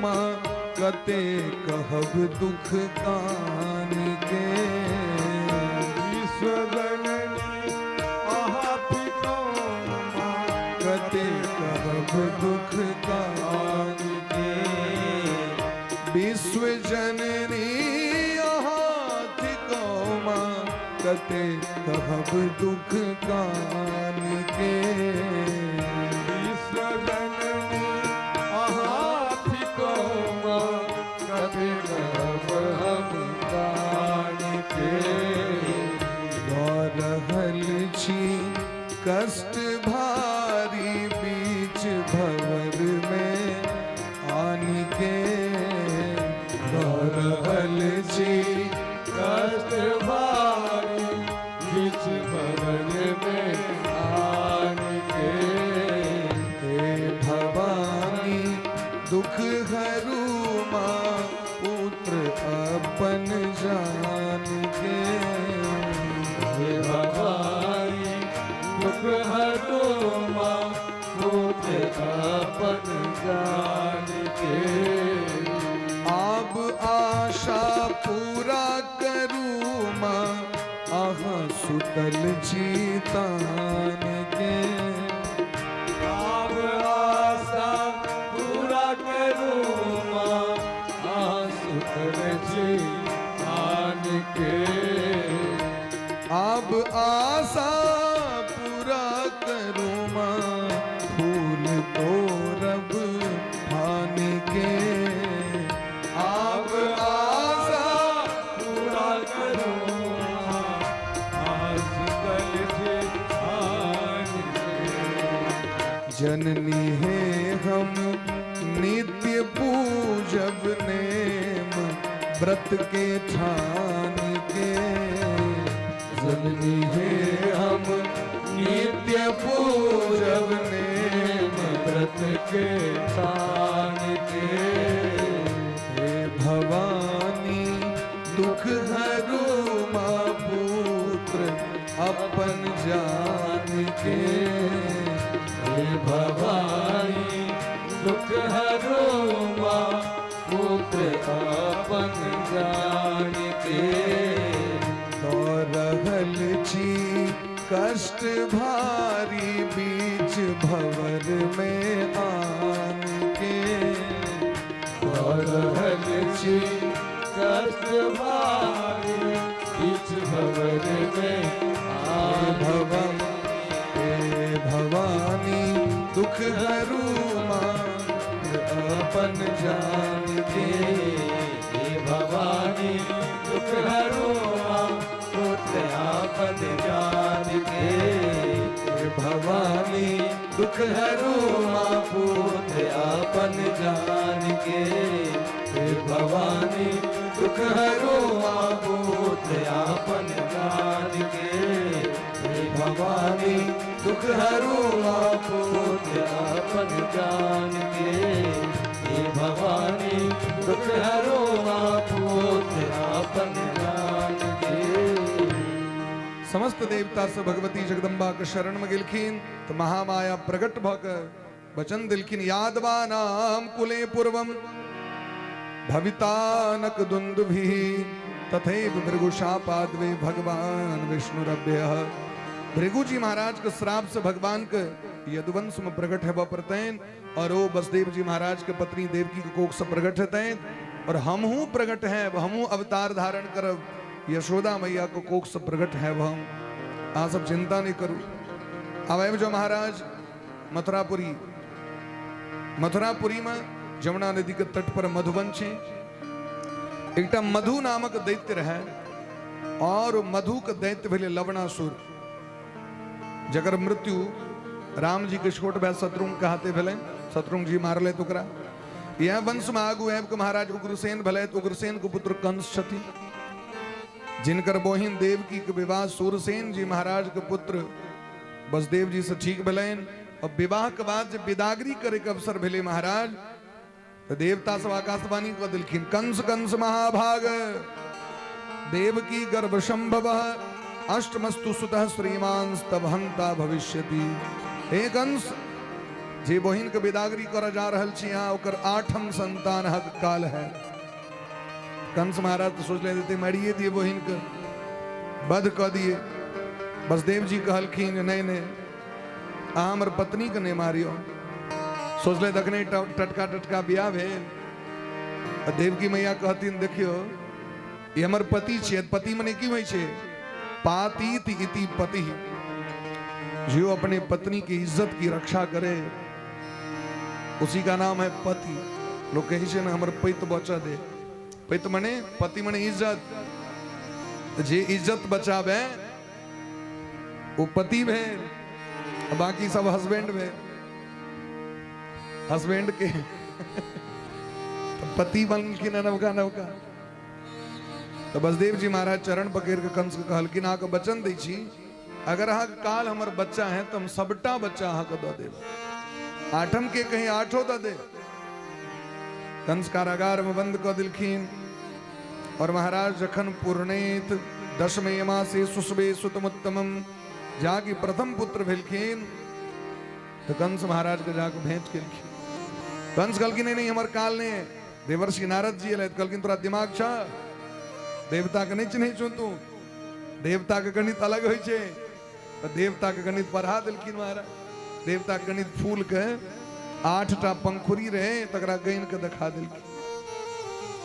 माँ कते कहब दुख कान के। विश्व जननी अहाँ थिकौं माँ कते कहब दुख कान के। विश्व जननी अहाँ थिकौं माँ कते कहब दुख कान के। विश्व जननी अहाँ थिकौं माँ कते कहब हम कान के। दऽ रहल छी कष्ट भारी बीच भंवर में आनि के। दऽ रहल छी कष्ट भारी बीच भंवर में आन के। हे भवानी दुख हरू माँ पुत्र अपन जान के। हे भवानी दुख हरो माँ पुत्र अपन जान के। आब आशा पूरा करू माँ अहाँ सुतल छी तान के। आब आशा पूरा करू माँ अहाँ सुतल छी आन के। आब आशा पूरा करू माँ फूल तोरब फान के। आब आशा पूरा करू माँ अहाँ सुतल छी आन के। जननी हे हम नित्य पूजब नेम व्रत के ठान के। जननी हे हम नित्य पूजब नेम व्रत के ठान के। हे भवानी दुख हरू माँ पुत्र अपन जान के। हे भवानी दुख हरो माँ पुत्र अपन जान के। दऽ रहल छी कष्ट भारी बीच भंवर में आन के। दऽ रहल छी कष्ट भारी बीच भंवर में हे आन। भवन हे भवानी दुख हरू माँ अपन जान के। हे भवानी दुख हरो माँ पुत्र आपन जान के। हे भवानी दुख हरू माँ पुत्र अपन जान के। हे भवानी दुख हरो माँ पुत्र आपन जान के। हे भवानी दुख हरू माँ पुत्र आपन जान के। हे भवानी दुख हरो माँ पुत्र आपन जान के। समस्त देवता सब भगवती जगदम्बा के शरण में गेलखिन तो महामाया प्रकट भऽ के वचन दिलखिन, यादवानाम कुले पूर्वम भवितानक दुंदुभि तथैव भृगुशापाद्वे भगवान विष्णुरभ्यः। भृगु जी महाराज के श्राप से भगवान के यदुवंश में प्रकट हेबऽ पड़तनि और ओ बसदेव जी महाराज के पत्नी देवकी के कोख से प्रकट हेतनि और हमहूँ प्रकट हैं, हमहूँ अवतार धारण करब, यशोदा मैया को कोख से प्रकट है हम। अहाँ सब चिंता नहीं करू। आब आबि जाओ महाराज मथुरापुरी। मथुरापुरी में जमुना नदी के तट पर मधुबन छै। एकटा मधु नामक दैत्य रहे और मधु के दैत्य भेलै लवणासुर, जकर मृत्यु राम जी के छोट भाई शत्रुघ्न के हाथे भेलै, शत्रुघ्न जी मारले ओकरा। यह वंश में आगू आबि के महाराज उग्रसेन भेलै, उग्रसेन के पुत्र कंस छथिन, जिनकर बहिन देवकी के विवाह सूरसेन जी महाराज के पुत्र बसदेव जी से ठीक भेलनि। और विवाह के बाद जब विदागरी करे के अवसर भेलै महाराज, तो देवता सब आकाशवाणी कऽ देलखिन, कंस कंस महाभाग देवकी गर्भ संभव अष्टमस्तु सुतः श्रीमान स्तव हंता भविष्यति। हे कंस, जे बहिनके विदागरी करऽ जा रहल छी अहाँ, ओकर आठम संतान अहाँके काल है। कंस महाराज तऽ सोचले देते मारिए दिए बहिनके, वध कऽ दिए। बसदेव जी कहलखिन नहि नहि, अहाँ हमर पत्नीके नहि मारियौ। सोचले तखने टटका टटका बियाह भेल, आ देवकी मैया कहथिन देखियौ ई हमर पति छियै। पति मने की होइ छै? पातीत इति पति, जो अपने पत्नी की इज्जत की रक्षा करे उसी का नाम है पति। लोग कहै छै ने हमर पैत बचा दे, पैत मने पति मने इज्जत, जे इज्जत बचावे ओ पति भेल, बाकी सब हस्बैंड भेल। हस्बैंड के पति बनलखिन नवका नवका। तऽ बसदेव जी महाराज चरण पकड़ि कऽ कंस के कहलखिन अहाँके वचन दै छी, अगर अहाँके काल हमर बच्चा है तऽ हम सबटा बच्चा अहाँके दऽ देब, आठम के कहीं आठो दऽ देब। कंस कारागार में बंद कऽ देलखिन। और महाराज जखन पूर्णेत दशमे मासे सुसबे सुतमुत्तमम जाकि प्रथम पुत्र भेलखिन तऽ कंस महाराज के जाके भेंट केलखिन। कंस कहलखिन नहीं नहीं हमर काल नहि, देवर्षि नारद जी एलथि, कहलखिन तोरा दिमाग छ? देवता के नहि चिन्है छौ तू, देवता के गणित अलग होइ छै। तऽ देवता के गणित पढ़ा देलखिन महाराज। देवता के गणित फूल के 8टा पंखुड़ी रहे तकरा गनि के देखा देलखिन।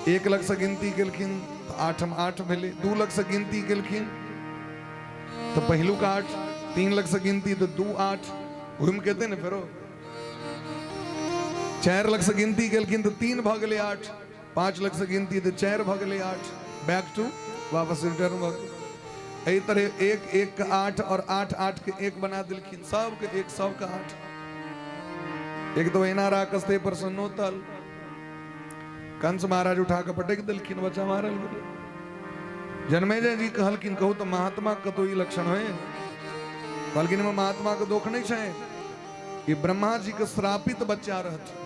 1 लग से गिनती केलखिन तऽ 8 8 भेलै, 2 लग से गिनती केलखिन तऽ पहिलुक 8, 3 लग से गिनती तऽ 2 8, घुमि के एतै ने फेरो। 4 लग से गिनती केलखिन तऽ 3 भऽ गेलै 8, 5 लग से गिनती तऽ 4 भऽ गेलै 8, बैक टू वापस रिटर्न भऽ गेलै। एहि तरह 1 1 के 8 और 8 8 के 1 बना देलखिन, सबके 1 सबके 8। एक तो एना राकस्ते प्रसन्नो तल, कंस महाराज उठा के पटक देलखिन, बच्चा मारल गेलै। जन्मेजय जी कहलखिन कहू तऽ महात्मा कतौ ई लक्षण होय? कहलखिन एहिमे महात्मा के दोख नहि छै, ई ब्रह्मा जी के श्रापित बच्चा रहथिन।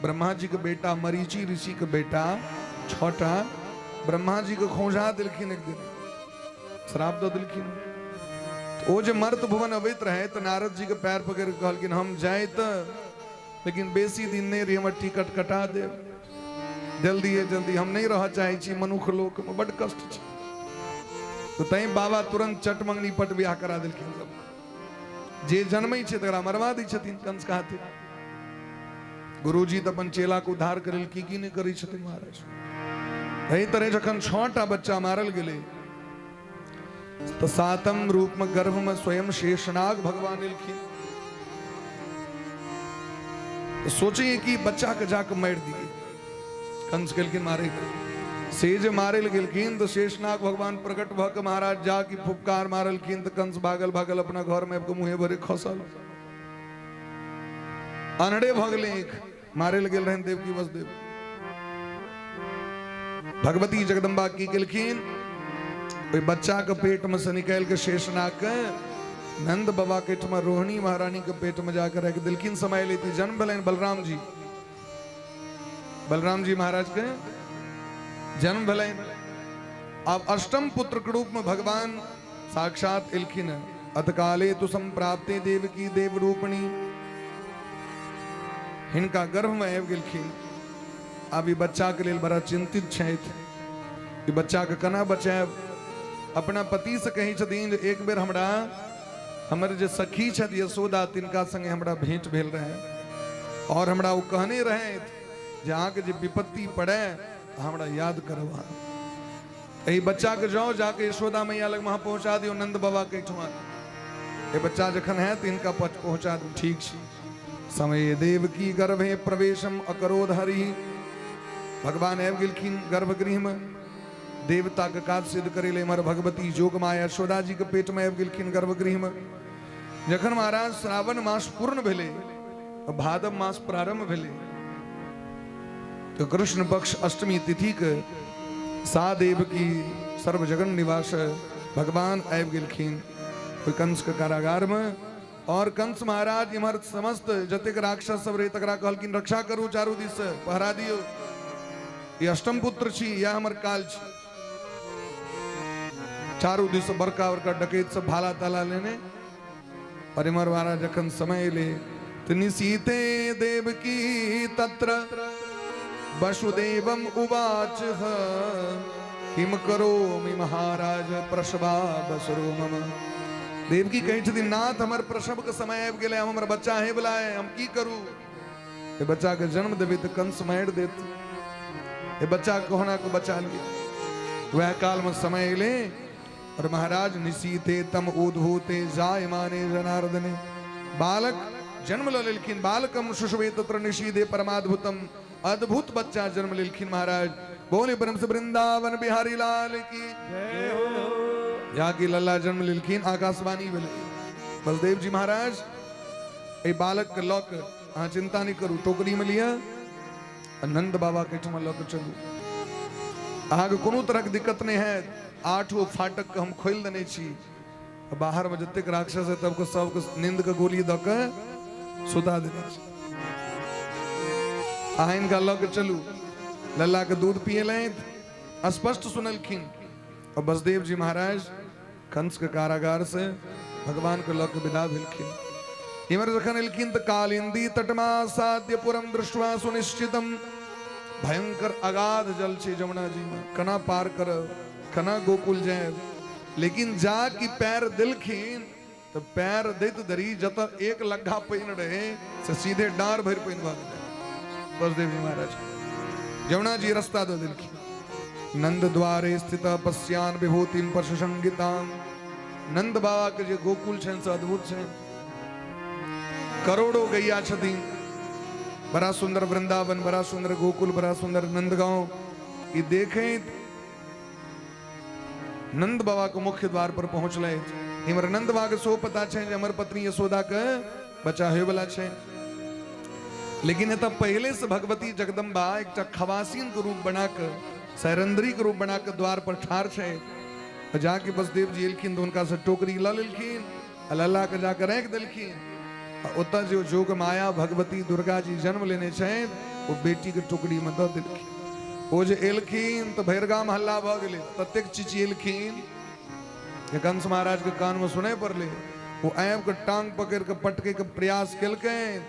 ब्रह्मा जी के बेटा मरीचि ऋषि के बेटा 6टा ब्रह्मा जी के खौंझा देलखिन, एक दिन श्राप दऽ देलखिन। ओ जे मर्त भुवन अबैत रहे तऽ नारद जी के पैर पकड़ के कहलखिन हम जाय तऽ लेकिन बेसी दिन नहि रही, हमर टिकट कटा देब जल्दी जल्दी, हम नहीं रह चाहे छी मनुख लोक में, बड कष्ट छै। तो तैं बाबा तुरंत चट मंगनी पट ब्याह करा देलखिन। सब जे जन्मै छै तकरा मरवा दै छथिन कंस के हाथे। गुरुजी तऽ अपन चेला के उद्धार करै लेल की की नहि करै छथिन महाराज। एहि तरह जखन 6टा बच्चा मारल गेलै तऽ 7म रूप में गर्भ में स्वयं शेषनाग भगवान एलखिन। तऽ सोचे कि बच्चा के जाके मारि दिए, कंस गेलखिन मारे के, से जे मारे लए गेलखिन तऽ शेषनाग भगवान प्रकट भऽ के महाराज जा कि फुफकार मारलखिन तऽ कंस भागल भागल अपना घर में आबि कऽ मुँहे भरे खसल, अनड़े भऽ गेलै एक, मारे लए गेल रहनि देवकी वसुदेव। भगवती जगदम्बा की केलखिन, ओहि बच्चा के पेट में से निकालि के शेषनाग के नंद बाबा के ठमा रोहिणी महारानी के पेट में जाकर राखि देलखिन। समय लेती जन्म भेलनि बलराम जी, बलराम जी महाराज के जन्म भेलनि। आब अष्टम पुत्र के रूप में भगवान साक्षात एलखिन। अतकाले तु संप्राप्ते देवकी देव रूपणी, हिनका गर्भ में आबि गेलखिन। आब ई बच्चा के लेल बड़ा चिंतित छथि, ई बच्चा के केना बचायब। अपना पति से कहै छथिन जे एक बेर हमरा हमर जे सखी छथि यशोदा तिनका संगे हमरा भेंट भेल रहे और हमरा ओ कहने रहे जे अहाँके जे विपत्ति पड़े तऽ हमरा याद करब अहाँ। एहि बच्चा के जाओ जाके यशोदा मैया लग अहाँ पहुंचा दियौ नंद बाबा के एहिठमा, ए बच्चा जखन हैत हिनका पहुंचा दियौ। ठीक छै। समय देव की गर्भे प्रवेशम अकरोध हरि, भगवान आबि गेलखिन गर्भगृह में देवता के काज सिद्ध करे ले। इम्हर भगवती जोग माया यशोदा जी के पेट में आबि गेलखिन गर्भगृह में। जखन महाराज श्रावण मास पूर्ण भेलै, भादव मास प्रारंभ भेलै, तो कृष्ण पक्ष अष्टमी तिथि के सा देव की सर्वजगन निवास भगवान आबि गेलखिन ओहि कंस के कारागार में। और कंस महाराज इम्हर समस्त जतेक राक्षस सब रहे तकरा कहलखिन रक्षा करू, चारू दिस से पहरा दियौ, ई अष्टम पुत्र छी, यह हमर काल छी। चारू दिस से बड़का बड़का डकैत सब भाला ताला लेने। और इम्हर महाराज जखन समय एलै तऽ निशीते देवकी तत्र वसुदेवम उवाच किम करोमि महाराज प्रसवा बसरो मम। देवकी कहै छथिन, नाथ, हमर प्रसव के समय आबि गेलै, हमर बच्चा हे वला है, हम की करू? ए बच्चा के जन्म देबै तऽ कंस मारि देत, ए बच्चा के कोहुना के बचा लिअ। वएह काल में समय एलै और महाराज निशीते तम उद्भूते जाय माने जनार्दने, बालक जन्म लऽ लेलखिन। बालकम सुशुभे तत्र निशीदे परमाद्भुतम, अद्भुत बच्चा जन्म लेलखिन महाराज। बोले परम से वृंदावन बिहारी लाल की जय हो। जाके लल्ला जन्म लेलखिन, आकाशवाणी भेलै। बलदेव जी महाराज एहि बालक के लऽ कऽ अहाँ चिंता नहि करू, टोकरी में लिअ आ नंद बाबा के ठमा लऽ कऽ चलू, अहाँके कोनो तरहक दिक्कत नहि हैत। आठो फाटक के हम खोलि देने छी, बाहर में जतेक राक्षस है तबके सबके नींद के गोली दऽ के सुता देने छी, अहाँ हिनका लऽ के चलू। लल्ला के दूध पियलथि, स्पष्ट सुनलखिन। और बसदेव जी महाराज कंस के कारागार से भगवान के लऽ के विदा भेलखिन। इमर जखन एलखिन तऽ कालिंदी तटमा साध्य पुरम दृष्टवा सुनिश्चितम, भयंकर अगाध जल छै जमुना जी में, कना पार करब, कना गोकुल जायब। लेकिन जा कि पैर देलखिन तऽ पैर दैत धरी जत एक लग्घा पानि रहे से सीधे डाँर भरि पानि भऽ गेलै। बसदेव जी महाराज जमुना जी रास्ता दऽ देलखिन। नंद द्वारे स्थित पश्यान विभूतिम पशु संगीताम, नंद बाबा के जे गोकुल छनि से अद्भुत छनि, करोड़ों गैया छथिन, बड़ा सुंदर वृंदावन, बड़ा सुंदर गोकुल, बड़ा सुंदर नंदगांव। ई देखैत नंद बाबा के मुख्य द्वार पर पहुंचले। इमर नंद बाबा के सेहो पता छै जे हमर पत्नी यशोदा के बच्चा होय वाला छै, लेकिन एतऽ पहले से भगवती जगदम्बा एकटा खवासीन के रूप बना के, सैरंद्री के रूप बना के द्वार पर ठाढ़ छै। जाके बसदेव जी एलखिन तऽ हुनका से टोकरी लऽ लेलखिन आ लल्ला के जाके राखि देलखिन। आ ओतऽ जे जोग माया भगवती दुर्गा जी जन्म लेने छनि ओ बेटी के टोकरी में दऽ देलखिन। ओ जे एलखिन तऽ भरि गाम हल्ला भऽ गेलै, ततेक चिचिएलखिन जे कंस महाराज के कान में सुनय पड़लै। ओ आबि कऽ टांग पकड़ि कऽ पटकै के प्रयास केलकनि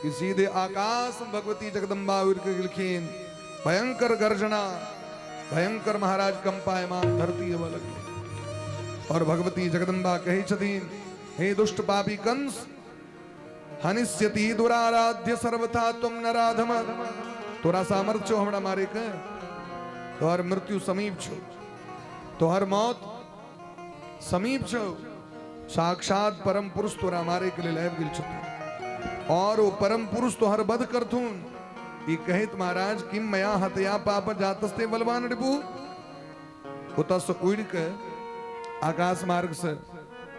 कि सीधे आकाश में भगवती जगदम्बा उड़ि कऽ गेलखिन। भयंकर गर्जना, भयंकर महाराज कंपायमान धरती हेबऽ लगलै। और भगवती जगदम्बा कहै छथिन, हे दुष्ट पापी कंस, हनिष्यति दुराराध्य सर्वथा तुम नराधम, तोरा सामर्थ्य छौ हमरा मारे के, तोहर मृत्यु समीप छौ, तोहर मौत समीप छौ, साक्षात परम पुरुष तोरा मारे के लेल आबि गेल छथुन और ओ परम पुरुष तोहर वध करथुन। ई कहैत महाराज किम मया हतया पाप जातस्ते बलवान रिपु, ओतऽ से उड़ि के आकाश मार्ग से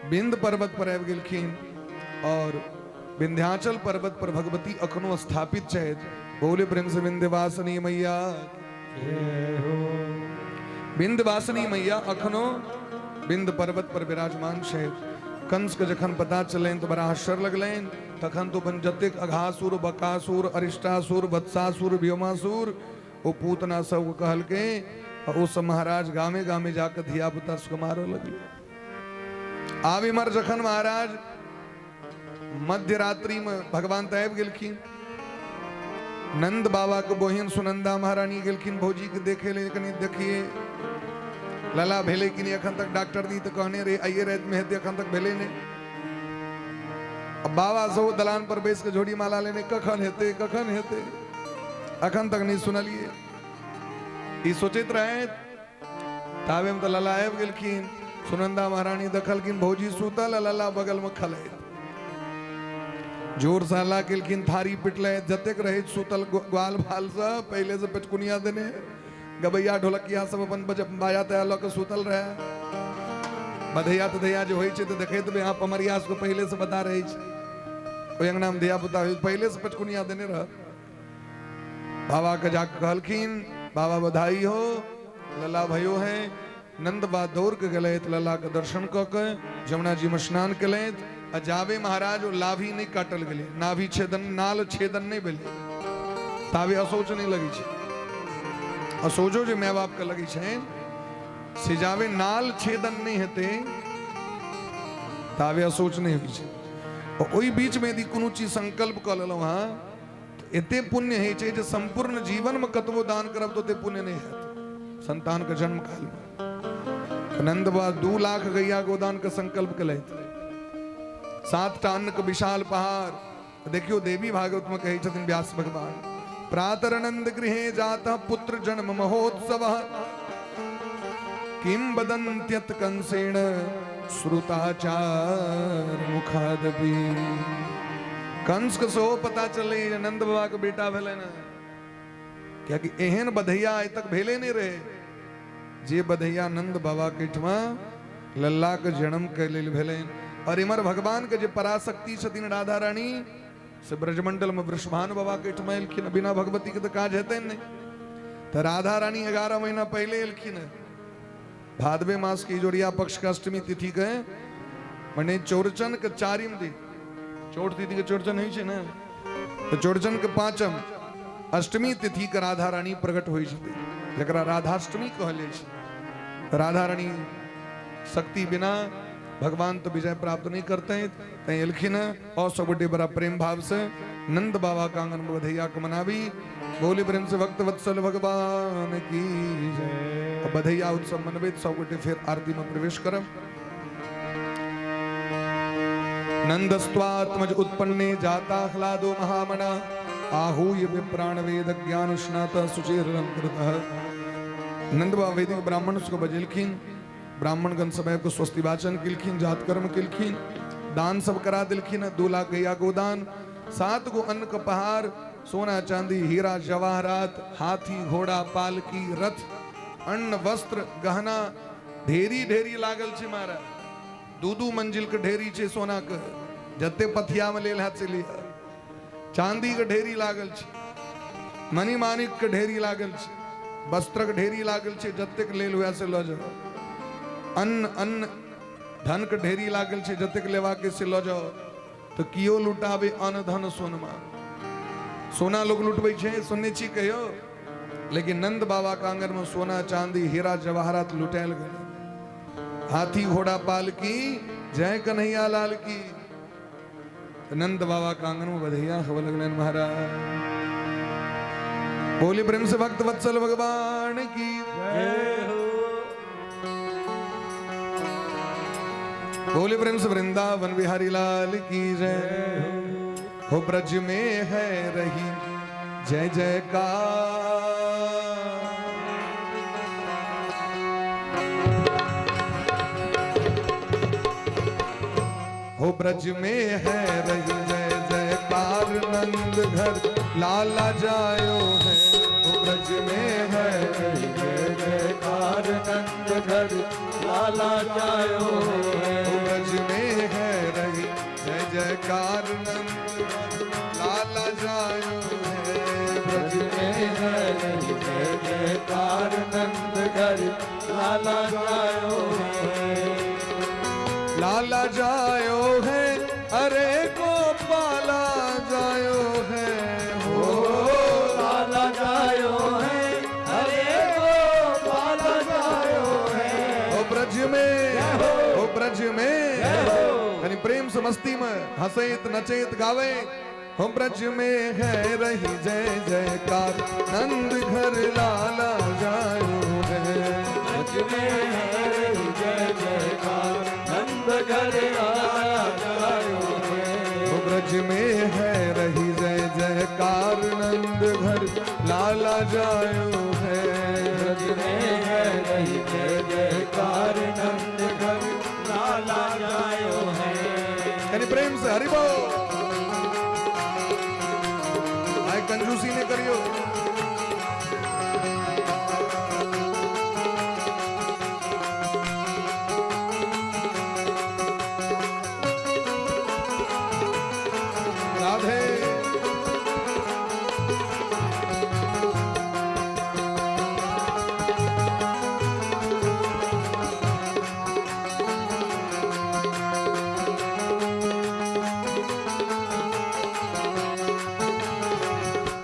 विंध्य पर्वत पर आबि गेलखिन और विंध्याचल पर्वत पर भगवती अखनो स्थापित छथि। बोले प्रेम से विंध्यवासिनी मैया। विंध्यवासिनी मैया अखनो विंध्य पर्वत पर विराजमान छथि। कंस के जखन पता चलनि तऽ बड़ा आश्चर्य लगलनि। तखन तो अपन जतेक अघासुर, बकासुर, अरिष्टासुर, वत्सासुर, व्योमासुर, ओ पूतना सबके कहलकै आ ओ सब महाराज गामे गामे जाके धिया पुता सबके मारऽ लगलै। आब इम्हर जखन महाराज मध्य रात्रि में भगवान तऽ आबि गेलखिन, नंद बाबा के बहिन सुनंदा महारानी गेलखिन भौजी के देखे ले, कनि देखिए लला भेलै कि नहि अखन तक, डॉक्टर दी तऽ कहने रहे आइए राति में हेतै, अखन तक भेलै नहि। अब बाबा सब दलान पर बैस के झोड़ी माला लेने, कखन हेतै कखन हेतै, अखन तक नहि सुनलिए। ई सोचैत रहे ताबे में तऽ लला आबि गेलखिन। सुनंदा महारानी देखलखिन भौजी सुतल आ लला बगल में खलैत, जोर से हल्ला केलखिन, थारी पिटले, जतेक रहे सुतल ग्वाल भाल सब पहले से पेटकुनिया देने, गबैया ढोलकिया सब अपन बाजा तया लऽ के सुतल रहे। बधैया तधैया जे होइ छै तऽ देखैत हेबै अहाँ, पमरिया सबके पहिले से बता रहै छै, ओहि अंगना में धिया पुता होइ पहिले से पेटकुनिया देने रहत। बाबा के जाके कहलखिन, बाबा बधाई हो, लला भयो है। नंद बा दौड़ के गेलथि, लला के दर्शन कऽ के जमुना जी में स्नान केलथि। आ जाबे महाराज ओ लाभी नहि काटल गेलै, नाभि छेदन, नाल छेदन नहि भेलै, ताबे असौच नहि लगै छै। असौचो जे my बाप के लगै छै से जाबे नाल छेदन नहि हेतै ताबे असौच नहि होइ छै। ओहि बीचमे यदि कोनो चीज संकल्प कऽ लेलहुँ अहाँ तऽ एते पुण्य होइ छै जे सम्पूर्ण जीवनमे कतबो दान करब तऽ ओते पुण्य नहि हैत संतानके जन्म कालमे। नंद बाबा 2 लाख गैया गोदान के संकल्प केलथि, 7टा अन्न के विशाल पहाड़। देखियो देवी भागवत में कहै छथिन व्यास भगवान, प्रातर नंद गृहे जातः पुत्र जन्म महोत्सव किं वदन्त्यत कंसेण श्रुताचार मुखादपि। कंस के सेहो पता चललै जे नंद बाबा के बेटा भेलै ने, कियाकि एहन बधैया आइ तक भेले नहि रहे जे बधैया नंद बाबा के ठमा लल्ला के जन्म के लेल भेलनि। और इमर भगवान के जे पराशक्ति छथिन राधा रानी से ब्रजमंडल में वृषभान बाबा के ठमा एलखिन, बिना भगवती के तो काज हेतनि नहि। तो राधा रानी 11 महीना पहले एलखिन, भादवे मास की जोड़िया पक्ष के अष्टमी तिथि के मने चौरचन के 4 दिन, चौठ तिथि के चौरचन होइ छै ने, तो चौरचन के 5 अष्टमी तिथि के राधा रानी प्रकट होइ छथिन, जकरा राधाष्टमी कहल जाइ छै। राधा रानी शक्ति बिना भगवान तो विजय प्राप्त नहीं करते हैं, तैं एलखिन और सब गोटे बड़ा प्रेम भाव से नंद बाबा का आंगन में बधैया के मनावी। बोली प्रेम से भक्त वत्सल भगवान की जय। और बधैया उत्सव मनबैत सब गोटे फिर आरती में प्रवेश करब। नंदस्त्वात्मज उत्पन्ने जाता ह्लादो महामना आहूय विप्राण वेद ज्ञान स्नात सुचिरलंकृतः। नंद बाबा वैदिक ब्राह्मण उसको बजेलखिन, ब्राह्मणगण सब को स्वस्ति वाचन केलखिन, जात कर्म केलखिन, दान सब करा दिलखिन, 2 लाख गैया गोदान, 7 गो अन्न के पहाड़, सोना चांदी हीरा जवाहरात, हाथी घोड़ा पालकी रथ, अन्न वस्त्र गहना ढेरी ढेरी लागल छै महाराज। 2-2 मंजिल के ढेरी छै सोना के, जते पथिया में लेल हाथ से लिया, चांदी के ढेरी लागल छै, मणि माणिक के ढेरी लागल छै, वस्त्र के ढेरी लागल छै, जतेक लेल हुए से लऽ जाओ। अन्न अन्न धन के ढेरी लागल छै, जतेक लेवा के से लऽ जाओ। तो कियो लुटावे अन्न धन सोनमा, सोना लोग लुटबै छै सुनने छी कहियो, लेकिन नंद बाबा के आंगन में सोना चांदी हीरा जवाहरात लुटायल गेल। हाथी घोड़ा पालकी जय कन्हैया लाल की। तो नंद बाबा के आंगन में बधैया होवे लगलनि महाराज। बोली प्रेम से भक्त वत्सल भगवान की जय हो। बोली प्रेम से वृंदावन बिहारी लाल की जय हो। ब्रज में है रही जय जयकार, हो ब्रज में है रही जय जयकार, नंद घर लाला जायो है। हो ब्रज में है रही जय जयकार, नंद घर लाला जायो है। हो ब्रज में है रही जय जयकार, नंद घर लाला जायो है। ब्रज में है रही जय जयकार, नंद घर लाला जायो है। लाला जायो है, अरे गोपाला जायो है। हो लाला जायो है, अरे गोपाला जायो है। ओ ब्रज में, ओ ब्रज में, यानी प्रेम से मस्ती में हंसेत नचेत गावे। हो ब्रज में है रही जय जयकार, नंद घर लाला जायो है। ब्रज में है रही जय जयकार, नंद घर लाला जायो है। हो ब्रज में है रही जय जयकार, नंद घर लाला जायो है। ब्रज में है रही जय जयकार, नंद घर लाला जायो है। यानी प्रेम से हरि बोल। आए कंजूसी ने करियो। राधे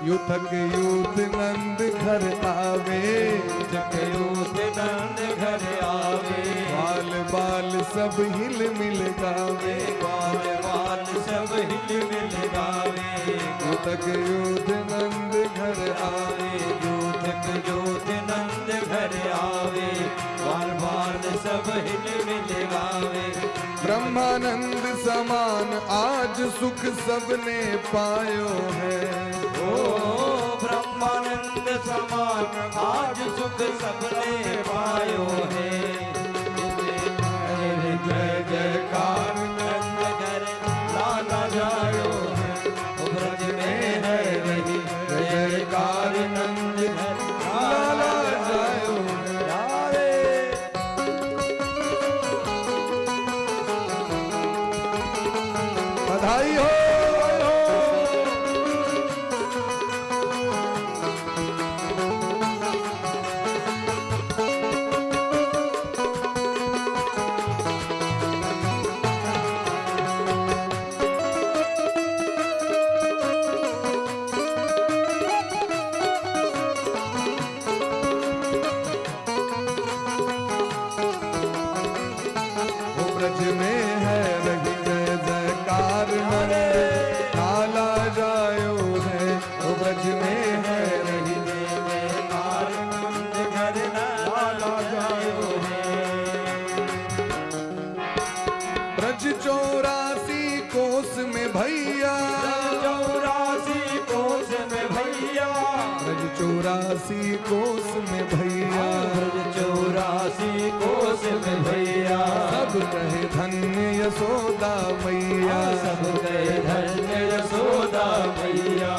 यूथक यूथ नंद घर आवे, यूथक यूथ नंद घर आवे, बाल बाल सब हिल मिल गावे, बाल बाल सब हिल मिल गावे, यूथक यूथ नंद घर आवे, यूथक यूथ नंद घर आवे, बाल बाल सब हिल मिल गावे। ब्रह्मानंद समान आज सुख सबने पायो है, ओ ब्रह्मानंद समान आज सुख सबने पायो है। जय जयकार नंद घर लाला जायो है, ब्रज में है रही जय जयकार नंद घर लाला जायो है। राधे। बधाई हो। वो ब्रज में है रही जय जयकार नंद लाला जायो है, वो ब्रज में है रही जय जयकार नंद घर लाला जायो है। ब्रज 84 कोस में भैया, 84 कोस में भैया, ब्रज 84 कोस में भैया, ब्रज 84 कोस में भैया, सब कहे धन्य यशोदा मैया, सब कहे धन्य यशोदा मैया।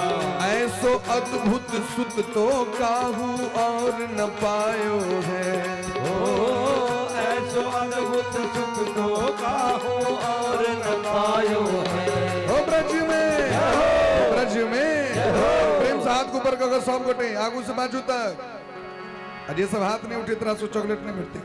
ऐसो अद्भुत सुत तो काहू और न पायो है, ओ ऐसो अद्भुत सुख तो काहू और न पायो है। ओ ब्रज में, ब्रज में प्रेम से हाथ को ऊपर कर सब गोटे आगू से बाजू तक, और ये सब हाथ नहीं उठे तरह से चॉकलेट नहीं मिलती।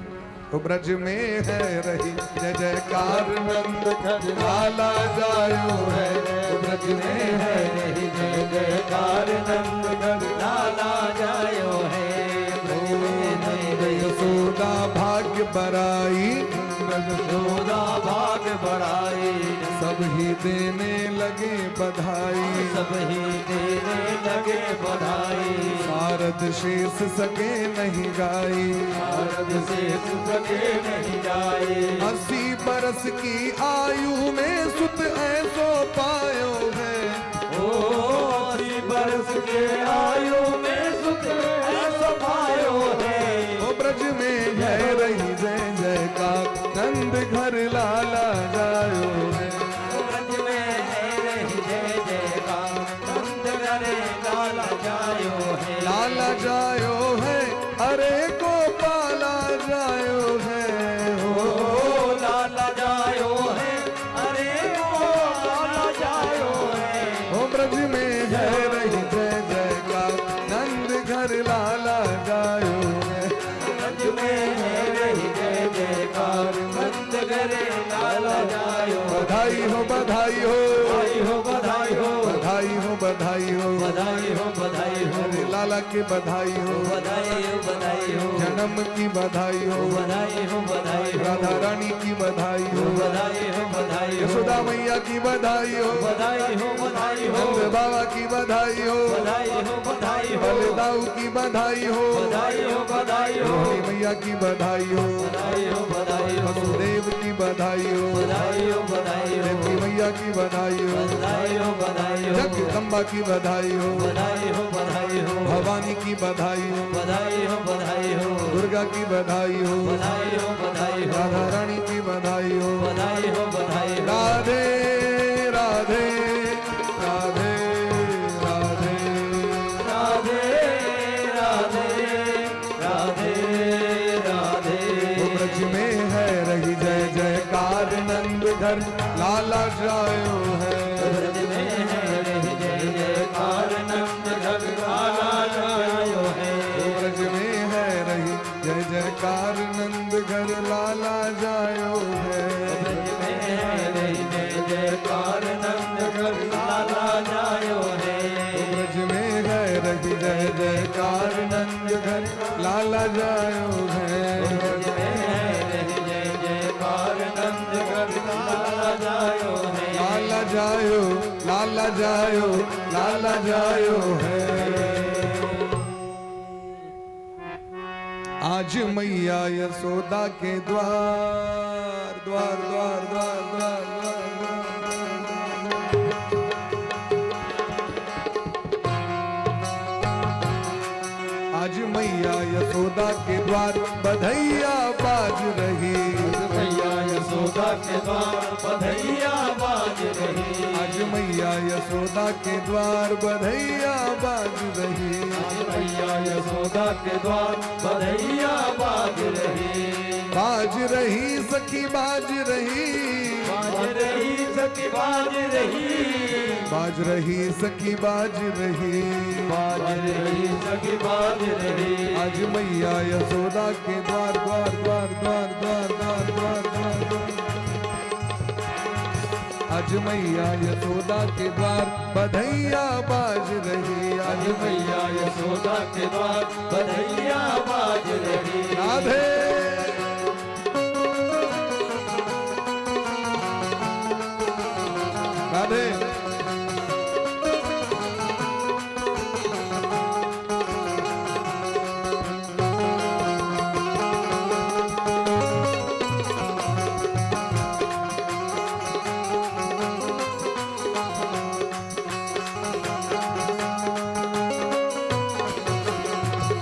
तो ब्रज में है रही जय जयकार नंद घर लाला जायो है, तो ब्रज में है रही जय जयकार नंद घर लाला जायो है। ब्रज में है रही यशोदा भाग्य बराई, यशोदा भाग बढ़ाई, सब ही देने लगे बधाई, सब ही देने लगे बधाई, सारद शेष सके नहीं गाई, सारद शेष सके नहीं जाए। 80 बरस की आयु में सुत ऐसो पायो है, ओ 80 बरस के आयु में सुत ऐसो पायो है। ओ ब्रज में है रही जय जयकार नंद घर लाला जायो है, ब्रज में है रही जय जयकार नंद घर लाला जायो है, लाला जायो है, अरे गोपाला जायो है, ओ लाला जायो है, अरे गोपाला जायो है। ओ ब्रज में है रही जय जयकार नंद घर लाला जायो है, ब्रज में है रही जय जयकार नंद घर लाला जायो। बधाई हो बधाई हो बधाई हो बधाई हो बधाई हो बधाई हो बधाई हो बधाई हो, अरे लाला के बधाई हो, बधाई हो बधाई हो, जन्म की बधाई हो, बधाई हो बधाई हो, राधा रानी की बधाई हो, बधाई हो बधाई हो, यशोदा मैया की बधाई हो, बधाई हो बधाई हो, नंद बाबा की बधाई हो, बधाई हो बधाई हो, बलदाऊ की बधाई हो, बधाई हो बधाई हो, रोहिणी मैया की बधाई हो, बधाई हो बधाई हो, वसुदेव की बधाई हो, बधाई हो बधाई हो, देवकी मैया की बधाई हो, बधाई हो बधाई हो, जगदम्बा की बधाई हो, बधाई हो बधाई हो, भवानी की बधाई हो, बधाई हो बधाई हो, दुर्गा की बधाई हो, बधाई हो बधाई हो, राधा रानी की बधाई हो, बधाई हो बधाई हो, राधे राधे राधे राधे राधे राधे राधे राधे। वो ब्रज में है रही जय जयकार नंद घर लाला जायो है, ब्रज में है रही जय जयकार नंद घर लाला जायो है, वो ब्रज में है रही जय जयकार नंद घर लाला जायो है, ब्रज में है रही जय रही जय जयकार नंद घर लाला जायो है। ब्रज में है रही जय जयकार नंद घर लाला जायो है। लाला जायो, लाला जायो, लाला जायो है। आज मैया यशोदा के द्वार द्वार द्वार द्वार द्वार द्वार। आज मैया यशोदा के द्वार बधैया बाज रही। मैया यशोदा के द्वार बधैया बाज रही। आज मैया यशोदा के द्वार बधैया बाज रही। आज मैया यशोदा के द्वार बधैया बाज रही। बाज रही सखी बाज रही। बाज रही सखी बाज रही। बाज रही सखी बाज रही। बाज रही सखी बाज रही। आज मैया यशोदा के द्वार द्वार द्वार द्वार द्वार द्वार द्वार द्वार द्वार। आज मैया यशोदा के द्वार बधैया बाज रही। आज मैया यशोदा के द्वार बधैया बाज रही। राधे राधे।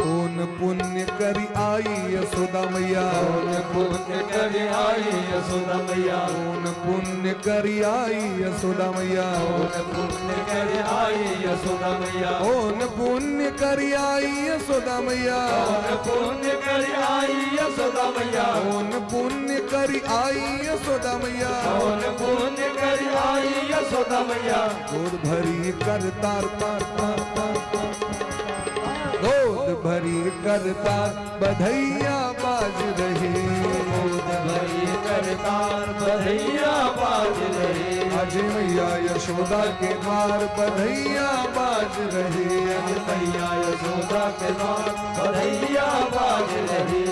कौन पुण्य करी आई यशोदा मैया। कौन पुण्य करी आई यशोदा मैया। कौन पुण्य करी आई यशोदा मैया। कौन पुण्य करी आई यशोदा मैया। कौन पुण्य करी आई यशोदा मैया। कौन पुण्य करी आई यशोदा मैया। कौन पुण्य करी आई यशोदा मैया। कौन पुण्य करी आई यशोदा मैया। गोद भरी कर तार तार तार तार तार। गोद भरी करतार बधैया बाज रही। गोद भरी करतार बधैया बाज रही। आज मैया यशोदा के द्वार बधैया बाज रही। आज मैया यशोदा के द्वार बधैया बाज रही।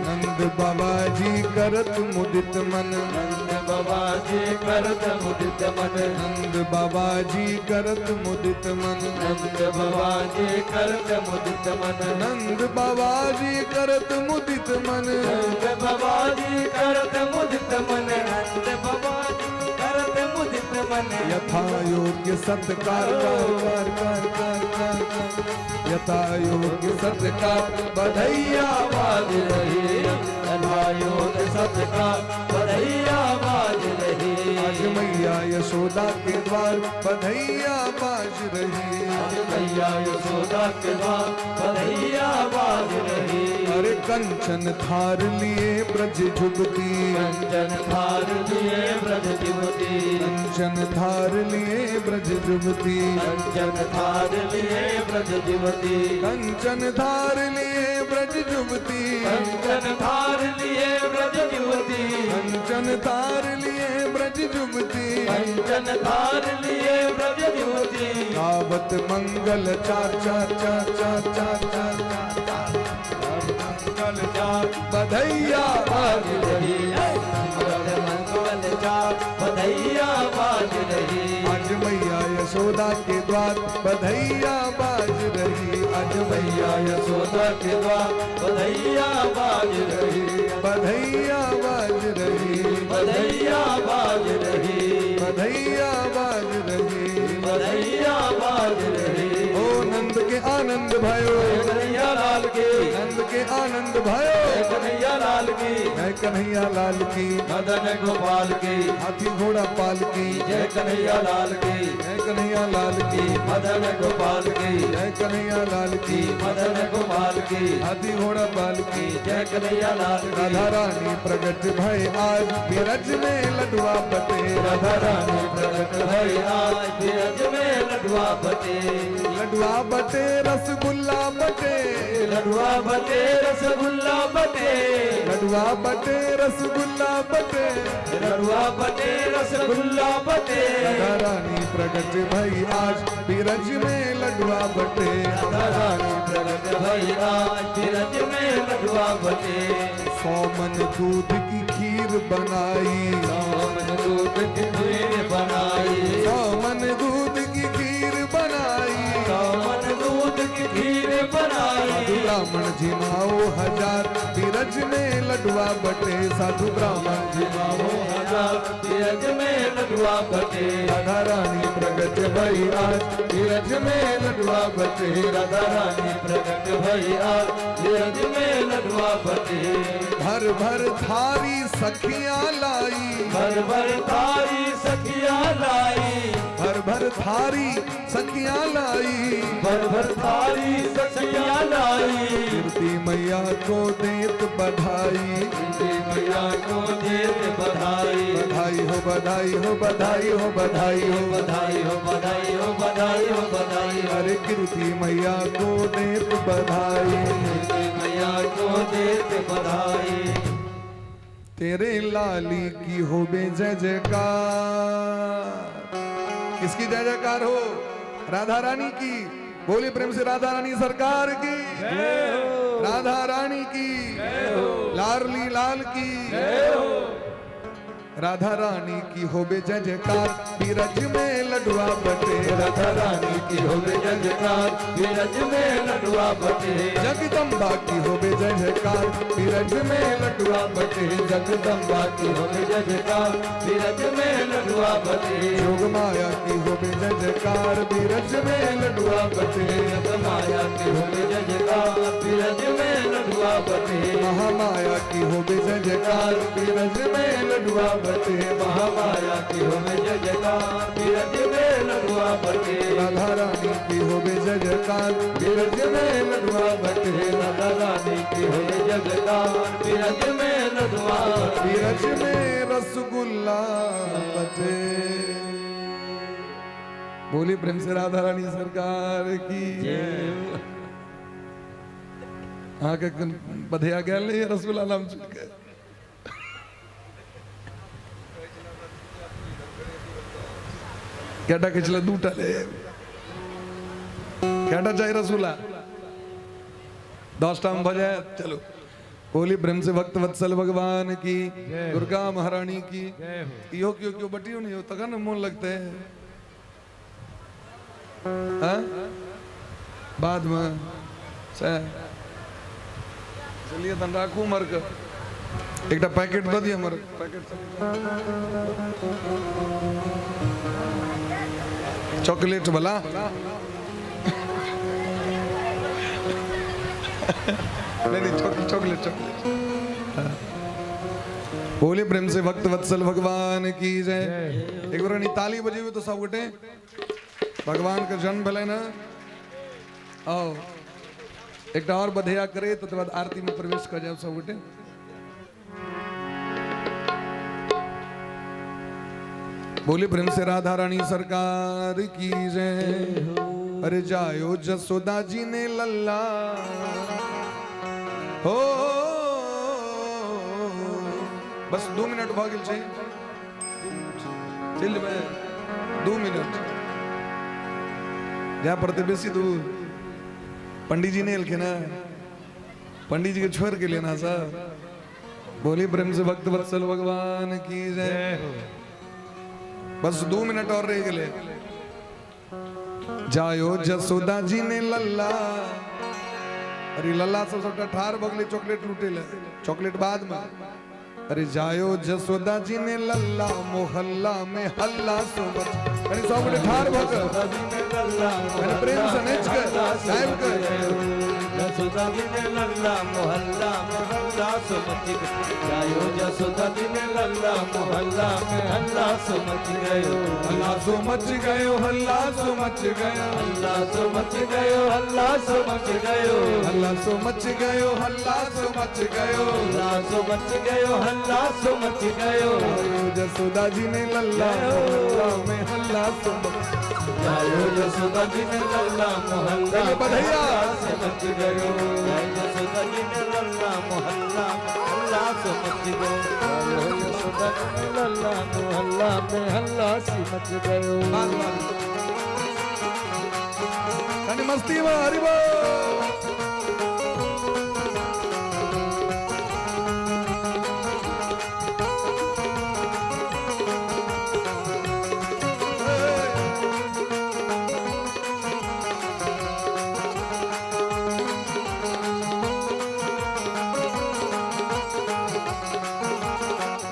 नंद बाबा जी करत मुदित मन। नंद बाबा जी करत मुदित मन। नंद बाबा जी करत मुदित मन। नंद बाबा जी करत मुदित मन। नंद बाबा जी करत मुदित मन। नंद बाबा जी करत मुदित मन। नंद बाबा जी करत मुदित मन। यथा योग्य सत्कार car car car car car car. यथा योग्य सत्कार बधैया बाज रही। यथा योग्य सत्कार बधैया बाज रही। आज मैया यशोदा के द्वार बधैया बाज रही। आज मैया यशोदा के द्वार बधैया बाज रही। अरे कंचन थार लिए ब्रज जुगती। कंचन थार लिए ब्रज जुगती। कंचन थार लिए ब्रज जुगती। कंचन थार लिए ब्रज जुगती। कंचन थार लिए ब्रज जुगती। कंचन थार लिए ब्रज जुगती। कंचन थार लिए ब्रज जुगती। कंचन थार लिए ब्रज जुगती। गावत मंगल चार चार चार चार चार चार चार। मंगल चार बधैया बाज रही। मंगल चार बधैया बाज रही। आज मैया यशोदा के द्वार बधैया बाज रही। आज मैया यशोदा के द्वार बधैया बाज रही। बधैया बाज रही। बधैया बाज रही। बधैया बाज रही। बधैया बाज रही। ओ नंद के आनंद भयो। कन्हैया लाल की। नंद के आनंद भयो। कन्हैया लाल की। जय कन्हैया लाल की। मदन गोपाल की। हाथी घोड़ा पाल की। जय कन्हैया लाल की। जय कन्हैया लाल की। मदन गोपाल की। जय कन्हैया लाल की। मदन गोपाल की। हाथी घोड़ा पाल की। जय कन्हैया लाल की। राधा रानी प्रगट भय आज बिरज में लडुआ बटे। राधा रानी प्रगट भय आज बिरज में लडुआ बटे। लडुआ बटे रसगुल्ला बटे। लडुआ बटे रसगुल्ला बटे। लडुआ बटे रसगुल्ला बटे। लडुआ बटे रसगुल्ला बटे। राधा रानी प्रगट भई आज बिरज में लडुआ बटे। राधा रानी प्रगट भई आज बिरज में लडुआ बटे। 100 मन दूध की खीर बनाई। 100 मन दूध की खीर बनाई। 100 मन दूध की खीर बनाई। 100 मन दूध की खीर साधु बनाई। ब्राह्मण जिमाओ हजार बिरज में लडुआ बटे। साधु ब्राह्मण जिमाओ हजार बिरज में लडुआ बटे। राधा रानी प्रगट भई आज बिरज में लडुआ बटे। राधा रानी प्रगट भई आज बिरज में लडुआ बटे। भर भर थारी सखियां लाई। भर भर थारी सखियां लाई। भर भर थारी सखियां लाई। भर भर थारी सखियां लाई। कीर्ति मैया को देत बधाई। कीर्ति मैया को देत बधाई। बधाई हो बधाई हो बधाई हो बधाई हो। बधाई हो बधाई हो बधाई हो बधाई हो। अरे कीर्ति मैया को देत बधाई। कीर्ति मैया को देत बधाई। तेरे लाली की होबे जय जयकार। किसकी जय जयकार हो? राधा रानी की। बोली प्रेम से राधा रानी सरकार की, राधा रानी की, लारली लाल की। राधा रानी की होबे जय जयकार बिरज में लडुआ बटे। राधा रानी की होवे जय जयकार बिरज में लडुआ बटे। जगदम्बा की होबे जय जयकार बिरज में लडुआ बटे। जगदम्बा की होवे जय जयकार बिरज में लडुआ बटे। जोग माया की होबे जय जयकार बिरज में लडुआ बटे। जग माया की होवे जय जयकार बिरज में लडुआ बटे। महामाया की होबे जय जयकार बिरज में लडुआ बटे। महामाया की होवे जय जयकार बिरज में लडुआ बटे। राधा रानी की होबे जय जयकार बिरज में लडुआ बटे। राधा रानी की होवे जय जयकार बिरज में लडुआ बटे। बिरज में रसगुल्ला बटे। बोली प्रेम से राधा रानी सरकार की। हाँ के बधिया गेल नहीं रसगुल्ला नाम सुन के। केटा खिचले दूटा ले केटा चाही रसगुल्ला 10टा में भऽ जाए। चलो बोली प्रेम से भक्त वत्सल भगवान की, दुर्गा महारानी की। इहो क्यों क्यों बटियो नहीं हो तखन मोन लगते है। हाँ? बाद में से चलिए तन राखू मर के एकटा पैकेट दऽ दिअ हमर पैकेट चॉकलेट वाला। नहीं नहीं चॉकलेट चॉकलेट चॉकलेट। हाँ। बोले प्रेम से भक्त वत्सल भगवान की जय। एक बार ताली बजेबे तो सब गोटे भगवान के जन्म भेलै ना। आओ एकटा और बधैया करे तो बाद आरती में प्रवेश कर जाओ सब गोटे। बोले प्रेम से राधा रानी सरकार की जय। अरे जायो जसोदा जी ने लल्ला हो। बस 2 मिनट भऽ गेल छै। चलि जेबै 2 मिनट जाय पड़तै बेसी दूर। पंडीजी नहि एलखिन हँ, पंडीजी के छोड़ि गेलियै ना सर। बोली प्रेम से भक्त वत्सल भगवान की जय। बस 2 मिनट और रह गेलै। जायो जसोदा जी ने लल्ला। अरे लल्ला सब सबटा ठार भऽ गेलै चॉकलेट लूटे ले। चॉकलेट बाद में। अरे जायो जसोदा जी ने लल्ला मोहल्ला में हल्ला सो मच। अरे सब गोटे ठार भऽ के कनि प्रेम से नाचि के गाबि के। जसोदा जी ने लल्ला मोहल्ला में हल्ला सो मच गयो। जायो जसोदा जी ने लल्ला मोहल्ला में हल्ला सो मच गयो। हल्ला सो मच गयो हल्ला सो मच गयो। हल्ला सो मच गयो हल्ला सो मच गयो। हल्ला सो मच गयो हल्ला सो मच गयो। हल्ला सो मच गयो हल्ला सो मच गयो। जायो जसोदा जी ने लल्ला मोहल्ला में हल्ला सो मच। जायो जसोदा जी ने लल्ला मोहल्ला पहले बधैया। सो मच गयो। जसोदा यशोदा जी ने लल्ला मोहल्ला में हल्ला सो मच गयो। आयो यशोदा जी ने लल्ला, मोहल्ला में हल्ला सी मच गयो। बस बस, कनी मस्ती में हरि बोल।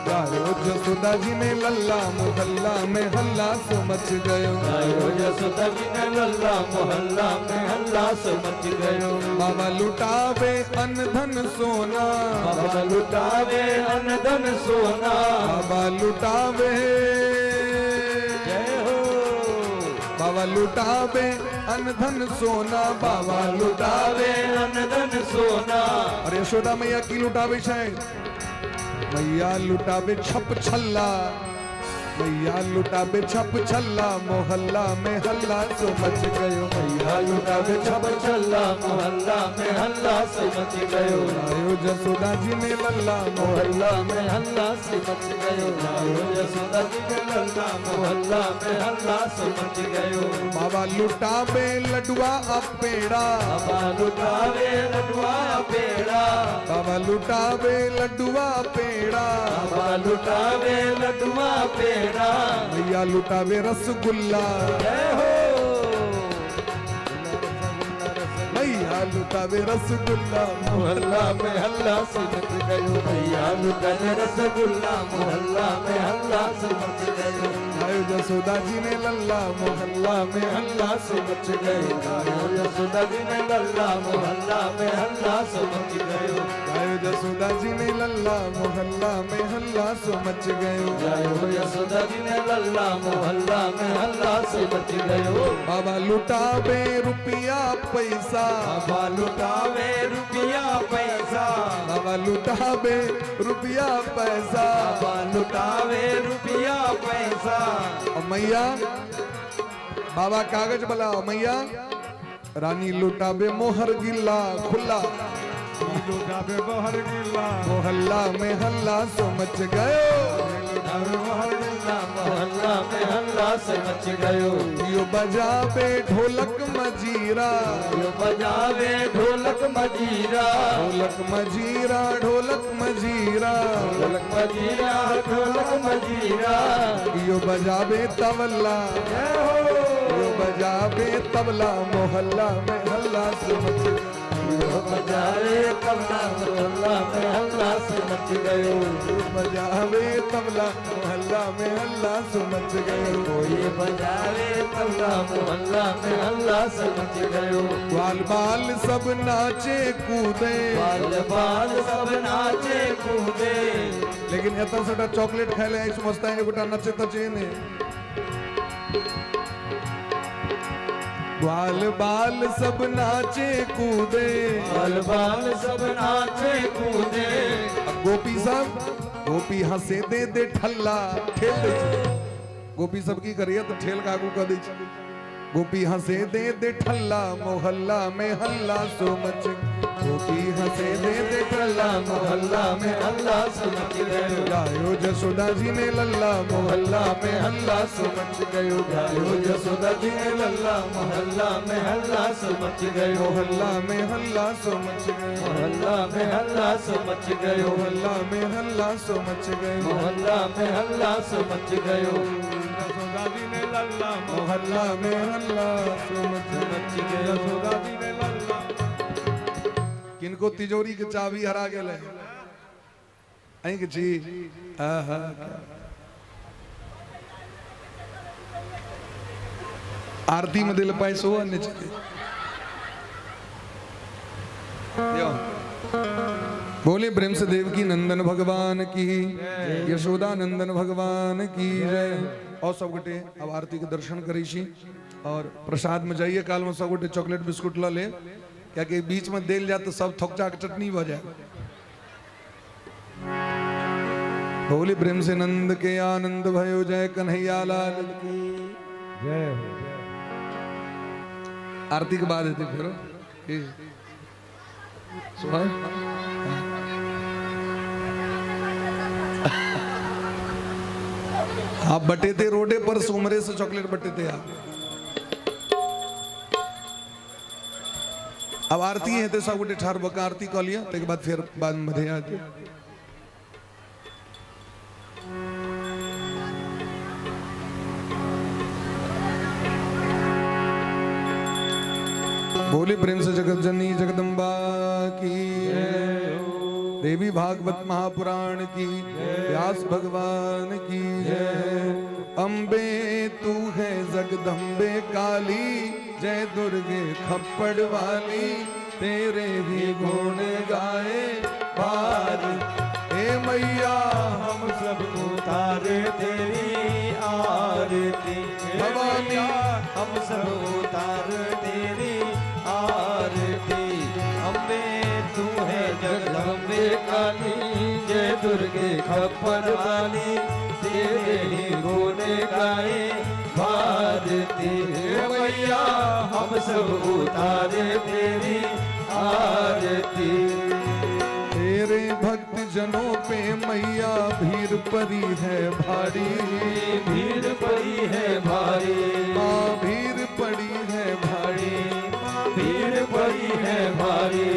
गायो जसोदा जी ने लल्ला, मोहल्ला में हल्ला सो मच गयो। आयो यशोदा जी ने लल्ला, मोहल्ला में हल्ला सो मच गयो। बाबा लुटावे अन्न धन सोना, बाबा लुटावे अन्न धन सोना, बाबा लुटावे, जय हो। बाबा लुटावे अन्न धन सोना, बाबा लुटावे लुटावे अन्न धन सोना। और यशोदा मैया की लुटावे छै? मैया लुटावे छप छल्ला, मैया लुटावे छप छल्ला, मोहल्ला में हल्ला सो मच गयो। मैया लुटावे छप छप छल्ला, मोहल्ला में हल्ला सो मच गयो। आयो जसोदा जी ने लल्ला, मोहल्ला में हल्ला सी मच गयो। आयो यशोदा जी ने लल्ला, मोहल्ला में हल्ला सो मच गयो। बाबा लुटावे लडुआ आ पेड़ा, बाबा लुटावे लडुआ पेड़ा, बाबा लुटावे लडुआ पेड़ा, बाबा लुटावे लडुआ पेड़ा, मैया लुटावे रसगुल्ला, जय हो। मैया लुटावे रसगुल्ला, मोहल्ला में हल्ला सी मच गयो। मैया लुटावे रसगुल्ला, मोहल्ला में हल्ला सो मच गयो। आयो जसोदा जी ने लल्ला, मोहल्ला में हल्ला सो मच गयो। आयो यशोदा जी ने लल्ला, मोहल्ला में हल्ला सो मच गयो। आयो जसोदा जी ने लल्ला, मोहल्ला में हल्ला सो मच गयो। आयो यशोदा जी ने लल्ला, मोहल्ला में हल्ला सो मच गयो। बाबा लुटावे रुपया पैसा, बाबा लुटावे रुपया पैसा, बाबा लुटावे रुपया पैसा, बाबा लुटावे रुपया पैसा। और मैया बाबा कागज बला, मैया रानी लुटावे मोहर गिल्ला खुला, लुटावे मोहर गिल्ला, मोहल्ला में हल्ला सो मच गयो। लुटावे मोहर गिल्ला, मोहल्ला में हल्ला से मच गयो। यो बजावे ढोलक मजीरा, यो बजावे ढोलक मजीरा, ढोलक मजीरा, ढोलक मजीरा, ढोलक मजीरा, ढोलक मजीरा। यो बजावे तबला, जय हो। यो बजावे तबला, मोहल्ला में हल्ला सो मच गयो। यो बजावे तबला, मोहल्ला में हल्ला से मच गयो। यो बजावे तबला, मोहल्ला में हल्ला सो मच गयो। कोई बजावे तबला, मोहल्ला में हल्ला से मच गयो। ग्वाल बाल सब नाचे कूदे, बाल बाल सब नाचे कूदे। लेकिन एतऽ सबटा चॉकलेट खाय ले ऐश मस्ता, एगोटा नचे तचे ने। ग्वाल बाल सब नाचे कूदे, बाल बाल सब नाचे कूदे। आ गोपी सब, गोपी हंसे दे दे ठल्ला, ठेल दै छै। गोपी सब की करिए तऽ ठेल के आगू कऽ दै छै। गोपी हंसे दे दे ठल्ला, मोहल्ला में हल्ला सो मच। गोपी हंसे दे दे ठल्ला, मोहल्ला में हल्ला सो मच गयो। गायो जसोदा जी ने लल्ला, मोहल्ला में हल्ला सो मच गयो। गायो यशोदा जी ने लल्ला, मोहल्ला में हल्ला सो मच गयो। मोहल्ला में हल्ला सो मच गयो। मोहल्ला में हल्ला सो मच गयो। मोहल्ला में हल्ला सो मच गयो। मोहल्ला में हल्ला सो मच गयो। यशोदा जी ने लल्ला, मोहल्ला में हल्ला सो मच मच गयो। यशोदा जी ने लल्ला। किनको तिजोरी के चाबी हरा गेल है? अहीं के छी? आहा, आरती में दिल पाइ सेहो अनने छलै। यौ। बोले प्रेम से देवकी नंदन भगवान की, यशोदा नंदन भगवान की जय। और सब गोटे अब आरती के दर्शन करै छी और प्रसाद में जाइए काल में सब गोटे चॉकलेट बिस्कुट ल ले, कियाकि बीच में देल जाए तो सब थोकचा के चटनी भ जाए। बोले प्रेम से नंद के आनंद भयो जय कन्हैया लाल की जय हो। आरती के बाद हेतै फेरो। की શું હા? आप बटे थे रोडे पर, सुमरे से चॉकलेट बटे थे आप। अब आरती है तो सब गोटे ठार बका आरती कऽ लिअ, ताहिके बाद फेर बाद में आती। बोले प्रेम से जगत जननी जगदम्बा की, देवी भागवत महापुराण की, व्यास भगवान की जय। अम्बे तू है जगदम्बे काली, जय दुर्गे खप्पड़ वाली, तेरे ही गुण गाए बार। हे मैया हम सब उतारे तेरी आरती। भवानी। हम सब उतार तेरी आरती। अम्बे तू है जगदम्बे काली, जय दुर्गे खप्पर वाली, तेरे ही गुण गाए भारती। हे मैया हम सब उतारे तेरी आरती। तेरे भक्त जनों पे मैया भीड़ पड़ी है भारी, भीड़ पड़ी है भारी, माँ भीड़ पड़ी है भारी, भीड़ पड़ी है भारी।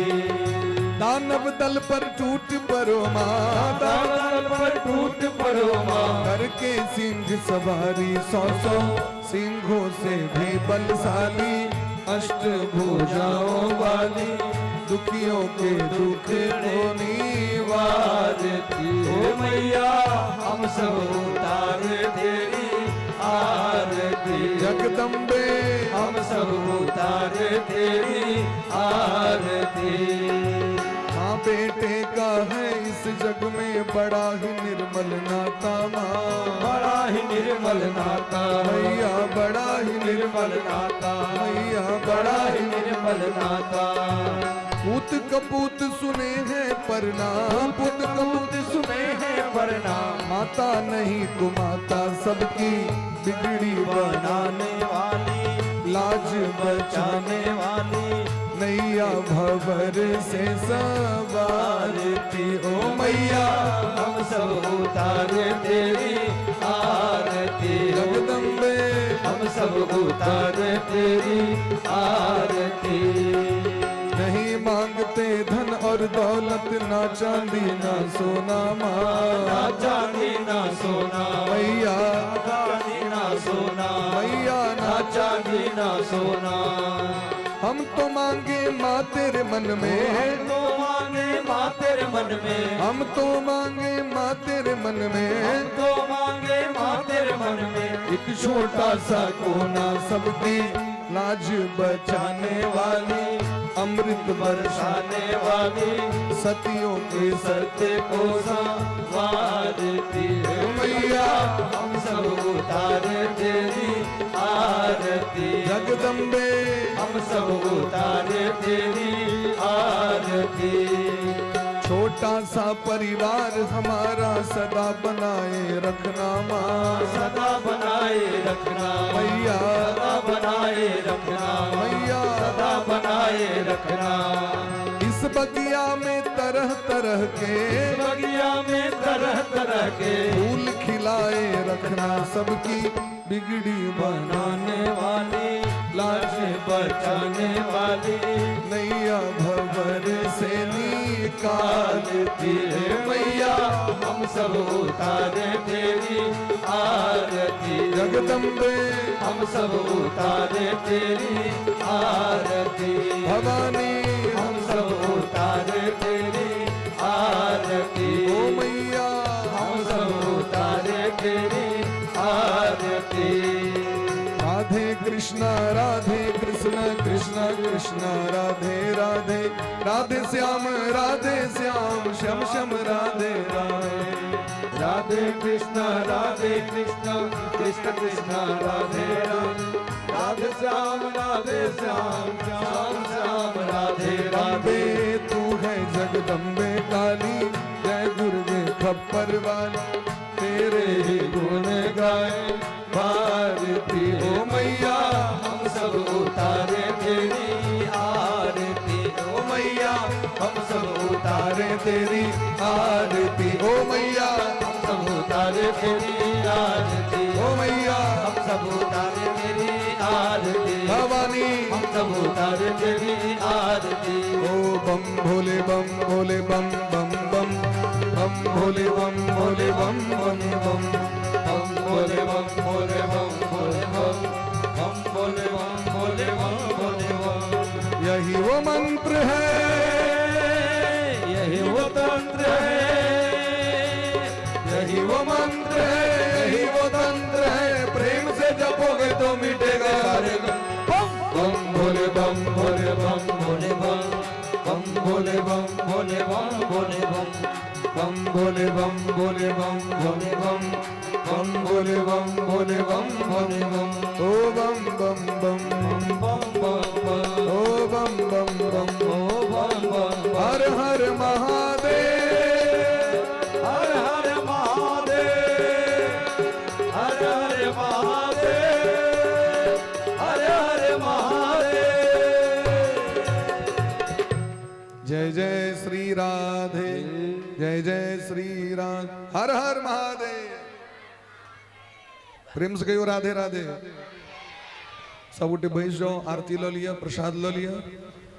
दानव दल पर टूट परो माँ, दानव पर टूट पड़ो माँ, करके सिंह सवारी, सौ सौ सिंहों से भी बलशाली, अष्ट भुजाओं वाली, दुखियों के दुख को निवारती। ओ मैया हम सब उतारे तेरी आरती। जगदम्बे हम सब उतारे तेरी आरती। माँ बेटे का है इस जग में बड़ा ही निर्मल नाता माँ, बड़ा ही निर्मल नाता मैया बड़ा ही निर्मल नाता, मैया बड़ा ही निर्मल नाता। पूत कपूत सुने हैं परनाम, पूत कपूत सुने हैं परनाम, माता नहीं कुमाता सबकी बिगड़ी बनाने वाली, लाज बचाने बचाने वाली, नैया भवर से सवारती। ओ मैया हम सब उतारे तेरी आरती। जगदम्बे हम सब उतारे तेरी आरती। नहीं मांगते धन और दौलत, ना चांदी ना सोना माँ, ना चांदी ना सोना मैया, चांदी ना सोना मैया ना ना चांदी ना सोना। हम तो मांगे माँ तेरे मन में, हम तो मांगे माँ तेरे मन में, हम तो मांगे माँ तेरे मन में, हम तो मांगे माँ तेरे मन में, एक छोटा सा कोना सबकी लाज बचाने वाली, अमृत बरसाने वाली, सतियों के सत्य को संवारती। मैया हम सब उतारे तेरी आरती। जगदम्बे हम सब उतारे तेरी आरती। छोटा सा परिवार हमारा सदा बनाए रखना माँ, सदा बनाए रखना मैया, सदा बनाए रखना मैया, सदा बनाए रखना। इस बगिया में तरह तरह के बगिया में तरह तरह के फूल खिलाए रखना, सबकी बिगड़ी बनाने वाली, लाज बचाने वाली, नैया भवर से निकालती। हे मैया हम सब उतारे तेरी आरती। जगदम्बे हम सब उतारे तेरी आरती। भवानी हम सब उतारे तेरी आरती। ओ मैया हम सब उतारे तेरी आरती। राधे कृष्णा कृष्णा कृष्णा राधे राधे, राधे श्याम श्याम श्याम राधे राधे। राधे कृष्णा कृष्ण कृष्ण राधे राधे, राधे श्याम श्याम श्याम राधे राधे। राधे तू है जगदम्बे काली, जय दुर्गे खप्पर वाली, तेरे ही गुण गाए भारती। ओ मैया हम सब उतारे तेरी आरती। ओ मैया हम तेरी आरती। ओ मैया हम सब उतारे तेरी आरती। ओ मैया हम सब उतारे तेरी आरती। भवानी हम सब उतारे तेरी आरती। ओ बम भोले बम भोले बम बम बम बम भोले बम भोले बम बम बम बम भोले बम भोले बम भोले बम बम भोले बम भोले बम भोले बम। यही वो मंत्र है, यही वो तंत्र है, यही वो मंत्र है, यही वो तंत्र है, प्रेम से जपोगे तो मिटेगा सारे गम। बम भोले बम भोले बम भोले बम बम भोले बम भोले बम भोले बम बम भोले बम भोले बम भोले बम बम भोले बम भोले बम भोले बम ओ बम बम बम बम बम बम ओ बम बम बम ओ बम बम बम। हर हर महादेव हर हर महादेव, हर हर महादेव, हर हर महादेव। जय जय श्री राधे, जय जय श्री राम, हर हर महादेव। प्रेम से कहियो राधे राधे। सब गोटे बैस जाओ, आरती ल लिअ, प्रसाद ल लिअ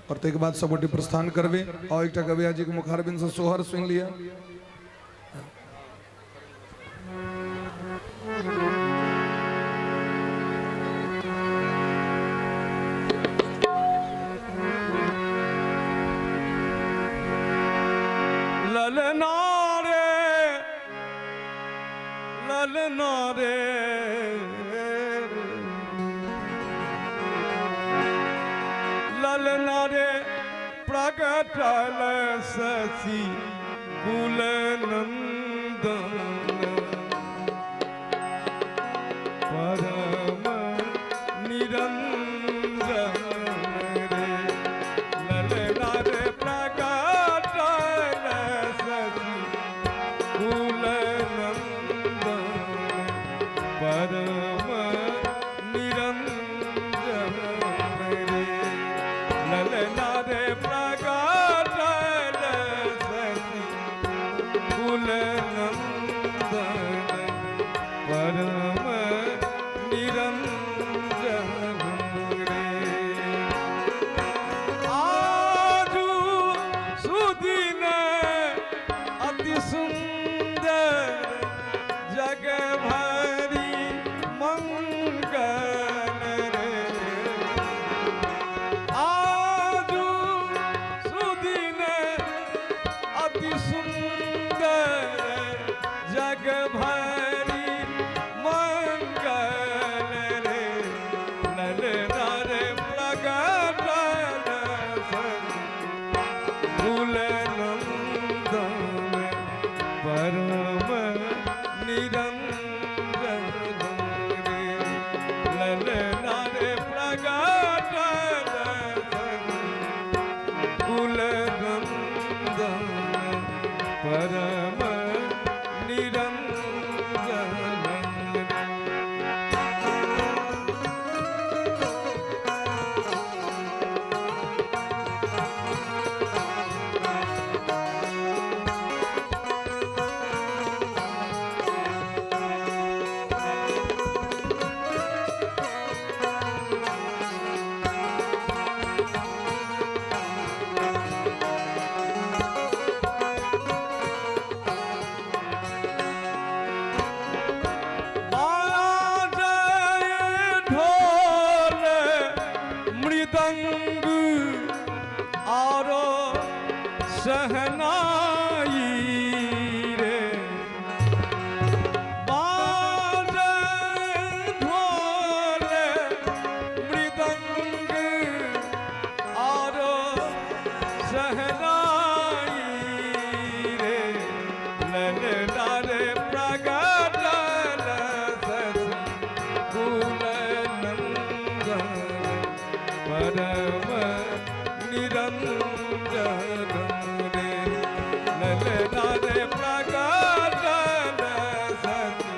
और ताहिके बाद सब गोटे प्रस्थान करबे। और एकटा गवैया जी के मुखारबिंद से सोहर सुनि लिअ। ललना रे ललना रे, ललना रे प्रगटल शशि कुल नंदन परम निरंजन रे। ललना रे प्रगटल शशि कुल नंदन परम निरंजन रे। ललना रे प्रगटल शशि कुल नंदन परम निरंजन रे। आजू सुदिन अति सुंदर जग भरी मंगल रे। आजू सुदिन अति सुंदर जग भरी मंगल रे। ललना रे प्रगटल कुल नंदन परम निरंजन रे। ललना रे प्रगटल कुल नंदन परम निरंजन रे। बाजय ढोल मृदंग आरो सहनाई रे। बाजय ढोल मृदंग आरो सहनाई रे। ललना रे प्रगटल शशि कुल नंदन परम निरंजन रे। ललना रे प्रगटल शशि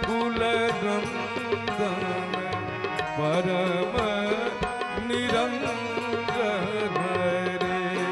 कुल नंदन परम निरंजन रे।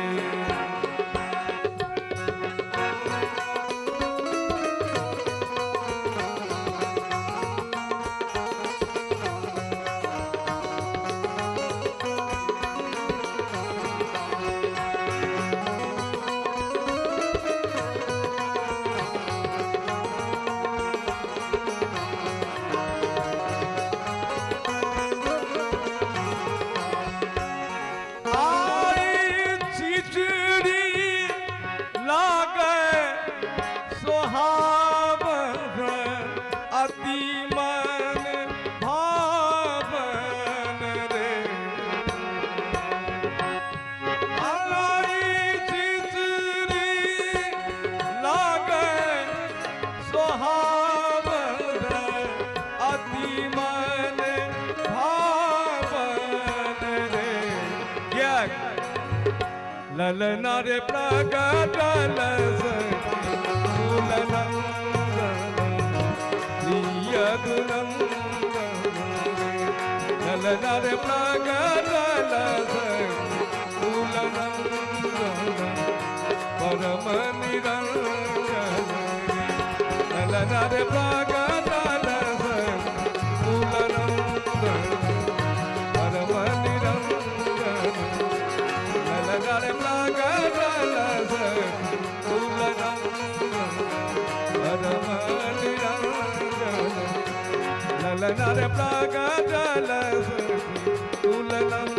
ક્યાંક લલના રે પ્રગટલ સખી કુલનંદન, પ્રિય ગુનંદન રે. લલના રે પ્રગટલ સખી કુલનંદન, પરમ નિરંજન રે. લલના રે પ્રગટલ સખી કુલનંદન, પરમ નિરંજન. લલના રે પ્રગટલ સખી કુલનંદન, પરમ નિરંજન. લલના રે પ્રગટલ સખી કુલનંદન,